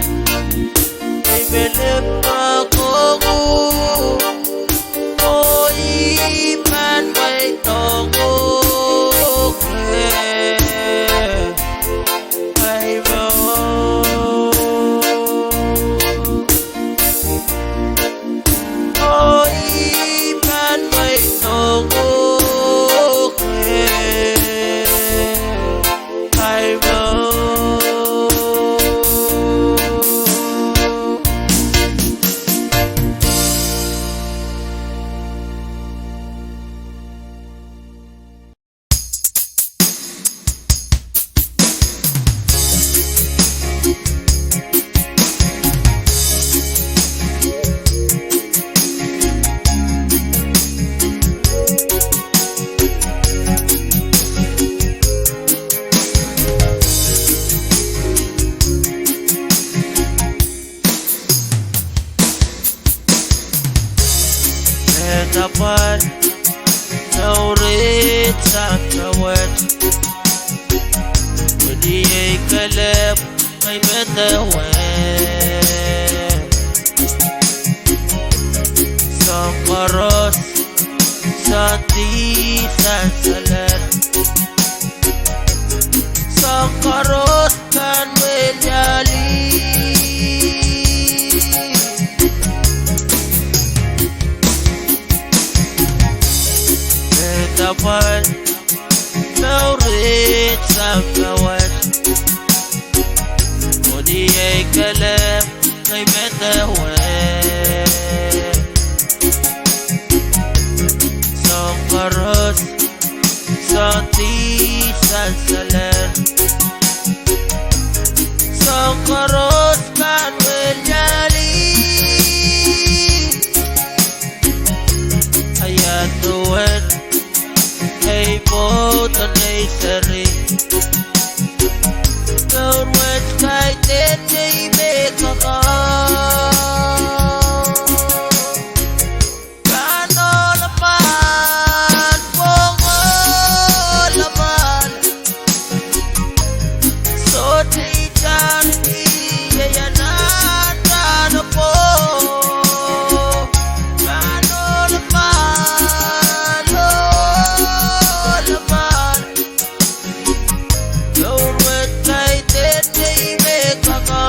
I pil limpoak ong uhk, oh I pahn mweidohng uhk, eh, Kaimw. Oh I pahn mweidohng uhk, eh, Kaimw. Medewe pwal, mour en sampah wet, wini ei kelehpw, ngehi medewe. Soahng koaros, soahng dih, soahng sansal, soahng koaros pahn weliali. Medewe pwal, mour en sampah wet, wini ei kelehpw, ngehi medewe. Soahng koaros, soahng dih, soahng sansal, soahng koaros pahn weliali. Ia duwen ei pwoud en ei seri? Mour wet kaidehn nei me kakaun. Pahn ohl emen, pwong ohl emen. Sohte itar kei, iei anahn rahn pwong. Pahn ohl emen, ohl emen. Mour wet kaidehn nei me kakaun.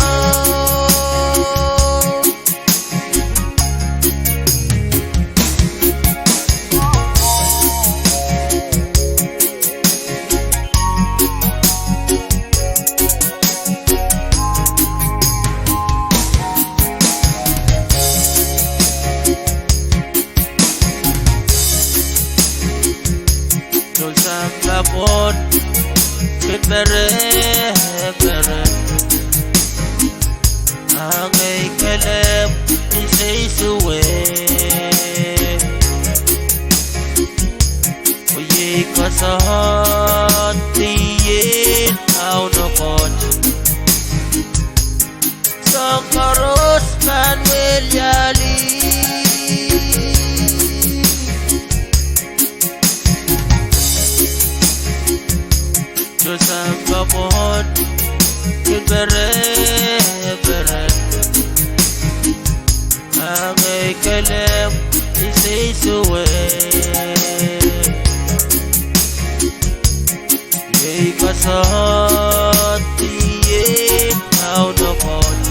Tohn sampah pwon kin pereperen, a ngehi kelehpw ni seisewe. Pwe iei koasoandi en Kauno Koht. Soahng koaros pahn weliali. Tohn sampah pwon kin pereperen, a ngehi kelehpw ni seisewe. Iei koasoandi en Kauno Koht.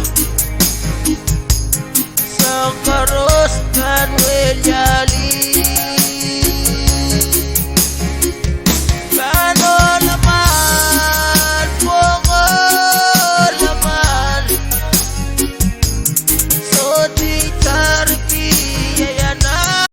Soahng koaros pahn weliali. Pahn ohl emen, pwong ohl emen. Sohte itar kei, iei anahn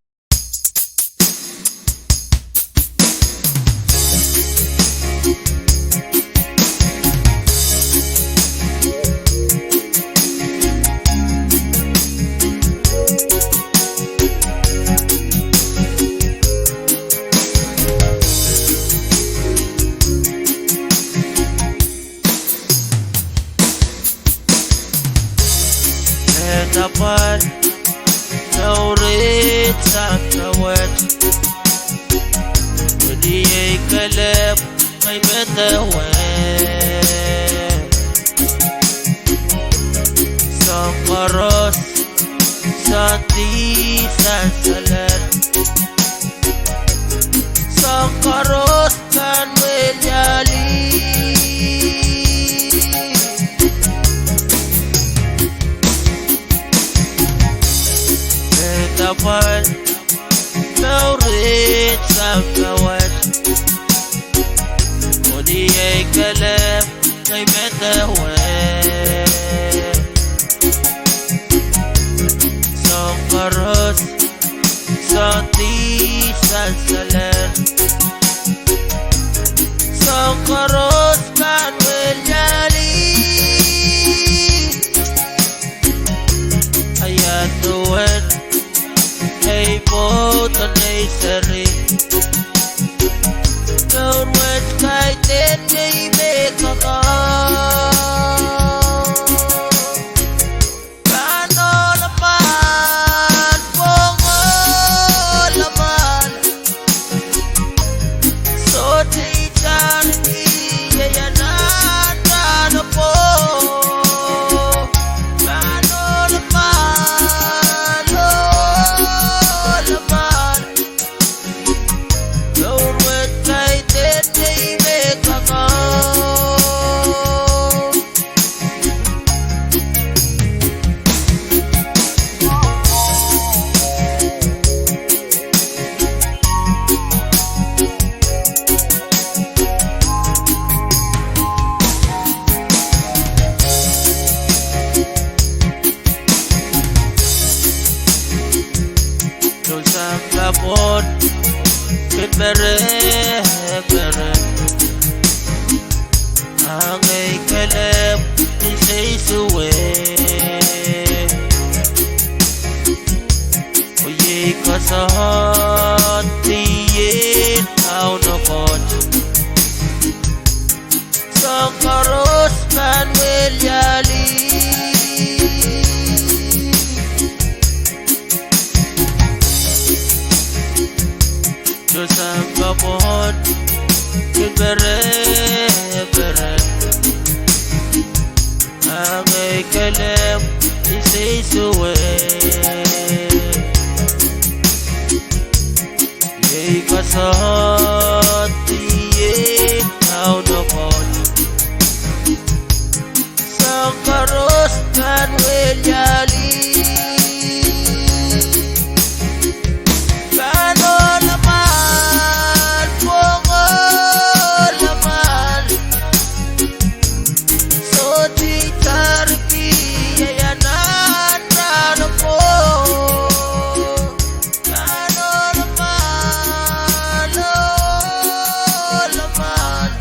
Enda pwal, mour wet sampah wet. Pwe iei kelehpw ngehi medewe. Soahng koaros, soandi sansalen. Soahng koaros pahn weliali. Enda pwal, mour wet sampah wet. Pwe iei kelehpw ngehi medewe. Soahng koaros, soandi sansalen. Soahng koaros pahn weliali. Ia duwen ei pwoud oh nei seri? Mour wet kaidehn nei me kakaun. Pahn ohl emen, pwong ohl emen. Sohte itar kei, iei anahn rahn pwong. Pahn ohl emen, ohl emen. Yali. Joseph Babon, kin pereperen. Ahmw kelehpw iseisue. Iei koasoandi, iei Kauno Koht. Soahng koaros kan weliali. Pahn ohl lamahl, pwong ohl lamahl. Sohte tariki, iei anahn rahn oko. Pahn ohl lamahl, ohl lamahl.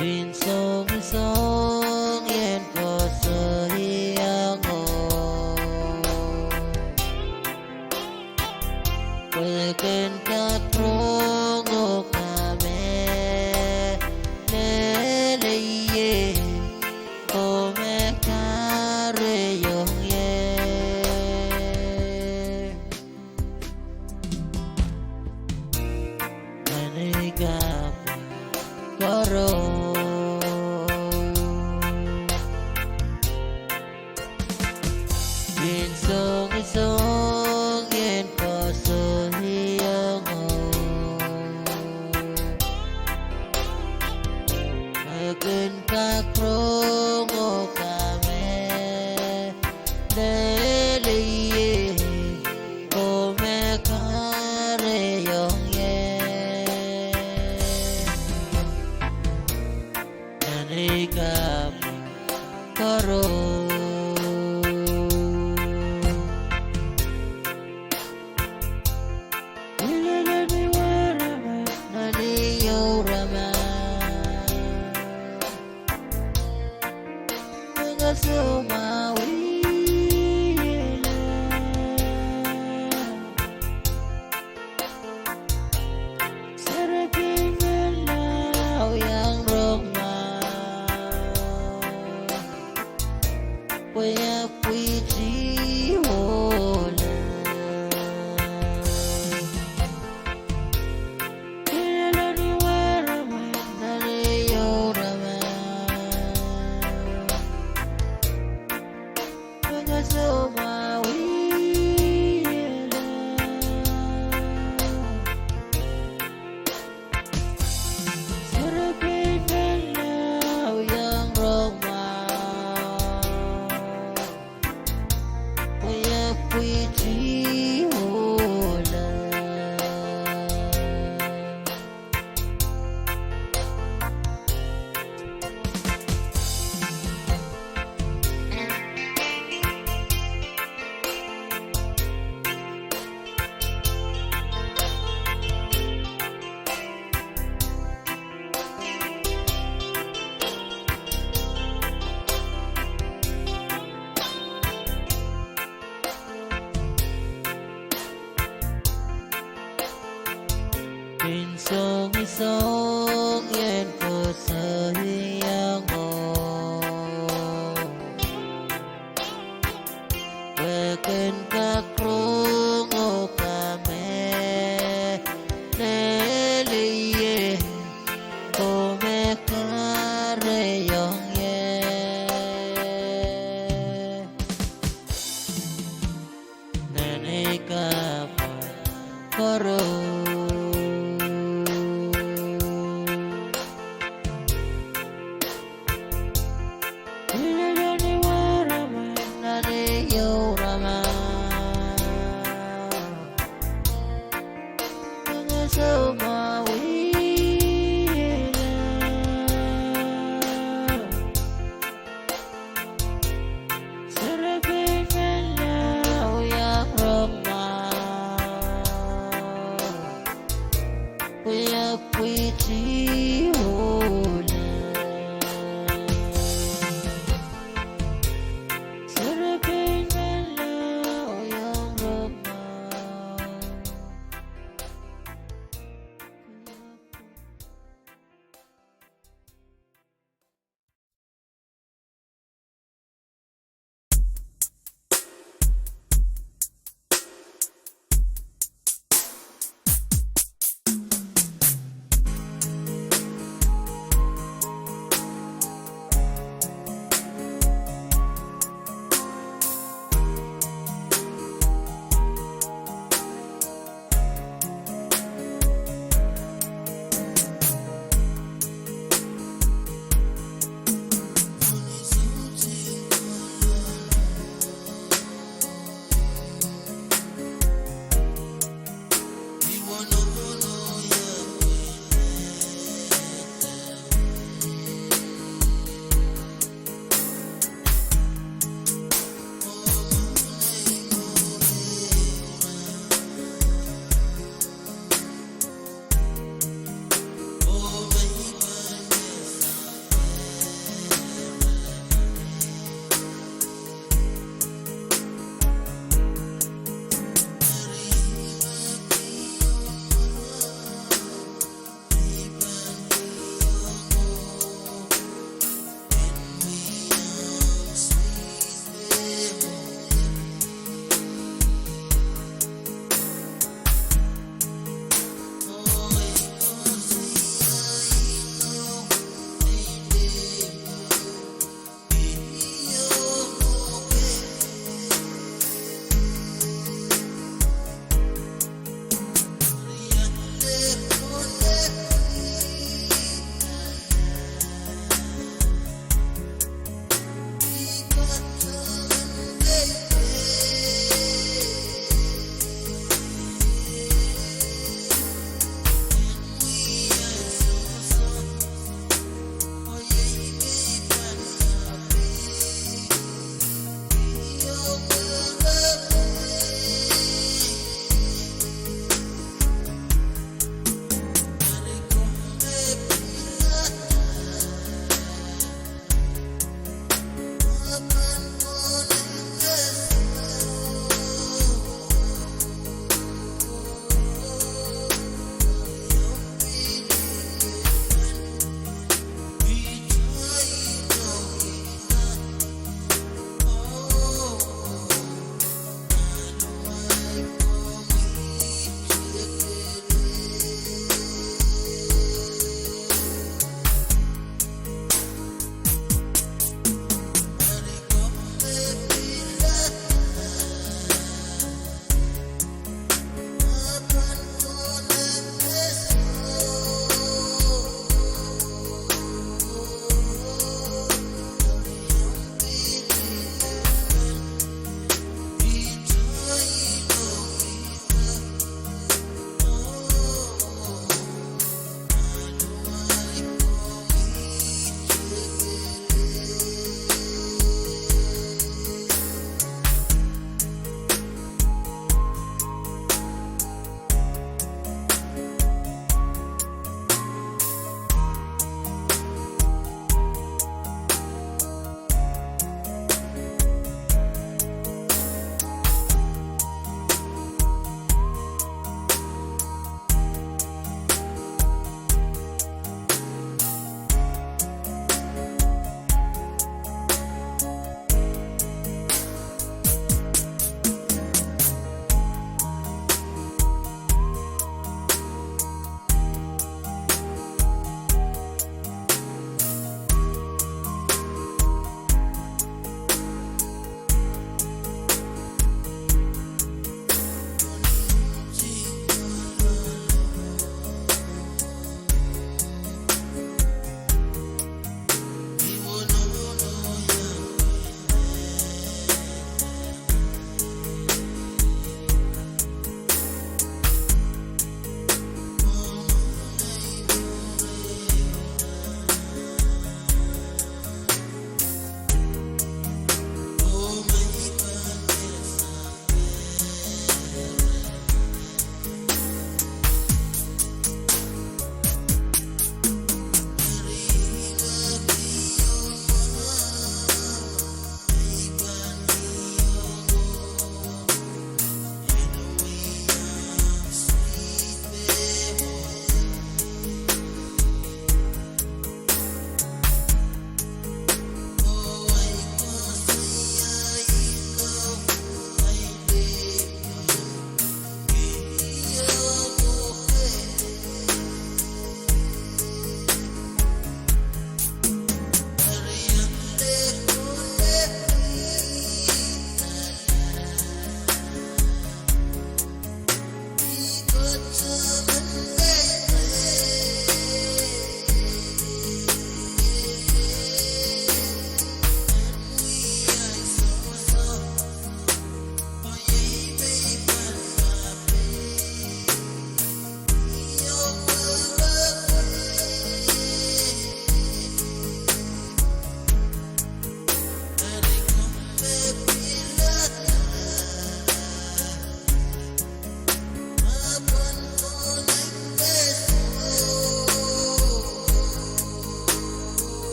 Pin soangosoang ien koasoiango, pwehki en kak rong oh kamehlele ie, oh me kahrehiong ie. Nan ei kapw koaros, pin soangosoang ien koasoiango, pwehki en kak rong oh kamehlele ie, oh me kahrehiong ie. Nan ei kapw koaros, ileleni wehwehn nan ei ehu raman, me kasoumwahuwih ie. Serepein men lao iang rong mwahu, pwe e pwihti ohla. Ileleni wehwehn nan ei ehu raman, me kasoumwahuwih ie. Serepein men lao iang rong mwahu, pwe e pwihti ohla. Pin soangosoang ien koasoiango, pwehki en kak rong oh kamehlele ie, oh me kahrehiong ie.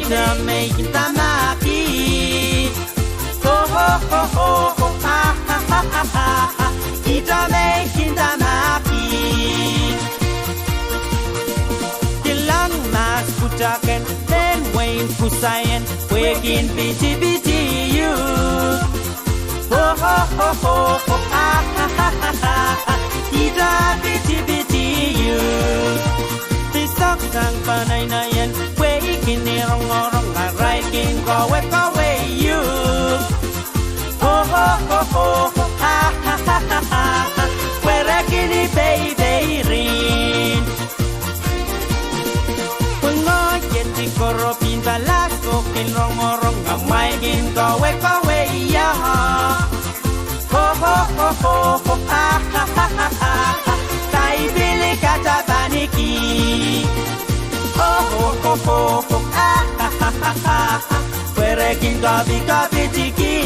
Ihte me I kin dahme kihda. Ho, ho, ho, ho, ho, ah, ah, ah, ah, ah, ah. Ihte me I kin dahme kihda. Kilang mahs pwutako en mehn wehin Kusaien, pwehki pitipiti uhk. Ho, ho, ho, ho, ho, ah, ah, ah, ah, ah, ah. Ihte pitipiti uhk. Pisek sang peneinei en pwehki ni rongorong, arail kin kohwei kohwei uhk. Ho, ho, ho, ho, ho, ah, ah, ah, ah, ah, ah. Pwehki ni peipei rin. Pwe ngoahi iet koaros pin palas ko kin rongorong, amwail kin kohwei kohwei uhk. Ho, ho, ho, ho, ho, ah, ah, ah, ah, ah, ah. Tahi pil I katapaniki. Ho, ho, ho, ho, ho, ah, ah, ah, ah, ah, ah. Pwehki I kin kopi kopi tiki.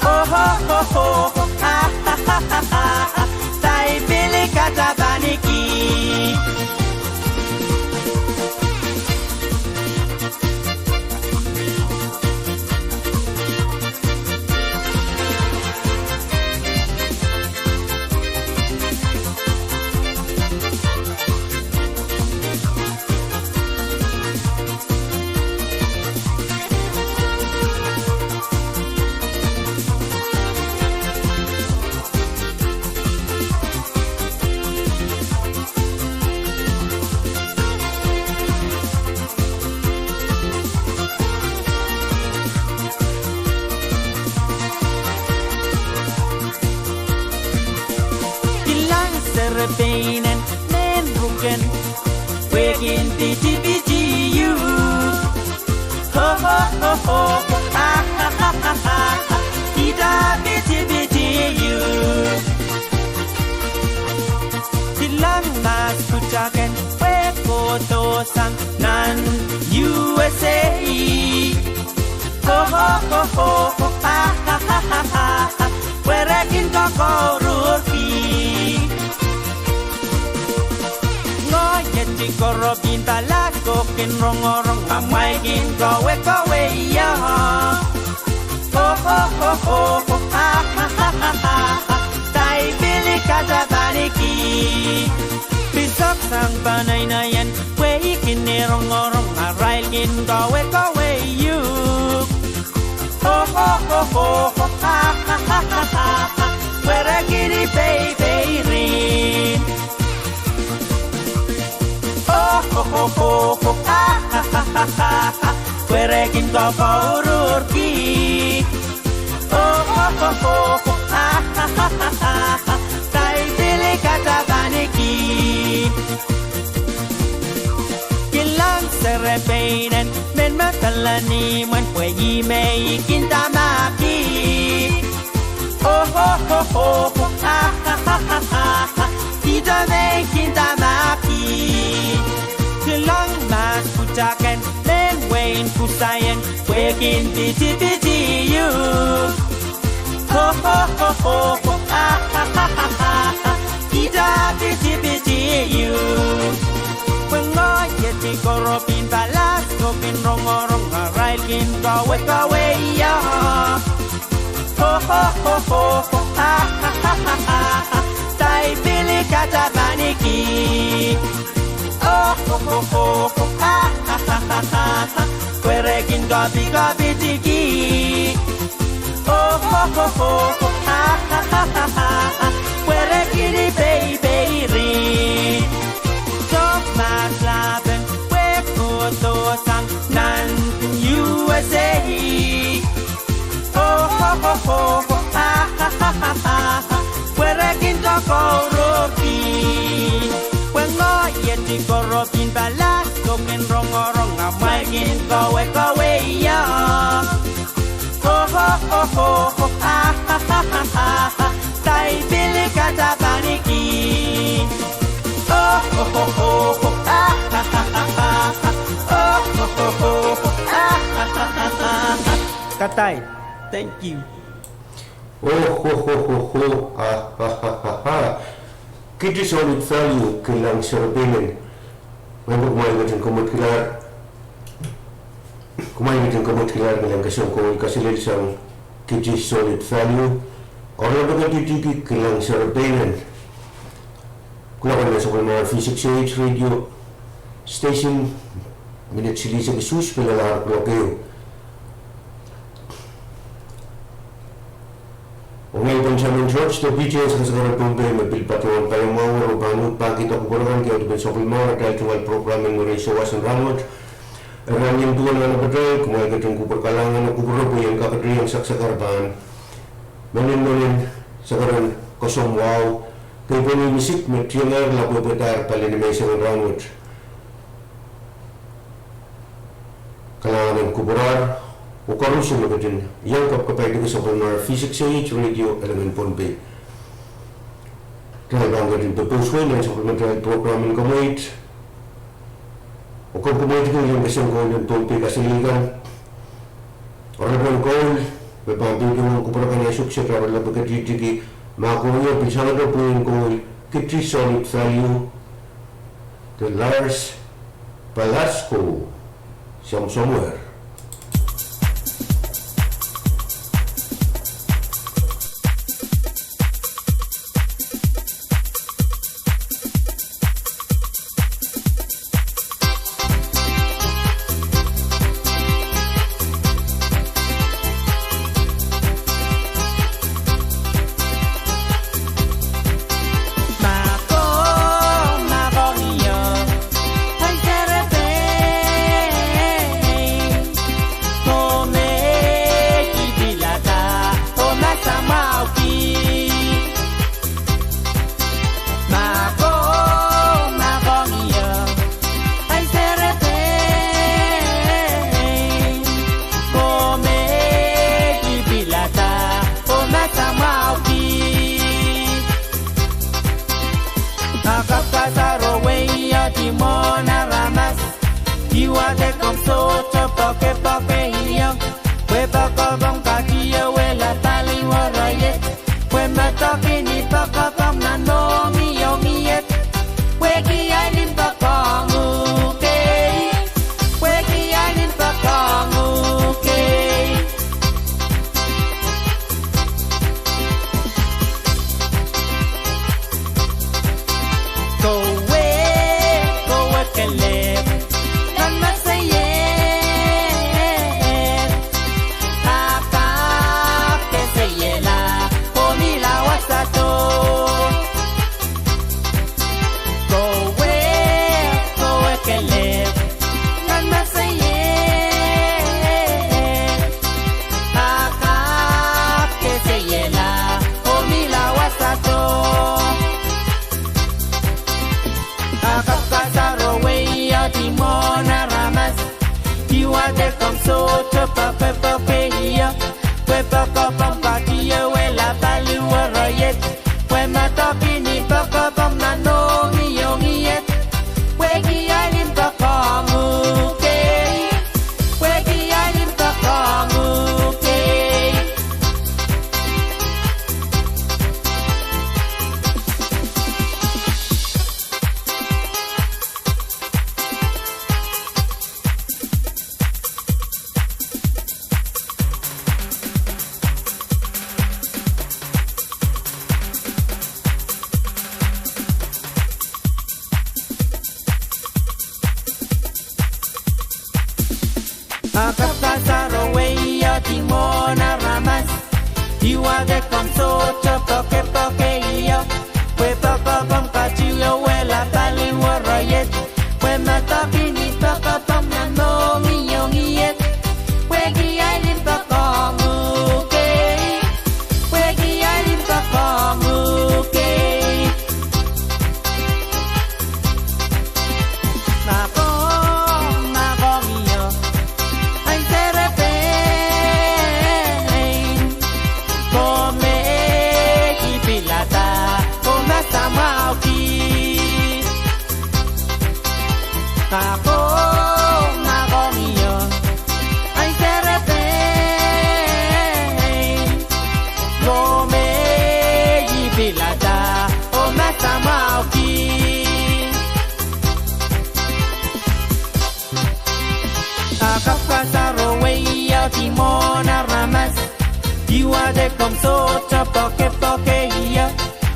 Ho, ho, ho, ho, ho, ah, ah, ah, ah, ah, ah. Tahi pil I katapaniki. Kilang serepein en mehn ruken, pwehki pitipiti uhk. Ho, ho, ho, ho, ho, ah, ah, ah, ah, ah, ah. Ihte pitipiti uhk. Kilang mahs pwutako en pwehki kohdo sang nan U S A. Ho, ho, ho, ho, ho, ah, ah, ah, ah, ah, ah. Pwehki I kin kokoururki. Ngoahi iet koaros pin palas ko kin rongorong, amwail kin kohwei kohwei uhk. Ho, ho, ho, ho, ho, ah, ah, ah, ah, ah, ah. Tahi pil I katapaniki. Pisek sang peneinei en pwehki ni rongorong, arail kin kohwei kohwei uhk. Ho, ho, ho, ho, ho, ah, ah, ah, ah, ah, ah. Pwehki ni peipei rin. Ho, ho, ho, ho, ho, ah, ah, ah, ah, ah, ah. Pwehki I kin kokoururki. Ho, ho, ho, ho, ho, ah, ah, ah, ah, ah, ah. Tahi pil I katapaniki. Kilang serepein en mehn medel en imwen, pwe ih me I kin dahme kihda. Ho, ho, ho, ho, ho, ah, ah, ah, ah, ah, ah. Ihte me I kin dahme kihda. Kilang mahs pwutako en mehn wehin Kusaien, pwehki pitipiti uhk. Ho, ho, ho, ho, ho, ah, ah, ah, ah, ah, ah. Ihte pitipiti uhk. Pwe ngoahi iet koaros pin palas ko kin rongorong, arail kin kohwei kohwei uhk. Ho, ho, ho, ho, ho, ah, ah, ah, ah, ah, ah. Tahi pil I katapaniki. Ho, ho, ho, ho, ho, ah, ah, ah, ah, ah, ah. Pwehki I kin kopi kopi tiki. Ho, ho, ho, ho, ho, ah, ah, ah, ah, ah, ah. Pwehki ni peipei rin. Soh mahs lapen pwehki kohdo sang nan U S A. Ho, ho, ho, ho, ho, ah, ah, ah, ah, ah, ah. Pwehki I kin kokoururki. Pwe ngoahi iet koaros pin palas ko kin rongorong, amwail kin kohwei kohwei uhk. Ho, ho, ho, ho, ho, ah, ah, ah, ah, ah, ah. Tahi pil I katapaniki. Ho, ho, ho, ho, ho, ah, ah, ah, ah, ah, ah. Ho, ho, ho, ho, ho, ah, ah, ah, ah, ah, ah. Katail. Thank you. Oh, ho, ho, ho, ho, ah, ah, ah, ah, ah. Kiti solid value, kilang serepein en. Mwein kumwail ketin komourkilahr. Kumwail ketin kamwetkilahr kilang kesempwal kaselel sang Kiti Solid Value, oaralap ketitiki kilang serepeinen kuloak en sapwellimomwi V six eight radio station, minit silihsek isuhs pil lahr kuloak ehu. Ong ngehi Benjamin George, de P T S kasakara Pohnpei me pil patohwan paiamwahu oh pahn uhd pahkihda kupwur akan, ke audepen sapwellimomwi atail tungoal program en mwurin sawas en rahnwet. Eri ni duwen nan apatail, kumwail ketin kupwur kalahngan oh kupwure pwe I en kakete iang saksakar pahn menen menen sakaren koasoamwahu, kei pwehn misik me tiengehr lapwehpwehdahr pali ni menseng en rahnwet. Kalahngan en kupwurar, oh koaros me ketin iang kapkapaidiki sapwellimomwi V six eight radio Elengen Pohnpei. Kitail pahn ketin pepous wei nan sapwellimatail program en kamweid, oh komw kamweidki iang kesempwal en Pohnpei kaselel kan. Oaralapen koul me pahn peikiong kupwur akan, e sukset oaralap ketitiki mahkohie pil sangete pwihn koul, Kiti Solid Value, de Lars Palasko, Somewhere. A kapw kasaro wehi oh ni mwohn aramas, I wadek komw sohte pokepoke ie, pwe poakohng komw katieu wehla pali woroiet, pwe me tohki ni poakohng nan mohngiong iet, pwehki ahl en poakohng uhk ei, pwehki ahl en poakohng uhk ei. Kowe, kowe kelehpw nan meseiet, a kapw keseiehla oh mihla wasado. Kowe, kowe kelehpw nan meseiet, a kapw keseiehla oh mihla wasado. A kapw kasaro wehi oh ni mwohn aramas, I wadek komw sohte pokepoke ie, pwe poakohng komw katieu wehla pali woroiet, pwe me tohki ni poakohng nan mohngiong iet, pwehki ahl en poakohng uhk ei, pwehki ahl en poakohng uhk ei. A kapw kasaro wehi oh ni mwohn aramas, I wadek komw sohte pokepoke ie, pwe poakohng komw katieu wehla pali woroiet, pwe me tohki ni poakohng nan mohngiong iet, pwehki ahl en poakohng uhk ei, pwehki ahl en poakohng uhk ei. Mahkohng, mahkohng ie, ahi serepein, komw me ki pilada, komw me samwauki. Mahkohng, mahkohng ie, ahi serepein, komw me ki pilada, komw me samwauki. A kapw kasaro Imwen aramas, ih wahdo komw sohte poakepoake ie,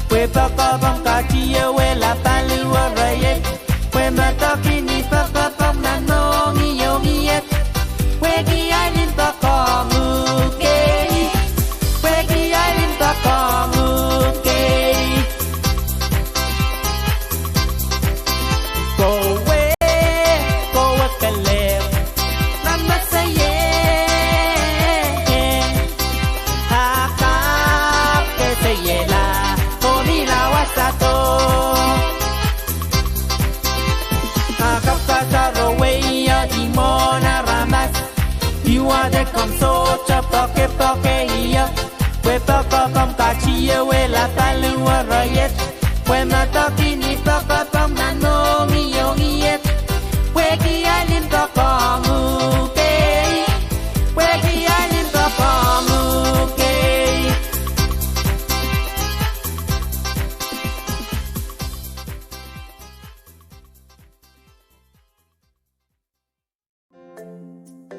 pwe poakepeng katiewehla paliwere iet, pwe medek kin poakepeng nan mohngiong iet, pwehki ahi limpoak ong uhk ei, pwehki ahi limpoak ong uhk ei. Kowe, kowe kelehpw nan meseieng, a kapw ke seiehla, oh mihla wasado. A kapw kasaro wei, imwen aramas, ih wahdo komw sohte poakepoake ie, pwe poakepeng komw katiewehla paliwere iet, pwe medek kin poakepeng nan mohngiong iet, pwehki ahi limpoak ong uhk ei, pwehki ahi limpoak ong uhk ei.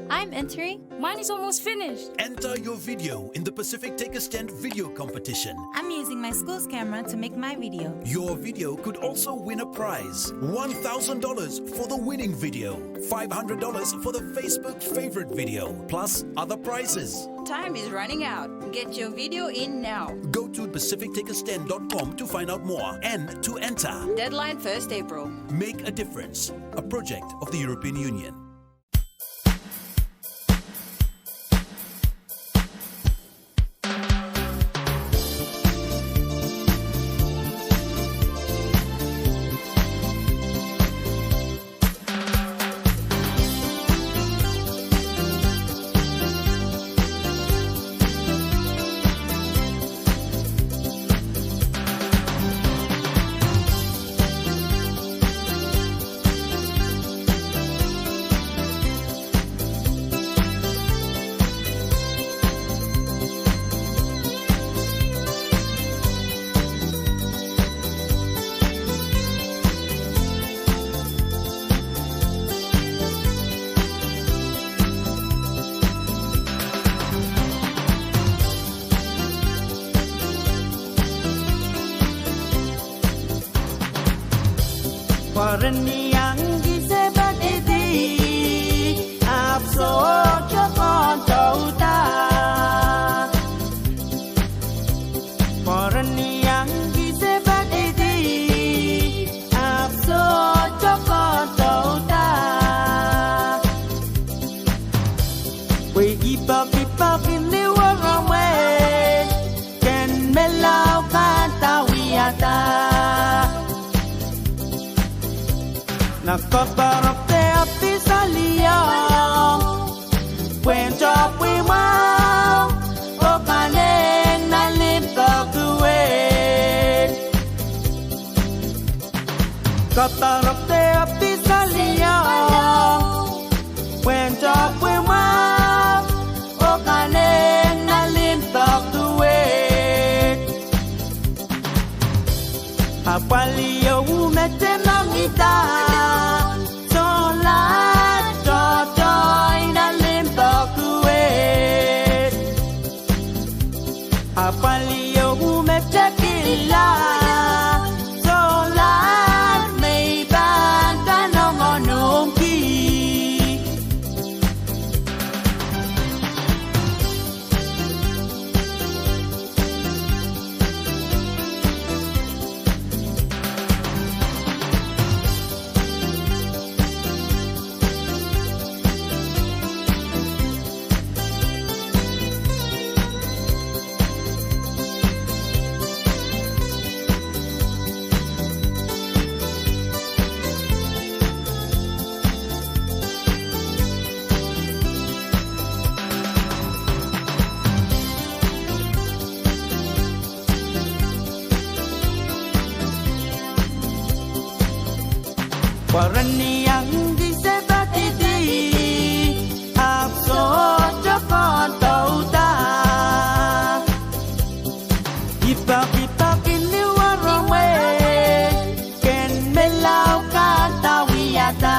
I'm entering. Mine is almost finished. Enter your video in the Pacific Take a Stand video competition. I'm using my school's camera to make my video. Your video could also win a prize. One thousand dollars for the winning video. Five hundred dollars for the Facebook favorite video. Plus other prizes. Time is running out. Get your video in now. Go to pacific take a stand dot com to find out more and to enter. Deadline first April. Make a difference. A project of the European Union. Pwe ren iang kihsang padidi, ahpw sohte kohdohda. Pwe ren iang kihsang padidi, ahpw sohte kohdohda. Pwe ih poakepoake ni waramwe, ken melaukada wiahda. Na koapworopwote apisali ong, pwehn topwi mwahu oh kanehng nan limpoak wet. Koapworopwote apisali ong, pwehn topwi mwahu oh kanehng nan limpoak wet. Apwalih oh mete mengihda, solahr tohtohn nan limpoak wet. Apwalih oh mete kihla, solahr me I pahn kanengonokki. Pwe ren iang kihsang padidi, ahpw sohte kohdohda. Ih poakepoake ni waramwe, ken melaukada wiahda.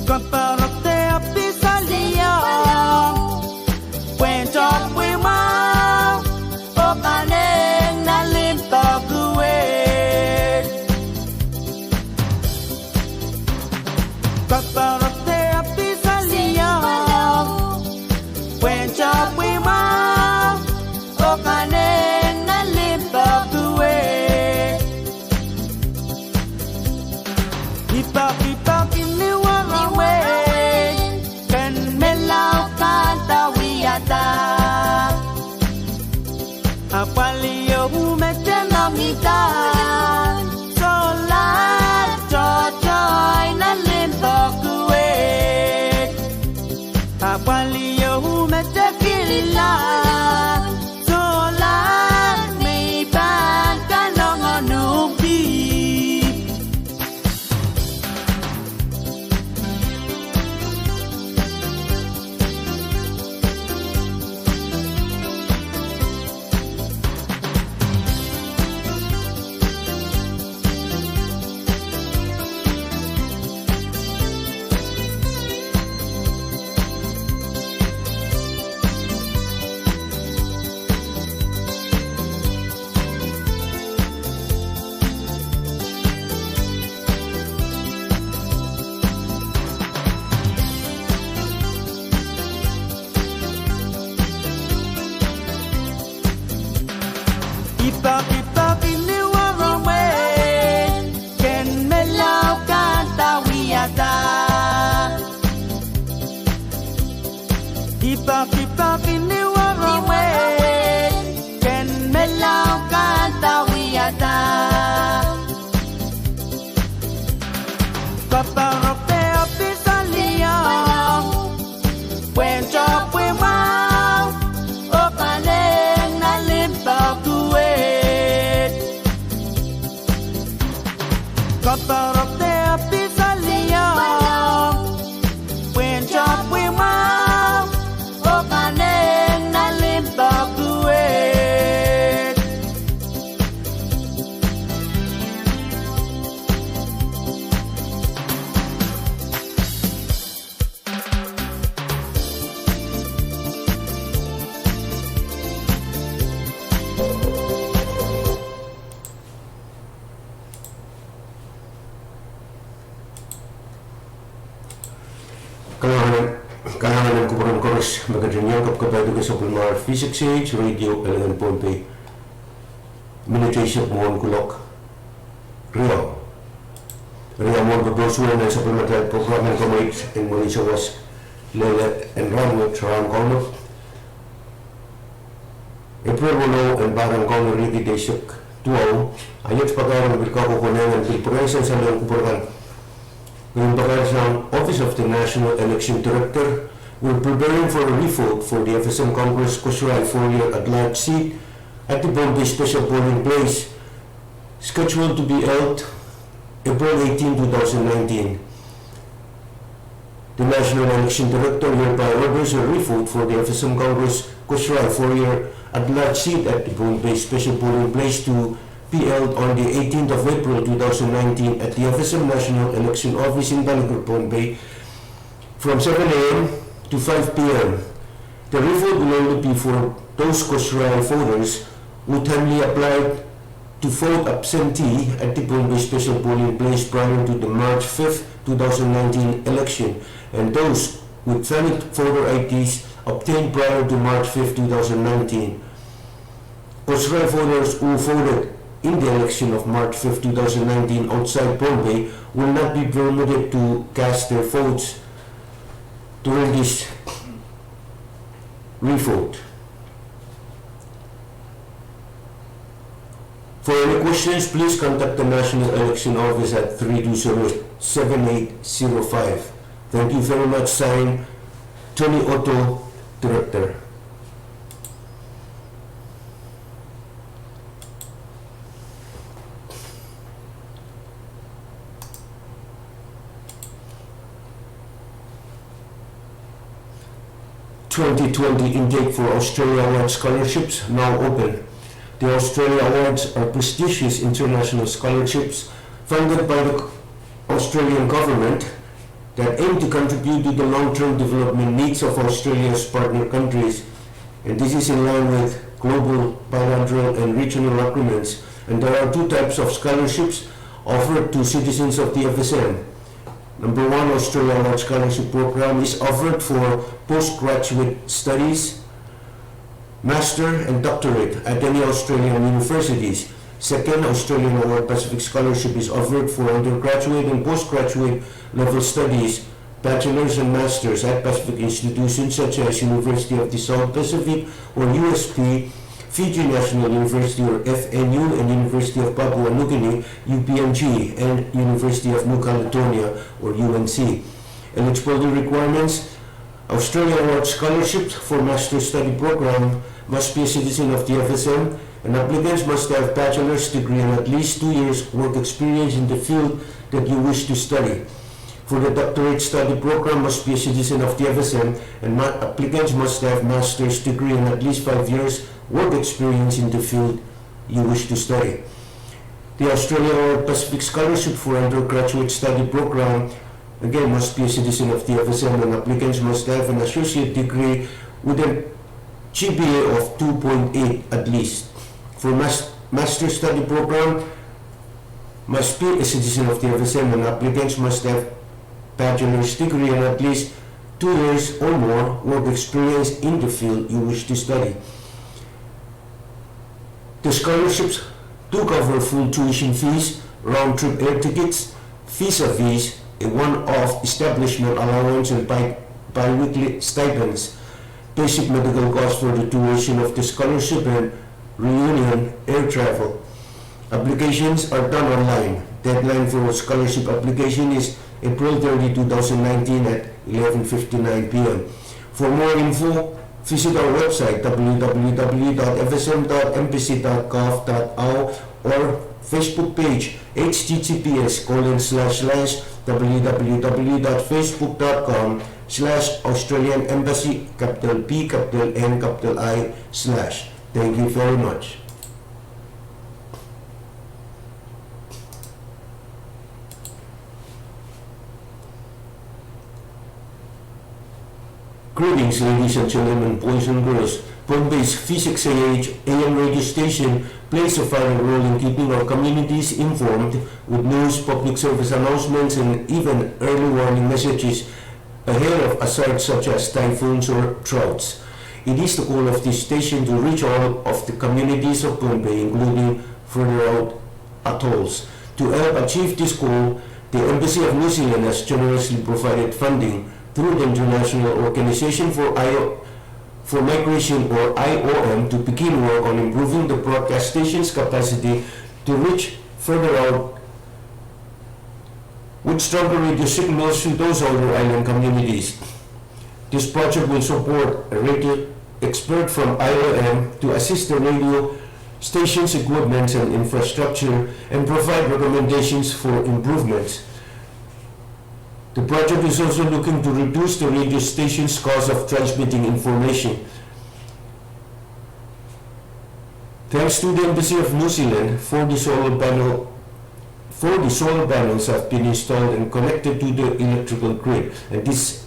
Koapworopwote apisali Iou me te nohngihda solahr tohtohn nan limpoak wet. Apwal iou me te kilangla solahr me I pahn kanengamah uhk dihp. Ipoak, ipoak, ih ni warohng wet, ken me lao kan da wiahda. Ipoak, ipoak, ih ni warohng wet, ken me lao kan da wiahda. Koapworopwe ohpis liong, pwehn topwe mwahu oh kanengamah nan limpoak wet. Koapworopwe ohpis liong, pwehn topwe mwahu oh kanengamah nan limpoak wet. Kalahngan, kalahngan en kupwuren koaros me ketin iang kapkapai duke sapwellimomwi V six H Radio Elengen Pohnpei. Minit eisek mwohn kuloak. Riau. Riau mwohn pepeusuwen nan sapwellimatail prokram en komweit en mwehin sawas lel en rahnwet, rahn Kauno, Epril weneu, en pahr en Kauno riekid eisek duwau. A iet pakair me pil kak konehng en pil pwurehng sansal ong kupwur kan. Pil pakair sang Office of the National Election Director, we're preparing for a revote for the F S M Congress Kosrael four-year at-large seat at the Pohnpei Special Polling Place, scheduled to be held April eighteen, two thousand nineteen. The National Election Director hereby orders a revote for the F S M Congress Kosrael four-year at-large seat at the Pohnpei Special Polling Place to be held on the eighteenth of April two thousand nineteen at the F S M National Election Office in Palikur, Pohnpei, from seven A M to five P M. The revote will only be for those Kosrael voters who timely applied to vote absentee at the Pohnpei Special Polling Place prior to the March fifth, two thousand nineteen election, and those with valid voter I Ds obtained prior to March fifth, two thousand nineteen. Kosrael voters who voted in the election of March fifth, two thousand nineteen outside Pohnpei will not be permitted to cast their votes during this revote. For any questions, please contact the National Election Office at three two zero, seven eight zero five. Thank you very much. Signed, Tony Otto, Director. Twenty twenty intake for Australia-wide scholarships now open. The Australia Awards are prestigious international scholarships funded by the Australian government that aim to contribute to the long-term development needs of Australia's partner countries, and this is in line with global, bilateral and regional agreements. And there are two types of scholarships offered to citizens of the F S M. Number one, Australia Award Scholarship Program is offered for postgraduate studies, master and doctorate at any Australian universities. Second, Australian Award Pacific Scholarship is offered for undergraduate and postgraduate level studies, bachelor's and master's, at Pacific institutions such as University of the South Pacific or U S P, Fiji National University, or F N U, and University of Papua New Guinea, U P N G, and University of New Caledonia, or U N C. Eligibility requirements: Australia awards scholarships for master's study program, must be a citizen of the F S M, and applicants must have bachelor's degree and at least two years work experience in the field that you wish to study. For the doctorate study program, must be a citizen of the F S M, and ma-, applicants must have master's degree and at least five years work experience in the field you wish to study. The Australia or Pacific Scholarship for Undergraduate Study Program, again, must be a citizen of the F S M, and applicants must have an associate degree with a G P A of two point eight at least. For mas-, master study program, must be a citizen of the F S M, and applicants must have bachelor's degree and at least two years or more work experience in the field you wish to study. The scholarships do cover full tuition fees, round-trip air tickets, visa fees, a one-off establishment allowance, and bi-, bi-weekly stipends, basic medical costs for the duration of the scholarship, and reunion air travel. Applications are done online. Deadline for scholarship application is April thirty, two thousand nineteen at eleven fifty-nine P M. For more info, visit our website, W W W dot F S M dot embassy dot gov dot A U, or Facebook page, H T T P S colon slash slash W W W dot facebook dot com slash Australian Embassy, capital P, capital N, capital I, slash. Thank you very much. Greetings, ladies and gentlemen, boys and girls. Pohnpei's V six A H A M radio station plays a vital role in keeping our communities informed with news, public service announcements, and even early warning messages ahead of hazards such as typhoons or droughts. It is the goal of this station to reach all of the communities of Pohnpei, including further out atolls. To help achieve this goal, the Embassy of New Zealand has generously provided funding through the International Organization for I O, for Migration, or I O M, to begin work on improving the broadcast station's capacity to reach further out with stronger radio signals to those outer island communities. This project will support a radio expert from I O M to assist the radio station's equipment and infrastructure and provide recommendations for improvements. The project is also looking to reduce the radio station's cost of transmitting information. Thanks to the Embassy of New Zealand, forty solar panel, forty solar panels have been installed and connected to the electrical grid, and this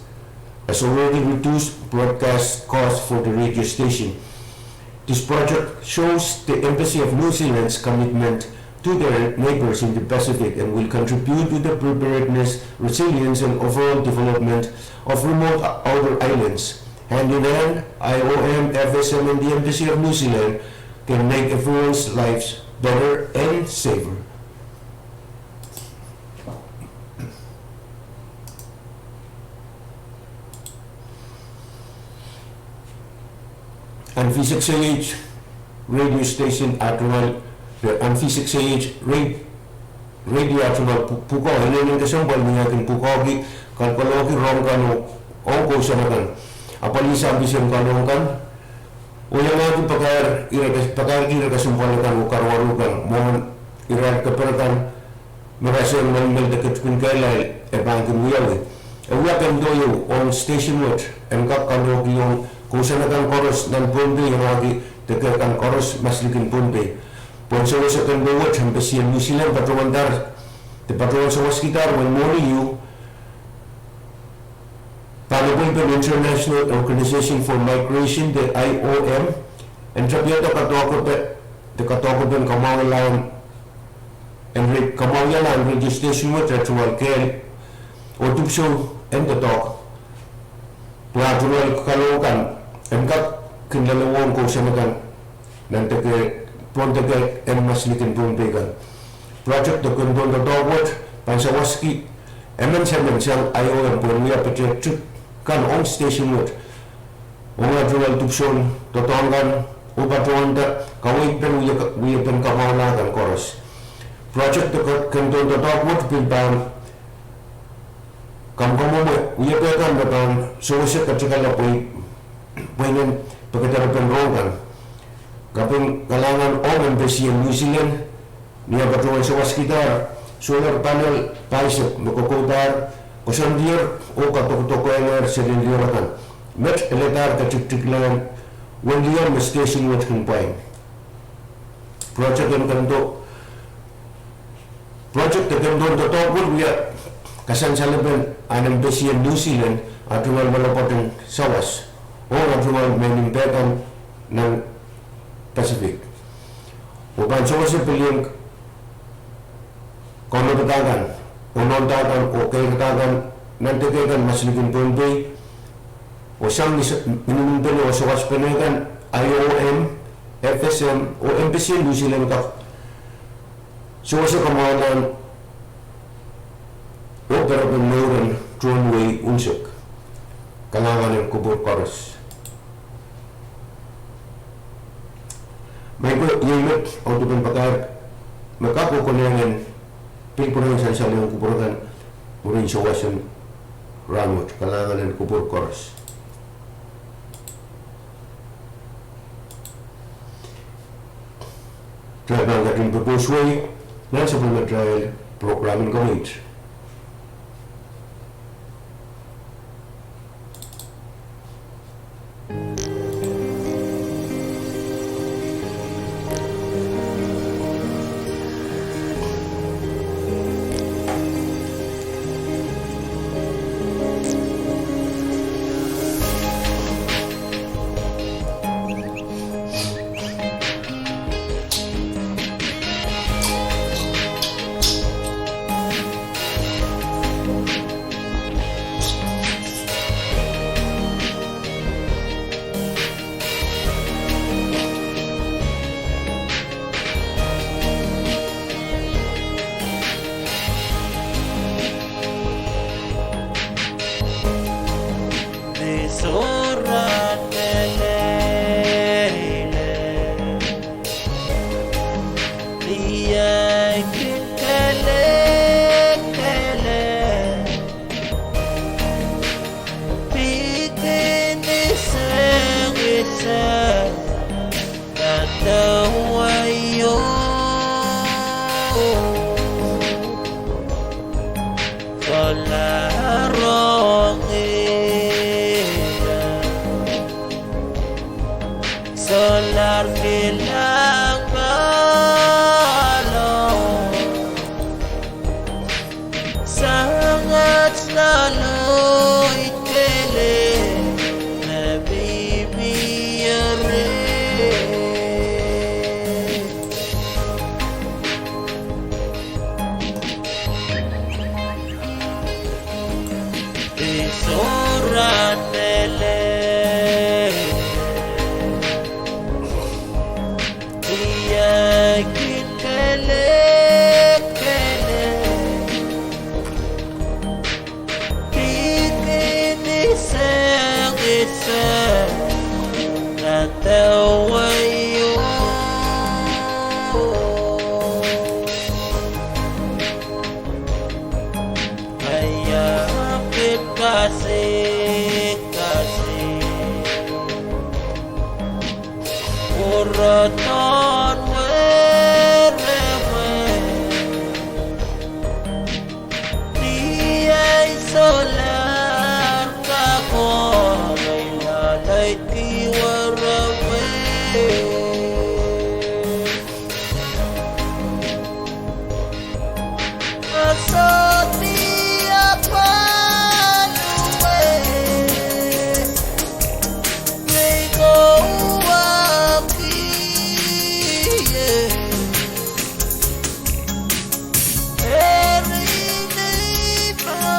has already reduced broadcast costs for the radio station. This project shows the Embassy of New Zealand's commitment to their neighbors in the Pacific and will contribute to the preparedness, resilience, and overall development of remote outer islands. Hand in hand, I O M, F S M, and the Embassy of New Zealand can make everyone's lives better and safer. Ahn V six A H radio station ahnsowohte, ahn V six A H ra-, radio ahnsowohte pu-, pwukoa, inenen kesempwal ni eh kin pwukoahki, kalkalohki rong kan oh, oh kousoan akan. Apwalih sampah en kalohk kan, oh iangahki pakair ire kes-, pakairki ire kesempwal akan oh karuwaru kan, mwohn irail keper akan, me rasehng melimel de ketipin kehlail e pahn kin wiawi. E wia kendo ieu ong station wet en kak kalohkiong kousoan akan koaros nan Pohnpei, iangahki deke kan koaros maslikin Pohnpei. Pwehn sewese kendo wet, Embassy en New Zealand patohwandahr, de patohwan sawaskidahr wen mwohni ieu pahn epwelpen International Organization for Migration, de I O M, en tapihada kadoadoahk de kadoadoahk en kamwahuiala, en re-, kamwahuiala radio station wet, re tungoal kehl oh dipwisou en doadoahk, pwe ah tungoal kalohk kan en kak kin lelewohng kousoan akan nan deke, pohn deke en maslikin Pohnpei kan. Project de kendo doadoahk wet pahn sawaski emen semen sang I O M pwehn wia petehk trip kan ong station wet, ong ah tungoal dipwisoun doadoahk kan oh patohwanda kaweid pen wiepen kamwahula kan koaros. Project de ken dohn doadoahk wet pil pahn kamwkamwomwe wiepe kan me pahn sewese katikala pweinen pekederepen rohng kan. Kaping kalahngan ong Embassy en New Zealand ni ah patohwan sewaskidahr solar panel pahisek me kokoudahr, koasoandier oh kadokdokehngehr selin lioal akan. Met eledahr ketikitiklahn wen lioal me station wet kin pwain. Project de ken dohn doadoahk wet wia kasansalepen ahn Embassy en New Zealand ah tungoal loalopwoat en sawas oh ah tungoal mehn impe kan nan Pacific, oh pahn sewese pelien kaunopada kan oh nohnda kan oh keirda kan nan deke kan maslikin Pohnpei, oh sang ni miniminpene oh sawaspene kan, I O M, F S M oh Embassy en New Zealand kak sewese kamwahulahn oh perepen mouren tohn wehi unsek. Kalahngan en kupwur koaros. Maing ko, iei met audepen pakair me kak konehng pil pwurehng sansal ong kupwur kan mwurin sawas en rahnwet. Kalahngan en kupwur koaros. Kitail pahn ketin pepousewehi nan sapwellimatail program en kaweid. Solar kilang pahlo, sangat laloid kelehpw me mihmi ire. Isoran mele, ia kin kelehkele, pidini sangisa, nan dewe io. Ia kin kasikasik, pwurodohn werewe, ni ei solar kak oh laloidki werewe. Koasoandi apwal wet, me I kohwahki ie. Eri ni pahn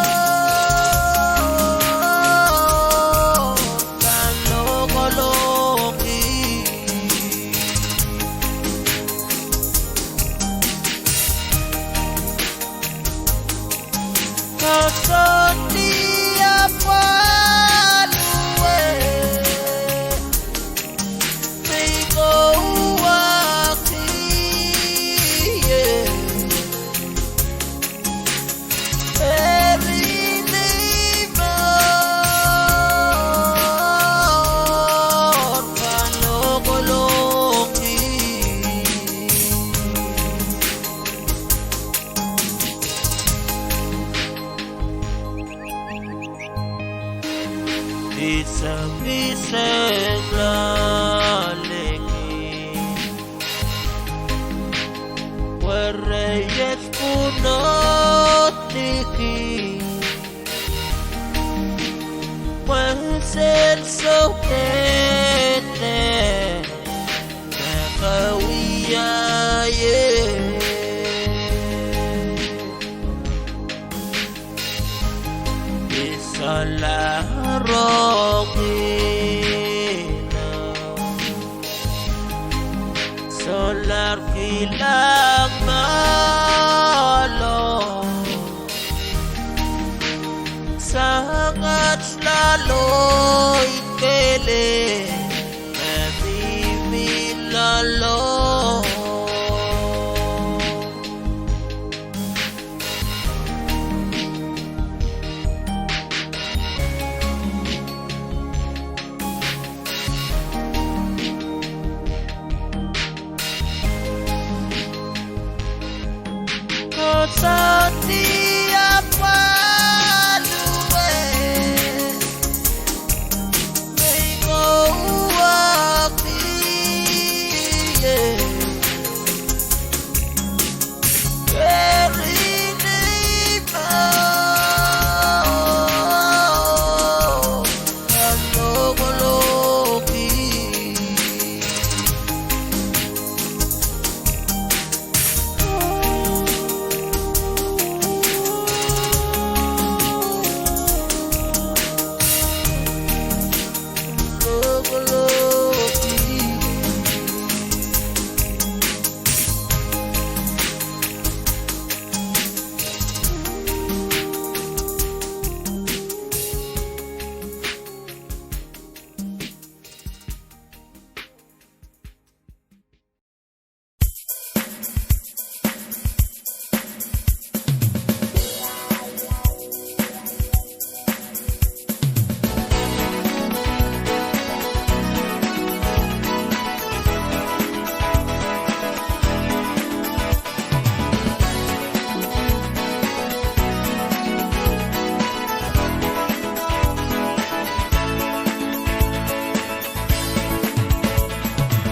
lokoloki. Koasoandi apwal wet, me I Pisepisek loaleki, werei et pwunodiki, pwehn sehd sohte me ke wiahiong. I solahr rongen, solahr kilang mahloh, sang at loaloi kelehpw me mihmi loalei. Koasoandi apwal wet, mei mouwakih, eh. Keri nei mah, a lokolokih.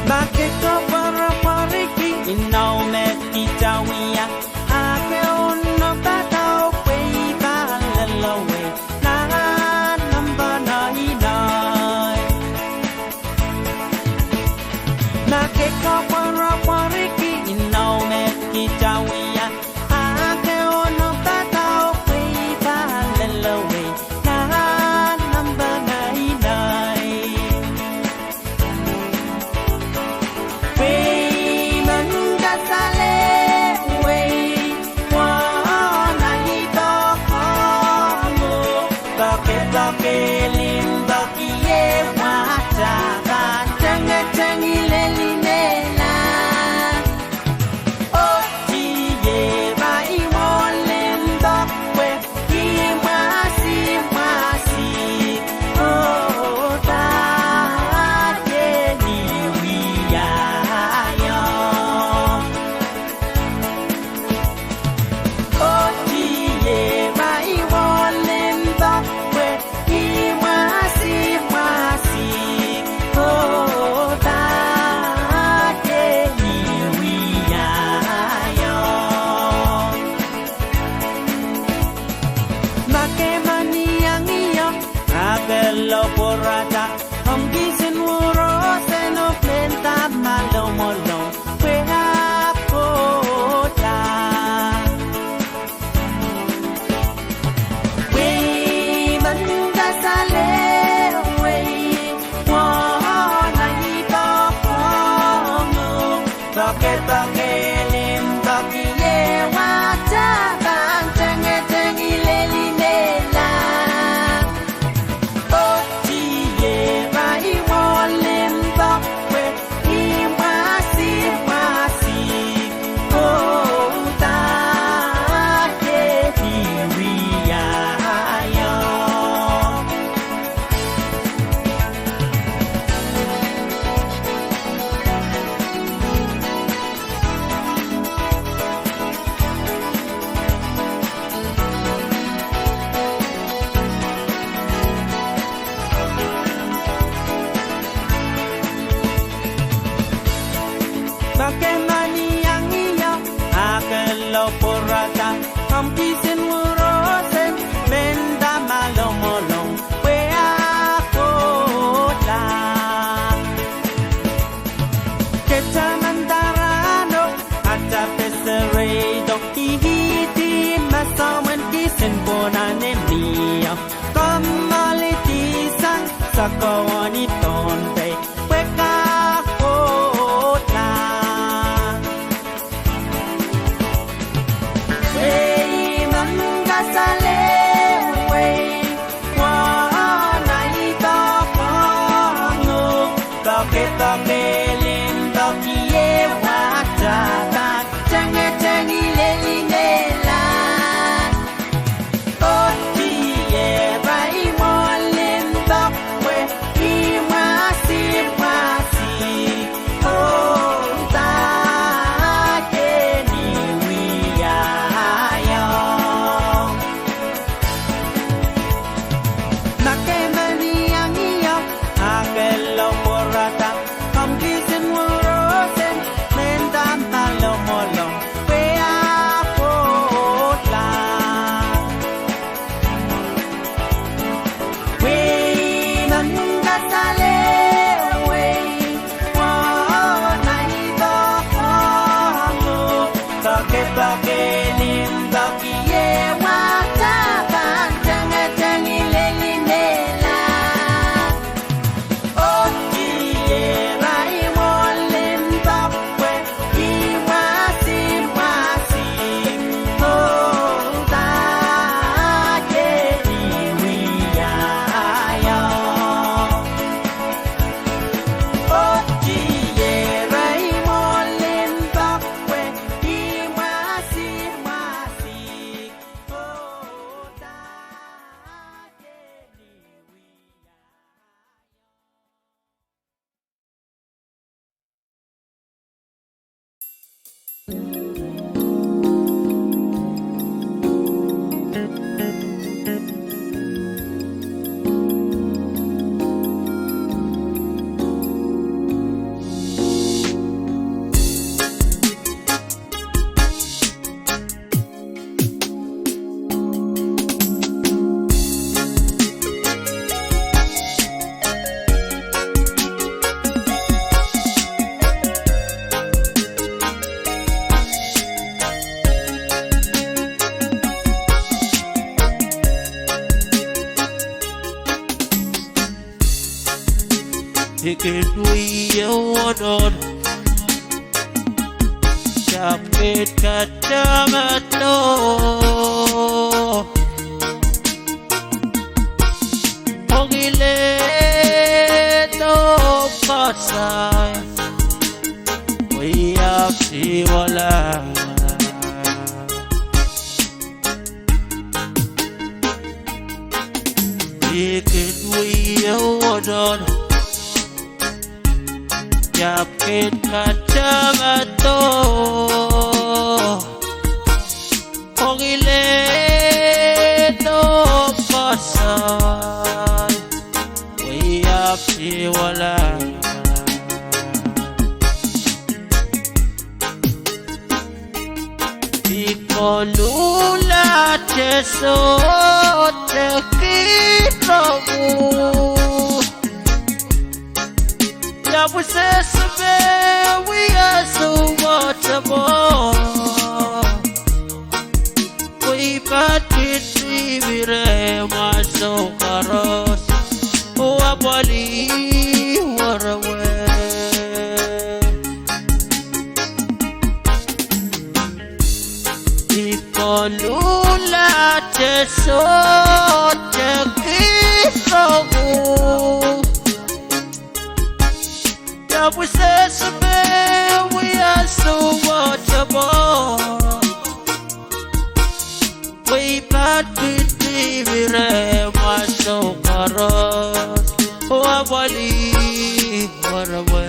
Ma ke koapworopworki inou me kita wia, a ke onopadahr pwe I pahn lelewei nan nempehn inou. Ma ke koapworopworki inou me kita wia, a ke onopadahr pwe I pahn lelewei nan nempehn inou. Pwe I men kasale wei wahn ahi poakohng, poakepoake limpoak ie wahn tapa tengeteng ilel inela. Oh, ti Pwurada, komw kisin wuroseng, mehnda ma longolong, pwe ah kohdla. Ke tamanda rahnwet, atail pil seredo, ihte ma soangen kisin pwon en mie. Komw alehdi sang, sakau ni Pohnpei, pwe ah kohdla. Wehi mangkasale, wehi, wahn ai doadoahk, doadoahk limpoak, ie wahn tapa, tengeteng lel imwila. Oti irail mwohn limpoak pwe imwasi mwasi. Oh, dahke ni wiahiong. Ma ke men iang ie, akehlo pwurada, komw kisin wuroseng, mehnda ma longolong, pwe ah kohdla. Wehi mangkasale, wehi, wahn ai doadoahk, doadoahk limpoak, ie wahn tapa, tengeteng lel imwila. Oti irail mwohn limpoak pwe imwasi mwasi. Oh, dahke ni wiahiong. Oti irail mwohn limpoak pwe imwasi mwasi. Oh, dahke ni wiahiong. I kin wie wonon, sapwkid kadamado. Ong ile do pasai, pwe I ahpw siwala. I kin wie wonon, sapwkid kadamado. Ong ile do pasai, pwe I ahpw siwala. I koluhla te sohte kihrong uhk. Ia pwuhsese me wia soumwahu tepin. Pwe I pahn kin mihmi rehmwaso koaros, oh apwalih werewe. I koluhla te sohte kihrong uhk. Ia pwuhsese me wia soumwahu tepin. Pwe I pahn kin mihmi rehmwaso koaros, oh apwalih werewe.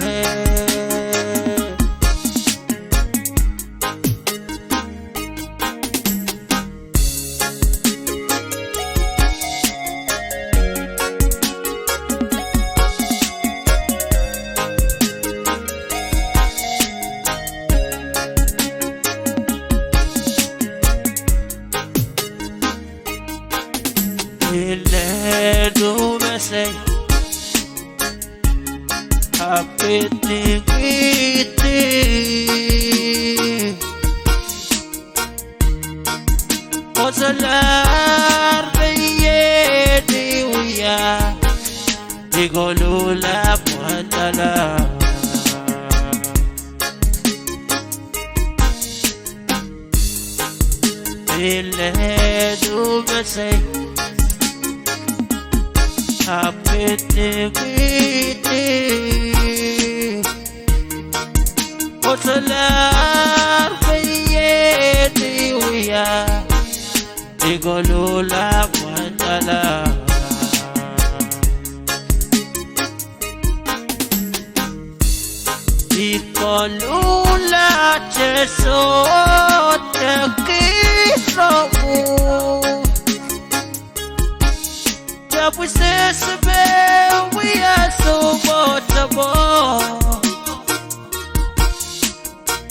Solahr peiehdi wia, I koluhla pwandala. Pil ehu mesei, ahpw pidikihdi. Oh solahr peiehdi wia, I koluhla pwandala. I koluhla te sohte kihrongih. Ia pwe se sepe wia soumwahu tepin?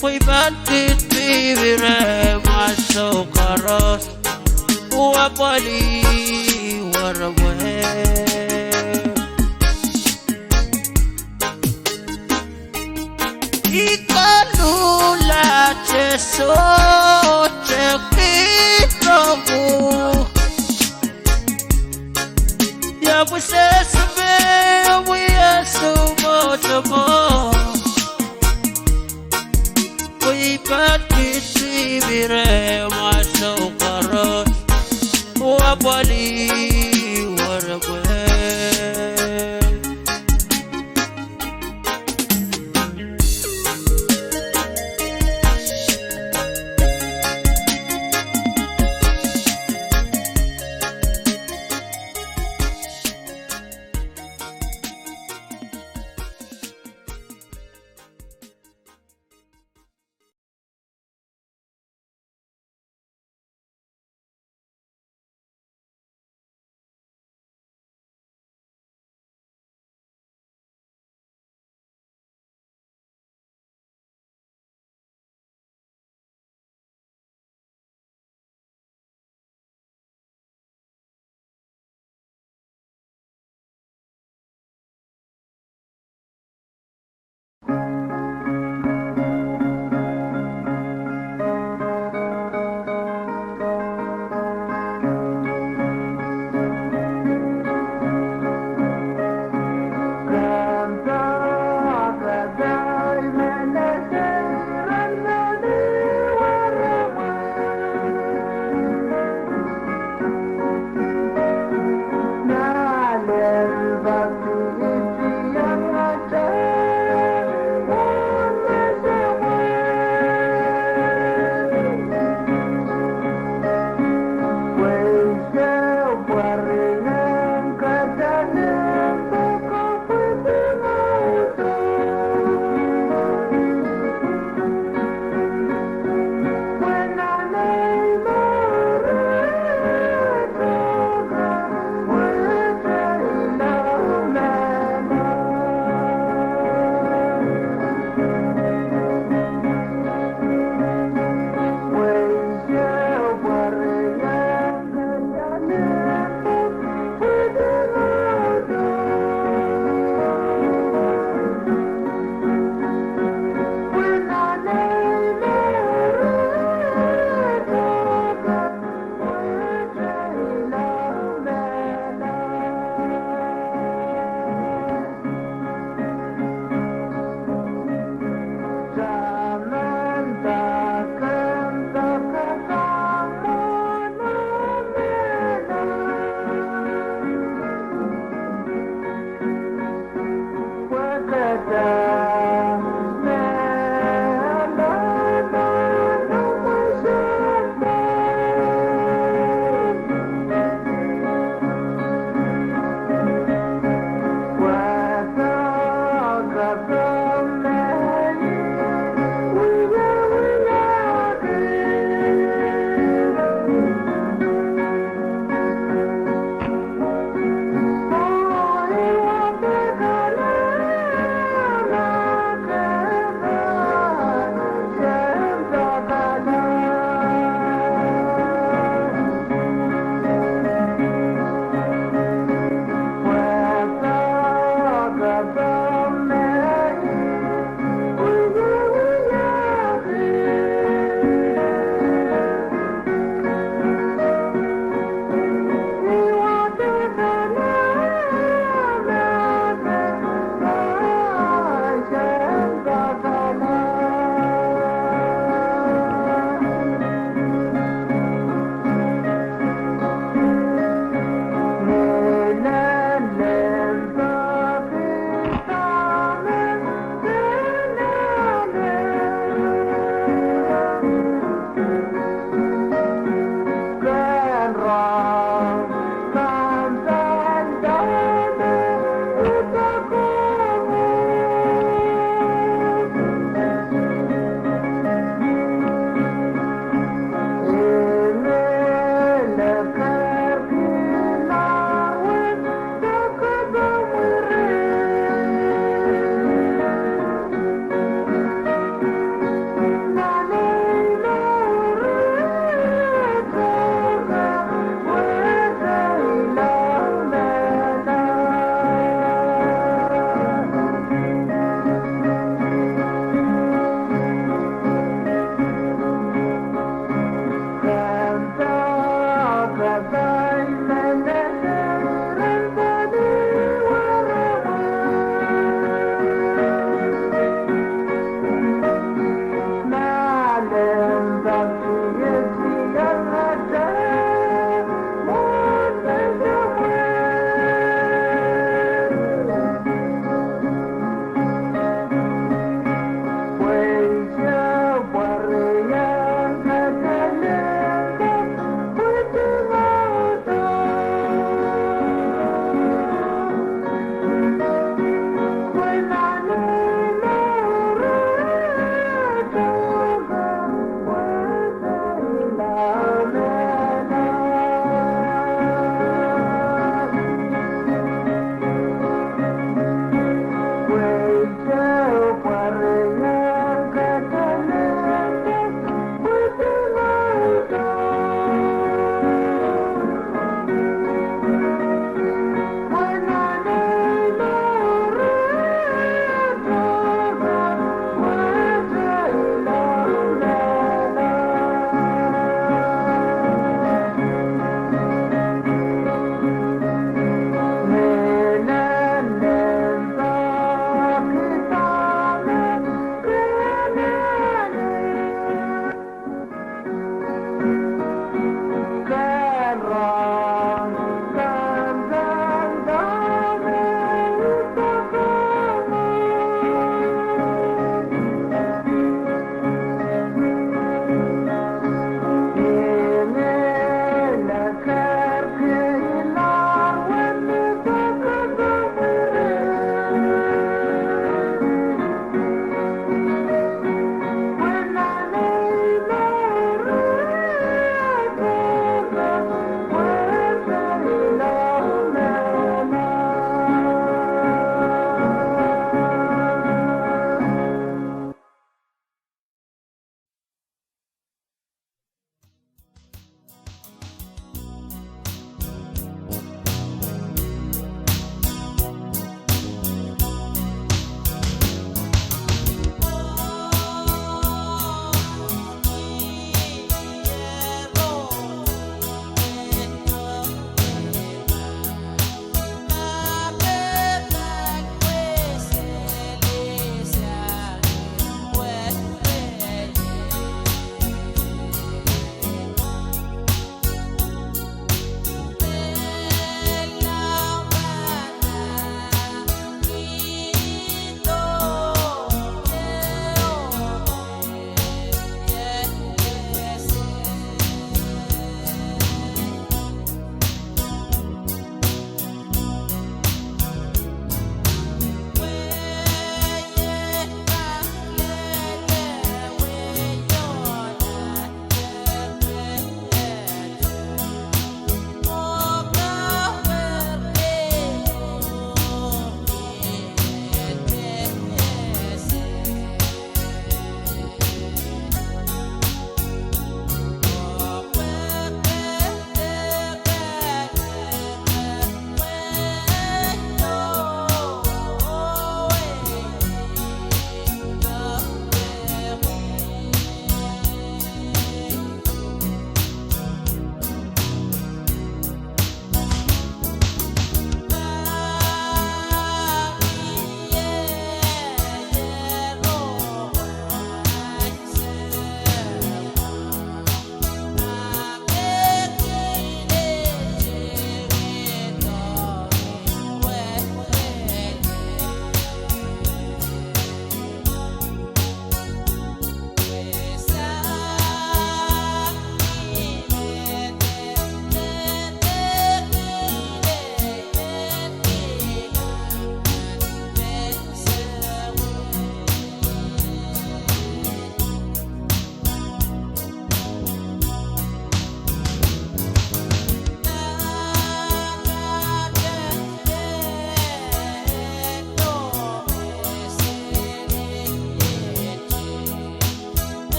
Pwe I pahn kihdi mi rehmwail sou koaros oh apwalih werewei. I koluhla te sohte kihrongih. Ia pwe se sepe wia soumwahu tepin? Pwe I pahn kihdi mi rehmwail sou koaros oh apwalih werewei.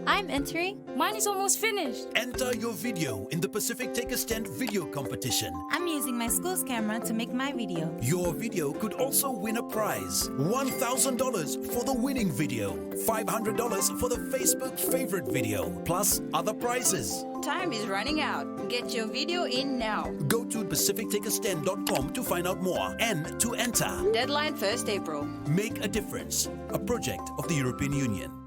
I'm entering. Mine is almost finished. Enter your video in the Pacific Take a Stand video competition. I'm using my school's camera to make my video. Your video could also win a prize. One thousand dollars for the winning video. Five hundred dollars for the Facebook favorite video. Plus other prizes. Time is running out. Get your video in now. Go to pacific take a stand dot com to find out more and to enter. Deadline first April. Make a difference. A project of the European Union.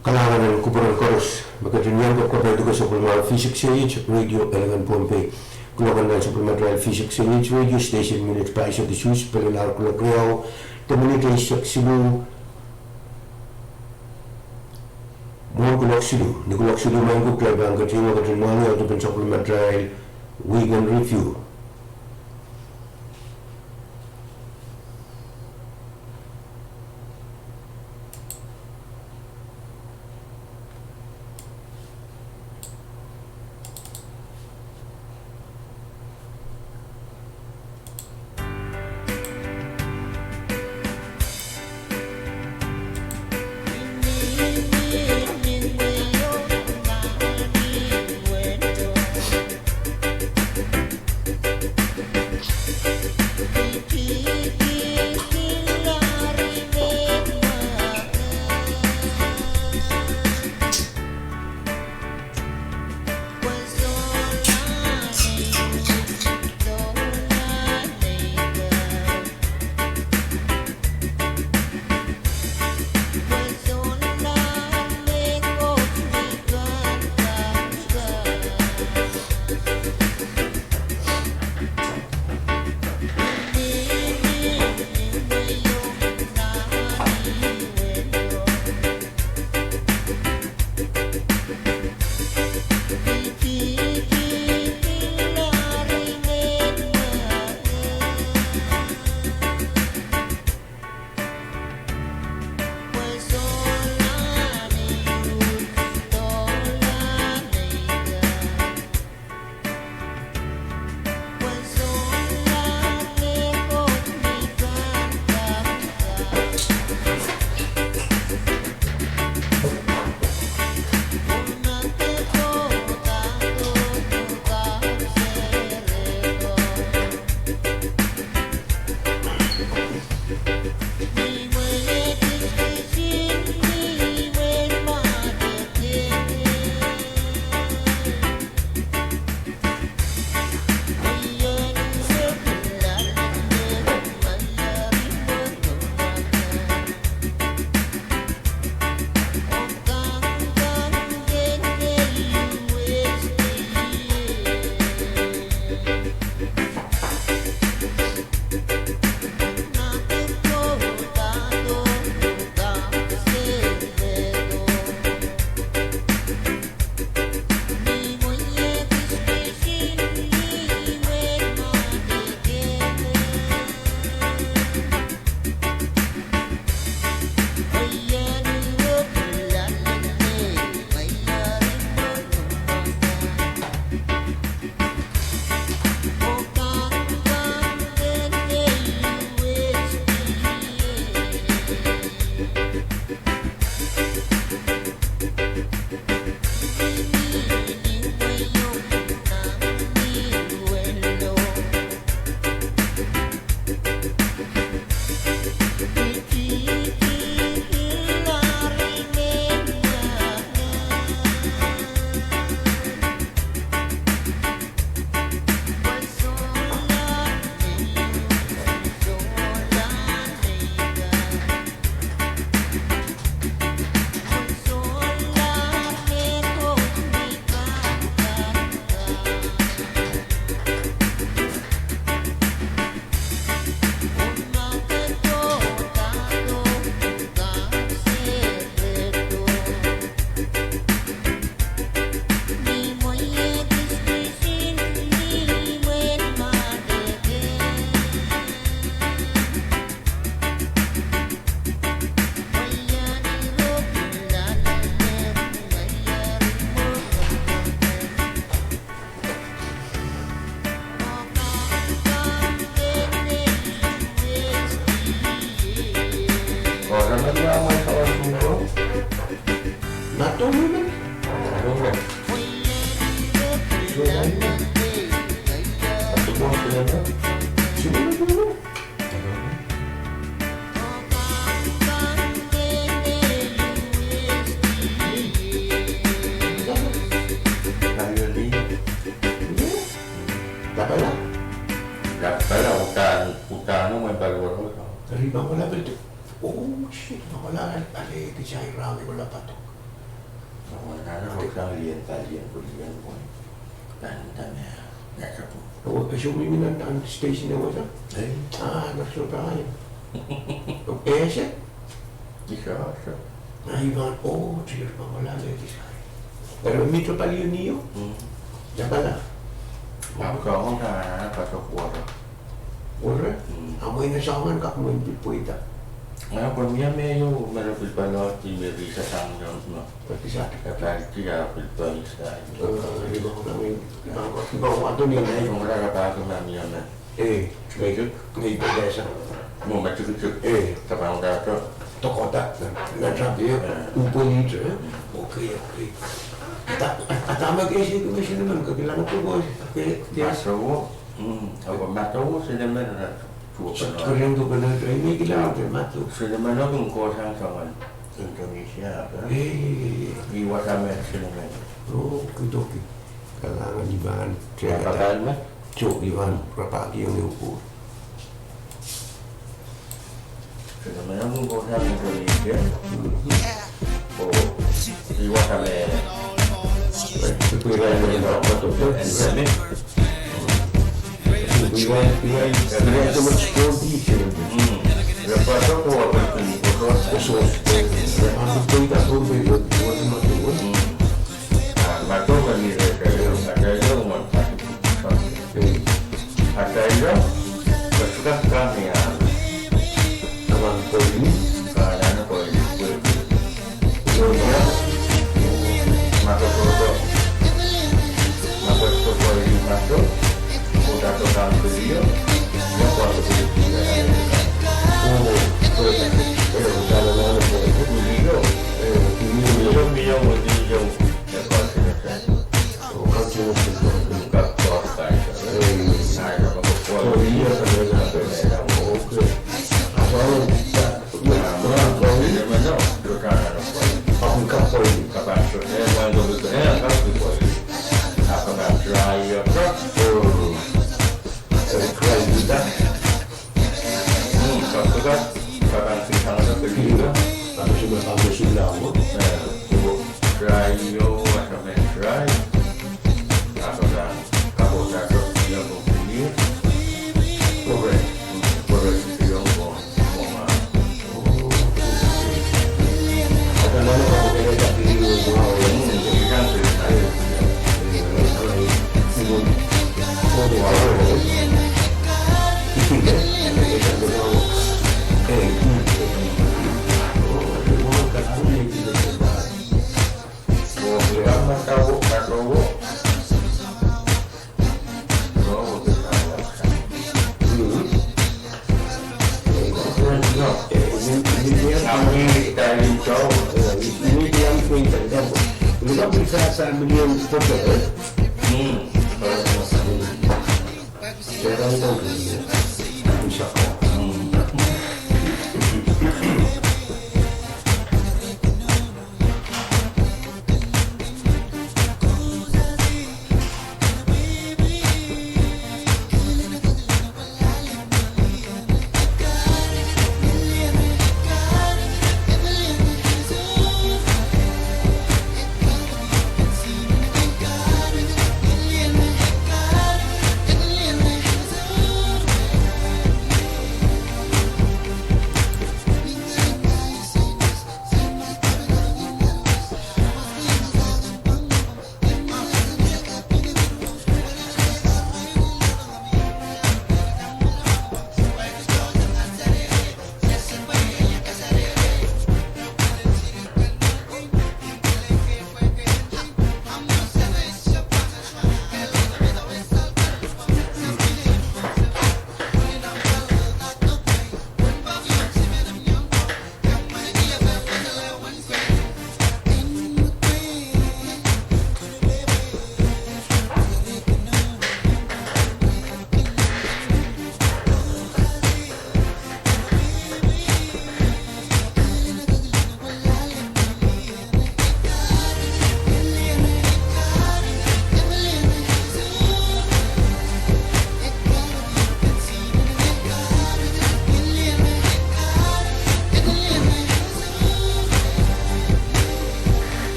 Kalahngan en kupwuren koaros me ketin iang kapwaiada sapwellimatail V six A H Radio Elengen Pohnpei. Kuloak en nan sapwellimatail V six A H radio station minit pahisek isuhs pelenahr kuloak riau de minit eisek siluh. Mwohn kuloak siluh, ni kuloak siluh maing ko kitail pahn ketin, ketin mwahngih audepen sapwellimatail Weekend Review. Lapala? Lapala, uhdahn, uhdahn mwein paliwar. Eri ma lapala. Oh, shit, ma lapala, ale, ale, kitail rahn me lapala. Wen nan roksang lien palien pwe lien pwe. Nan dahme, nan sahpw. Oh, e soh mihmi nan, nan station e wasa? Eh. Ah, nan sohte ai. Oh, e ese? Ih, ese. Nan I pahn, oh, Sises pahn wala me kisai. Eri mihte palien ih? Mm. Ia pala? Ahpw soangen nan, nan pasok were. Were? Mm. Amwail soangen kak mwein pil pweida. Nan pwe mie me ieu, me re pil pahn loaldi me risa sang ieu, no. Pekisa. E pahn tia pil pahn isai. Eh, ni pahn kami, ni pahn kami, ni pahn wahdo ni nai. Pahn wahdo pahn kami ami ana. Eh, ngehi, ngehi pekisa. Mwo ma tikitik. Eh. Ke pahn wahdo. Tokohda, nan, nan sahpw, eh. Eh. Upo ni te, eh. Okay, okay. Ada, ada me ke ese, ke ese ni men, ke kilang tu ko, ke, ke. Maso, mm, ahpw maso, sine men, na, tu ko. Keren tu ko, na, tu, ini kilang, ke maso. Sine men, o, kin kohsang soangen. Indonesia, eh? Eh, eh, eh, eh. Ih wasa me sine men. Oh, okidoki. Kalahngan, I pahn, rapahki me? Soh, I pahn rapahki ong ehu pwoat. Sine men ong kohsang Indonesia. Mm. Oh, ih wasa me. Eh, ih wasa me.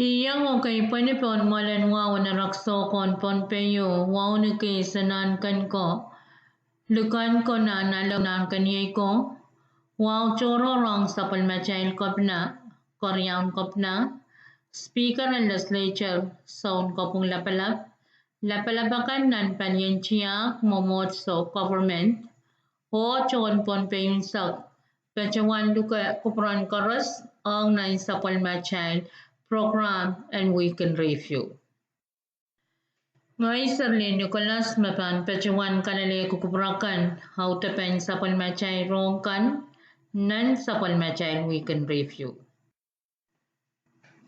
Iang okei pweni pohn mwoalen wahu en erekiso kohn Pohnpei, wahu ni keis en Nahnken ko, likan ko, Nahnalek, Nahnken Iei ko, wahu tohrohr ong sapwellimatail Kepina, Keriaun Kepina, Speaker en Legislature, Sounkopwung Lapalap, lapalap akan nan palien tiahk, mwomwohdiso, government, oh tohn Pohnpei unsek, patohwan luke kupwuren koaros ong nan sapwellimatail program en Week in Review. Ngehi Serlin Nicholas me pahn patohwan kalelehki kupwur akan audepen sapwellimatail rohng kan nan sapwellimatail Week in Review.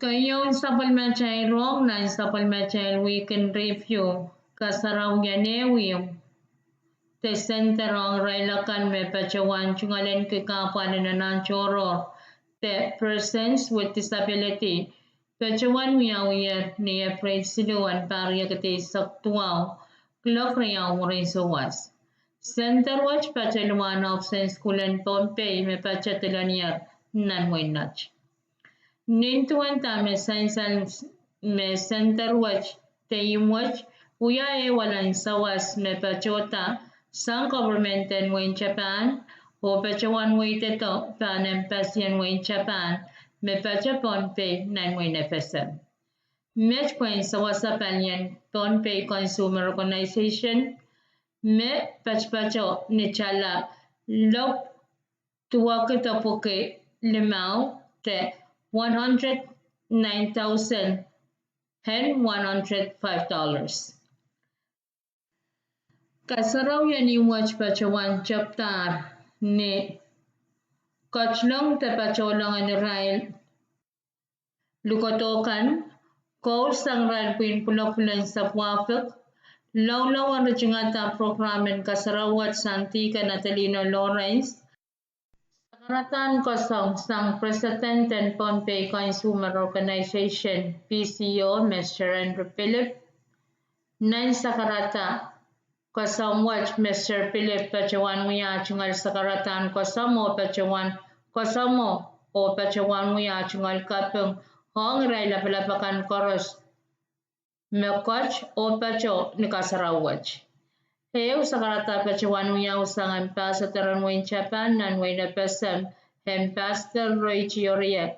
Keieun sapwellimatail rong nan sapwellimatail weekend review, kasarawi en ehu ieu de center ong irail akan me patohwan tungoalenki kahpwal en anahn tohrohr de persons with disability, patohwan wiawiher ni Epreil siluh en pahr riekid eisek duwau, kuloak riau mwurin souwas. Center wet patohwan ong Option School en Pohnpei me patohwan dihlenier nan wehin Nett. Nin duwen dahme sansal me center wet de imwet wia ehu alen sawas me patohda sang government en wehin Japan, oh patohwan weidehdo pahn embassy en wehin Japan me patohwan Pohnpei nan wehin F S M. Met pwehn sawasa palien Pohnpei Consumer Organization me patopato ni tala lop duwakid epwiki limau de one hundred nine thousand and one hundred five dollars. Kasarawi en imwet patohwan tepdahr ni ketilong de patohlong en irail likodok kan, koul sang irail pwihn pwulopwul en Sapwuahpwuk, loulou en ritingada program en kasarawi wet sang Deacon Adelino Lawrence, sakaradahn koasong sang President en Pohnpei Consumer Organization, P C O, Mister Andrew Philip, nan sakarada koasong wet, Mister Philip patohwan wia tungoal sakaradahn koasoamwo, patohwan koasoamwo oh patohwan wia tungoal kaping ong irail lapalap akan koaros me kot oh patoh ni kasarawi wet. Ehu sakarada patohwan wiawi sang Ambassador en wehin Japan nan wehin F S M, Ambassador Roy Chiorie.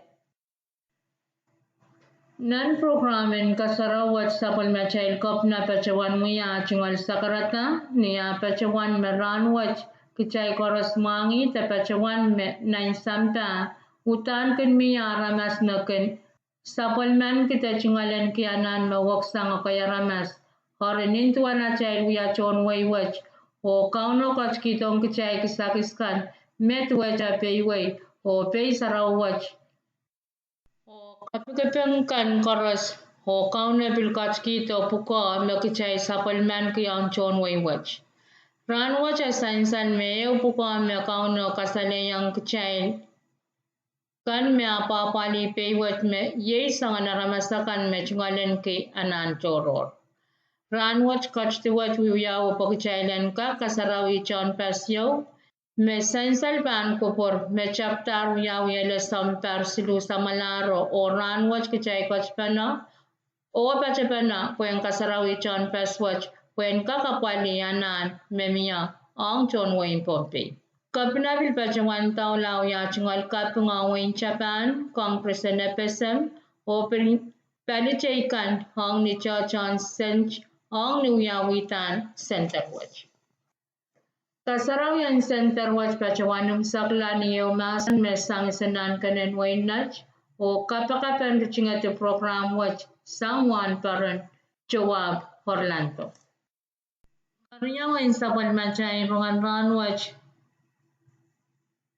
Nan program en kasarawi wet sapwellimatail Kepina patohwan wia tungoal sakarada ni ah patohwan me rahnwet kitail koaros mwahngih de patohwan me nan sampah uhdahn kin mie aramas me kin sapwellimanki de tungoalenki anahn me weksang ekei aramas. Eri nin duwen atail wia tohn wehi wet, oh Kauno ketikihdohng kitail kisakis kan me duwehte peiwei oh pei sarawi wet, oh kapikipik kan koaros, oh Kauno pil ketikihdo pwukoa me kitail sapwellimanki ong tohn wehi wet. Rahnwet e sansal me ehu pwukoa me Kauno kasalehiong kitail kan me apwahpwalih pei wet me iei soangen aramas akan me tungoalenki anahn tohrohr. Rahnwet ketido wet wiawi pwe kitail en kak kasarawi tohn pasio me sansal pahn kupwur me tepdahr wiawi ele sounpar siluh samwalahro, oh rahnwet kitail ketipene oh patapene pwehn kasarawi tohn pas wet pwehn kak apwalih anahn me mie ong tohn wehin Pohnpei. Kepina pil patohwan doula wia tungoal kaping ong wehin Japan, Congress en F S M, oh pil pali teikan ong ni tohtohn sent ong ni wiawidahn center wet. Kasarawi en center wet patohwan imwisekla ni ehu mahsen me sang isenahn kenen wehin Nett, oh kapakap en ritingedi program wet sang wahnpoaron Joab Orlando. Keriau en sapwellimatail rongen rahnwet,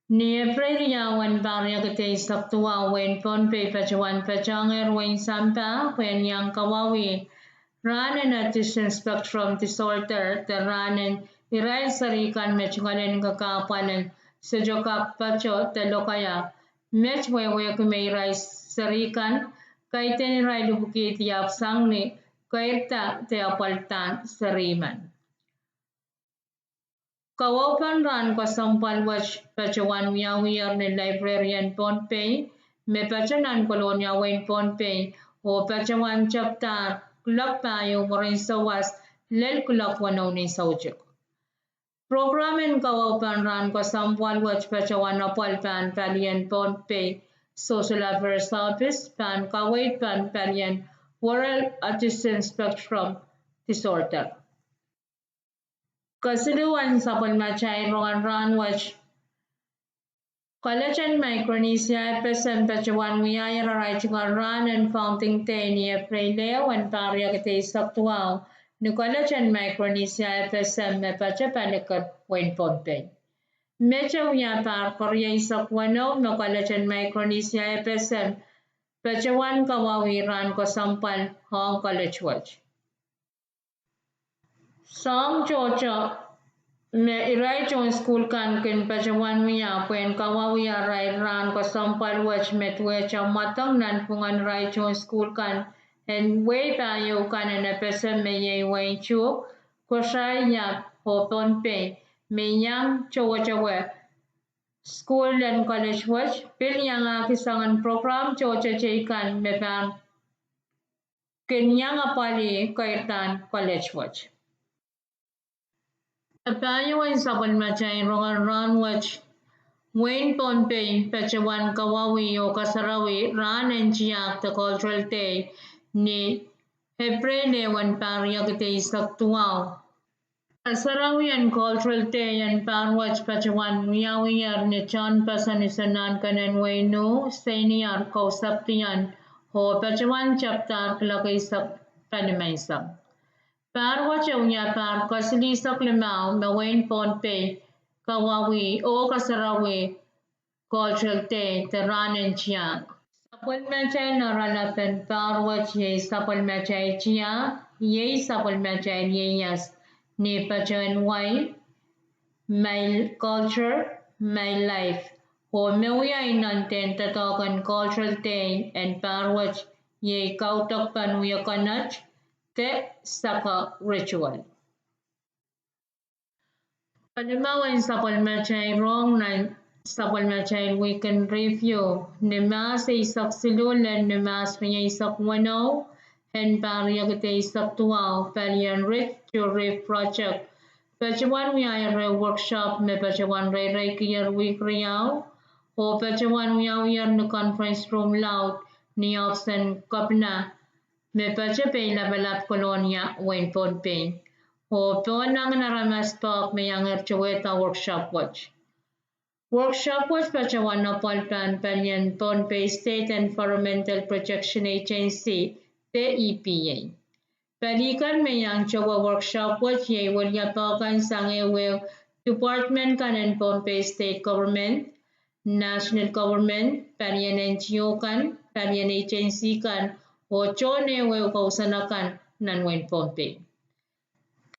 ni Epreil riau en pahr riekid eisek duwau, wehin Pohnpei patohwan patohngehr wehin sampah pwehn iang kawauwih rahn en autism spectrum disorder de rahn en irail seri kan me tungoalenki kahpwal en sohte kak patoh de lokaia. Met wehwehki me irail seri kan kaidehn irail ipwikihdi ahpw sang ni keirda de apwaldan seri men. Kawaupen rahn kesempwal wet patohwan wiawiher ni library en Pohnpei me patoh nan Kolonia, wehin Pohnpei, oh patohwan tepdahr kuloak pahieu mwurin souwas lel kuloak weneu ni soutik. Program en kawaupen rahn kesempwal wet patohwan apwal pahn palien Pohnpei Social Affairs Office pahn kaweid pahn palien World Autism Spectrum Disorder. Kesiluhwen sapwellimatail rongen rahnwet, College en Micronesia F S M patohwan wiahier arail tungoal rahn en Founding Day ni Epreil ehu en pahr riekid eisek duwau ni College en Micronesia F S M me patoh Palikir, wehin Pohnpei. Met e wia pahr kerieisek weneu me College en Micronesia F S M patohwan kawauwi rahn kesempwal ong college wet. Soahng tohto me irail tohn sukuhl kan kin patohwan wia pwehn kawauwi arail rahn kesempwal wet me duwehte mwadang nanpwungen irail tohn sukuhl kan en wehi pahieu kan en FSM me iei wehin Chuuk, Kosrae, Iap oh Pohnpei, me iang towe sukuhl en college wet, pil iangahki soangen program tohto teikan me pahn kin iang apwalih keirdan college wet. Pahieu en sapwellimatail rongen rahn wet, wehin Pohnpei patohwan kawauwi oh kasarawi rahn en tiahk de Cultural Day ni April ewen, pahr riekid eisek duwau. Kasarawi en Cultural Day en pahr wet patohwan wiawiher ni tehnpas en usen nahnken en wehin Nuh, Seiniar, Kousapdian, oh patohwan tepdahr kiloak eisek palimenseng. Pahr wet e wia pahr kasilihsek limau me wehin Pohnpei kawauwi oh kasarawi Cultural Day de rahn en tiahk. Sapwellimatail oaralapen pahr wet iei sapwellimatail tiahk, iei sapwellimatail ieias ni patehn wai, My Culture, My Life, oh me wia inenen doadoahk en Cultural Day en pahr wet iei kaudok pahn wia konot de sacco ritual. Kalimau en sapwellimatail rohng nan sapwellimatail week in review, ni Mahs eisek siluh lel ni Mahs rieisek weneu en pahr riekid eisek duwau, palien Ridge to Reef Project patohwan wiahier ehu workshop me patohwan reireikier wihk riau, oh patohwan wiawiher ni conference room laud ni ohpis en kepina me patoh Peilapalap, Kolonia, wehin Pohnpei. Oh pohn nangen aramas pahk me iangehr towehda workshop wet. Workshop wet patohwan apwal pahn palien Pohnpei State Environmental Protection Agency de EPA. Pali kan me iang towe workshop wet iei weliepe kan sang ehuehu department kan en Pohnpei State Government, National Government, palien NGO kan, palien agency kan, oh tohn ehuehu kousoan akan nan wehin Pohnpei.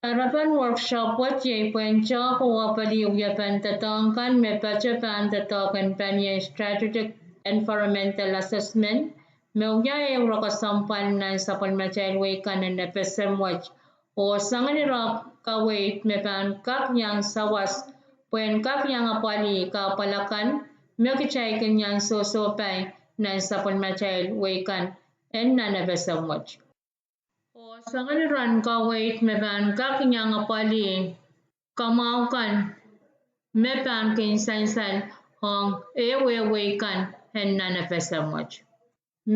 Kahrepen workshop wet iei pwehn tehk oh apwalih wiepen doadoahk kan me patoh pahn doadoahk en palien Strategic Environmental Assessment, me wia ehu kesempwal nan sapwellimatail wehi kan en FSM wet, oh soangen ire kaweid me pahn kak iang sawas pwehn kak iang apwalih kahpwal akan me kitail kin iang sohsohpai nan sapwellimatail wehi kan en nan FSM wet. Oh soangen ire kaweid me pahn kak iang apwalih kamwahu kan me pahn kin sansal ong ehuehu wehi kan en nan FSM wet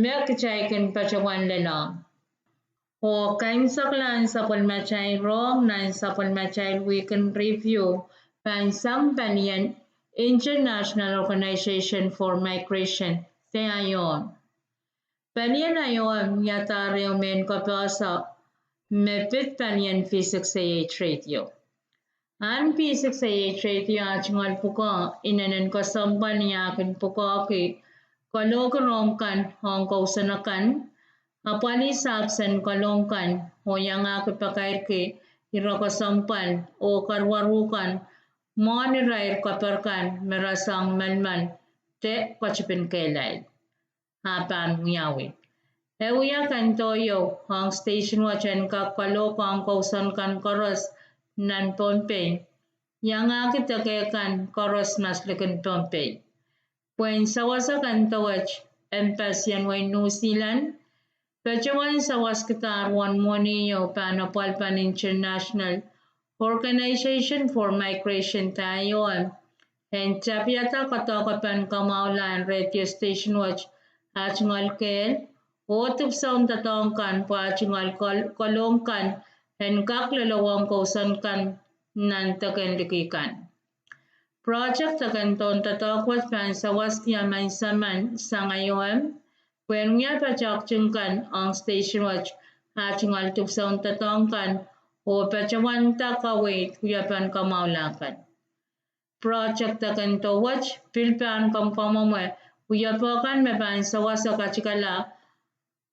me kitail kin patohwan lelohng. Oh kaimwseklahn sapwellimatail rohng nan sapwellimatail week in review pahn sang palien International Organization for Migration de IOM. Palien IOM iadahr ehu mehn kapehse me pid palien V six A H Radio. Ahn V six A H Radio ah tungoal pwukoa inenen kesempwal ni ah kin pwukoahki kalohki rohng kan ong kousoan akan, apwalih sahpw en kalohk kan, oh iangahki pakairki ire kesempwal oh karuwaru kan mwohn irair keper kan me rasehng malimal de ketipin kehlail ah pahn wiawi. E wia kendo ieu ong station wet en kak kalohk ong kousoan kan koaros nan Pohnpei, iangahki deke kan koaros nan likin Pohnpei. Pwehn sawasa kendo wet, embassy en wehin New Zealand patohwan sawaskidahr uwen mwohni ieu pahn apwal pahn International Organization for Migration de IOM en tapiada kadokepen kamwahulahn radio station wet ah tungoal kehl oh dipwisoun doadoahk kan pwe ah tungoal kal-, kalohk kan en kak lelohng kousoan kan nan deken liki kan. Project de kendo en doadoahk wet pahn sawaski emen semen sang IOM pwehn wia patohk kan ong station wet ah tungoal dipwisoun doadoahk kan oh patohwan da kaweid wiepen kamwahula kan. Project de kendo wet pil pahn kamwkamwomwe Wiepe kan me pahn sawas katikala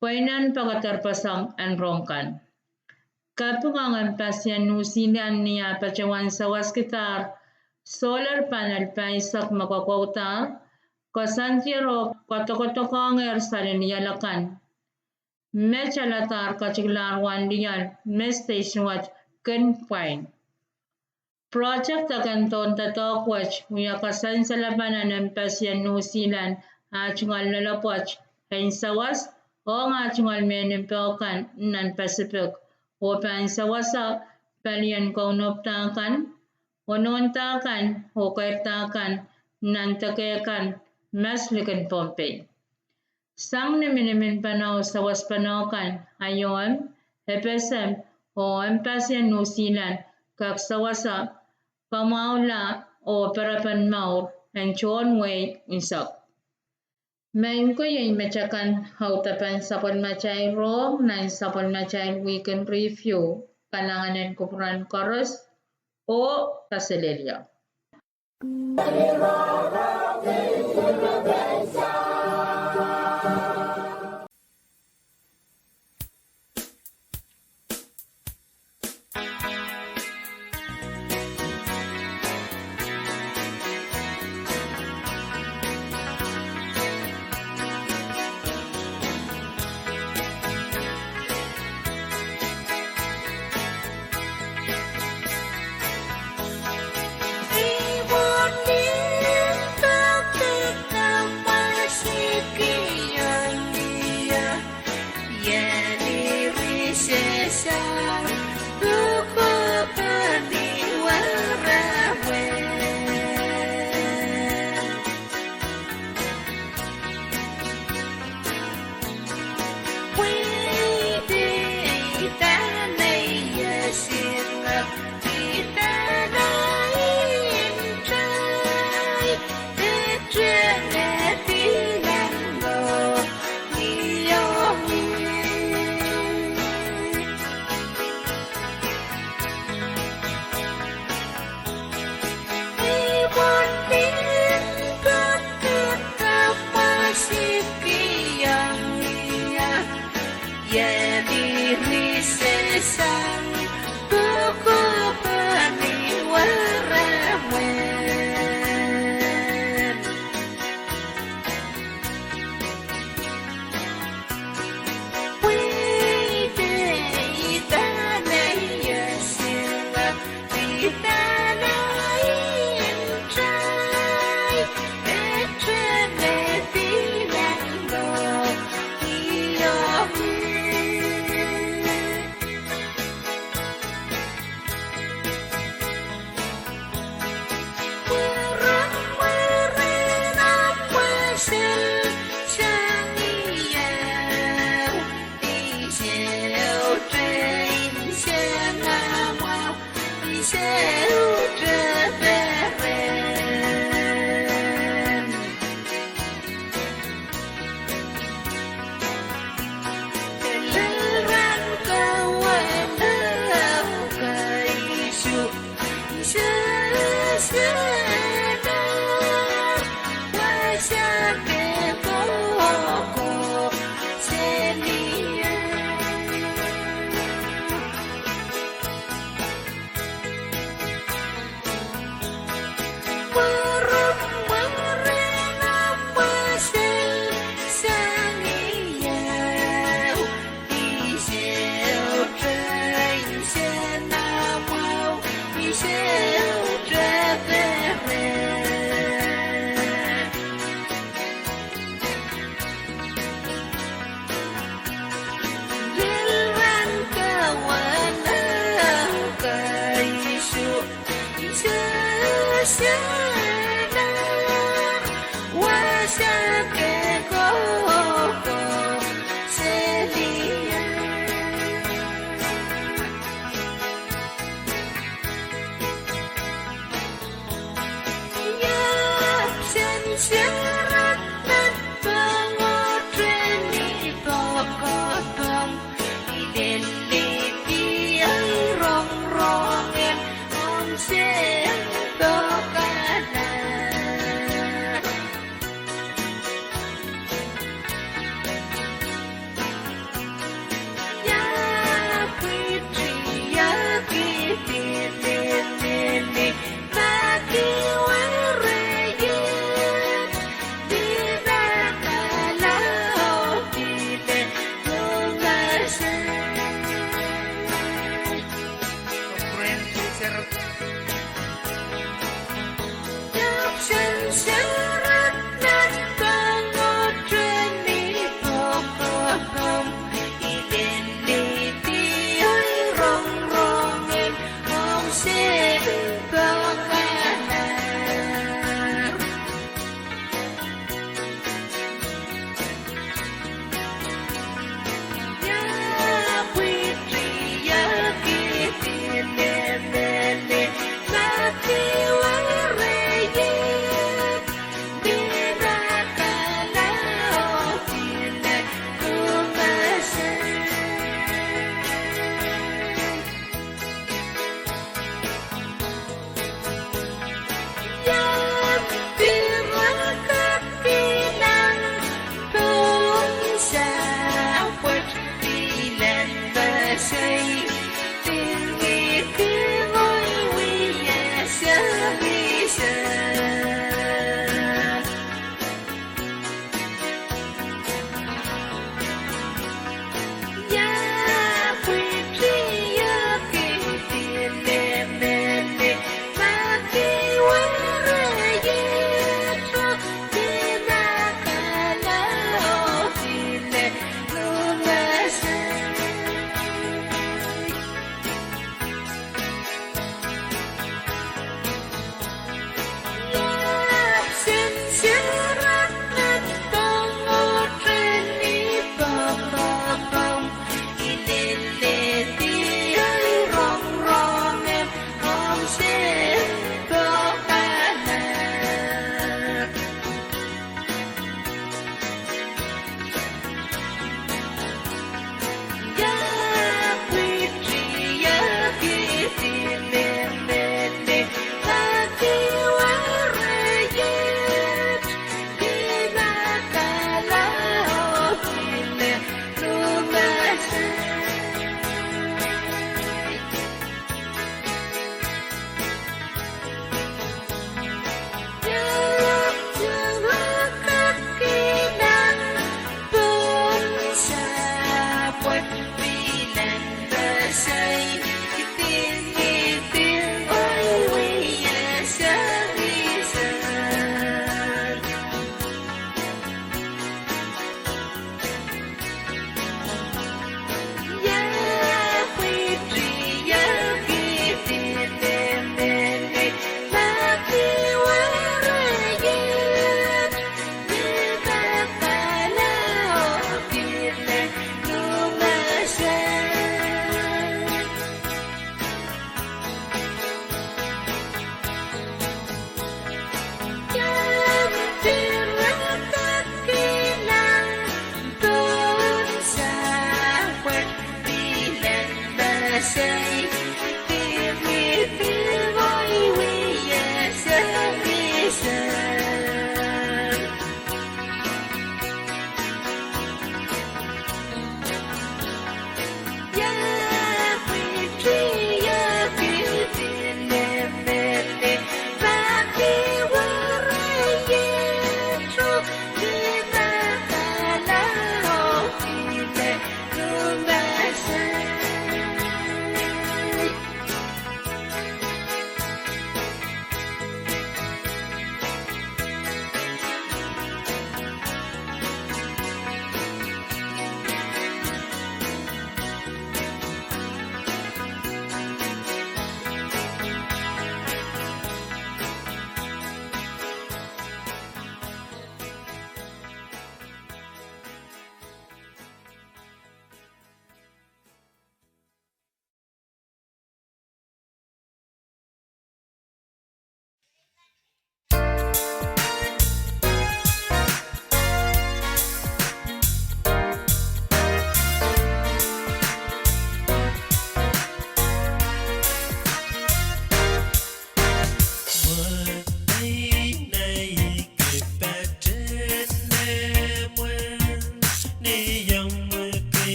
pweinen pekederpeseng en rong kan. Kaping ong Embassy en New Zealand ni ah patohwan sawaskidahr solar panel paisek me kokoudahr, koasoandier oh koadokoadokohng ehr sali ni akan me taladahr katikilahr wahn liol me station wet kin pwain. Project akan dohn doadoahk wet wia kasansalepen en Embassy en New Zealand ah tungoal loalopwoat en sawas ong ah tungoal mehn impoak kan nan Pacific, oh pahn sawasa palien kaunopda kan, onohnda kan, oh keirda kan nan deke kan, mas likin Pohnpei. Sang ni miniminpene oh sawaspene kan, I O M, F S M, oh Embassy en New Zealand kak sawasa kamwahula oh perepen mour en tohn wehi unsek. Maing ko, iei metakan audepen sapwellimatail rong nan sapwellimatail weekend review. Kalahngan en kupwuren koaros oh kaselehlie.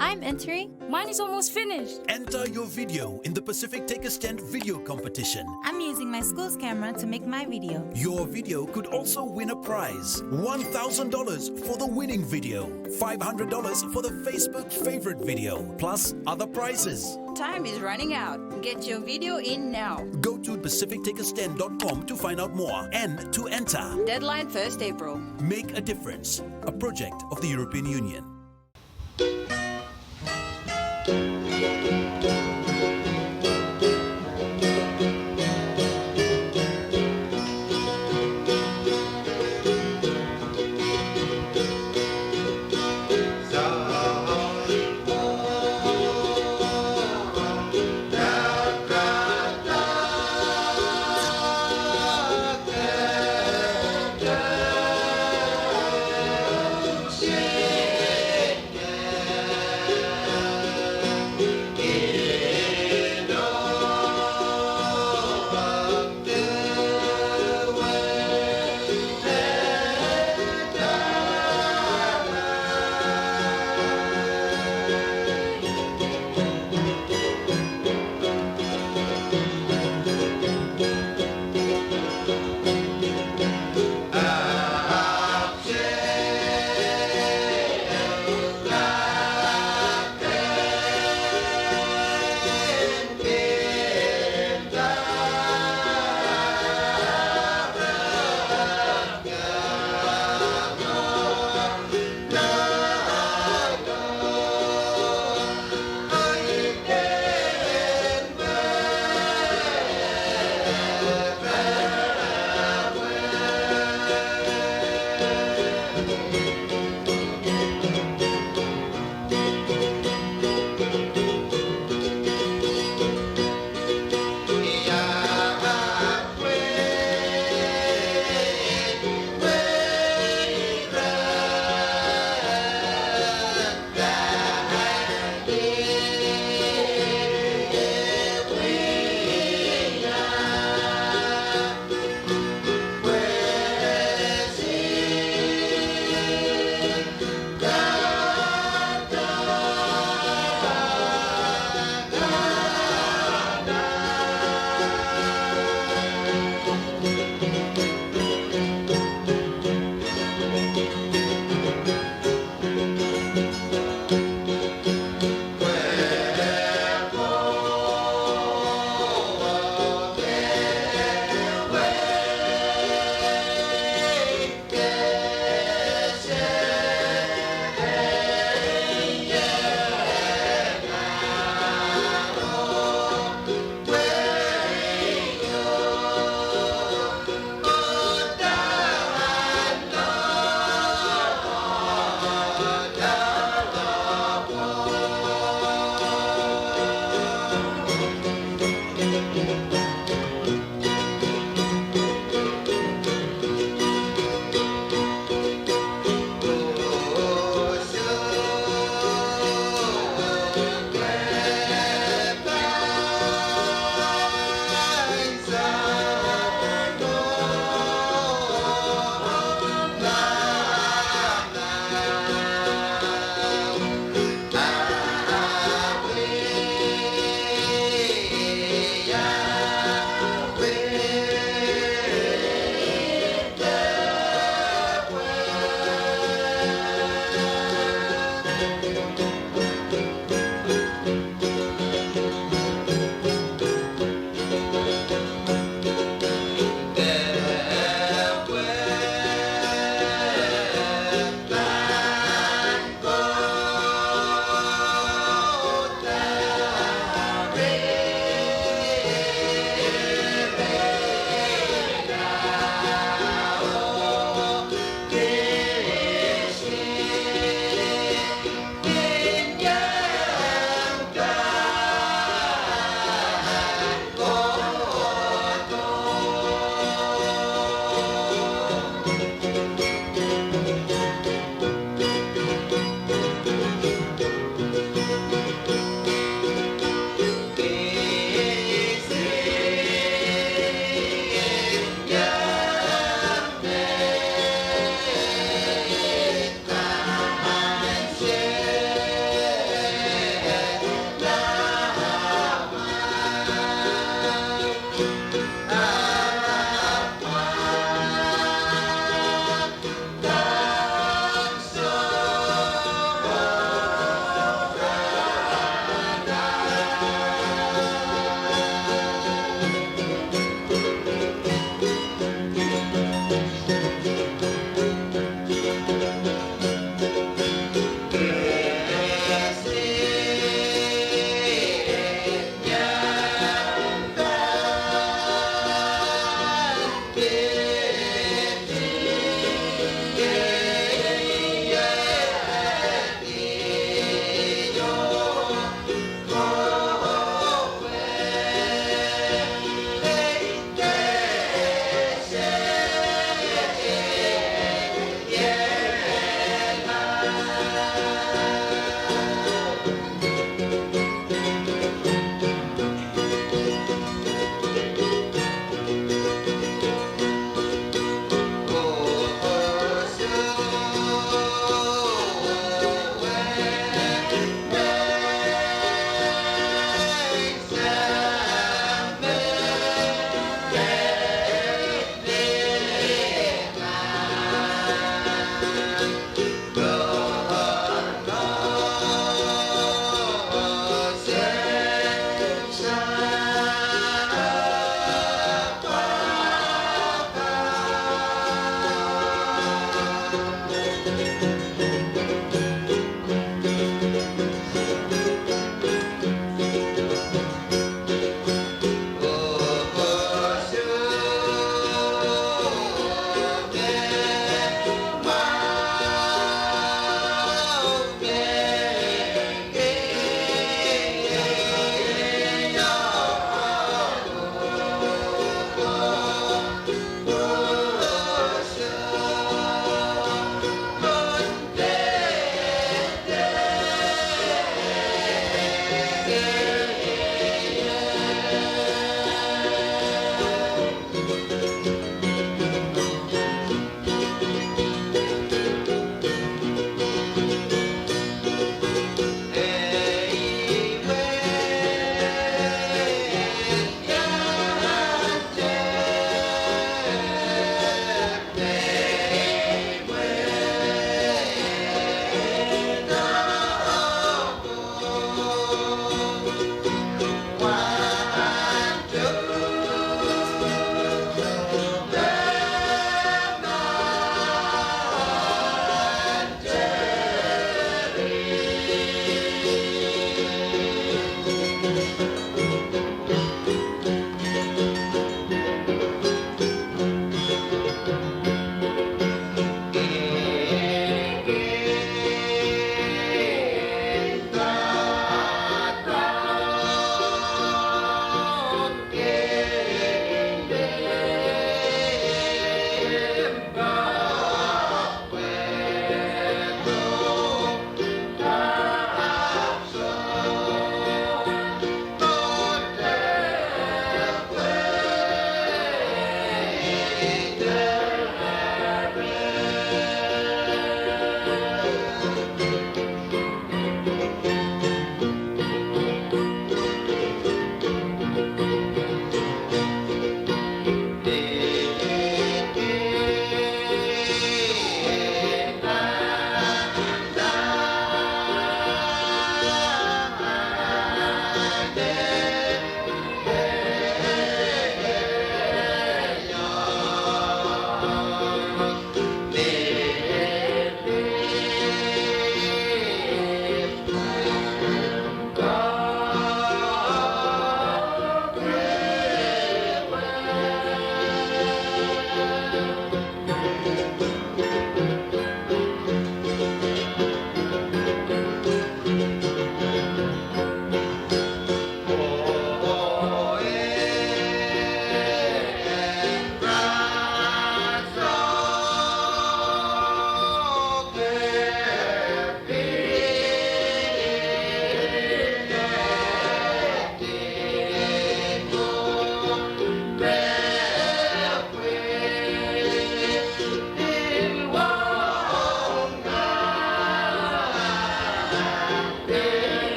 I'm entering. Mine is almost finished. Enter your video in the Pacific Tech Extend video competition. I'm using my school's camera to make my video. Your video could also win a prize. One thousand dollars for the winning video. Five hundred dollars for the Facebook favorite video. Plus other prizes. Time is running out. Get your video in now. Go to pacific tech extend dot com to find out more and to enter. Deadline first April. Make a difference. A project of the European Union.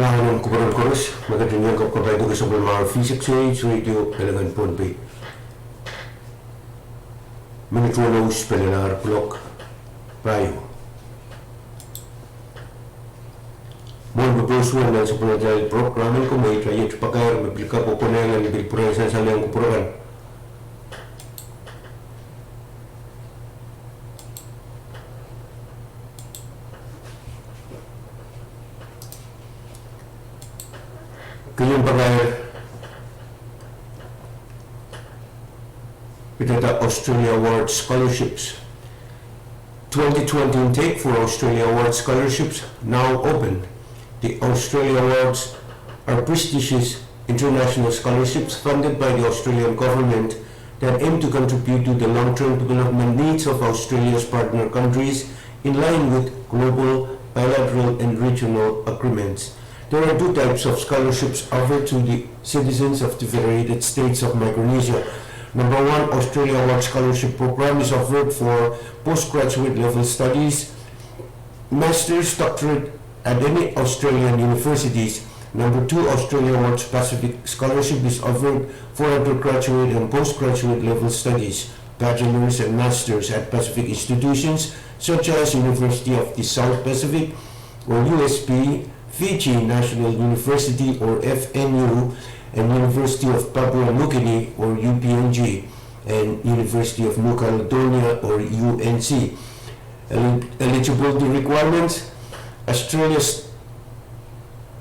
Kalahngan en kupwuren koaros me ketin iang kapkapai duke sapwellimomwi Physics Age Radio Pelengen Pohnpei. Minit weneu spelelahr kuloak pahieu. Mwohn pepehs wet nan sapwellimatail program en komour, iet pakair me pil kak konehng en pil pwurehng sansal ong kupwur kan. Keieu pakair, pidada Australia Award Scholarships. Twenty twenty intake for Australia Award scholarships now open. The Australia Awards are prestigious international scholarships funded by the Australian government that aim to contribute to the long-term development needs of Australia's partner countries in line with global, bilateral and regional agreements. There are two types of scholarships offered to the citizens of the Federated States of Micronesia. Number one, Australia Award Scholarship Program is offered for postgraduate level studies, master's, doctorate at any Australian universities. Number two, Australia Awards Pacific Scholarship is offered for undergraduate and postgraduate level studies, bachelor's and master's at Pacific institutions such as University of the South Pacific, or U S P, Fiji National University, or F N U, and University of Papua New Guinea, or U P N G, and University of New Caledonia, or U N C. Eli-, eligibility requirements: Australia's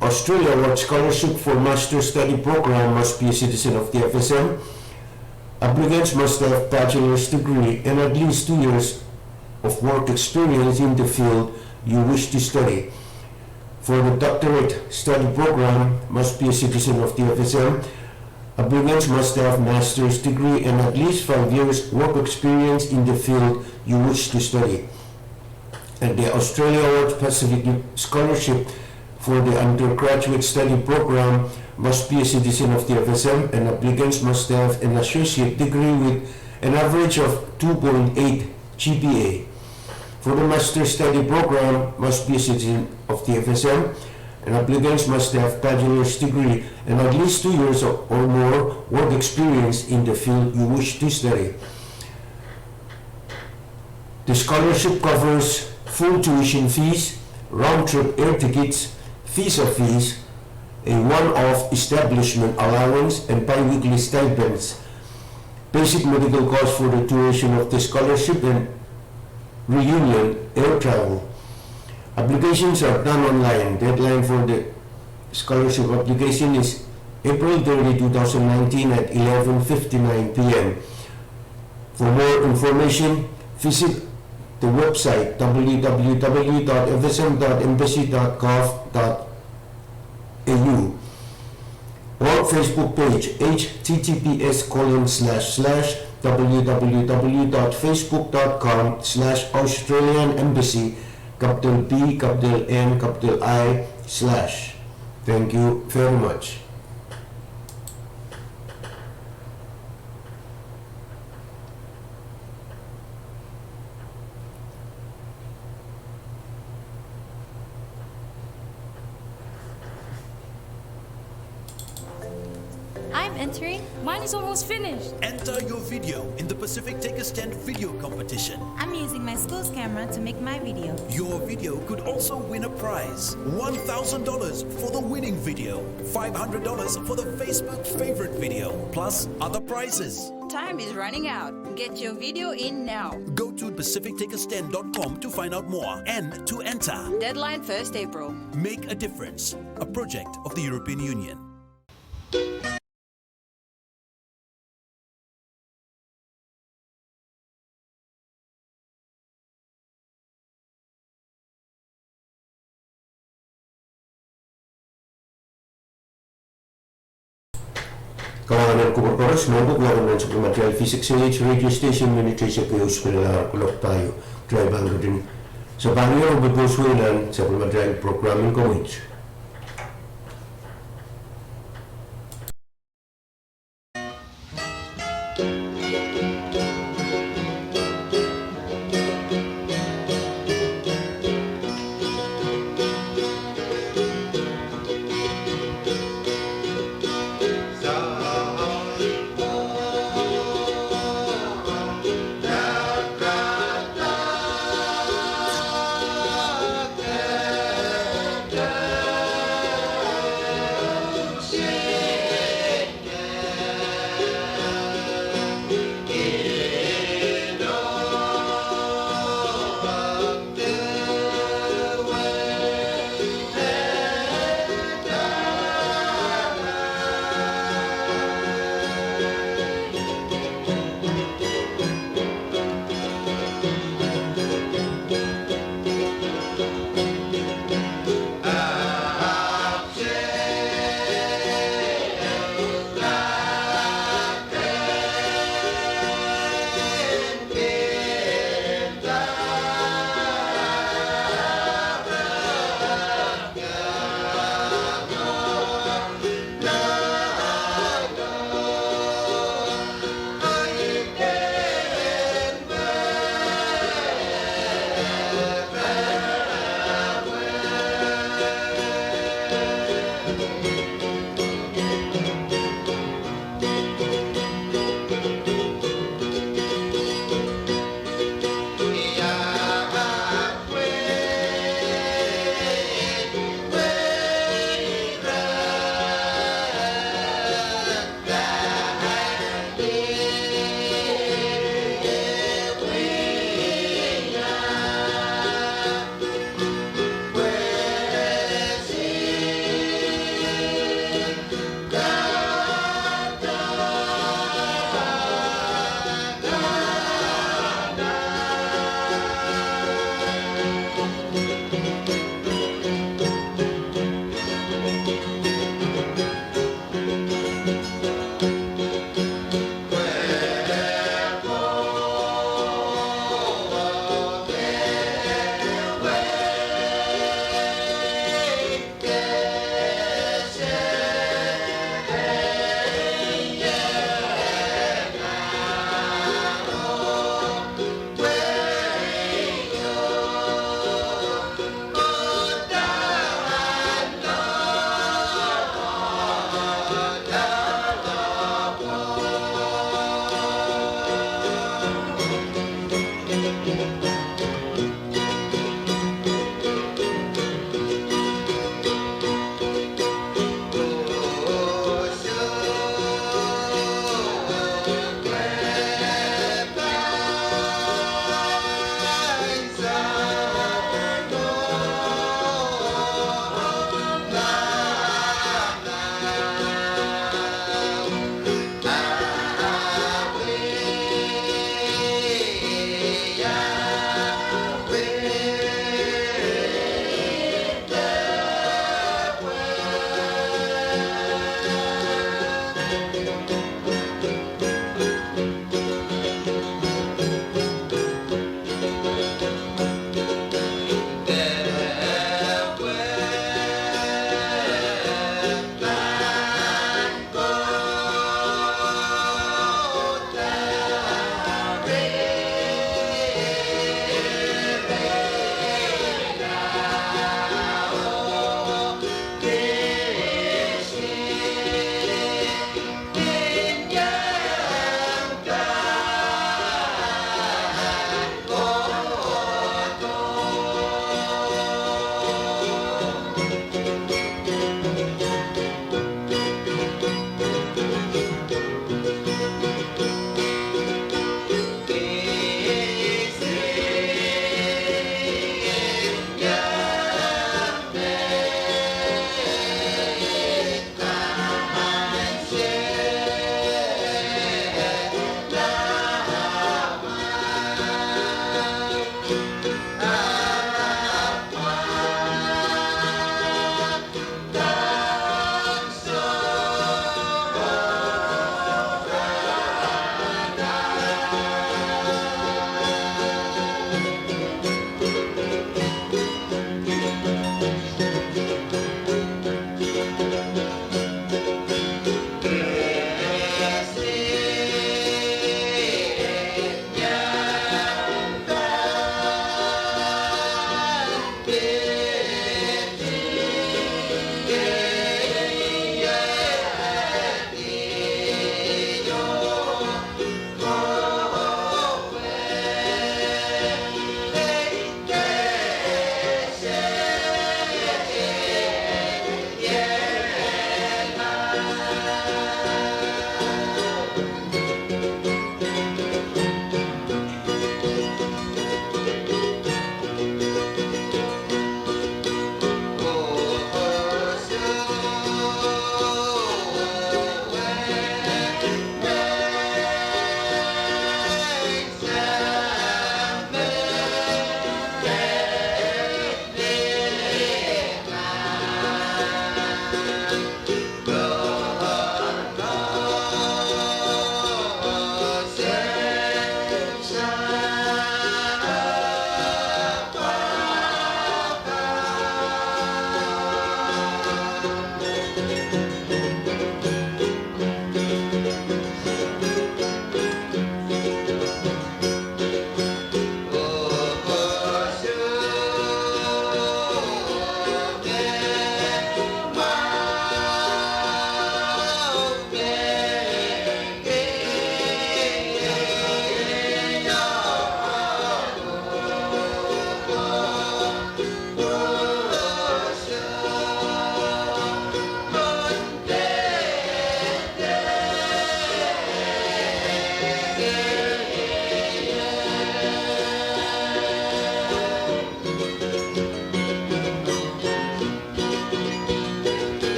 Australia Award Scholarship for Master Study Program must be a citizen of the F S M. Applicants must have bachelor's degree and at least two years of work experience in the field you wish to study. For the doctorate study program, must be a citizen of the F S M. Applicants must have master's degree and at least five years work experience in the field you wish to study. And the Australia Award Pacific Scholarship for the undergraduate study program must be a citizen of the F S M, and applicants must have an associate degree with an average of two point eight G P A. For the master study program, must be a citizen of the F S M, and applicants must have bachelor's degree and at least two years or more work experience in the field you wish to study. The scholarship covers full tuition fees, round-trip air tickets, visa fees, a one-off establishment allowance, and bi-weekly stipends. Basic medical costs for the duration of the scholarship and reunion air travel. Applications are done online. Deadline for the scholarship application is April thirty, two thousand nineteen at eleven fifty-nine P M. For more information, visit the website W W W dot F S M dot embassy dot gov dot A U or Facebook page H T T P S colon slash slash W W W dot facebook dot com slash Australian Embassy, capital B, capital N, capital I, slash. Thank you very much. I'm entering. Mine is almost finished. Enter your video in the Pacific Take a Stand video competition. I'm using my school's camera to make my video. Your video could also win a prize. One thousand dollars for the winning video. Five hundred dollars for the Facebook favorite video. Plus other prizes. Time is running out. Get your video in now. Go to pacific take a stand dot com to find out more and to enter. Deadline first April. Make a difference. A project of the European Union. Kalahngan en kupwur koaros, me kupwur laud nan sapwellimatail V six A H radio station, minit eisek ehu spelelahr kuloak pahieu. Kitail pahn ketin sapahl ier oh pepehs nan sapwellimatail program en komwit.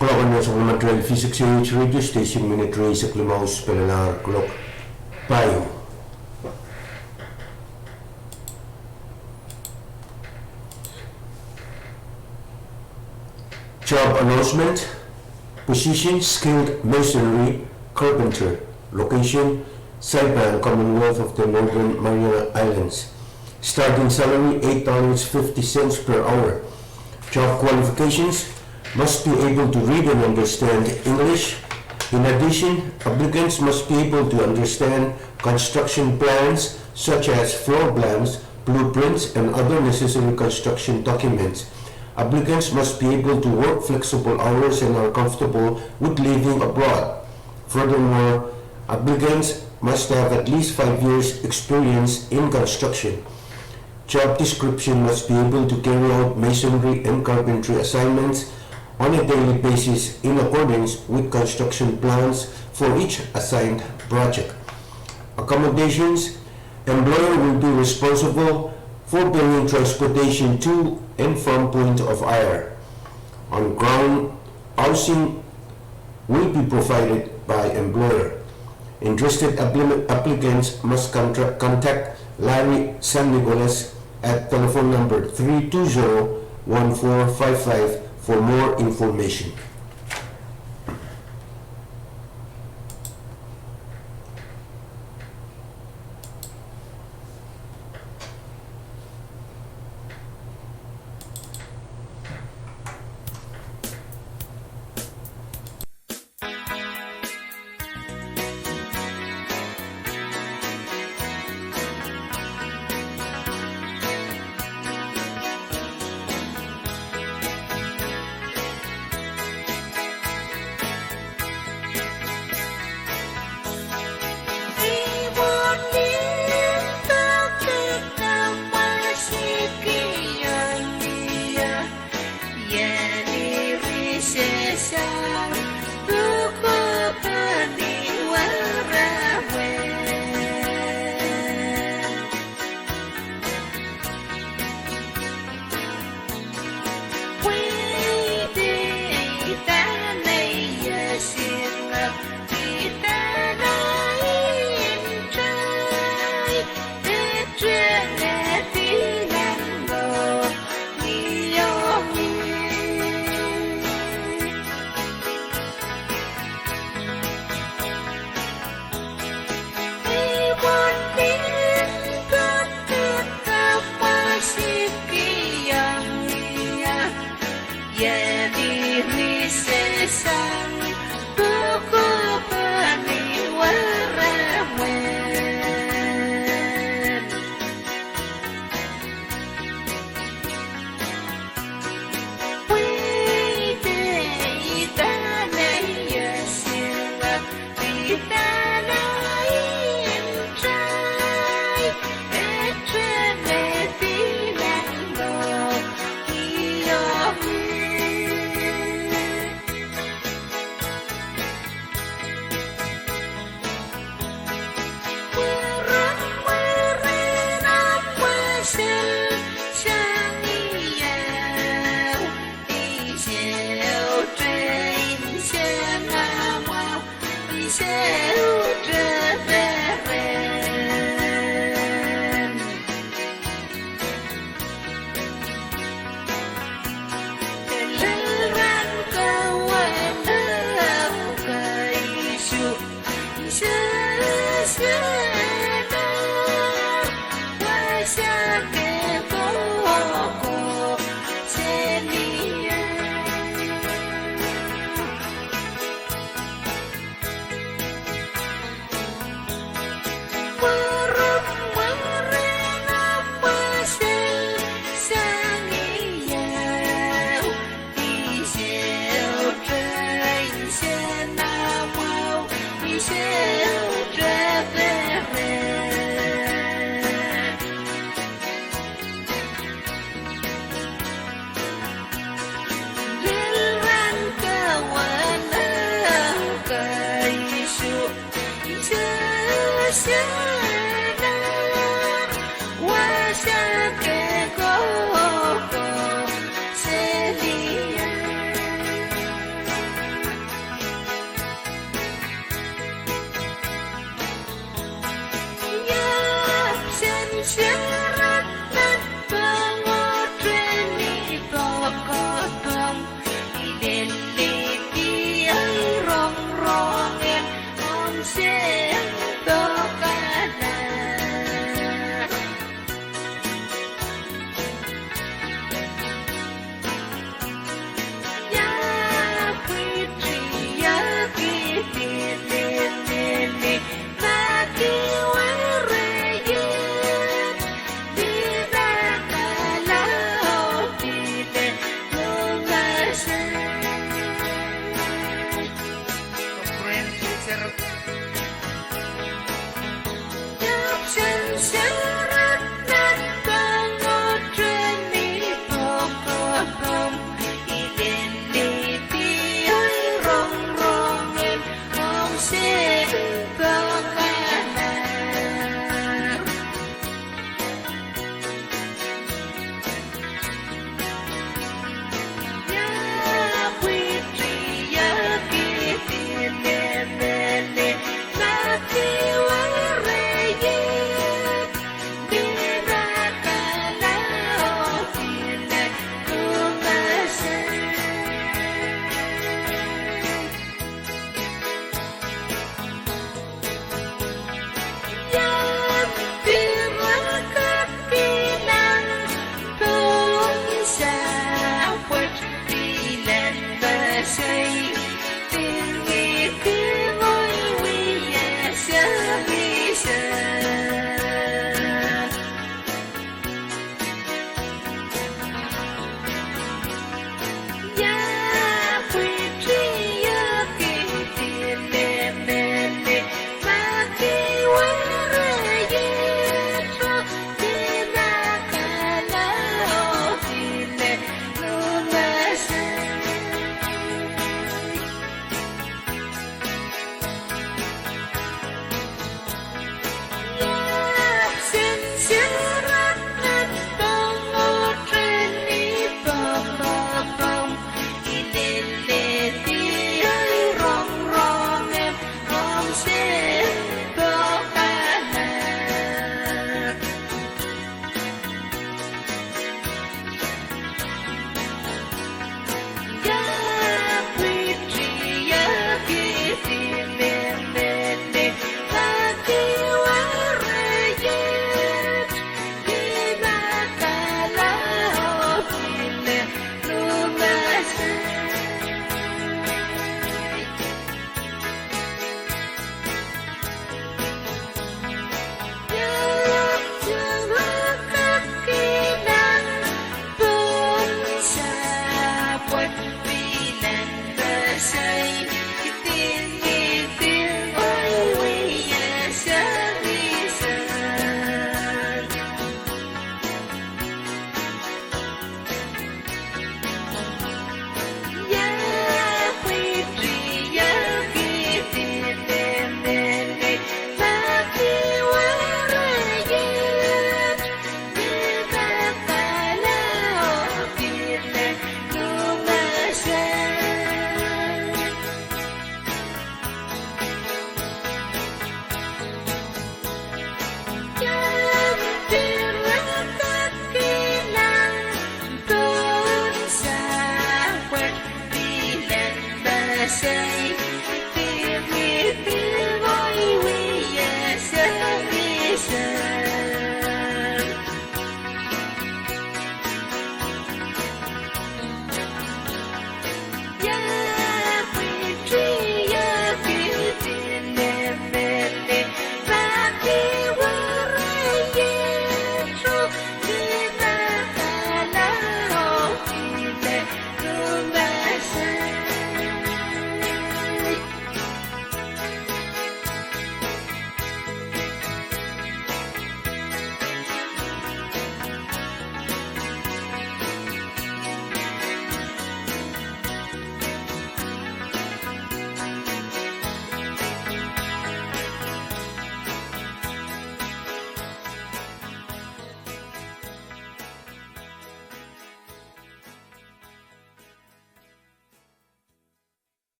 Kuloak en Sounkomouro V six A H radio station minit rieisek limau, pil lel kuloak pahieu. Job announcement. Position: skilled masonry carpenter. Location: Saipan, Commonwealth of the Northern Mariana Islands. Starting salary: eight dollars fifty cents per hour. Job qualifications: must be able to read and understand English. In addition, applicants must be able to understand construction plans such as floor plans, blueprints, and other necessary construction documents. Applicants must be able to work flexible hours and are comfortable with living abroad. Furthermore, applicants must have at least five years experience in construction. Job description: must be able to carry out masonry and carpentry assignments on a daily basis in accordance with construction plans for each assigned project. Accommodations: employer will be responsible for paying transportation to and from point of hire. On ground, housing will be provided by employer. Interested appli-, applicants must contra-, contact Larry San Nicolas at telephone number three two zero one four five five for more information.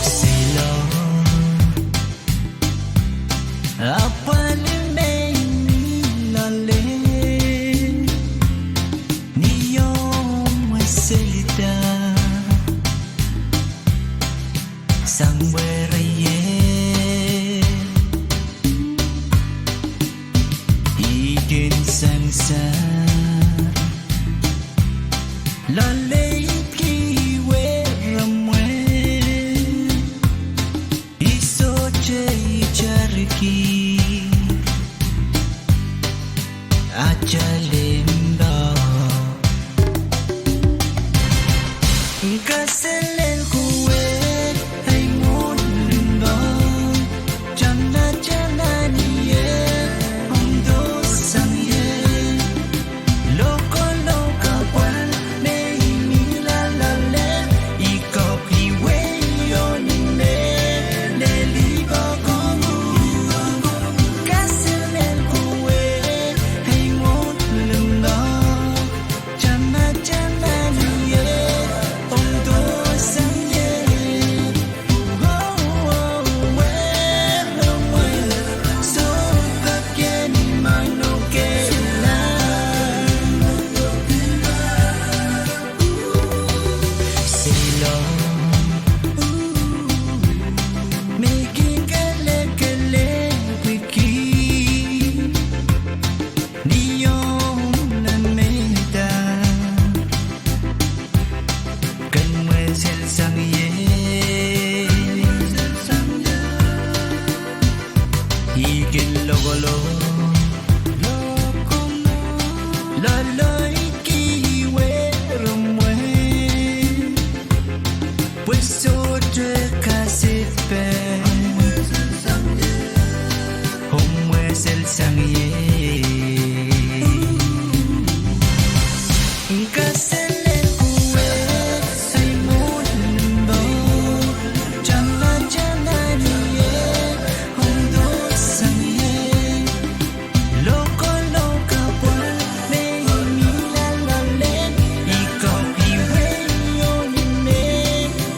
Seiloak, apwal me I loale, ni omw weselda sang pwehreie. I kin sansal loalei ki weremwe. I sohte itarki atail limpoak. Kaselel kowe, ei mwohn limpoak. Tamataman ie, omw dohsang ie. Lokolok apwal me I mihla loale, I kak iwei oh ni mehlel limpoak ong uhk. Kaselel kowe, ei mwohn limpoak. Tamataman ie, omw dohsang ie. Seiloak, me I kin kelekelehpwiki ni omw lemehda. Ken mweselsang ie. I kin lokolok loalei ki weremwe. Pwe sohte kaselel, omw mweselsang ie. Kaselel kowe, ei mwohn limpoak. Tamataman ie, omw dohsang ie. Lokolok apwal me I mihla loale, I kak iwei oh ni mehlel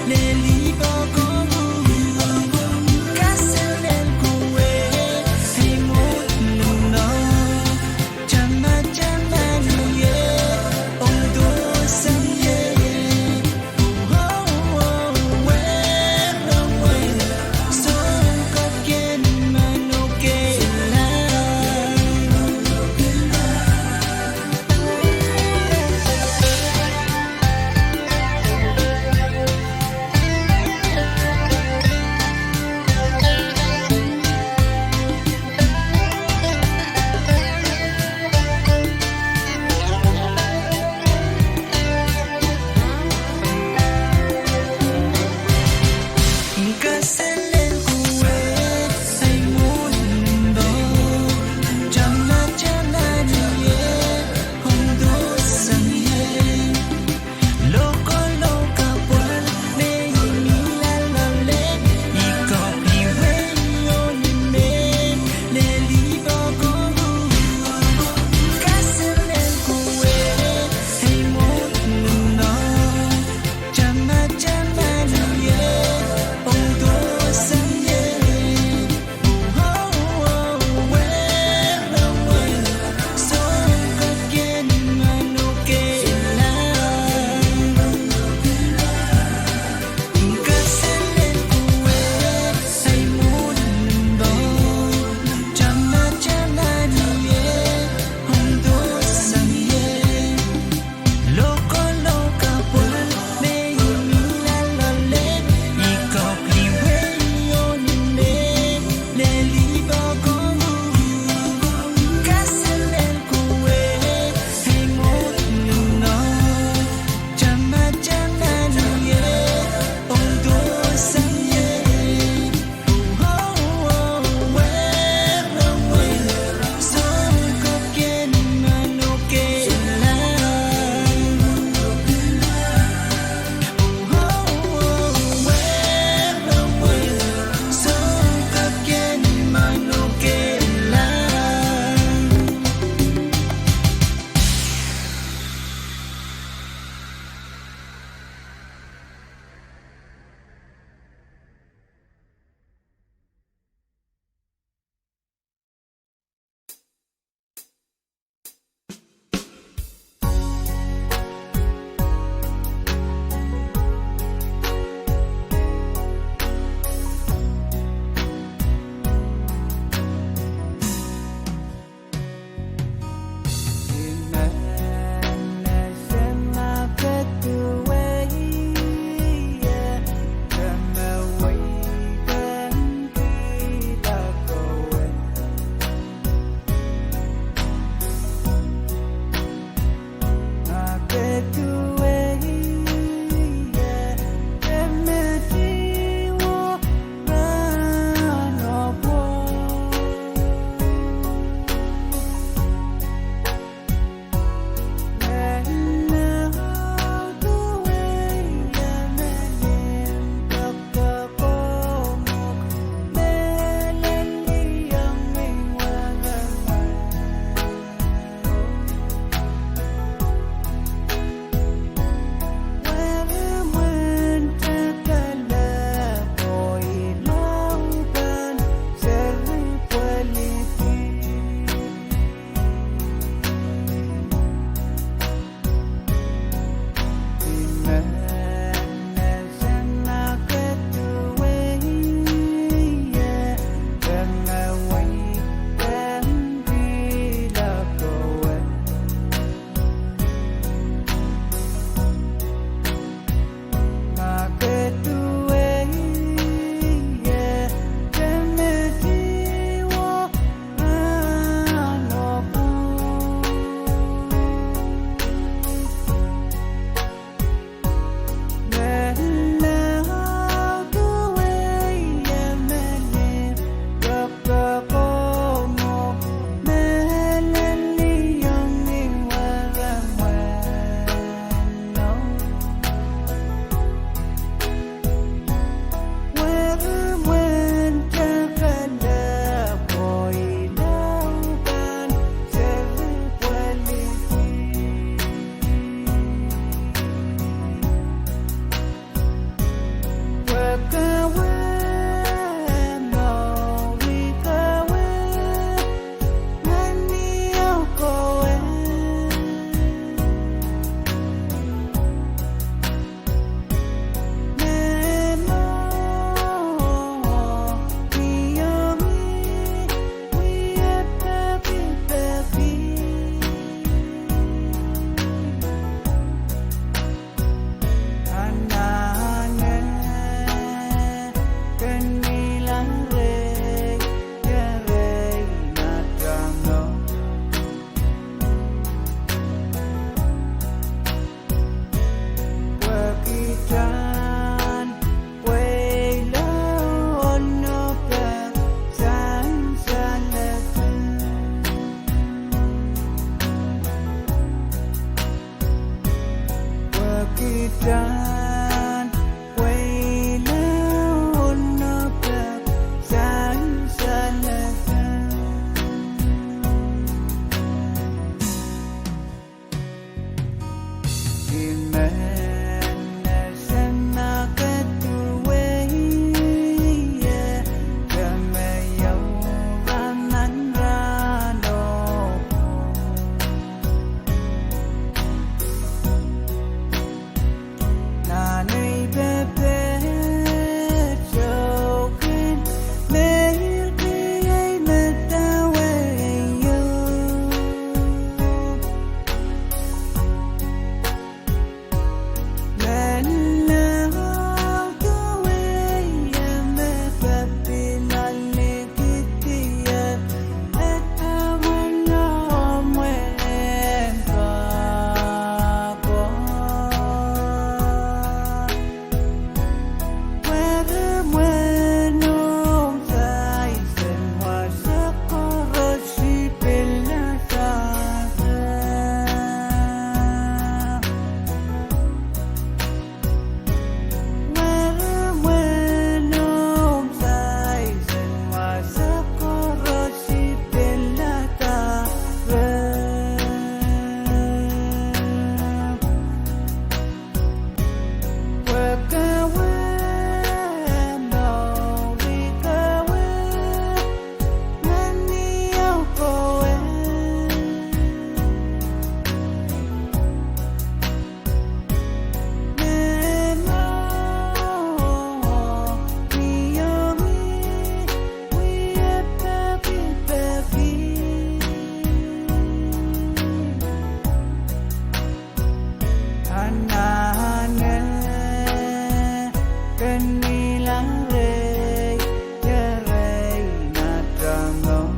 Ken milang rehi, ierei natahngo.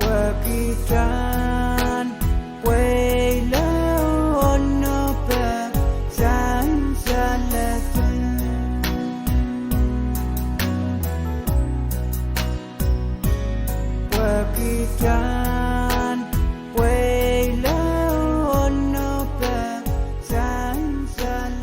Pwehki tahn pweila oh nohpe sansal. Pwehki tahn pweila oh nohpe sansal.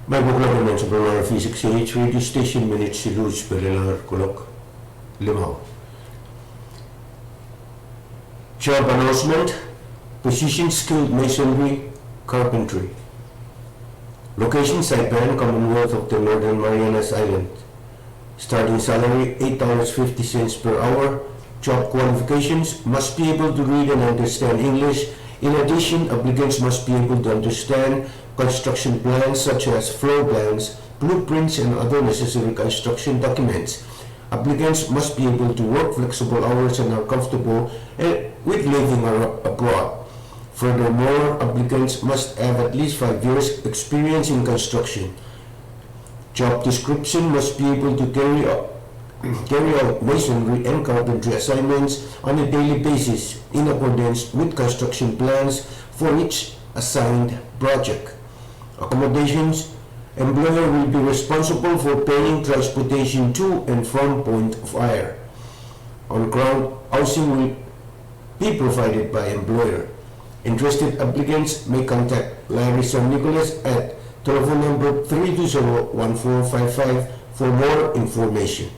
Mai pokloke nan sapwellime V six A H radio station, minit siluh pwe lel kuloak limau. Job announcement, position skilled masonry, carpentry. Location Saipan, Commonwealth of the Northern Marianas Islands. Starting salary eight dollars fifty cents per hour. Job qualifications: must be able to read and understand English. In addition, applicants must be able to understand construction plans such as floor plans, blueprints, and other necessary construction documents. Applicants must be able to work flexible hours and are comfortable, eh, with living ar-, abroad. Furthermore, applicants must have at least five years experience in construction. Job description: must be able to carry out, carry out masonry and carpentry assignments on a daily basis in accordance with construction plans for each assigned project. Accommodations: employer will be responsible for paying transportation to and from point of hire. On-ground housing will be provided by employer. Interested applicants may contact Larry San Nicolas at telephone number three two zero one four five five for more information.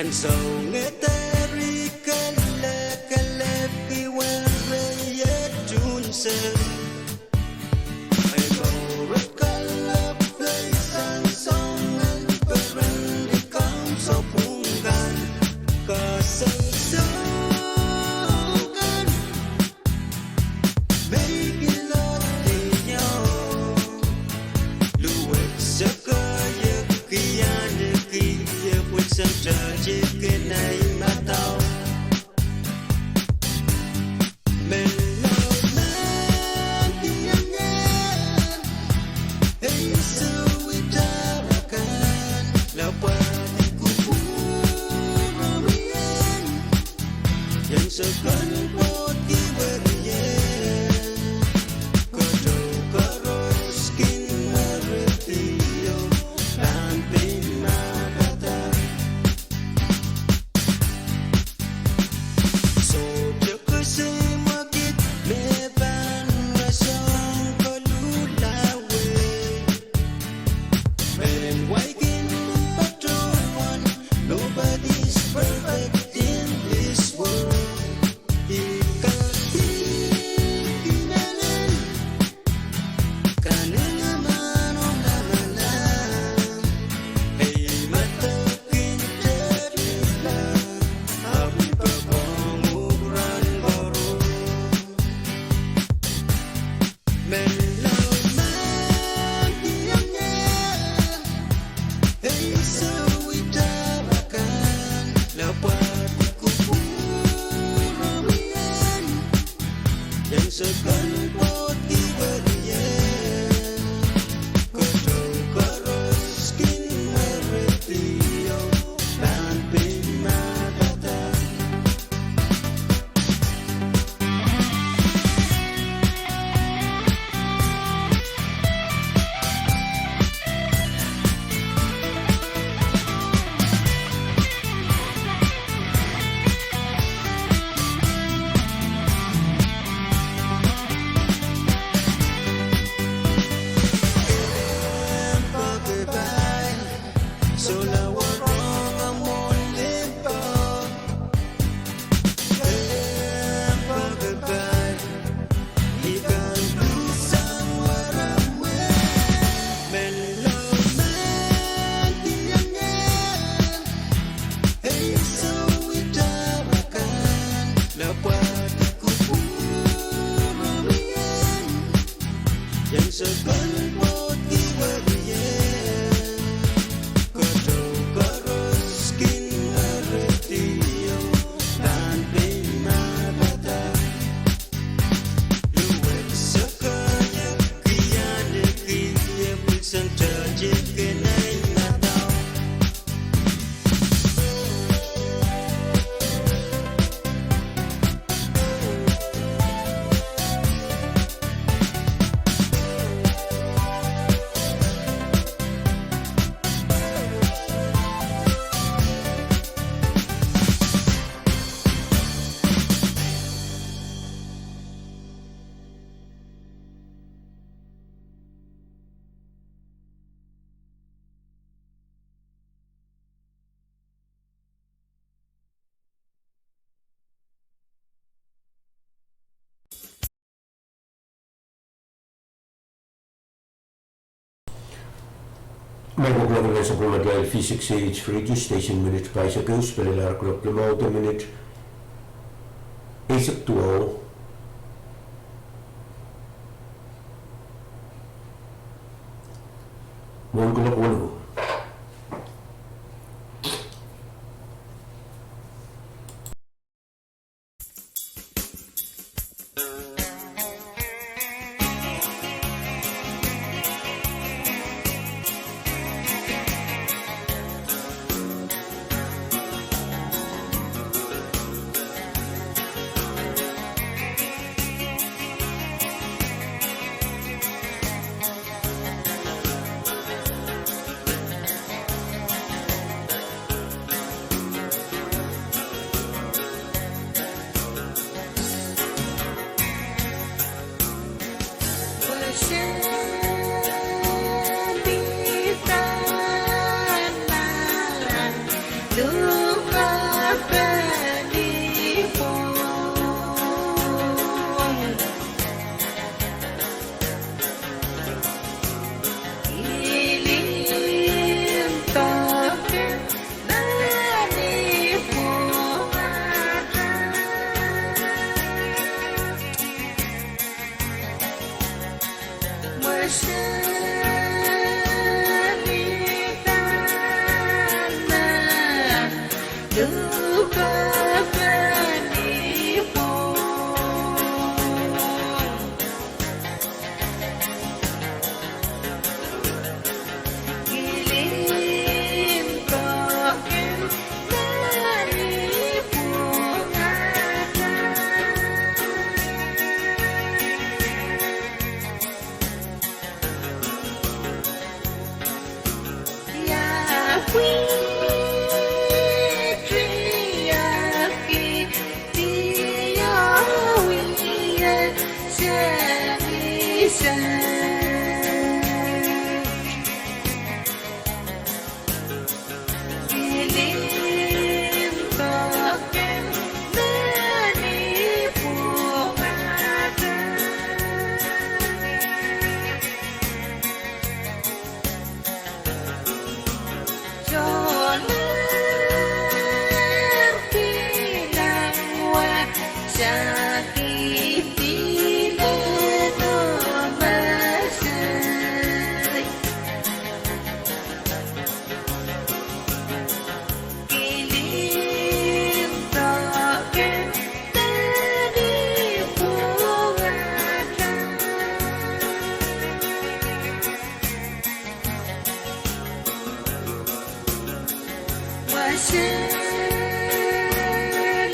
Ansou ngeder I kelekelehpw I wehwehki iet unsek. Ei mour kelepw kei sang soangen peren I kaun sapwung kan, kasang soangen. Mehn kilang ieu, luwet sakahiek I ahneki, iei pwil sang tetikin ei madau. Menlau mahn kilang ie, ei sou wi tara kan, lapwahdi kupwur oh mie, ien sokol pwoud ki weriei. Kotou koaros kin weredi oh pahn pein mahkada. Sohte kesehmwakid me pahn rasehng koluhla wet. Mehn wai kin patohwan, nobody's perfect in this world. I kak inenen kanengamah oh lamalam, ei madau kin tepila, ahpw I poakohng uhk rahn koaros. Menlau mahn kilang ie, ei sou wi tara kan, lapwahdi kupwur oh mie, ien sokol pwoud ki weriei. Kotou koaros kin weredi oh pahn pein mahkada. Mehkot me kelen sapwellimatail V six A H radio station minit pahisek ehu, pil irair kuloak limau de minit eisek duwau. Mwohn kuloak weneu. Luhkepeni pwung. Kilin doken meni pwung ata. Ia pwihn riakidi oh wie sehse. Kilin doken meni pwung ata. Sohler kilang wasa kihdi lehn omesei. Kilin doken meni pwung ata. Wasa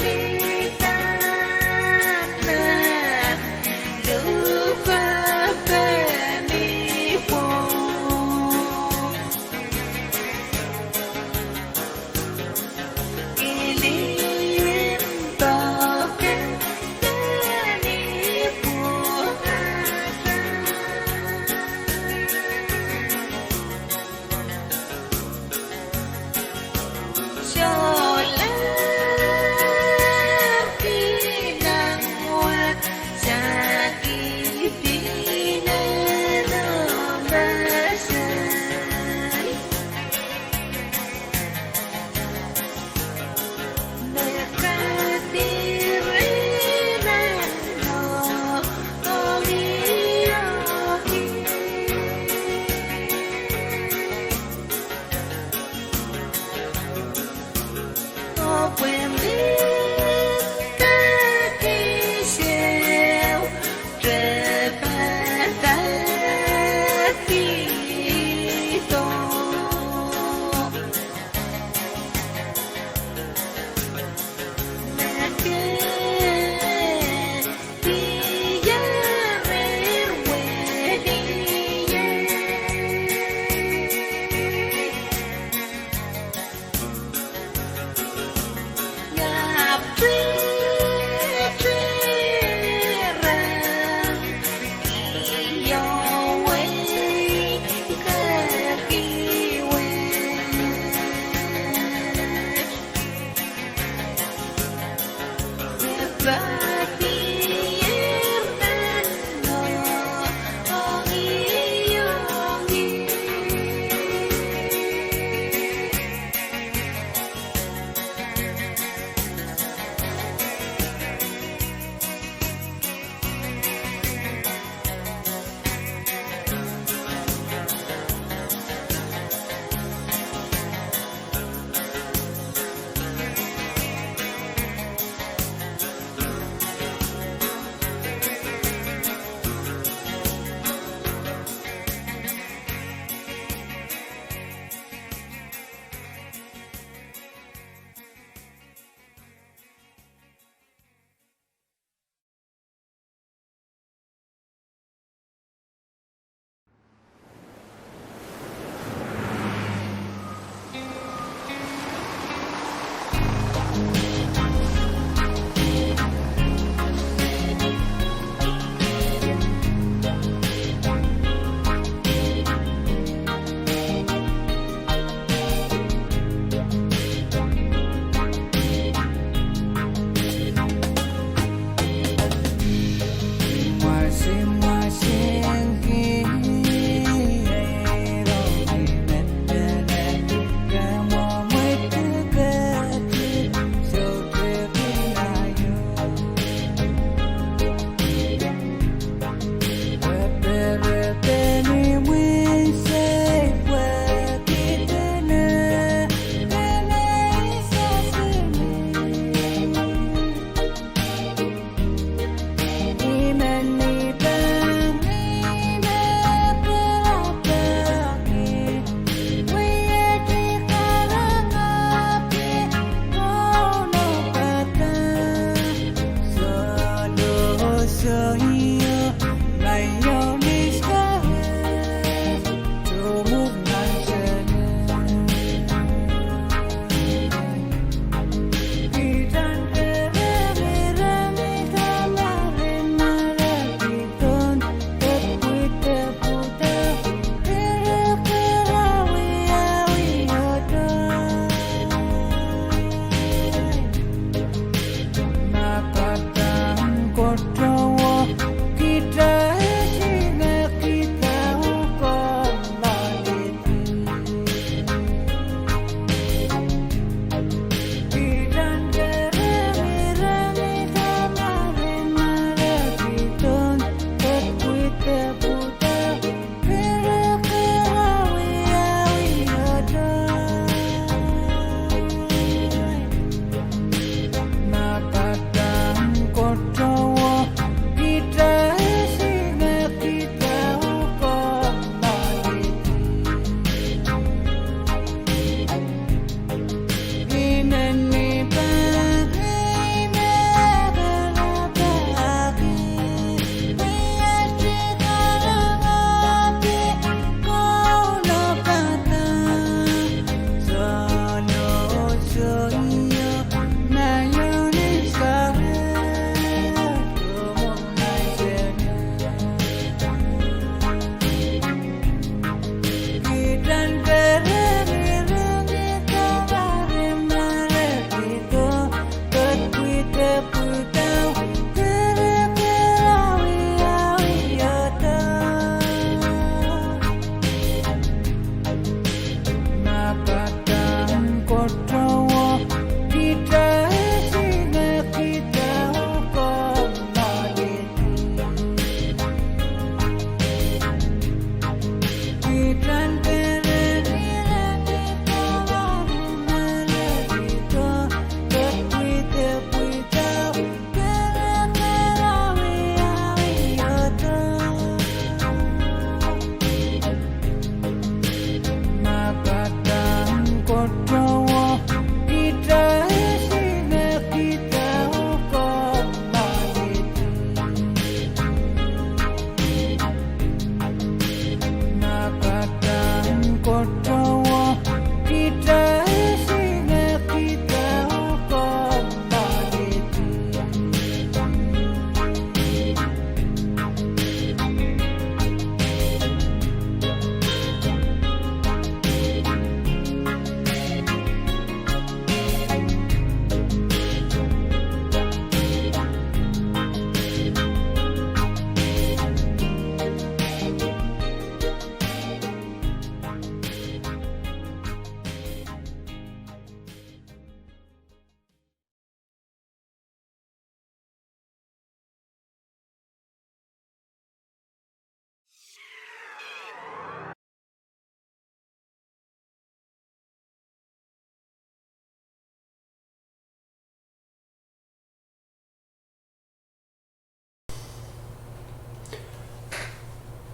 lidan nan luhkepeni pwung. Kilin doken meni pwung ata. Soh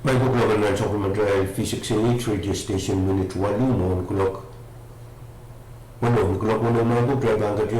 Maing ko, kuloak en nan sapwellimatail V six eight radio station minit waluh mwohn kuloak weneu. Ni kuloak weneu maing ko, kitail pahn ketin